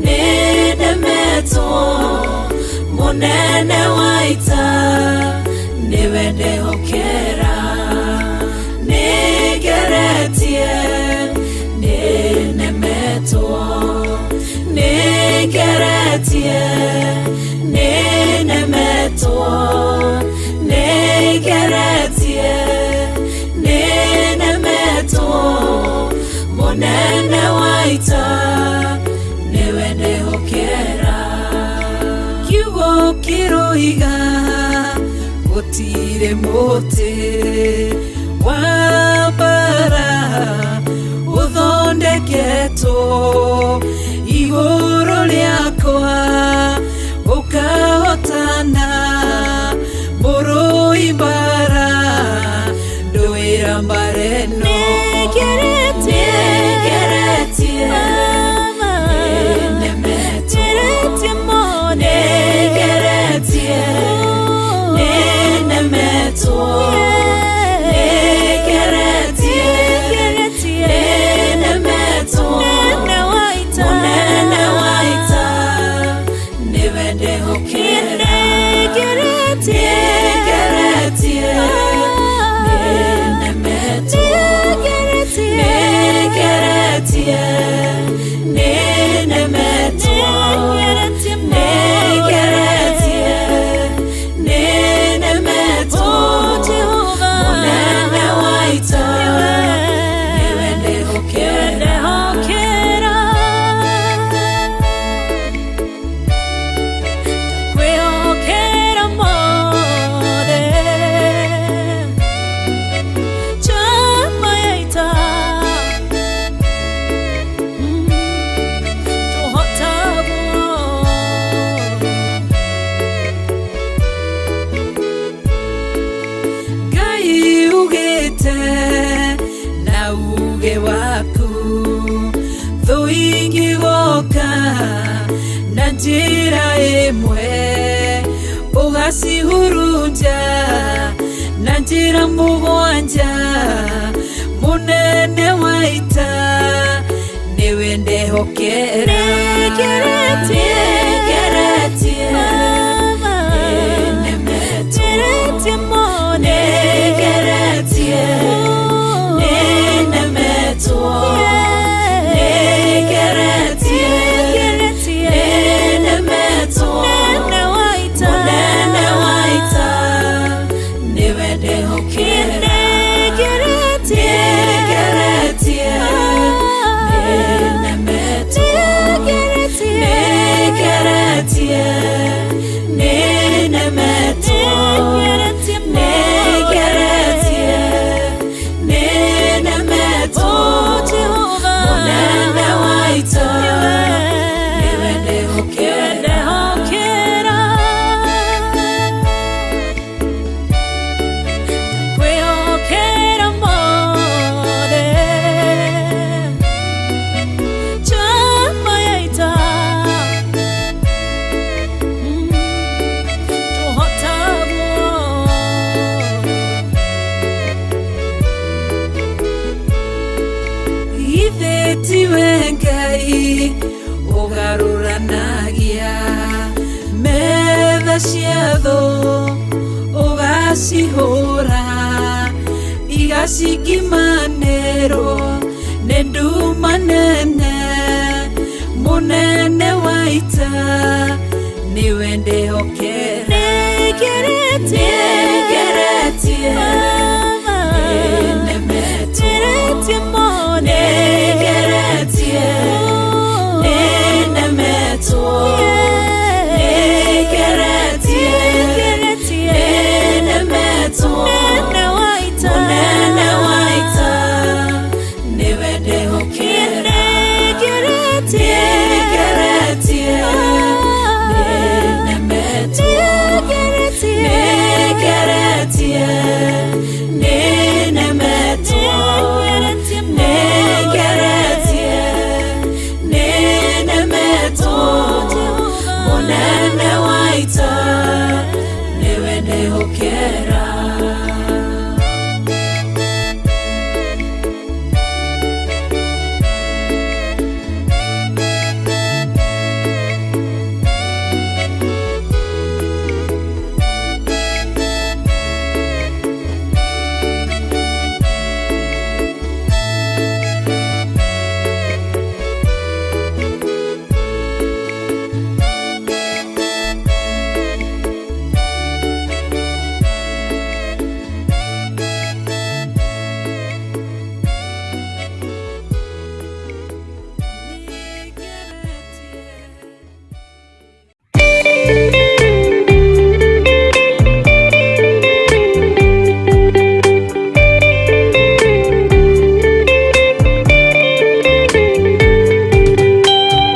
nĩnemetwo, mũnene wa ita nĩwe ndehokera. Nĩngeretie, nĩnemetwo, nĩngeretie, nĩnemetwo, nĩngeretie, nĩnemetwo, mũnene wa ita nĩwe ndehokera. Kiugo kĩroiga gũtirĩ mũtĩ wa mbara ũthondeketwo igũrũ rĩakwa ũkahotana, mũrũi mbara ndũĩra mbara ĩno. Nĩngeretie, Nĩngeretie, nĩnemetwo, nĩngeretie mone, nĩngeretie, nĩnemetwo, nĩngeretie, nĩngeretie, nĩnemetwo, mũnene wa ita, mũnene wa ita nĩwe ndehokera. Nĩngeretie, Nĩngeretie, nĩnemetwo, nĩngeretie, nĩngeretie, nĩnemetwo, nĩngeretie nĩngeretie, nĩnemetwo, Oh, Jehova, mũnene wa ita nĩwe ndehokera. Ndehokera. Ndakwĩhokera mothe. Njamba ya ita. Ndũhotagwo. Ngai ugĩte na uge waku thũ ingĩgoka na njĩra ĩmwe ũgacihurunja na njĩra mũgwanja, mũnene wa ita nĩwe ndehokera. Nĩngeretie, Nĩngeretie, nĩnemetwo, nĩngeretie mone, nĩngeretie, nĩnemetwo, nĩngeretie, nĩngeretie, nĩnemetwo, mũnene wa ita, mũnene wa ita nĩwe ndehokera. Nĩngeretie, Nĩngeretie, nĩnemetwo, nĩngeretie, nĩngeretie, nĩnemetwo, nĩngeretie nĩngeretie, nĩnemetwo, Oh, Jehova, mũnene wa ita nĩwe ndehokera. Ndehokera. Ndakwĩhokera mothe. Njamba ya ita. Ndũhotagwo. Ithe tiwe Ngai ũgarũranagia metha cia thũ ũgacihũra igacikimanĩrwo nĩ nduma nene, mũnene wa ita nĩwe ndehokera. Nĩngeretie, Nĩngeretie, nĩnemetwo, nĩngeretie mone, nĩngeretie, nĩnemetwo, nĩngeretie, nĩngeretie, nĩnemetwo, mũnene wa ita, mũnene wa ita nĩwe ndehokera. Nĩngeretie, Nĩngeretie, Ndĩhokera.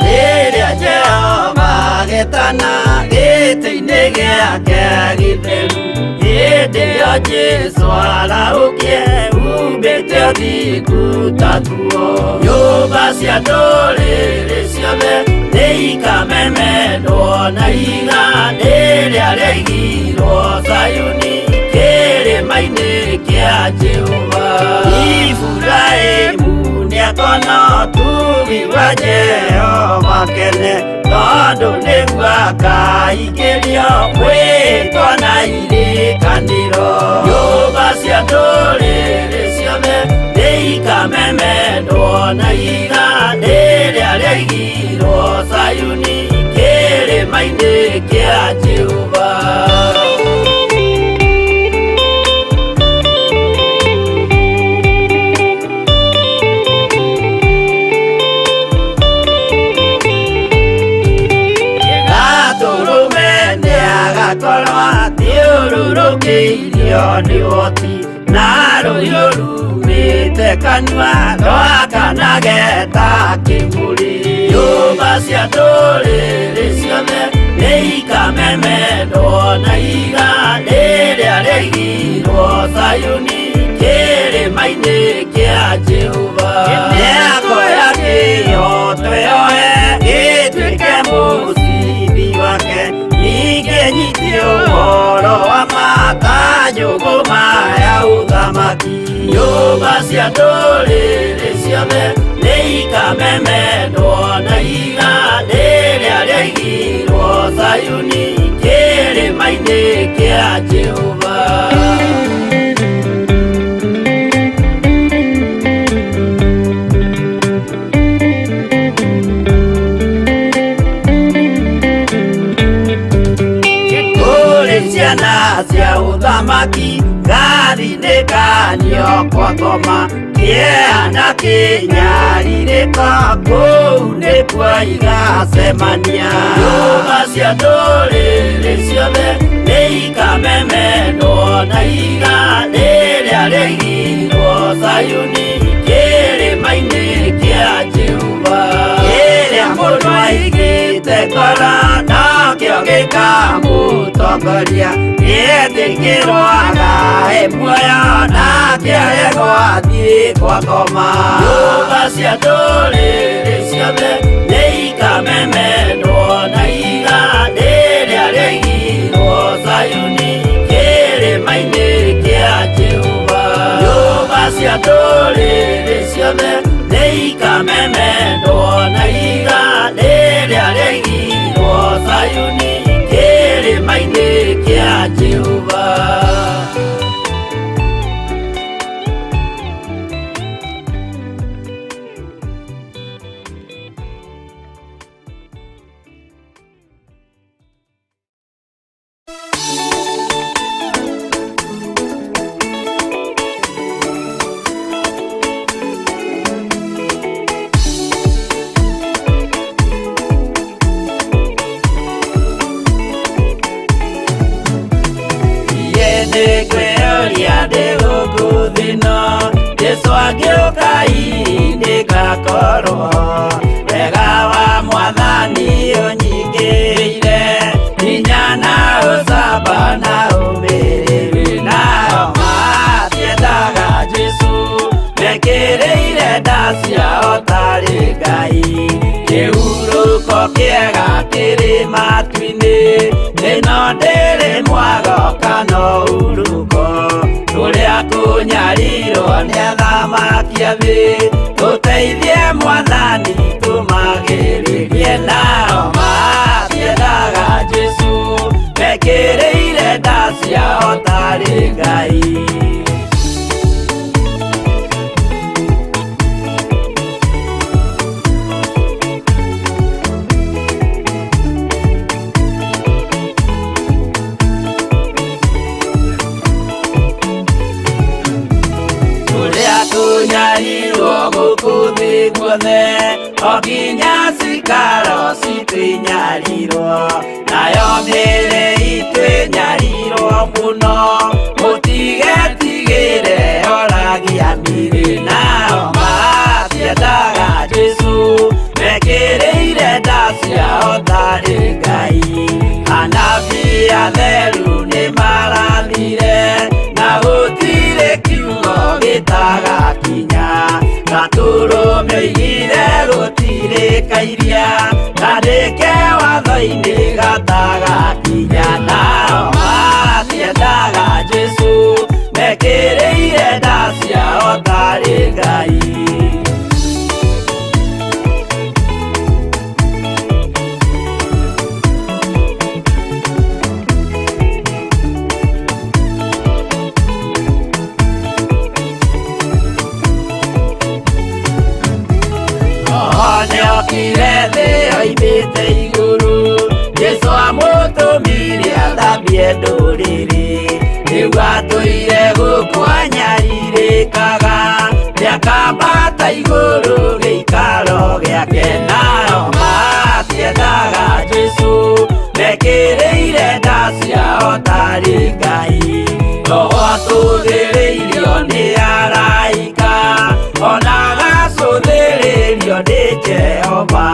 Rĩrĩa Jehova agetana gĩtĩ-inĩ gĩake gĩtheru, hĩndĩ ĩyo Jesũ arahũkie umbĩte ũthingu ta nguo. Nyũmba cia ndũrĩrĩ ciothe nĩikamemendwo na ihiga rĩrĩa rĩaigirwo Zayuni kĩrĩma-inĩ kĩa Jehova. Iburahĩmu nĩakona ũtugi wa Jehova kene, tondũ nĩguo akaingĩrio mwĩtwa na irĩkanĩro. Nyũmba cia ndũrĩrĩ ciothe nĩikamemendwo na ihiga rĩrĩa rĩaigirwo Zayuni kĩrĩma-inĩ kĩa Jehova. Gatũrũme nĩagakorwo athiũrũrũkĩirio nĩ ũhoti, na rũhiũ rumĩte kanua rwakanage ta kĩmũrĩ. Nyũmba cia ndũrĩrĩ ciothe nĩikamemendwo na ihiga rĩrĩa rĩaigirwo Zayuni kĩrĩma-inĩ kĩa Jehova. Nĩakoya kĩhooto yoe gĩtuĩke mũcibi wake, ningĩ nyitie ũhoro wa ma ta njũgũma ya ũthamaki. Nyũmba cia ndũrĩrĩ ciothe nĩikamemendwo na ihiga rĩrĩa rĩaigirwo Zayuni kĩrĩma-inĩ kĩa Jehova. Kũrĩ ciana cia ũthamaki ngathinĩkanio kwa ngoma, kĩeha na kĩnyarirĩko kũu nĩkuo igacemania. Nyũmba cia ndũrĩrĩ ciothe nĩikamemendwo na ihiga rĩrĩa rĩaigirwo Zayuni kĩrĩma-inĩ kĩa Jehova. Kĩrĩa mũndũ aigĩte ngoro nokĩo gĩkamũtongoria, gĩetĩkĩrwo agae muoyo na kĩaregwo athiĩ kwa ngoma. Nyũmba cia ndũrĩrĩ ciothe nĩikamemendwo na ihiga rĩrĩa rĩaigirwo Zayuni kĩrĩma-inĩ kĩa Jehova. Nyũmba cia ndũrĩrĩ ciothe nĩikamemendwo na ihiga rĩrĩa rĩaigirwo Zayuni kĩrĩma-inĩ kĩa Jehova. Nĩngwĩyũria ndĩ gũkũ thĩ ĩno, Jesũ angĩũka hihi nĩngakorwo. Wega wa Mwathani ũnyingĩrĩire, hinya na ũcamba na ũmĩrĩru. Nao matiendaga Jesũ, mekĩrĩire nda ciao tarĩ Ngai. Kĩhurũko kĩega kĩrĩ matu-inĩ, ĩno ndĩrĩ mwago kana nĩ athamaki a thĩ tũteithie mwathani tũmagĩrĩrie nao matiendaga Jesũ mekĩrĩire nda ciao tarĩ Ngai. Tunyarirwo gũkũ thĩ guothe o nginya cikaro citũ inyarirwo nayo mĩĩrĩ itũ ĩnyarirwo mũno mũtigetigĩre oragia mĩĩrĩ nao matiendaga Jesũ mekĩrĩire nda ciao tarĩ Ngai. Anabii atheru nĩmarathire na gũtirĩ kiugo gĩtagakinya gatũrũme oigire gũtirĩ kairia kandĩke watho-inĩ gatagakinya nao matiendaga Jesũ mekĩrĩire nda ciao tarĩ Ngai. Nĩokire thĩ oimĩte igũrũ Jesũ amũtũmire athambie ndũrĩrĩ rĩu atũire gũkũ anyarirĩkaga nĩakambata igũrũ gĩikaro gĩake nao matiendaga Jesũ mekĩrĩire nda ciao tarĩ Ngai. Roho atũthĩrĩirio nĩ araika ona agacũthĩrĩrio nĩ Jehova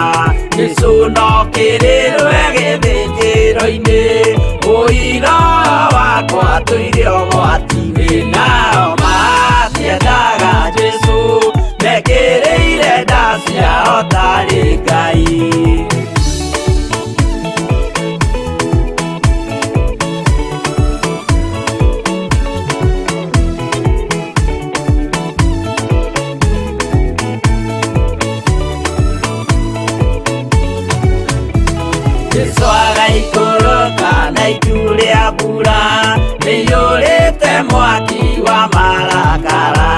Jesũ no kĩrĩrwe gĩthĩnjĩro-inĩ ũira wakwa tũire ũgwati-inĩ nao matiendaga Jesũ mekĩrĩire nda ciao tarĩ Ngai. Jesũ agaikũrũka na itu rĩa mbura rĩiyũrĩte mwaki wa marakara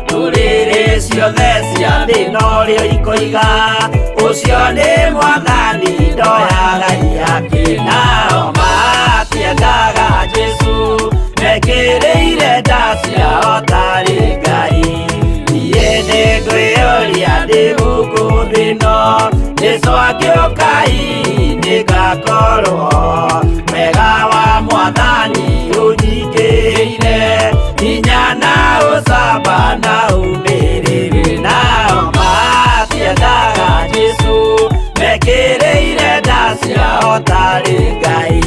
ndũrĩrĩ ciothe cia thĩ norĩo ikoiga ũcio nĩ mwathani ndoyaga ihaki nao matiendaga Jesũ mekĩrĩire nda ciao tarĩ Ngai. Niĩ nĩngwĩyũria ndĩ gũkũ thĩ ĩno Jesũ angĩũka hihi nĩngakorwo wega wa mwathani ũnyingĩrĩire hinya na ũcamba na ũmĩrĩru nao matiendaga Jesũ mekĩrĩire nda ciao tarĩ Ngai.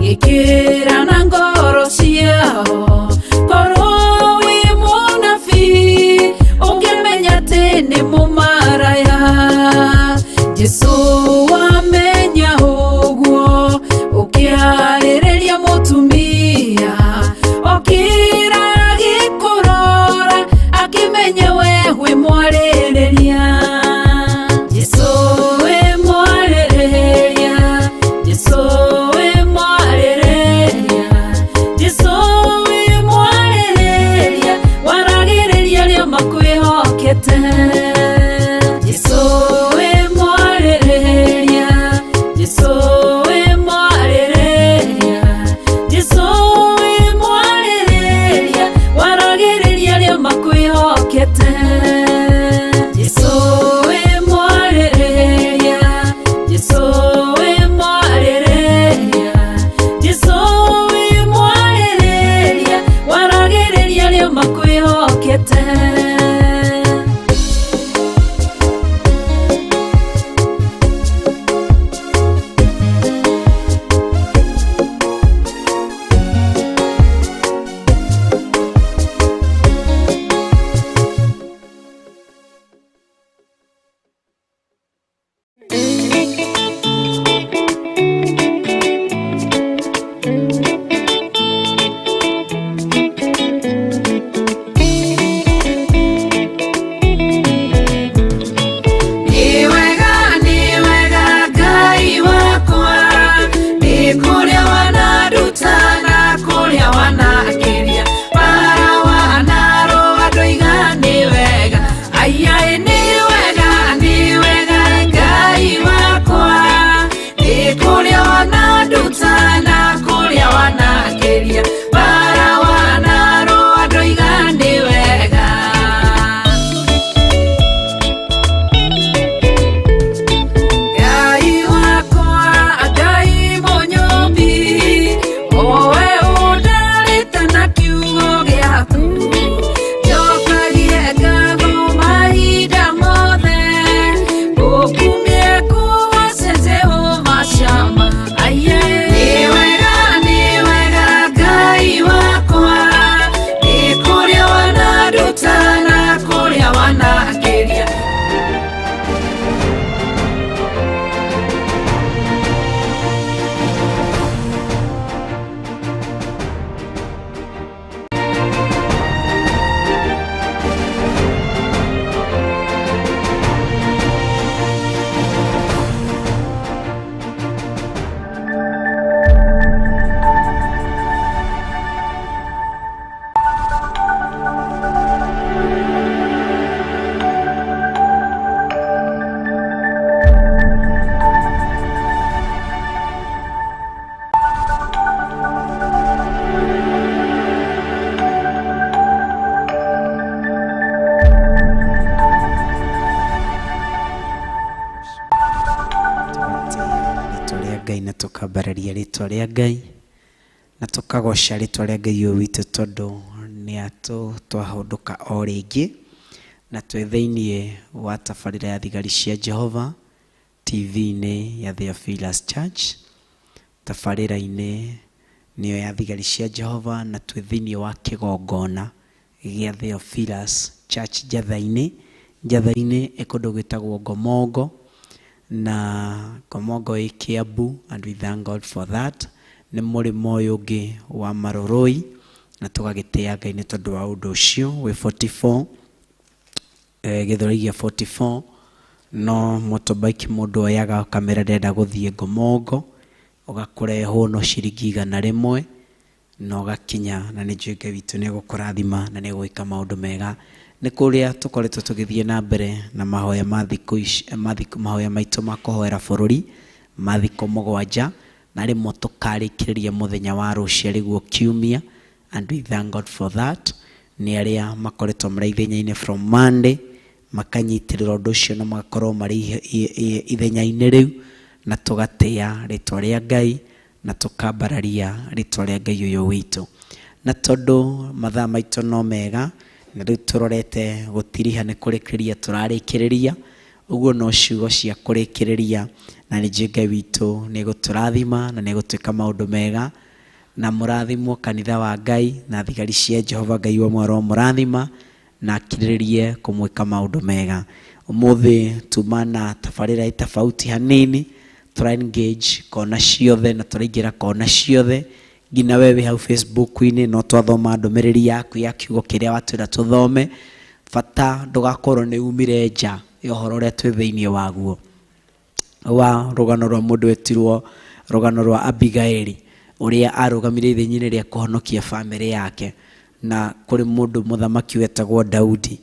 Gĩkĩra na ngoro ciao korwo wĩ mũnabii ũngĩmenya atĩ nĩ mũmaraya Jesũ wamenya ũguo ũkĩarĩrĩria mũtumia okĩra agĩkũrora akĩmenya we wĩ mwarĩrĩria Jesũ wĩ mwarĩrĩria Jesũ wĩ mwarĩrĩria Jesũ wĩ mwarĩrĩria waragĩrĩria arĩa makwĩhokete Jesũ wĩ mwarĩrĩria Jesũ wĩ mwarĩrĩria Jesũ wĩ mwarĩrĩria waragĩrĩria arĩa makwĩhokete Jesũ wĩ mwarĩrĩria Jesũ wĩ mwarĩrĩria Jesũ wĩ mwarĩrĩria waragĩrĩria arĩa makwĩhokete. Nĩ wega, nĩ wega Ngai wakwa, nĩ kũrĩa wananduta na kũrĩa wanakĩria, bara wanarũa ndoiga nĩ wega, aiyaĩ nĩ wega, nĩ wega Ngai wakwa, nĩ kũrĩa wananduta na kũrĩa wanakĩria, bara wanarũa ndoiga nĩ wega. Ngai wakwa, Ngai mũnyũmbi, owe ũndarĩte na kiugo gĩaku, njokagie ngatho mahinda mothe, ngũkumie ngũgoce Jehova Shama, aiye. Nĩ wega, nĩ wega Ngai wakwa, nĩ kũrĩa wananduta na kũrĩa wanakĩria. Rĩtwa rĩa Ngai na tũkambararia rĩtwa rĩa Ngai na tũkagoca rĩtwa rĩa Ngai ũyũ witũ tondũ nĩ atũ twahũndũka o rĩngĩ na twĩ thĩiniĩ wa tabarĩra ya thigari cia Jehova TV-inĩ ya Theophilus Church tabarĩra-inĩ nĩyo ya thigari cia Jehova na twĩ thĩiniĩ wa kĩgongona gĩa Theophilus Church Njatha-inĩ. Njatha-inĩ ĩ kũndũ gwĩtagwo Ngomongo na Ngomongo ĩ Kiambu and we thank God for that. Nĩ mũrĩmo ũyũ ũngĩ wa Maroroi na tũgagĩtĩa Ngai nĩ tondũ wa ũndũ ũcio wĩ 44 Gĩthũrai gĩa 44 no motorbike mũndũ oyaga ũkamĩra ndĩrenda gũthiĩ Ngomongo ũgakũrehwo no ciringi 100 na ũgakinya na nĩ njũĩ Ngai witũ nĩ egũkũrathima na nĩ egwĩka maũndũ mega. Nĩ kũrĩa tũkoretwo tũgĩthiĩ na mbere na mahoya ma thikũ ici, mahoya maitũ ma kũhoera bũrũri ma thikũ 7 na rĩmwe tũkarĩkĩrĩria mũthenya wa rũciũ arĩguo kiumia and we thank God for that. Nĩ arĩa makoretwo marĩ ithenya-inĩ from Monday makanyitĩrĩra ũndũ ũcio na magakorwo marĩ ithenya-inĩ rĩu na tũgatĩa rĩtwa rĩa Ngai na tũkambararia rĩtwa rĩa Ngai ũyũ witũ. Na tondũ mathaa maitũ no mega na rĩu tũrorete gũtiriha nĩ kũrĩkĩrĩria tũrarĩkĩrĩria Ũguo no ciugo cia kũrĩkĩrĩria, na nĩ njũĩ Ngai witũ nĩ egũtũrathima na nĩ egũtwĩka maũndũ mega. Na mũrathimwo kanitha wa Ngai na thigari cia Jehova. Ngai wa mwaro mũrathima na akirĩrĩrie kũmwĩka maũndũ mega. Ũmũthĩ tuma na tabarĩra ĩ tofauti hanini, tũra engage kona ciothe na tũraingĩra kona ciothe, nginya we wĩ hau Facebook-inĩ no twathoma ndũmĩrĩri yaku ya kiugo kĩrĩa watwĩra tũthome. Bata ndũgakorwo nĩ umire nja ya ũhoro ũrĩa twĩ thĩinĩ waguo, wa rũgano rwa mũndũ wetirwo rũgano rwa Abigaili, ũrĩa arũgamire ithenya-inĩ rĩa kũhonokia bamĩrĩ yake. Na kũrĩ mũndũ mũthamaki wetagwo Daudi,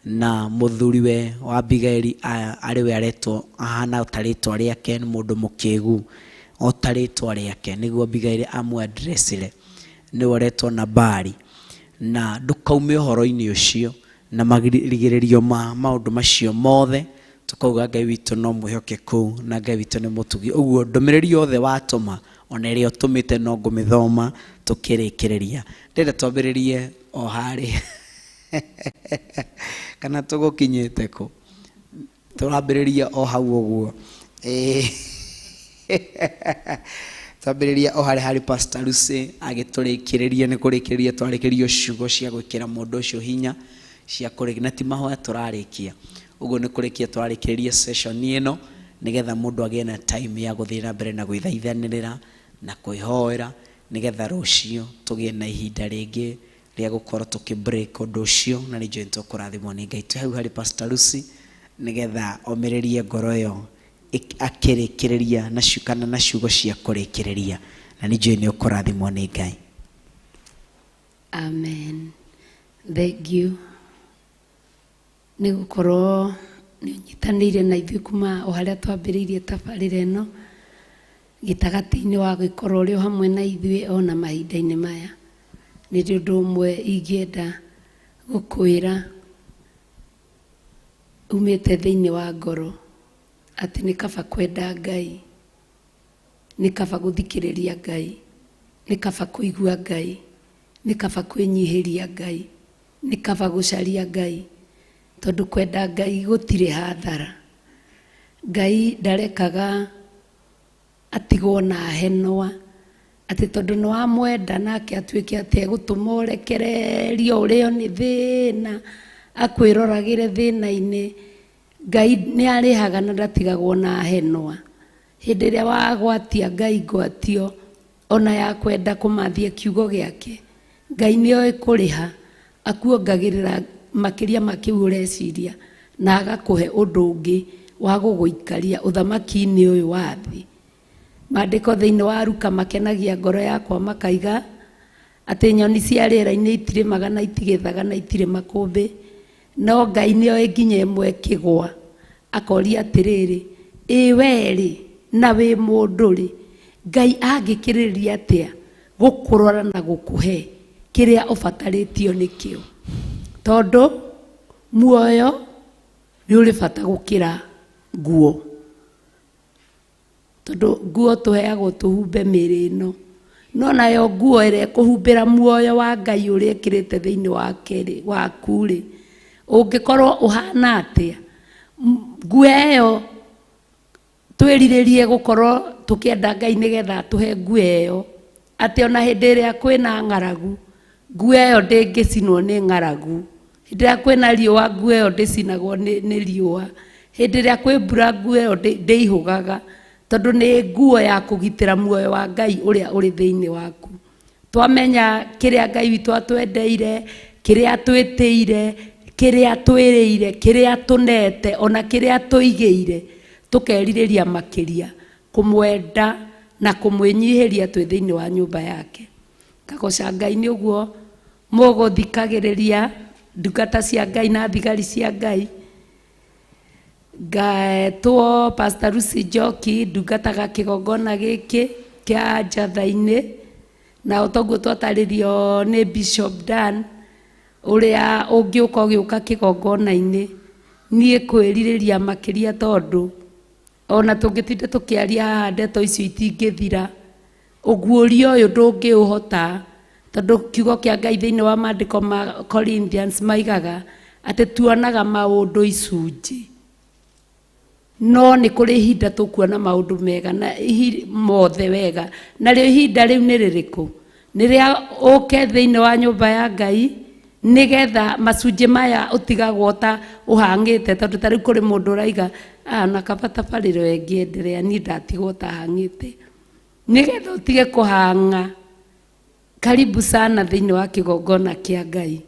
na mũthuriwe wa Abigaili arĩ we aretwo ahana ta rĩtwa rĩake, nĩ mũndũ mũkĩgu o ta rĩtwa rĩake, nĩguo Abigaili amũadressire, nĩwe ũretwo Nabali. Na ndũkaume ũhoro-inĩ ũcio na marigĩrĩrio ma maũndũ macio mothe, tũkauga Ngai witũ no mwĩhokeku na Ngai witũ nĩ mũtugi. Ũguo ndũmĩrĩri yothe watũma, ona ĩrĩa ũtũmĩte, no ngũmĩthoma tũkĩrĩkĩrĩria. Ndĩrenda twambĩrĩrie o harĩa kana tũgũkinyĩte kũ, tũrambĩrĩria o hau ũguo. Twambĩrĩria o harĩa harĩ Pastor Lucy agĩtũrĩkĩrĩria, nĩ kũrĩkĩrĩria twarĩkĩrio ciugo cia gwĩkĩra mũndũ ũcio hinya cia kũrĩkia, na ti mahoya tũrarĩkia, ũguo nĩ kũrĩkia tũrarĩkĩrĩria session ĩno, nĩgetha mũndũ agĩe na time ya gũthiĩ na mbere na gwĩthaithanĩrĩra na kwĩhoera, nĩgetha rũciũ tũgĩe na ihinda rĩngĩ rĩa gũkorwo tũkĩ break ũndũ ũcio, na nĩ njũĩ nĩtũkũrathimwo nĩ Ngai. Twĩ hau harĩ Pastor Lucy nĩgetha omĩrĩrie ngoro ĩyo akĩrĩkĩrĩria na kana na ciugo cia kũrĩkĩrĩria, na nĩ njũĩ nĩ ũkũrathimwo nĩ Ngai. Amen. Thank you. Nĩ gũkorwo nĩ ũnyitanĩire na ithuĩ kuma o harĩa twambĩrĩirie tabarĩra ĩno, gĩtagatĩ-inĩ wa gũkorwo ũrĩ o hamwe na ithuĩ ona mahinda-inĩ maya. Nĩ ũndũ ũmwe ingĩenda gũkwĩra umĩte thĩinĩ wa ngoro, atĩ nĩ kaba kwenda Ngai, nĩ kaba gũthikĩrĩria Ngai, nĩ kaba kũigua Ngai, nĩ kaba kwĩnyihĩria Ngai, nĩ kaba gũcaria Ngai, tondũ kwenda Ngai gũtirĩ hathara. Ngai ndarekaga atigwo na henwa, atĩ tondũ nĩ wamwenda nake atuĩke atĩ egũtũma ũrekererio ũrĩo nĩ thĩna, akwĩroragĩre thĩna-inĩ. Ngai nĩ arĩhaga na ndatigagwo na henwa. Hĩndĩ ĩrĩa wagwatia Ngai ngwatio ona ya kwenda kũmathia kiugo gĩake, Ngai nĩ oĩ kũrĩha, akuongagĩrĩra makĩria ma kĩu ũreciria, na agakũhe ũndũ ũngĩ wa gũgũikaria ũthamaki-inĩ ũyũ wa thĩ. Maandĩko thĩinĩ wa Luka makenagia ngoro yakwa, makaiga atĩ nyoni cia rĩera-inĩ itirĩmaga na itigethaga na itirĩ makũmbĩ, no Ngai nĩ oĩ nginya ĩmwe ĩkĩgwa. Akoria atĩrĩrĩ, ĩ we-rĩ na wĩ mũndũ-rĩ, Ngai angĩkĩrĩrĩria atĩa gũkũrora na gũkũhe kĩrĩa ũbatarĩtio nĩkĩo? Tondũ muoyo nĩ ũrĩ bata gũkĩra nguo, tondũ nguo tũheagwo tũhumbe mĩĩrĩ ĩno, no nayo nguo ĩrĩa ĩkũhumbĩra muoyo wa Ngai ũrĩa ĩkĩrĩte thĩinĩ wake-rĩ, waku-rĩ, ũngĩkorwo ũhana atĩa? Nguo ĩyo twĩrirĩrie gũkorwo tũkĩenda Ngai nĩgetha atũhe nguo ĩyo, atĩ ona hĩndĩ ĩrĩa kwĩna ng'aragu, nguo ĩyo ndĩngĩcinwo nĩ ng'aragu. Hĩndĩ ĩrĩa kwĩna riũa, nguo ĩyo ndĩcinagwo nĩ riũa. Hĩndĩ ĩrĩa kwĩ mbura, nguo ĩyo ndĩihũgaga, tondũ nĩ nguo ya kũgitĩra muoyo wa Ngai ũrĩa ũrĩ thĩinĩ waku. Twamenya kĩrĩa Ngai witũ atwendeire, kĩrĩa atwĩtĩire, kĩrĩa atwĩrĩire, kĩrĩa atũnete, ona kĩrĩa atũigĩire, tũkerirĩria makĩria kũmwenda na kũmwĩnyihĩria twĩ thĩinĩ wa nyũmba yake. Ngagoca Ngai nĩ ũguo mũgũthikagĩrĩria ndungata cia Ngai na thigari cia Ngai. Ngetwo Pastor Lucy Njoki, ndungataga kĩgongona gĩkĩ kĩa Njatha-inĩ, na o toguo twatarĩrio nĩ Bishop Dan, ũrĩa ũngĩũka ũgĩũka kĩgongona-inĩ, niĩ kwĩrirĩria makĩria, tondũ ona tũngĩtinda tũkĩaria haha ndeto icio itingĩthira. Ũguũrio ũyũ ndũngĩũhota, tondũ kiugo kĩa Ngai thĩinĩ wa maandĩko ma Corinthians maigaga atĩ tuonaga maũndũ icunjĩ. No nĩ kũrĩ ihinda tũkuona maũndũ mega na mothe wega. Narĩo ihinda rĩu nĩ rĩrĩkũ? Nĩ rĩa ũke thĩinĩ wa nyũmba ya Ngai, nĩgetha macunjĩ maya ũtigagwo ta ũhang'ĩte, tondũ ta rĩu kũrĩ mũndũ ũraiga, na kaba tabarĩra ĩngĩenderea, niĩ ndatigwo ta hang'ĩte. Nĩgetha ũtige kũhang'a, karibu sana thĩinĩ wa kĩgongona kĩa Ngai.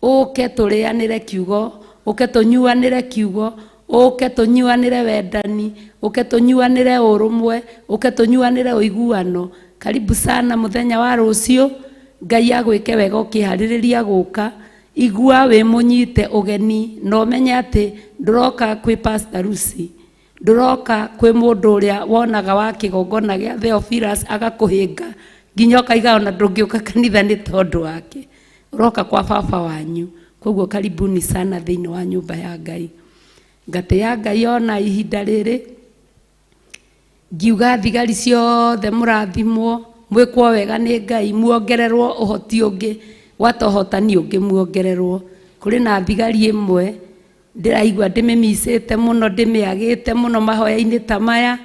Ũke tũrĩanĩre kiugo, ũke tũnyuanĩre kiugo, ũke tũnyuanĩre wendani, ũke tũnyuanĩre ũrũmwe, ũke tũnyuanĩre ũiguano. Karibu sana mũthenya wa rũciũ. Ngai agwĩke wega ũkĩharĩrĩria gũka. Igua wĩ mũnyite ũgeni, na ũmenye atĩ ndũroka kwĩ Pastor Lucy, ndũroka kwĩ mũndũ ũrĩa wonaga wa kĩgongona gĩa Theophilus agakũhĩnga nginya ũkaiga ona ndũngĩũka kanitha nĩ tondũ wake. Ũroka kwa baba wanyu. Koguo karibuni sana thĩinĩ wa nyũmba ya Ngai. Ngatĩya Ngai ona ihinda rĩrĩ, ngiuga thigari ciothe mũrathimwo, mwĩkwo wega nĩ Ngai, muongererwo ũhoti ũngĩ, gwata ũhotani ũngĩ muongererwo. Kũrĩ na thigari ĩmwe ndĩraigua ndĩmĩmicĩte mũno, ndĩmĩagĩte mũno mahoya-inĩ ta maya,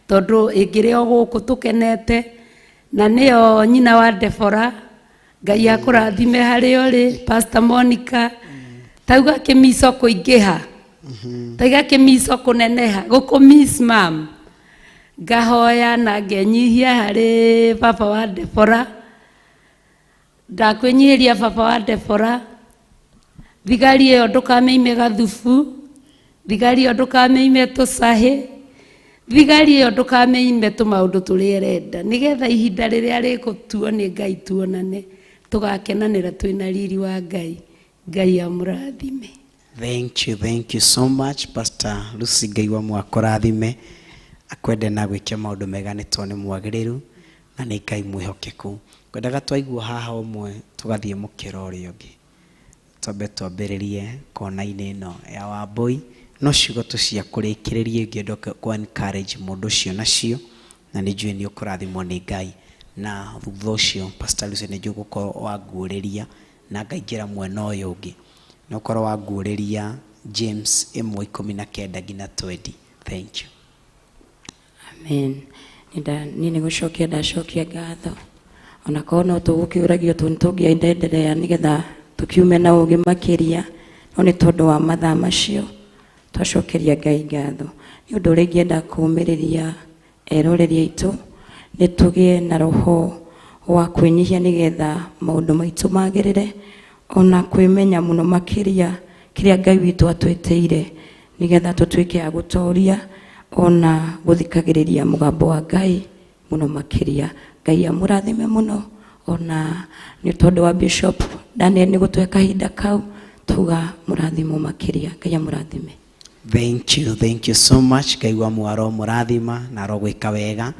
tondũ ĩngĩrĩ o gũkũ tũkenete, na nĩyo nyina wa Deborah. Ngai akũrathime harĩa ũrĩ, Pastor Monica. Tauga kĩmico kũingĩha, tauga kĩmico kũneneha, gũkũ miss mam. Ngahoya na ngenyihia harĩ baba wa Deborah. Ndakwĩnyihĩria baba wa Deborah. Thigari ĩyo ndũkamĩime gathubu, thigari ĩyo ndũkamĩime tũcahĩ, thigari ĩyo ndũkamĩime tũmaũndũ tũrĩa ĩrenda, nĩgetha ihinda rĩrĩa rĩgũtuo nĩ Ngai tuonane, tũgakenanĩra twĩna riri wa Ngai. Ngai amũrathime. Thank you, thank you so much, Pastor Lucy. Ngai wa mwakũrathime, akwende na gwĩke maũndũ mega, nĩ tondũ nĩ mwagĩrĩru na nĩ Ngai mwĩhokeku. Ngwendaga twaigua haha ũmwe tũgathiĩ mũkĩra ũrĩa ũngĩ. Twambe twambĩrĩrie kona-inĩ ĩno ya Wambũi, no ciugo tu cia kũrĩkĩrĩria ingĩenda kũ encourage mũndũ ũcio nacio, na nĩ njũĩ nĩ ũkũrathimwo nĩ Ngai. Na thutha ũcio Pastor Lucy nĩ njũĩ ũgũkorwo wanguũrĩria na ngaingĩra mwena ũyũ ũngĩ. Nĩ ũkorwo wanguũrĩria James 1:19 nginya 20. Thank you. Amen. Niĩ nĩ gũcokia ndacokia ngatho. Ona korwo no tũgũkĩũragio tũ tũngĩenderea nĩgetha tũkiume na ũũgĩ makĩria, no nĩ tondũ wa mathaa macio twacokeria Ngai ngatho. Nĩ ũndũ ũrĩa ingĩenda kũũmĩrĩria eroreri aitũ, nĩ tũgĩe na roho wa kwĩnyihia nĩgetha maũndũ maitũ magĩrĩre, ona kwĩmenya mũno makĩria kĩrĩa Ngai witũ atwĩtĩire, nĩgetha tũtuĩke a gũtoria ona gũthikagĩrĩria mũgambo wa Ngai mũno makĩria. Ngai amũrathime mũno, ona nĩ tondũ wa Bishop Daniel nĩ gũtũhe kahinda kau, tuga mũrathimo makĩria. Ngai amũrathime. Thank you, thank you so much. Ngai wa mwaro mũrathima na arogwĩka wega.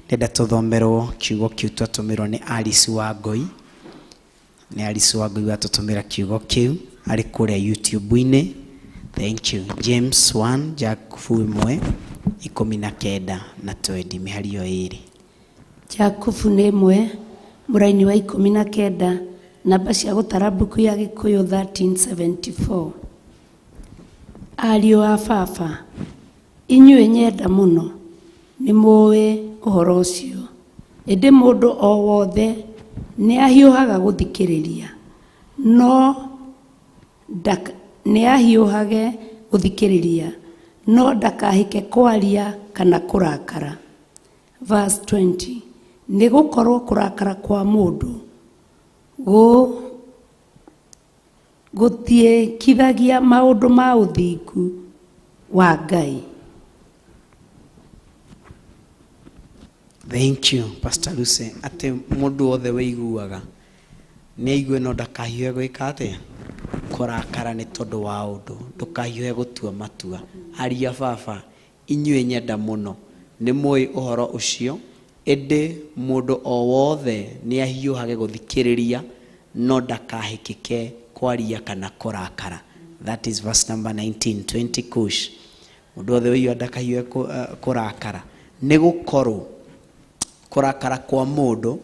Ndenda tũthomerwo kiugo kĩu twatũmĩrwo nĩ Alice wa Ngoi. Nĩ Alice wa Ngoi watũtũmĩra kiugo kĩu arĩ kũrĩa YouTube-inĩ. Thank you. James 1, Jakubu 1:19 na 20, mĩhari ĩyo ĩĩrĩ. Jakubu nĩ 1 mũraini wa 19, namba cia gũtara mbuku ya Gĩkũyũ 1374. Ariũ a baba, inyuĩ nyenda mũno, nĩ mũĩ ũhoro ũcio. Ĩndĩ mũndũ o wothe nĩ ahiũhaga gũthikĩrĩria, no nĩ ahiũhage gũthikĩrĩria, no ndakahĩke kwaria kana kũrakara. Verse 20, nĩ gũkorwo kũrakara kwa mũndũ gũtiĩkithagia maũndũ ma ũthingu wa Ngai. Thank you, Pastor Lucy. Atĩ mũndũ wothe wĩiguaga nĩ aigue no ndakahiũhe gwĩka atĩa? Kũrakara nĩ tondũ wa ũndũ, ndũkahiũhe gũtua matua. Aria baba, inyuĩ nyenda mũno, nĩ mũĩ ũhoro ũcio, ĩndĩ mũndũ o wothe nĩ ahiũhage gũthikĩrĩria, no ndakahĩkĩke kwaria kana kũrakara. That is verse number 19, 20 kush. Mũndũ wothe wĩiguaga ndakahiũhe kũrakara. Nĩ gũkorwo kũrakara kwa mũndũ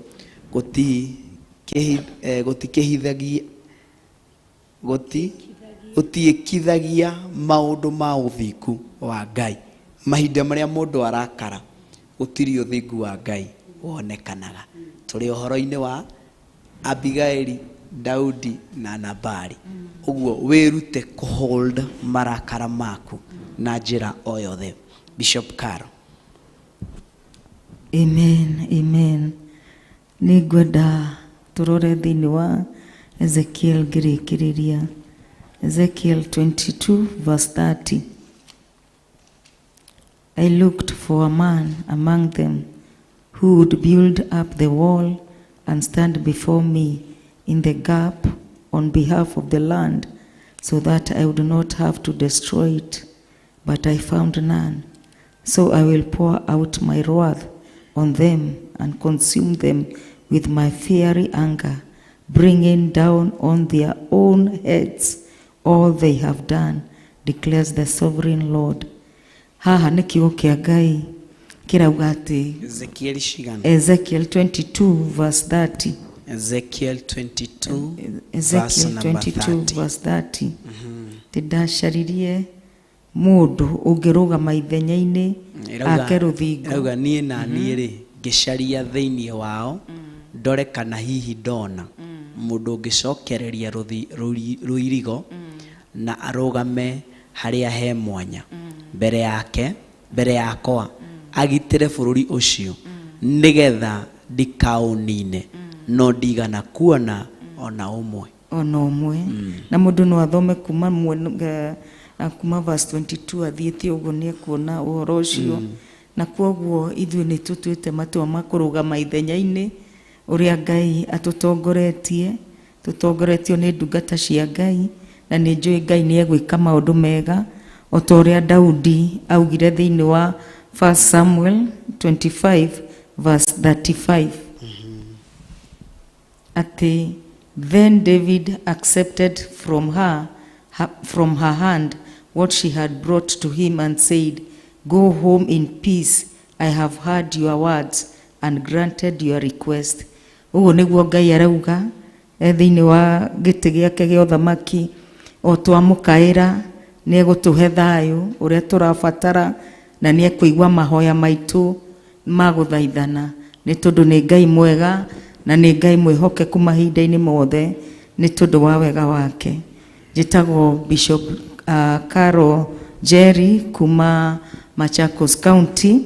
gũtiĩkithagia maũndũ ma ũthingu wa Ngai. Mahinda marĩa mũndũ arakara gũtirĩ ũthingu wa Ngai wonekanaga. Tũrĩ ũhoro-inĩ wa Abigaili, Daudi na Nabali. Ũguo wĩrute kũhold marakara maku na njĩra o yothe. Bishop Caro. Amen, amen. Nĩ ngwenda tũrore thĩinĩ wa Ezekiel ngĩrĩkĩrĩria. Ezekiel 22 verse 30. I looked for a man among them who would build up the wall and stand before me in the gap on behalf of the land so that I would not have to destroy it, but I found none. So I will pour out my wrath on them and consume them with my fiery anger, bringing down on their own heads all they have done, declares the sovereign Lord. Haha nĩ kiugo kĩa Ngai kĩrauga atĩ Ezekiel cigana? Ezekiel 22 verse 30. Ezekiel 22 verse Ezekiel number 22 30. verse 30. Atĩ ndacaririe mũndũ ũngĩrũgama ithenya-inĩ ake rũthingo. Ĩrauga niĩ na niĩ rĩ ngĩcaria thĩinĩ wao ndore kana hihi ndona mũndũ ũngĩcokereria rũirigo na arũgame harĩa he mwanya mbere yake mbere yakwa agitĩre bũrũri ũcio nĩgetha ndikaũnine no ndigana kuona ona ũmwe. Ona ũmwe. Na mũndũ no athome kuma kuma verse 22 athiĩte ũguo nĩ ekuona ũhoro ũcio. Na kwoguo ithuĩ nĩ tũtuĩte matua ma kũrũgama ithenya-inĩ ũrĩa Ngai atũtongoretie, tũtongoretio nĩ ndungata cia Ngai, na nĩ njũĩ Ngai nĩ egwĩka maũndũ mega o ta ũrĩa Daudi augire thĩinĩ wa 1 Samuel 25 verse 35. Atĩ then David accepted from her hand what she had brought to him and said, Go home in peace, I have heard your words and granted your request. Ũguo nĩguo Ngai arauga thĩinĩ wa gĩtĩ gĩake gĩa ũthamaki, o twamũkaĩra nĩ egũtũhe thayũ ũrĩa tũrabatara na nĩ ekũigua mahoya maitũ ma gũthaithana, nĩ tondũ nĩ Ngai mwega na nĩ Ngai mwĩhokeku mahinda-inĩ mothe nĩ tondũ wa wega wake. Njĩtagwo Bishop Caro Jerry kuma Machakos County.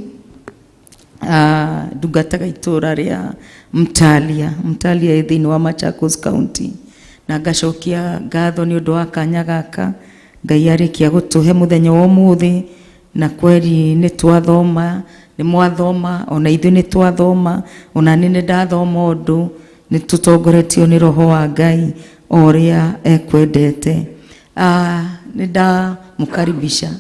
Ndungataga itũra rĩa Mtalia, Mtalia ĩ thĩinĩ wa Machakos County. Na ngacokia ngatho nĩ ũndũ wa kanya gaka Ngai arĩkia gũtũhe mũthenya wa ũmũthĩ, na kweri nĩ twathoma, nĩ mwathoma, ona ithuĩ nĩ twathoma, ona niĩ nĩ ndathoma ũndũ, nĩ tũtongoretio nĩ Roho wa Ngai o ũrĩa ekwendete. Nĩ ndamũkaribisha.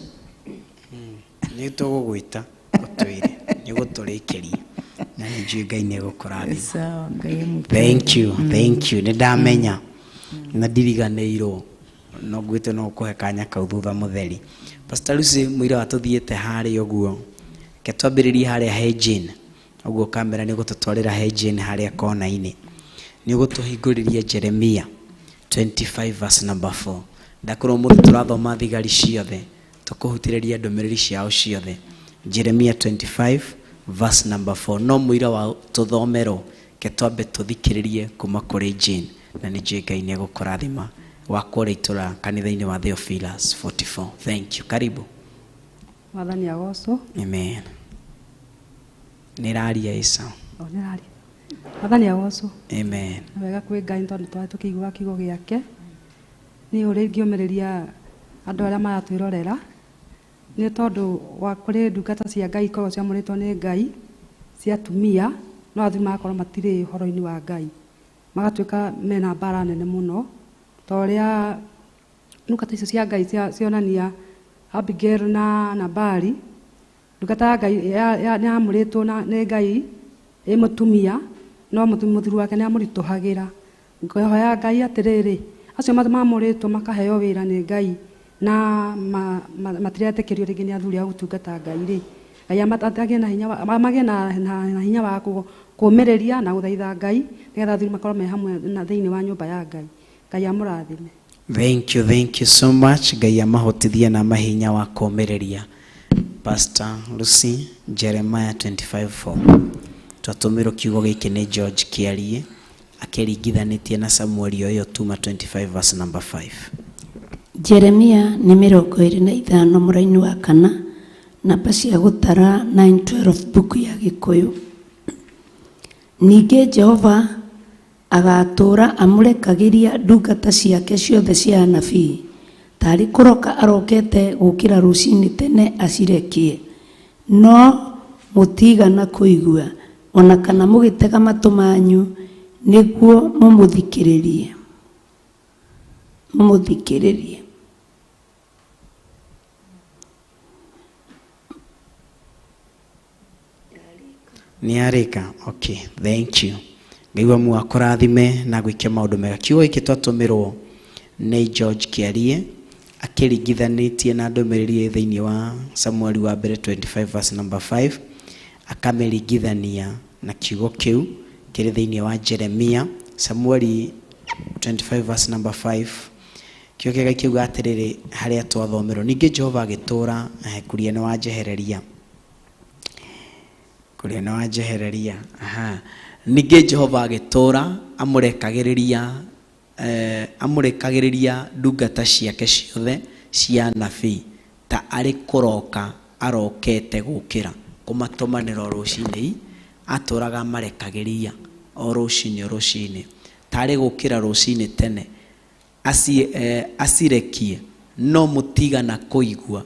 Nĩ tũgũgwĩta ũtwĩre, nĩ ũgũtũrĩkĩria. Na nĩ njũĩ Ngai nĩ egũkũrathima. Sawa, Ngai amũteithie. Thank you, thank you. Nĩ ndamenya na ndiriganĩirwo, no ngwĩte no ũkũhe kanya kau thutha mũtheri. Pastor Lucy mũira wa tũthiĩte harĩa ũguo, reke twambĩrĩrie harĩa he Jane. Ũguo kamera nĩ ũgũtũtwarĩra he Jane harĩa kona-inĩ. Nĩ ũgũtũhingũrĩria Jeremia 25 verse number 4. Ndakorwo mũthĩ tũrathoma thigari ciothe, tũkũhutĩrĩria ndũmĩrĩri ciao ciothe. Jeremia 25 verse number 4. No mũira wa tũthomerwo, ke twambe tũthikĩrĩrie kuma kũrĩ Jane, na nĩ njũĩ Ngai nĩ egũkũrathima. Wa kũrĩa itũra kanitha-inĩ wa Theophilus 44. Thank you. Karibu. Mwathani agocwo. Amen. Nĩ raria Isa. O nĩ raria. Mwathani agocwo. Amen. Nĩ wega kwĩ Ngai tondũ twarĩ tũkĩigua kiugo gĩake. Niĩ ũrĩa ingĩũmĩrĩria andũ arĩa maratwĩrorera nĩ tondũ wa kũrĩ ndungata cia Ngai ikoragwo ciamũrĩtwo nĩ Ngai cia atumia, no athuri magakorwo matirĩ ũhoro-inĩ wa Ngai, magatuĩka mena mbara nene mũno, ta ũrĩa ndungata icio cia Ngai cionania Abigail na Nabali. Ndungata ya Ngai nĩ yamũrĩtwo nĩ Ngai ĩ mũtumia, no mũthuri wake nĩ amũritũhagĩra. Ngohoya Ngai atĩrĩrĩ, acio mamũrĩtwo makaheo wĩra nĩ Ngai na matiretĩkĩrio rĩngĩ nĩ athuri a gũtungata Ngai rĩ, Ngai agĩe na hinya wa, magĩe na hinya wa kũũmĩrĩria na gũthaitha Ngai nĩgetha athuri makorwo me hamwe na thĩinĩ wa nyũmba ya Ngai. Ngai amũrathime. Thank you, thank you so much. Ngai amahotithie na mahinya wa kũũmĩrĩria. Pastor Lucy, Jeremiah 25:4. Twatũmĩrwo kiugo gĩkĩ nĩ George Kĩarie akĩringithanĩtie na Samueli ũyũ tuma 25 verse number 5. Jeremia nĩ 25 mũraini wa kana, namba cia gũtara 912 mbuku ya Gĩkũyũ. Ningĩ Jehova agatũũra amũrekagĩria ndungata ciake ciothe cia anabii, tarĩ kũroka arokete gũkĩra rũcinĩ tene acirekie, no mũtigana kũigua ona kana mũgĩtega matũ manyu nĩguo mũmũthikĩrĩrie. Mũmũthikĩrĩrie. Nĩ arĩka. Okay, thank you. Ngai wa mu akũrathime na gwĩke maũndũ mega. Kiugo gĩkĩ twatũmĩrwo nĩ George Kĩarie akĩringithanĩtie na ndũmĩrĩri ĩ thĩinĩ wa Samueli wa mbere 25 verse number 5, akamĩringithania na kiugo kĩu kĩrĩ thĩinĩ wa Jeremia. Samueli 25 verse number 5, kiugo kĩa Ngai kiuga atĩrĩrĩ harĩa twathomerwo, ningĩ Jehova agĩtũũra kuria nĩ wanjehereria, kuria nĩ wanjehereria. Aha. Ningĩ Jehova agĩtũũra amũrekagĩrĩria amũrekagĩrĩria ndungata ciake ciothe cia anabii ta arĩ kũroka arokete gũkĩra kũmatũmanĩra o rũcinĩ, atũraga amarekagĩria o rũcinĩ o rũcinĩ ta arĩ gũkĩra rũcinĩ tene acirekie, no mũtigana kũigua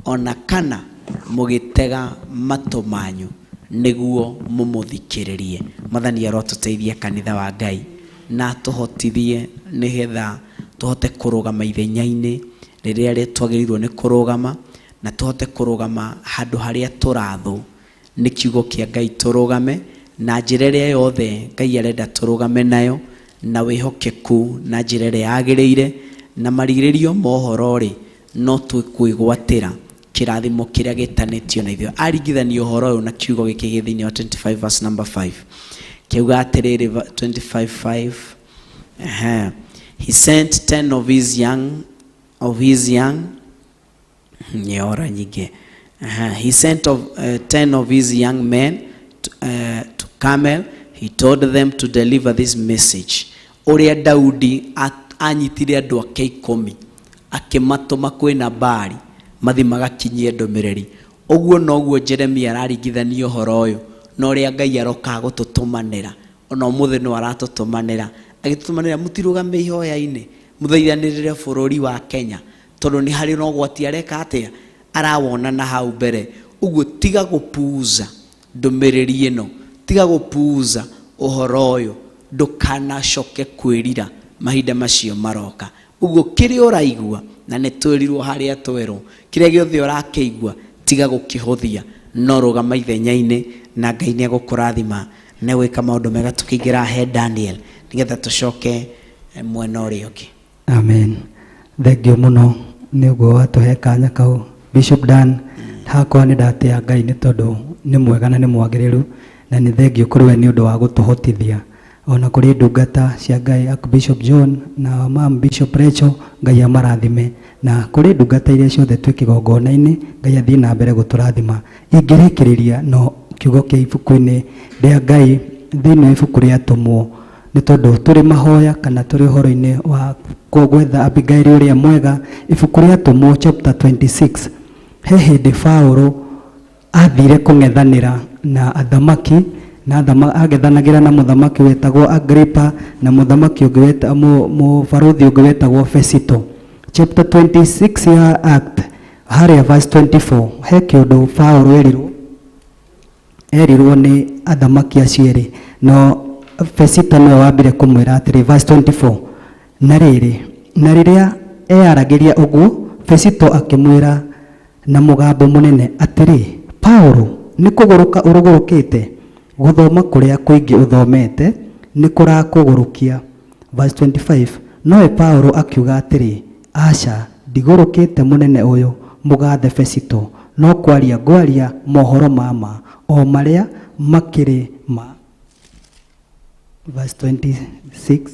ona kana mũgĩtega matũ manyu nĩguo mũmũthikĩrĩrie. Mwathani arotũteithia kanitha wa Ngai na atũhotithie nĩgetha tũhote kũrũgama ithenya-inĩ rĩrĩa twagĩrĩirwo nĩ kũrũgama, na tũhote kũrũgama handũ harĩa tũrathwo nĩ kiugo kĩa Ngai, tũrũgame na njĩra ĩrĩa yothe Ngai arenda tũrũgame nayo na wĩhokeku na njĩra ĩrĩa yagĩrĩire, na marigĩrĩrio ma ũhoro rĩ no twĩkwĩgwatĩra kĩrathimo kĩrĩa gĩtanĩtio na ithuĩ. Aringithania ũhoro ũyũ na kiugo gĩkĩ gĩ thĩinĩ wa 25 verse number 5, kiuga atĩrĩrĩ 25:5, he sent 10 of his young nyora nyingĩ. He sent of 10 of his young men to Carmel. He told them to deliver this message. Ũrĩa Daudi anyitire andũ ake 10 akĩmatũma kwĩ Nabali mathi magakinyie ndũmĩrĩri. Ũguo noguo Jeremia araringithania ũhoro ũyũ na ũrĩa Ngai aroka gũtũtũmanĩra. Ona ũmũthĩ no aratũtũmanĩra, agĩtũtũmanĩra mũtirũgame ihoya-inĩ, mũthaithanĩrĩre bũrũri wa Kenya, tondũ nĩ harĩ na ũgwati areka atĩa, arawona na hau mbere. Ũguo tiga gũpuuza ndũmĩrĩri ĩno, tiga gũpuuza ũhoro ũyũ, ndũkanacoke kwĩrira mahinda macio maroka. Ũguo kĩrĩa ũraigua, na nĩ twĩrirwo harĩa twerwo, kĩrĩa gĩothe ũrakĩigua tiga gũkĩhũthia, no rũgama ithenya-inĩ na Ngai nĩ egũkũrathima na gwĩka maũndũ mega. Tũkĩingĩra he Daniel nĩgetha tũcoke mwena ũrĩa ũngĩ. Amen. Thank you mũno nĩ ũguo watũhe kanya kau Bishop Dan. Hakwa nĩ ndatĩa Ngai nĩ tondũ nĩ mwega na nĩ mwagĩrĩru, na nĩ thank you kũrĩ we nĩ ũndũ wa gũtũhotithia, ona kũrĩ ndungata cia Ngai Archbishop John na Mam Bishop Rachel, Ngai amarathime, na kũrĩ ndungata iria ciothe twĩ kĩgongona-inĩ, Ngai athiĩ na mbere gũtũrathima. Ingĩrĩkĩrĩria no kiugo kĩa ibuku-inĩ rĩa Ngai thĩinĩ wa ibuku rĩa Atũmwo, nĩ tondũ tũrĩ mahoya kana tũrĩ ũhoro-inĩ wa gwetha Abigaili ũrĩa mwega. Ibuku rĩa Atũmwo chapter 26, he hĩndĩ Paũlũ athire kũng'ethanĩra na athamaki, na agethanagĩra na mũthamaki wetagwo Agripa na mũthamaki ũngĩ mũbarũthi ũngĩ wetagwo Fesito. Chapter 26 ya Act harĩa verse 24, he kĩũndũ Paũlũ erirwo nĩ athamaki acio erĩ, no Fesito nĩwe wambire kũmwĩra atĩrĩ, verse 24, na rĩrĩ, na rĩrĩa eyaragĩria ũguo, Fesito akĩmwĩra na mũgambo mũnene atĩrĩ, Paũlũ, nĩ kũgũrũka ũrũgũrũkĩte, gũthoma kũrĩa kũingĩ ũthomete nĩ kũrakũgũrũkia. Verse 25, nowe Paũlũ akiuga atĩrĩ, aca, ndigũrũkĩte mũnene ũyũ mũgathe Fesito, no kwaria ngwaria mohoro ma ma, o marĩa makĩrĩ ma. Verse 26,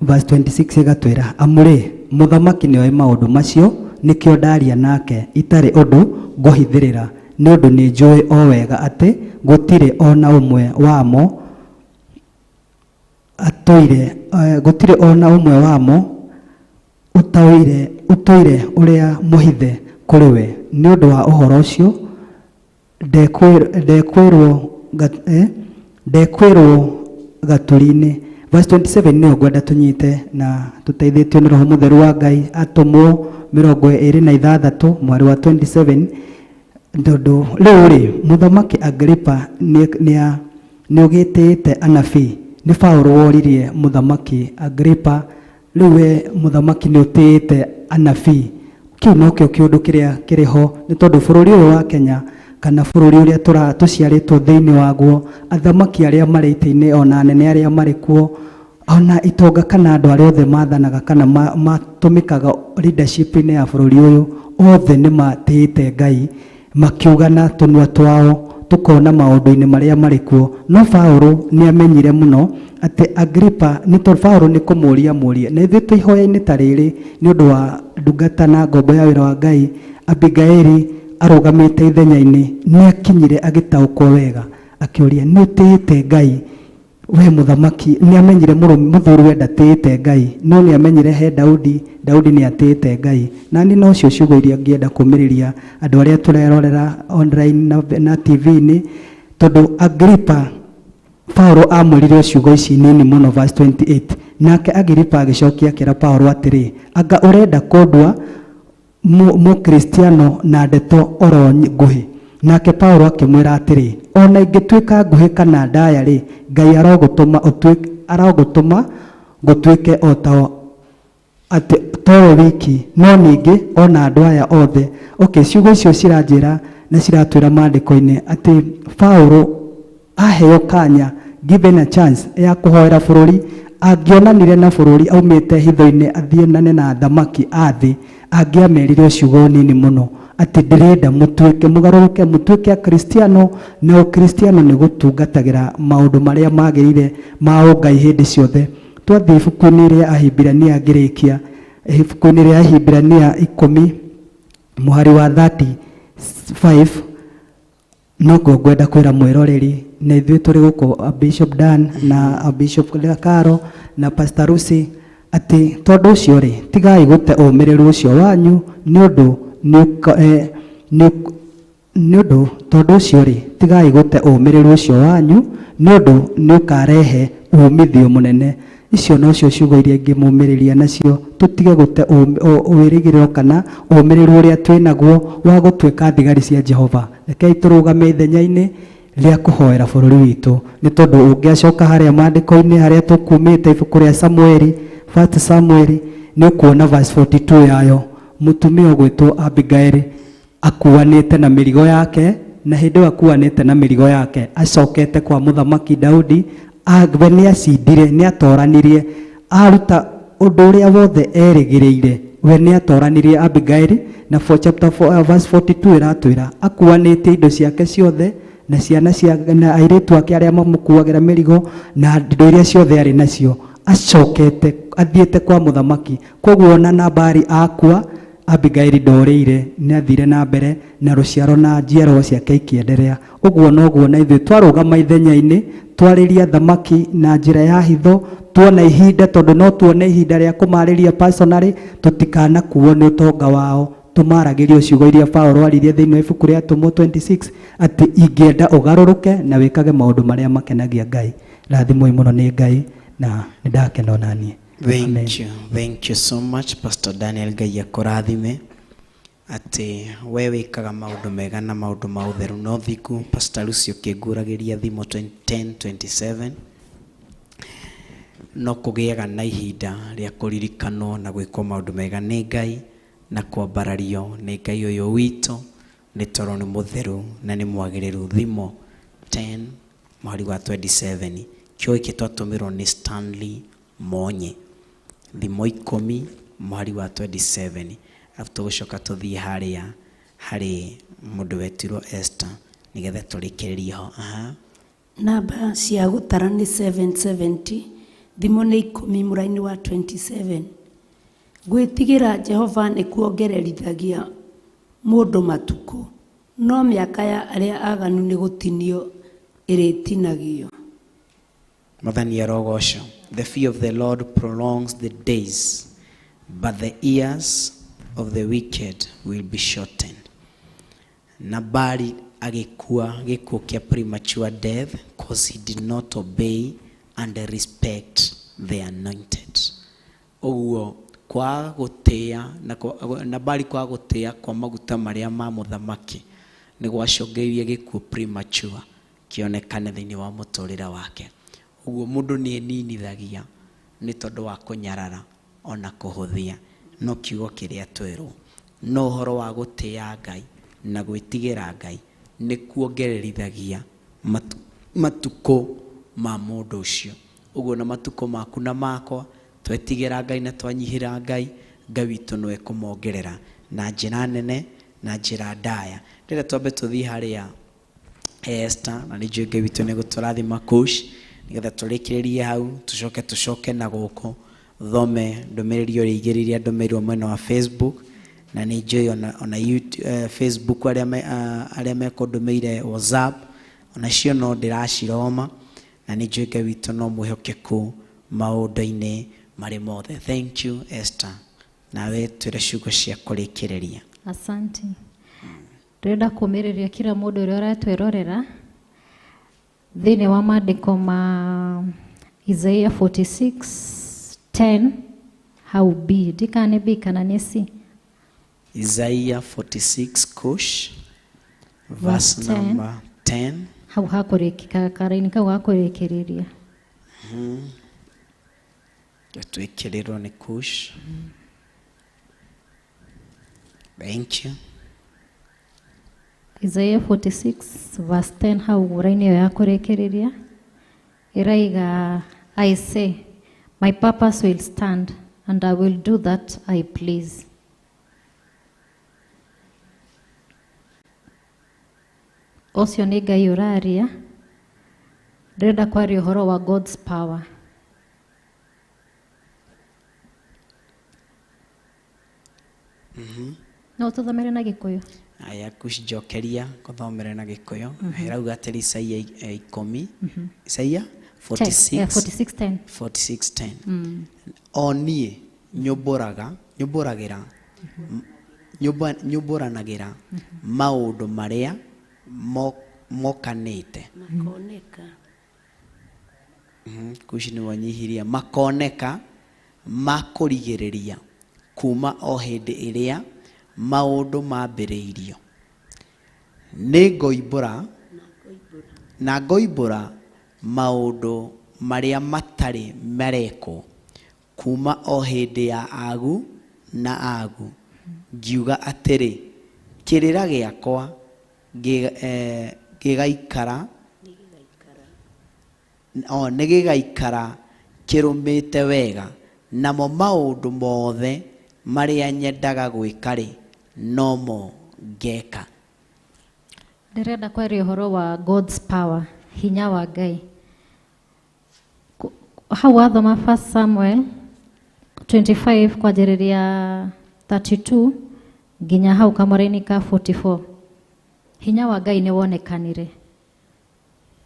verse 26 ĩgatwĩra, amũrĩ mũthamaki nĩoĩ maũndũ macio, nĩkĩo ndaria nake itarĩ ũndũ ngũhithĩrĩra, nĩ ũndũ nĩnjũĩ o wega atĩ gũtirĩ o na ũmwe wamo atũire gũtirĩ o na ũmwe wamo ũtaũire ũtũire ũrĩa mũhithe kũrĩ we. Nĩ ũndũ wa ũhoro ũcio ndekwĩrwo gatũri-inĩ. Verse 27 nĩyo ngwenda tũnyite na tũteithĩtio nĩ Roho Mũtheru wa Ngai, atũmwo 26 mweri wa 27, tondũ rĩu rĩ, mũthamaki Agripa nĩ ũgĩtĩĩte anabii. Nĩ Paũlũ woririe mũthamaki Agripa, rĩu we mũthamaki nĩ ũtĩĩte anabii. Kĩu nokĩo kĩũndũ kĩrĩa kĩrĩ ho, nĩ tondũ bũrũri ũyũ wa Kenya kana bũrũri ũrĩa tũciarĩtwo thĩinĩ waguo, athamaki arĩa marĩ itĩ-inĩ ona anene arĩa marĩ kuo, ona itonga kana andũ arĩa othe mathanaga kana matũmĩkaga leadership-inĩ ya bũrũri ũyũ, othe nĩ matĩĩte Ngai, makiuga na tũnua twao, tũkona maũndũ-inĩ marĩa marĩ kuo. No Paũlũ nĩ amenyire mũno atĩ Agripa, nĩ tondũ Paũlũ nĩ kũmũria mũrie, na ithuĩ twĩ ihoya-inĩ ta rĩrĩ nĩ ũndũ wa ndungata na ngombo ya wĩra wa Ngai Abigaili arũgamĩte ithenya-inĩ, nĩ akinyire agĩtaũkwo wega, akĩũria nĩ ũtĩĩte Ngai we mũthamaki? Nĩ amenyire mũthuri we ndatĩĩte Ngai, no nĩ amenyire he Daudi, Daudi nĩ atĩĩte Ngai. Na niĩ nocio ciugo iria ngĩenda kũmĩrĩria andũ arĩa tũrerorera online na TV-inĩ, tondũ Agripa Paulo amwĩrire ciugo ici nini mũno, verse 28, nake Agripa agĩcokia akĩra Paulo atĩrĩ, anga ũrenda kũndua mũkristiano na ndeto oro nguhĩ? Nake Paulo akĩmwĩra atĩrĩ, ona ingĩtuĩka nguhĩ kana ndaya rĩ, Ngai arogũtũma ũtuĩke, arogũtũma gũtuĩke o ta atĩ towe wiki, no ningĩ ona andũ aya othe. Okay, ciugo icio ciranjĩra na ciratwĩra maandĩko-inĩ atĩ Paulo aheo kanya, given a chance ya kũhoera bũrũri, angĩonanire na bũrũri aumĩte hitho-inĩ athiĩnane na athamaki a thĩ, angĩamerire ciugo nini mũno atĩ ndĩrenda mũtuĩke, mũgarũrũke, mũtuĩke akristiano, na ũkristiano nĩ gũtungatagĩra maũndũ marĩa magĩrĩire ma ũngai hĩndĩ ciothe. Twathiĩ ibuku-inĩ rĩa Ahibirania, ngĩrĩkia ibuku-inĩ rĩa Ahibirania 10 mũhari wa 35, noguo ngwenda kwĩra mwĩroreri na ithuĩ tũrĩ gũkũ, Bishop Dan na Bishop Caro na Pastor Lucy, atĩ tondũ ũcio rĩ, tigai gũte ũmĩrĩru ũcio wanyu, nĩ ũndũ nĩ ũndũ tondũ ũcio rĩ, tigai gũte ũmĩrĩru ũcio wanyu, nĩ ũndũ nĩ ũkarehe umithio mũnene. Icio nocio ciugo iria ingĩmũmĩrĩria nacio, tũtige gũte wĩrĩgĩrĩro kana ũmĩrĩru ũrĩa twĩnaguo wa gũtuĩka thigari cia Jehova. Rekei tũrũgame ithenya-inĩ rĩa kũhoera bũrũri witũ, nĩ tondũ ũngĩacoka harĩa maandĩko-inĩ harĩa tũkumĩte ibuku rĩa Samueli, First Samuel, nĩ ũkuona verse 42 yayo, mũtumia ũgwĩtwo Abigail akuanĩte na mĩrigo yake, na hĩndĩ ĩyo akuanĩte na mĩrigo yake acokete kwa mũthamaki Daudi, we nĩ acindire, nĩ atoranirie, aruta ũndũ ũrĩa wothe erĩgĩrĩire, we nĩ atoranirie Abigail. Na for chapter 4, verse 42 ĩratwĩra akuanĩte indo ciake ciothe na ciana cia na airĩtu ake arĩa mamũkuagĩra mĩrigo na indo iria ciothe arĩ nacio, acokete athiĩte kwa mũthamaki. Koguo ona Nabali akua, Abigail ndorĩire, nĩ athire na mbere na rũciaro na njiarwa ciake ikĩenderea. Ũguo noguo na ithuĩ twarũgama ithenya-inĩ, twarĩria thamaki na njĩra ya hitho, tuona ihinda, tondũ no tuone ihinda rĩa kũmarĩria personally, tũtikanakuo nĩ ũtonga wao, tũmaragĩrie ciugo iria Paũlũ aririe thĩinĩ wa ibuku rĩa Atũmwo 26, atĩ ingĩenda ũgarũrũke na wĩkage maũndũ marĩa makenagia Ngai. Rathimwoi mũno nĩ Ngai na nĩ ndakena ona niĩ. Thank Amen. you. Thank you so much, Pastor Daniel. Ngai akũrathime atĩ we wĩkaga maũndũ mega na maũndũ ma ũtheru na ũthingu. Pastor Lucy ũkĩngũragĩria thimo 10:27, no kũgĩaga na ihinda rĩa kũririkanwo na gwĩkwo maũndũ mega nĩ Ngai na kwambarario nĩ Ngai ũyũ witũ, nĩ tondũ nĩ mũtheru na nĩ mwagĩrĩru. Thimo 10 mũhari wa 27, kĩo gĩkĩ twatũmĩrwo nĩ Stanley Monye. Thimo 10 mũhari wa 27, arabu tũgũcoka tũthiĩ harĩa harĩ mũndũ wetirwo Esther nĩgetha tũrĩkĩrĩrie ho. Aha. Namba cia gũtara nĩ 770, thimo nĩ 10 mũraini wa 27. Gwĩtigĩra Jehova nĩ kuongererithagia mũndũ matukũ, no mĩaka ya arĩa aganu nĩ gũtinio ĩrĩtinagio. Mwathani arogocwo. The fear of the Lord prolongs the days, but the years of the wicked will be shortened. Nabali agĩkua gĩkuũ kĩa premature death cause he did not obey and respect the anointed. Ũguo kwaga gũtĩa na Nabali kwaga gũtĩa kwa maguta marĩa ma mũthamaki nĩ gwacũngĩrĩirie gĩkuũ premature kĩonekane thĩinĩ wa mũtũrĩre wake. Ũguo mũndũ nĩ eninithagia nĩ tondũ wa kũnyarara ona kũhũthia no kiugo kĩrĩa twerwo. No ũhoro wa gũtĩa Ngai na gwĩtigĩra Ngai nĩ kuongererithagia matukũ ma mũndũ ũcio. Ũguo na matukũ maku na makwa twetigĩra Ngai na twanyihĩra Ngai, Ngai witũ no ekũmongerera na njĩra nene na njĩra ndaya. Rĩrĩa twambe tũthiĩ harĩa Esther, na nĩ njũĩ Ngai witũ nĩ egũtũrathima Kush, nĩgetha tũrĩkĩrĩrie hau tũcoke tũcoke na gũkũ thome ndũmĩrĩri ũrĩa igĩrĩ iria ndũmĩirwo mwena wa Facebook, na nĩ njũĩ ona YouTube, Facebook arĩa mekũndũmĩire WhatsApp onacio no ndĩraciroma, na nĩ njũĩ Ngai witũ no mwĩhokeku maũndũ-inĩ marĩ mothe. Thank you Esther, nawe twĩre ciugo cia kũrĩkĩrĩria. Asante. Ndĩrenda kũmĩrĩria kila mũndũ ũrĩa ũratwĩrorera thĩinĩ wa maandĩko ma Isaiah 46:10 hau B, ndikana nĩ B kana nĩ C. Isaiah 46 Kush verse 10. number 10. Hau hakũrĩkĩka karaini kau gakũrĩkĩrĩria. Twĩkĩrĩrwo nĩ Kush. Thank you. Isaiah 46 verse 10 hau raini ĩyo ya kũrĩkĩrĩria ĩraiga, I say my purpose will stand and I will do that I please. Ũcio nĩ Ngai ũraria. Ndĩrenda kwaria ũhoro wa God's power. No tũthomere na Gĩkũyũ. Aya kucijokeria kũthomere na Gĩkũyũ. Ĩrauga atĩrĩ Isaia ikũmi. Isaia 46. 46:10. 46:10. O niĩ nyũmbũraga, nyũmbũragĩra, nyũmbũranagĩra maũndũ marĩa mokanĩte. Makoneka. Kuci nĩ wanyihirie. Makoneka makũrigĩrĩria kuma o hĩndĩ ĩrĩa maũndũ mambĩrĩirio. Nĩ ngoimbũra na ngoimbũra maũndũ marĩa matarĩ marekwo kuma o hĩndĩ ya agu na agu, ngiuga atĩrĩ, kĩrĩra gĩakwa gĩgaikara, o nĩ gĩgaikara kĩrũmĩte wega, namo maũndũ mothe marĩa nyendaga gwĩka rĩ, nomo ngeka. Ndĩrenda kwaria ũhoro wa God's power, hinya wa Ngai. Hau wathoma 1 Samuel 25 kwanjĩrĩria 32 nginya hau kamũra-inĩ ka 44. Hinya wa Ngai nĩ wonekanire.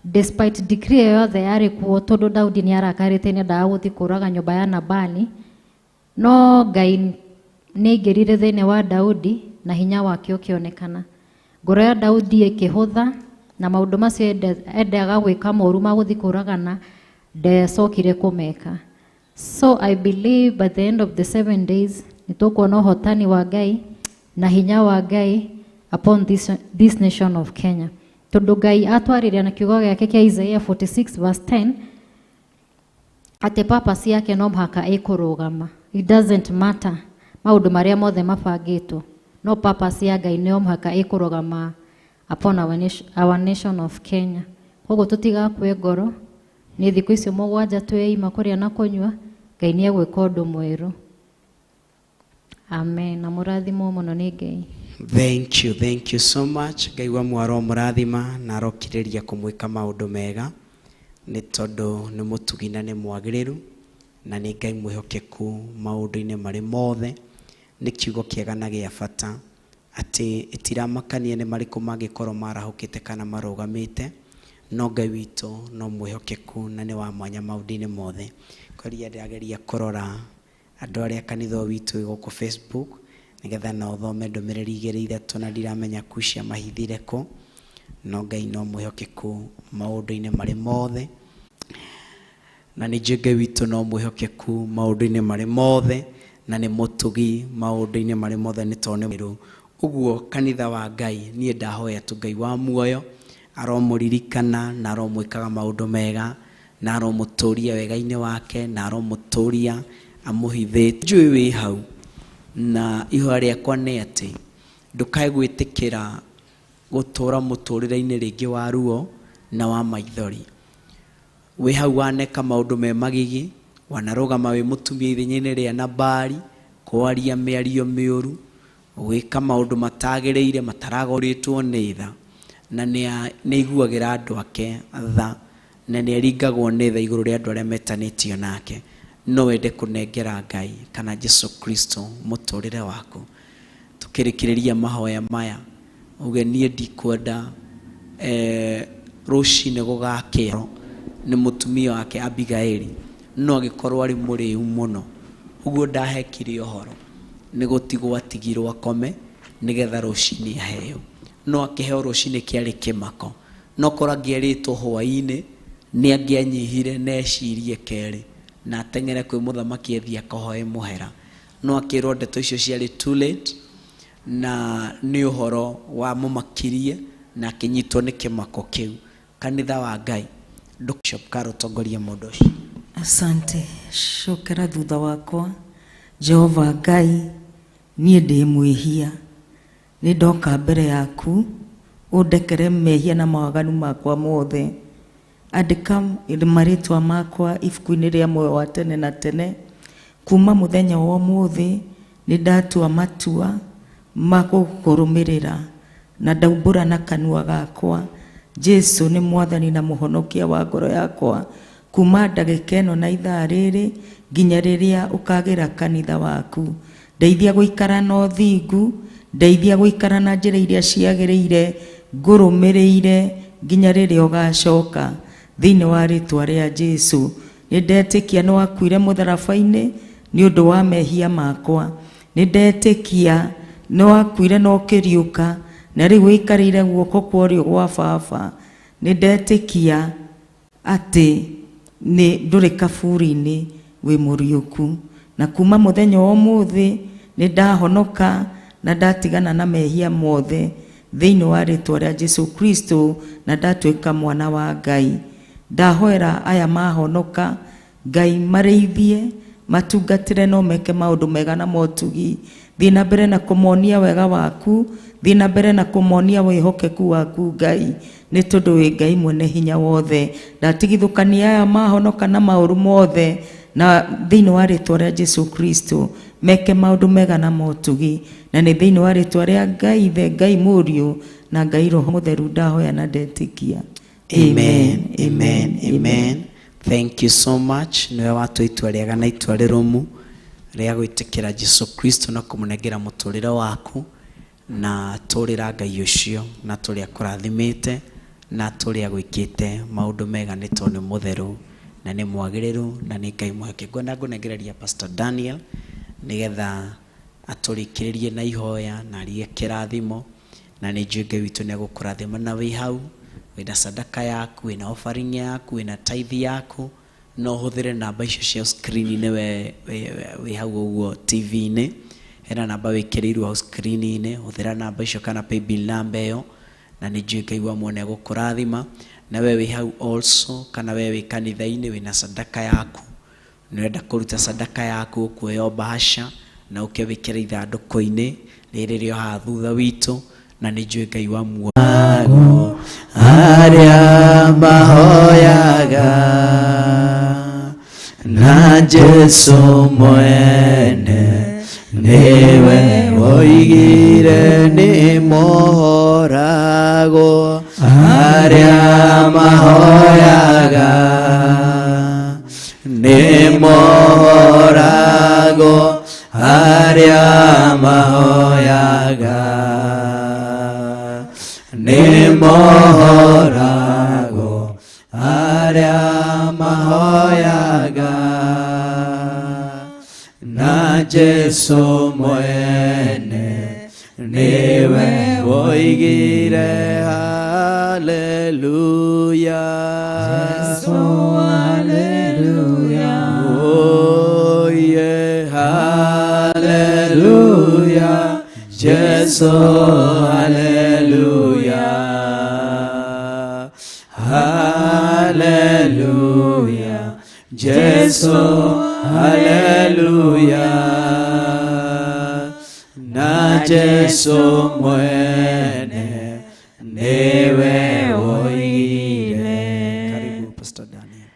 Despite decree ĩyo yothe yarĩ kuo, tondũ Daudi nĩ arakarĩte nĩ endaga gũthiĩ kũũraga nyũmba ya Nabali, no Ngai nĩ aingĩrire thĩinĩ wa Daudi na hinya wake ũkĩonekana. Ngoro ya Daudi ĩkĩhũtha na maũndũ macio endaga gwĩka moru ma gũthiĩ kũũragana ndecokire kũmeka. So I believe by the end of the 7 days nĩ tũkuona ũhotani wa Ngai na hinya wa Ngai upon this nation of Kenya. Tondũ Ngai atwarĩria na kiugo gĩake kĩa Isaiah 46 verse 10 atĩ purpose yake no mũhaka ĩkũrũgama. It doesn't matter maũndũ marĩa mothe mabangĩtwo, no purpose ya Ngai no mũhaka ĩkũrũgama upon our nation of Kenya. Koguo tũtigakue ngoro, nĩ thikũ icio mũgwanja twĩima kũrĩa na kũnyua, Ngai nĩ egwĩka ũndũ mwerũ. Amen. Na mũrathimwo mũno nĩ Ngai. Thank you, thank you so much. Ngai wa mwaro mũrathima na arokirĩria kũmwĩka maũndũ mega nĩ tondũ nĩ mũtugi na nĩ mwagĩrĩru. Na nĩ Ngai mwĩhokeku maũndũ-inĩ marĩ mothe. Nĩ kiugo kĩega na gĩa bata atĩ ĩtiramakania nĩ marĩkũ mangĩkorwo marahũkĩte kana marũgamĩte, no Ngai witũ no mwĩhokeku na nĩ wa mwanya maũndũ-inĩ mothe. Koria ndĩrageria kũrora andũ arĩa kanitha ũyũ witũ wĩ gũkũ Facebook nĩgetha na ũthome ndũmĩrĩri igĩrĩ ithatũ, na ndiramenya kucia mahithire kũ, no Ngai no mwĩhokeku maũndũ-inĩ marĩ mothe. Na nĩ njũĩ Ngai witũ no mwĩhokeku maũndũ-inĩ marĩ mothe, na nĩ mũtugi maũndũ-inĩ marĩ mothe, nĩ tondũ nĩ mũrũ. Ũguo kanitha wa Ngai, niĩ ndahoya tu Ngai wa muoyo aromũririkana na aromwĩkaga maũndũ mega na aromũtũria wega-inĩ wake na aromũtũria amũhithĩte. Njũĩ wĩ hau, na ihoya rĩakwa nĩ atĩ ndũkae gwĩtĩkĩra gũtũra mũtũrĩre-inĩ rĩngĩ wa ruo na wa maithori. Wĩ hau waneka maũndũ me magigi, wanarũgama wĩ mũtumia ithenya-inĩ rĩa Nabali, kwaria mĩario mĩũru, gwĩka maũndũ matagĩrĩire mataragũrĩtwo nĩ tha, na nĩ aiguagĩra andũ ake tha, na nĩ aringagwo nĩ tha igũrũ rĩa andũ arĩa metanĩtio nake. No wende kũnengera Ngai kana Jesu Kristo mũtũrĩre waku. Tũkĩrĩkĩrĩria mahoya maya, uge niĩ ndikwenda rũcinĩ gũgakĩa nĩ mũtumia wake Abigaili, no agĩkorwo arĩ mũrĩu mũno, ũguo ndahekire ũhoro nĩ gũtigwo atigirwo akome nĩgetha rũcinĩ aheo. No akĩheo rũcinĩ kĩarĩ kĩmako, no korwo angĩerĩtwo hwaĩ-inĩ nĩ angĩanyihire na ecirie kerĩ na ateng'ere kwĩ mũthamaki athiĩ akahoe mũhera. No akĩrwo ndeto icio ciarĩ too late, na nĩ ũhoro wa mũmakirie na akĩnyitwo nĩ kĩmako kĩu. Kanitha wa Ngai, Bishop Carol, tongoria mũndũ ũcio. Asante. Cokera thutha wakwa. Jehova Ngai, niĩ ndĩ mwĩhia, nĩ ndoka mbere yaku ũndekere mehia na mawaganu makwa mothe. Andĩka marĩtwa makwa ibuku-inĩ rĩa muoyo wa tene na tene. Kuma mũthenya wa ũmũthĩ nĩ ndatua matua ma gũkũrũmĩrĩra na ndaumbũra na kanua gakwa Jesu nĩ mwathani na mũhonokia wa ngoro yakwa. Kuma ndagĩka ĩno na ithaa rĩrĩ nginya rĩrĩa ũkagĩra kanitha waku. Ndeithia gũikara na ũthingu, ndeithia gũikara na njĩra iria ciagĩrĩire, ngũrũmĩrĩire nginya rĩrĩa ũgacoka. Thĩinĩ wa rĩtwa rĩa Jesu, nĩ ndetĩkia nĩ wakuire mũtharaba-inĩ nĩ ũndũ wa mehia makwa. Nĩ ndetĩkia nĩ wakuire na ũkĩriũka, na rĩu ũikarĩire guoko kwa ũrĩo gwa Baba. Nĩ ndetĩkia atĩ nĩ ndũrĩ kaburi-inĩ, wĩ mũriũku. Na kuma mũthenya wa ũmũthĩ nĩ ndahonoka na ndatigana na mehia mothe thĩinĩ wa rĩtwa rĩa Jesu Kristo, na ndatuĩka mwana wa Ngai. Ndahoera aya mahonoka, Ngai marĩithie, matungatĩre no meke maũndũ mega na motugi. Thiĩ na mbere na kũmonia wega waku, thiĩ na mbere na kũmonia wĩhokeku waku Ngai, nĩ tondũ wĩ Ngai mwene hinya wothe. Ndatigithũkania aya mahonoka na maũru mothe, na thĩinĩ wa rĩtwa rĩa Jesu Kristo meke maũndũ mega na motugi. Na nĩ thĩinĩ wa rĩtwa rĩa Ngai Ithe, Ngai Mũriũ na Ngai Roho Mũtheru ndahoya na ndetĩkia. Amen, amen, amen. Thank you so much. Nĩwe watua itua rĩega na itua rĩrũmu rĩa gwĩtĩkĩra Jesu Kristo na kũmũnengera mũtũrĩre waku, na tũrĩra Ngai ũcio na tũrĩa kũrathimĩte na tũrĩa gwĩkĩte maũndũ mega, nĩ tondũ nĩ mũtheru na nĩ mwagĩrĩru na nĩ Ngai mwĩhokeku. Ngwenda ngũnengereria Pastor Daniel nĩgetha atũrĩkĩrĩrie na ihoya na arie kĩrathimo, na nĩ njũĩ Ngai witũ nĩ egũkũrathima. Na wĩ hau wĩna sadaka yaku, wĩna offering yaku, wĩna tithe yaku, no ũhũthĩre namba icio cia screen-inĩ wĩ hau ũguo TV-inĩ. Hena namba wĩkĩrĩirwo hau screen-inĩ, hũthĩra namba icio kana paybill namba ĩyo, na nĩ njũĩ Ngai wa muoyo nĩ egũkũrathima. Na we wĩ hau also, kana we wĩ kanitha-inĩ wĩna sadaka yaku, nĩ ũrenda kũruta sadaka yaku, ũkuoya bahasha na ũke wĩkĩre ithandũkũ-inĩ rĩrĩ rĩo haha thutha witũ, na nĩ njũĩ Ngai wa muoyo. Arĩa mahoyaga na Jesu mwene nĩwe woigire nĩ mohoragwo. Arĩa mahoyaga nĩ mohoragwo. arĩa mahoyaga na Jesu mwene niwe woigire haleluya. Jesu haleluya. Oh yeah, haleluya. Jesu haleluya. Haleluya. Jesu haleluya. Na Jesu mwene niwe woigire. Karibu Pastor Daniel.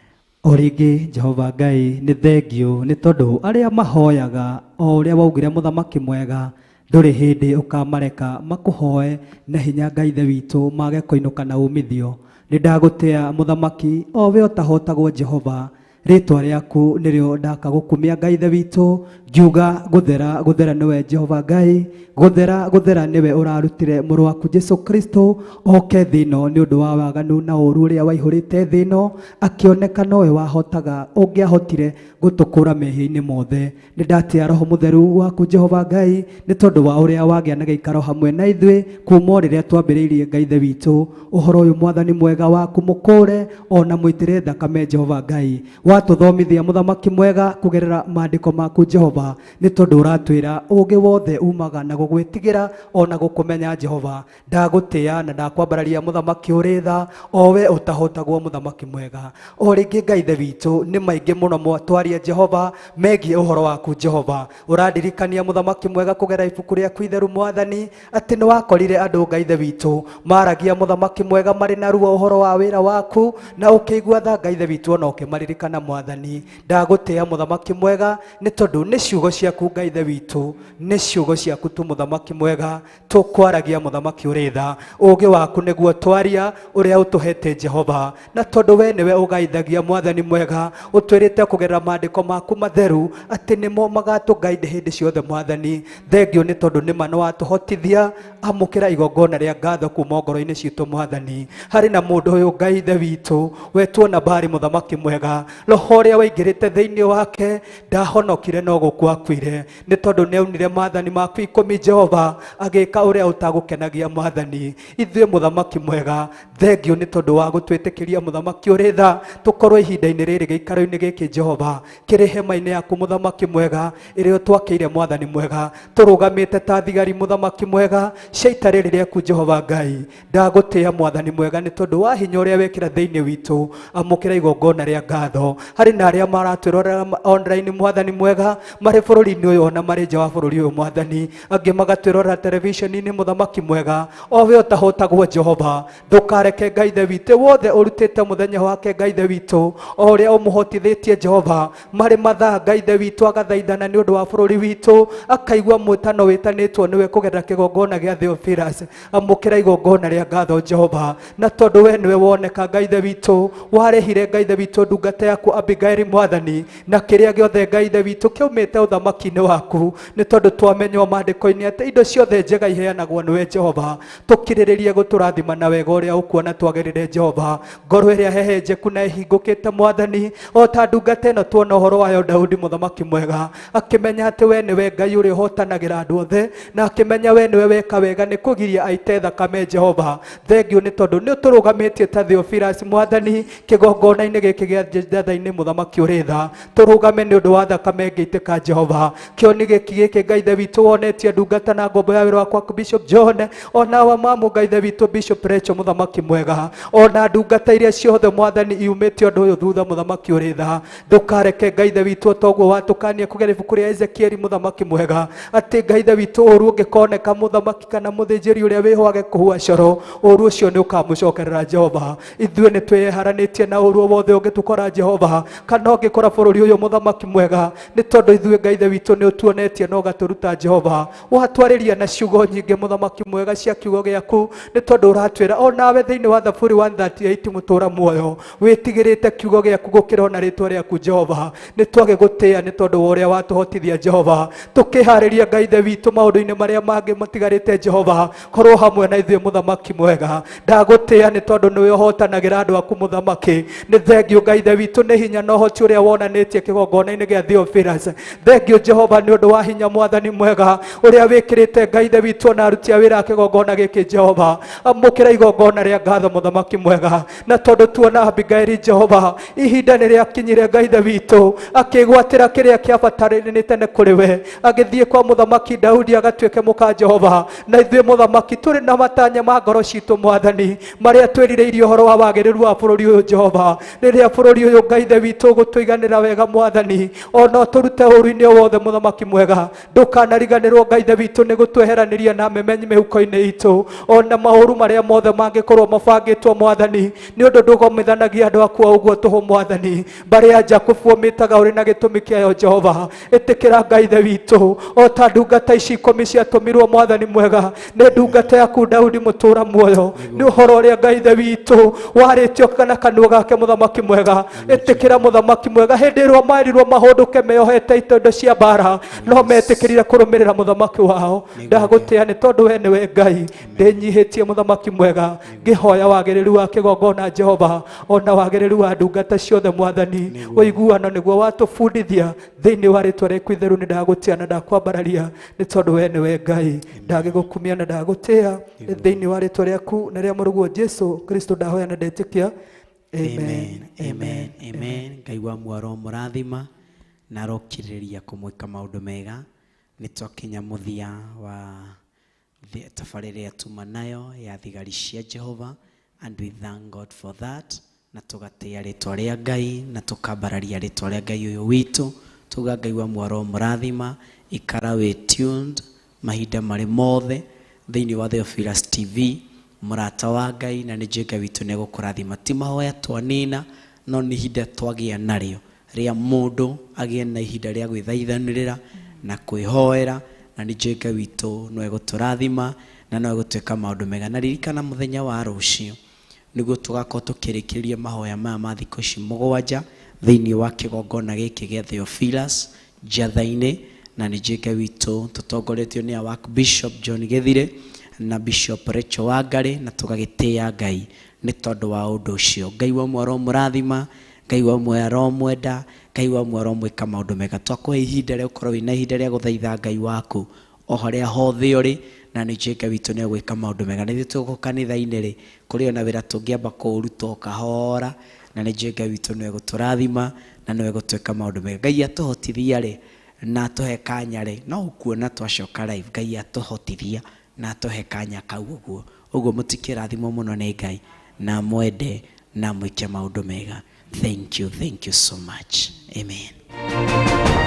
O rĩngĩ Jehova Ngai nĩ thengio nĩ tondũ arĩa mahoyaga o ũrĩa waugire mũthamaki mwega ndũrĩ hĩndĩ ũkamareka makũhoe na hinya Ngai ithe witũ mage kũinũka na umithio. Nĩ ndagũtĩa mũthamaki o we ũtahotagwo Jehova, rĩtwa rĩaku nĩrĩo ndakagũkumia Ngai ithe witũ, ngiuga gũthera gũthera nĩwe Jehova Ngai, gũthera gũthera nĩwe ũrarutire mũrũ waku Jesu Kristo oke thĩ ĩno nĩ ũndũ wa waganu na ũru ũrĩa waihũrĩte thĩ ĩno, akĩoneka nowe wahotaga ũngĩahotire gũtũkũra mehia-inĩ mothe. Nĩ ndatĩa Roho Mũtheru waku Jehova Ngai nĩ tondũ wa ũrĩa wagĩa na gĩikaro hamwe na ithuĩ kuma o rĩrĩa twambĩrĩirie Ngai ithe witũ ũhoro ũyũ mwathani mwega waku mũkũre ona mũitĩre thakame Jehova Ngai. Watũthomithia mũthamaki mwega kũgerera maandĩko maku Jehova nĩ tondũ ũratwĩra ũũgĩ wothe umaga na gũgwĩtigĩra ona gũkũmenya Jehova. Ndagũtĩa na ndakwambararia mũthamaki ũrĩ tha o we ũtahotagwo mũthamaki mwega. O rĩngĩ Ngai ithe witũ nĩ maingĩ mũno twaria Jehova megiĩ ũhoro waku Jehova. Ũrandirikania mũthamaki mwega kũgerera ibuku rĩaku itheru mwathani atĩ nĩ wakorire andũ Ngai ithe witũ maragia mũthamaki mwega marĩ na ruo ũhoro wa wĩra waku na ũkĩigua tha Ngai ithe witũ ona ũkĩmaririkana mwathani. Ndagũtĩa mũthamaki mwega nĩ tondũ nĩ ciugo ciaku Ngai ithe witũ, nĩ ciugo ciaku tu mũthamaki mwega tũkwaragia mũthamaki ũrĩ tha. Ũũgĩ waku nĩguo twaria ũrĩa ũtũhete Jehova, na tondũ we nĩwe ũgaithagia mwathani mwega ũtwĩrĩte kũgerera maandĩko maku matheru atĩ nĩmo magatũgainde hĩndĩ ciothe mwathani. Thengio nĩ tondũ nĩma nĩ watũhotithia, amũkĩra igongona rĩa ngatho kuma ngoro-inĩ citũ mwathani. Harĩ na mũndũ ũyũ Ngai ithe witũ wetwo Nabali mũthamaki mwega, roho ũrĩa waingĩrĩte thĩinĩ wake ndahonokire no gũkua akuire nĩ tondũ nĩaunire maathani maku ikũmi Jehova agĩka ũrĩa ũtagũkenagia mwathani. Ithuĩ mũthamaki mwega thengio nĩ tondũ wa gũtwĩtĩkĩria mũthamaki ũrĩ tha tũkorwo ihinda-inĩ rĩrĩ gĩikaro-inĩ gĩkĩ Jehova kĩrĩ hema-inĩ yaku mũthamaki mwega ĩrĩa ũtwakĩire mwathani mwega, tũrũgamĩte ta thigari mũthamaki mwega cia ita rĩrĩ rĩaku Jehova Ngai. Ndagũtĩa mwathani mwega nĩ tondũ wa hinya ũrĩa wekĩra thĩinĩ witũ, amũkĩra igongona rĩa ngatho. Harĩ na arĩa maratwĩrorera online mwathani mwega marĩ bũrũri-inĩ ũyũ ona marĩ nja wa bũrũri ũyũ mwathani, angĩ magatwĩrorera televisheni-inĩ mũthamaki mwega o we ũtahotagwo Jehova. Ndũkareke Ngai ithe witũ wothe ũrutĩte mũthenya wake Ngai ithe witũ o ũrĩa ũmũhotithĩtie Jehova marĩ mathaa Ngai ithe witũ agathaithana nĩ ũndũ wa bũrũri witũ akaigua mwĩtano wĩtanĩtwo nĩwe kũgerera kĩgongona gĩa Theophilus. Amũkĩra igongona rĩa ngatho Jehova, na tondũ we nĩwe woneka Ngai ithe witũ warehire Ngai ithe witũ ndungata yaku Abigaili mwathani na kĩrĩa gĩothe Ngai ithe witũ kĩaumĩte ũthamaki-inĩ waku, nĩ tondũ twamenywo maandĩko-inĩ atĩ indo ciothe njega iheanagwo nĩwe Jehova. Tũkirĩrĩrie gũtũrathima na wega ũrĩa ũkuona twagĩrĩre Jehova. Ngoro ĩrĩa hehenjeku na ĩhingũkĩte mwathani o ta ndungata ĩno tuona ũhoro wayo Daudi mũthamaki mwega akĩmenya atĩ we nĩwe Ngai ũrĩa ũhotanagĩra andũ othe na akĩmenya we nĩwe weka wega nĩ kũgiria aite thakame Jehova. Thengio nĩ tondũ nĩ ũtũrũgamĩtie ta Theophilus mwathani kĩgongona-inĩ gĩkĩ gĩa njetha-inĩ mũthamaki ũrĩ tha, tũrũgame nĩ ũndũ wa thakame ĩngĩitĩka Jehova. Kĩoni gĩkĩ gĩkĩ Ngai ithe witũ wonetie ndungata na ngombo ya wĩra wakwa Bishop John ona wa mamu Ngai ithe witũ Bishop Rachel mũthamaki mwega ona ndungata iria ciothe mwathani iumĩte ũndũ ũyũ thutha mũthamaki ũrĩ tha. Ndũkareke Ngai ithe witũ toguo watũkania kũgerera ibuku rĩa Ezekieli mũthamaki mwega atĩ Ngai ithe witũ ũru ũngĩkoneka mũthamaki kana mũthĩnjĩri ũrĩa wĩho age kũhua coro ũru ũcio nĩ ũkamũcokerera Jehova. Ithuĩ nĩ twĩyeharanĩtie na ũru o wothe ũngĩtũkora Jehova kana ũngĩkora bũrũri ũyũ mũthamaki mwega, nĩ tondũ ithuĩ ithuĩ Ngai Ithe witũ nĩ ũtuonetie na ũgatũruta Jehova. Watwarĩria na ciugo nyingĩ mũthamaki mwega cia kiugo gĩaku, nĩ tondũ ũratwĩra o nawe thĩinĩ wa Thaburi 138 mũtũra muoyo wĩtigĩrĩte kiugo gĩaku gũkĩra ona rĩtwa rĩaku Jehova. Nĩ twagĩgũtĩĩa nĩ tondũ wa ũrĩa watũhotithia Jehova. Tũkĩharĩria Ngai Ithe witũ maũndũ-inĩ marĩa mangĩ matigarĩte Jehova, korwo hamwe na ithuĩ mũthamaki mwega. Ndagũtĩĩa nĩ tondũ nĩwe ũhotanagĩra andũ aku mũthamaki. Nĩ thengio Ngai Ithe witũ nĩ hinya na ũhoti ũrĩa wonanĩtie kĩgongona-inĩ gĩa Theophilus. Thengio Jehova nĩ ũndũ wa hinya mwathani mwega ũrĩa wĩkĩrĩte Ngai Ithe witũ ona aruti a wĩra a kĩgongona gĩkĩ Jehova. Amũkĩra igongona rĩa ngatho mũthamaki mwega. Na tondũ tuona Abigaili Jehova, ihinda nĩ rĩakinyire Ngai Ithe witũ akĩgwatĩra kĩrĩa kĩabataranĩte nĩ kũrĩ we, agĩthiĩ kwa mũthamaki Daudi agatuĩke mũka Jehova. Na ithuĩ mũthamaki tũrĩ na matanya ma ngoro citũ mwathani marĩa twĩrirĩirie ũhoro wa wagĩrĩru wa bũrũri ũyũ Jehova. Rĩrĩa bũrũri ũyũ Ngai Ithe witũ ũgũtũiganĩra wega mwathani, ona ũtũrute ũũru-inĩ o wothe mũthamaki mwega, ndũkanariganĩrwo Ngai Ithe witũ nĩ gũtweheranĩria na memenyi mĩhuko-inĩ itũ, ona maũru marĩa mothe mangĩkorwo mabangĩtwo mwathani, nĩ ũndũ ndũgomithanagia andũ aku o ũguo tũhũ mwathani. Mbarĩ ya Jakubu ũmĩtaga ũrĩ na gĩtũmi kĩayo Jehova. Ĩtĩkĩra Ngai Ithe witũ o ta ndungata ici ikũmi ciatũmirwo mwathani mwega nĩ ndungata yaku Daudi mũtũra muoyo, nĩ ũhoro ũrĩa Ngai Ithe witũ warĩtio na kanua gake mũthamaki mwega. Ĩtĩkĩra mũthamaki mwega, hĩndĩ ĩrĩa merirwo mahũndũke meohete itondo cia mbara, no metĩkĩrire kũrũmĩrĩra mũthamaki wao. Ndagũtĩĩa nĩ tondũ we nĩwe Ngai. Ndĩnyihĩtie mũthamaki mwega, ngĩhoya wagĩrĩru wa kĩgongona Jehova, ona wagĩrĩru wa ndungata ciothe mwathani. Ũiguano nĩguo watũbundithia thĩinĩ wa rĩtwa rĩaku itheru. Nĩ ndagũtĩa na ndakwambararia nĩ tondũ we nĩwe Ngai. Ndagĩgũkumia na ndagũtĩa thĩinĩ wa rĩtwa rĩaku na rĩa mũrũguo Jesu Kristo ndahoya na ndetĩkia. Amen, amen, amen. Ngai wa mwaro mũrathima na arokirĩrĩria kũmwĩka maũndũ mega. Nĩ twakinya mũthia wa tabarĩra ĩrĩa tuma nayo ya thigari cia Jehova, and we thank God for that. Na tũgatĩĩa rĩtwa rĩa Ngai na tũkambararia rĩtwa rĩa Ngai ũyũ witũ. Tuga Ngai wa mwaro mũrathima, ikara wĩ tuned mahinda marĩ mothe thĩinĩ wa Theophilus TV, mũrata wa Ngai, na nĩ njũĩ Ngai witũ nĩ egũkũrathima. Ti mahoya twanina, no nĩ ihinda twagĩa narĩo rĩa mũndũ agĩe na ihinda rĩa gwĩthaithanĩrĩra na kwĩhoera, na nĩ njũĩ Ngai witũ no egũtũrathima na no egũtwĩka maũndũ mega. Na ririkana mũthenya wa rũciũ nĩguo tũgakorwo tũkĩrĩkĩrĩria mahoya maya ma thikũ ici mũgwanja thĩinĩ wa kĩgongona gĩkĩ gĩa Theophilus Njatha-inĩ, na nĩ njũĩ Ngai witũ tũtongoretio nĩ our Bishop John Gĩthire na Bishop Rachel Wangari, na tũgagĩtĩĩa Ngai nĩ tondũ wa ũndũ ũcio. Ngai wa mwaro mũrathima, Ngai wa mwaro mwenda, Ngai wa mwaro mwĩka maũndũ mega. Twakũhe ihinda rĩa gũkorwo wĩna ihinda rĩa gũthaitha Ngai waku o harĩa hothe ũrĩ, na nĩ njũĩ Ngai witũ nĩ egwĩka maũndũ mega. Na ithuĩ tũgũkũ kanitha-inĩ rĩ, kũrĩ ona wĩra tũngĩamba kũũruta o kahora, na nĩ njũĩ Ngai witũ nĩ egũtũrathima na nĩ egũtwĩka maũndũ mega. Ngai atũhotithia rĩ na atũhe kanya rĩ, no ũkuona twacoka live. Ngai atũhotithia na atũhe kanya kau ũguo ũguo, mũtikĩrathimwo mũno nĩ Ngai na mwende na mwĩke maũndũ mega. Thank you, thank you so much. Amen.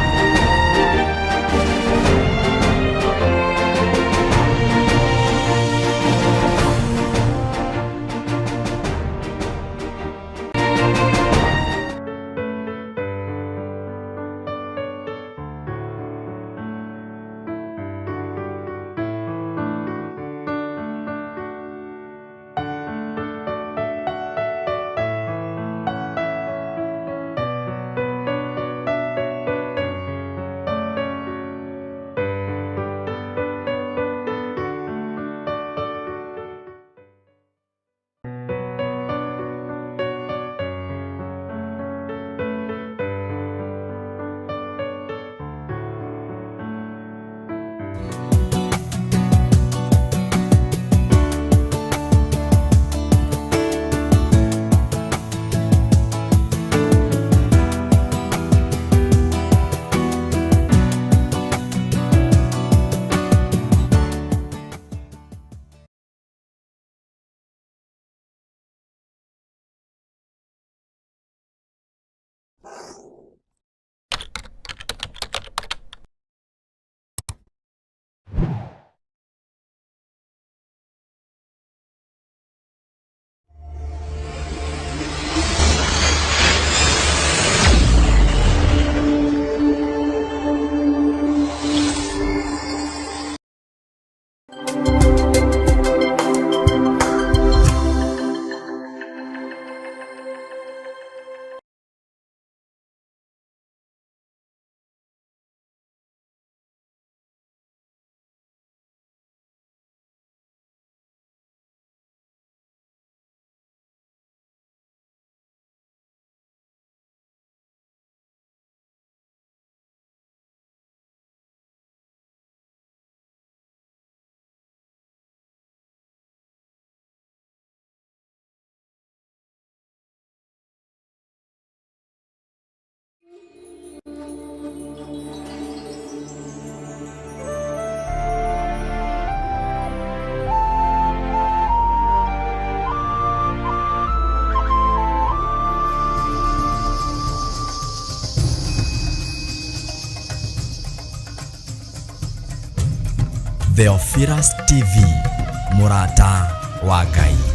Theophilus TV, mũrata wa Ngai.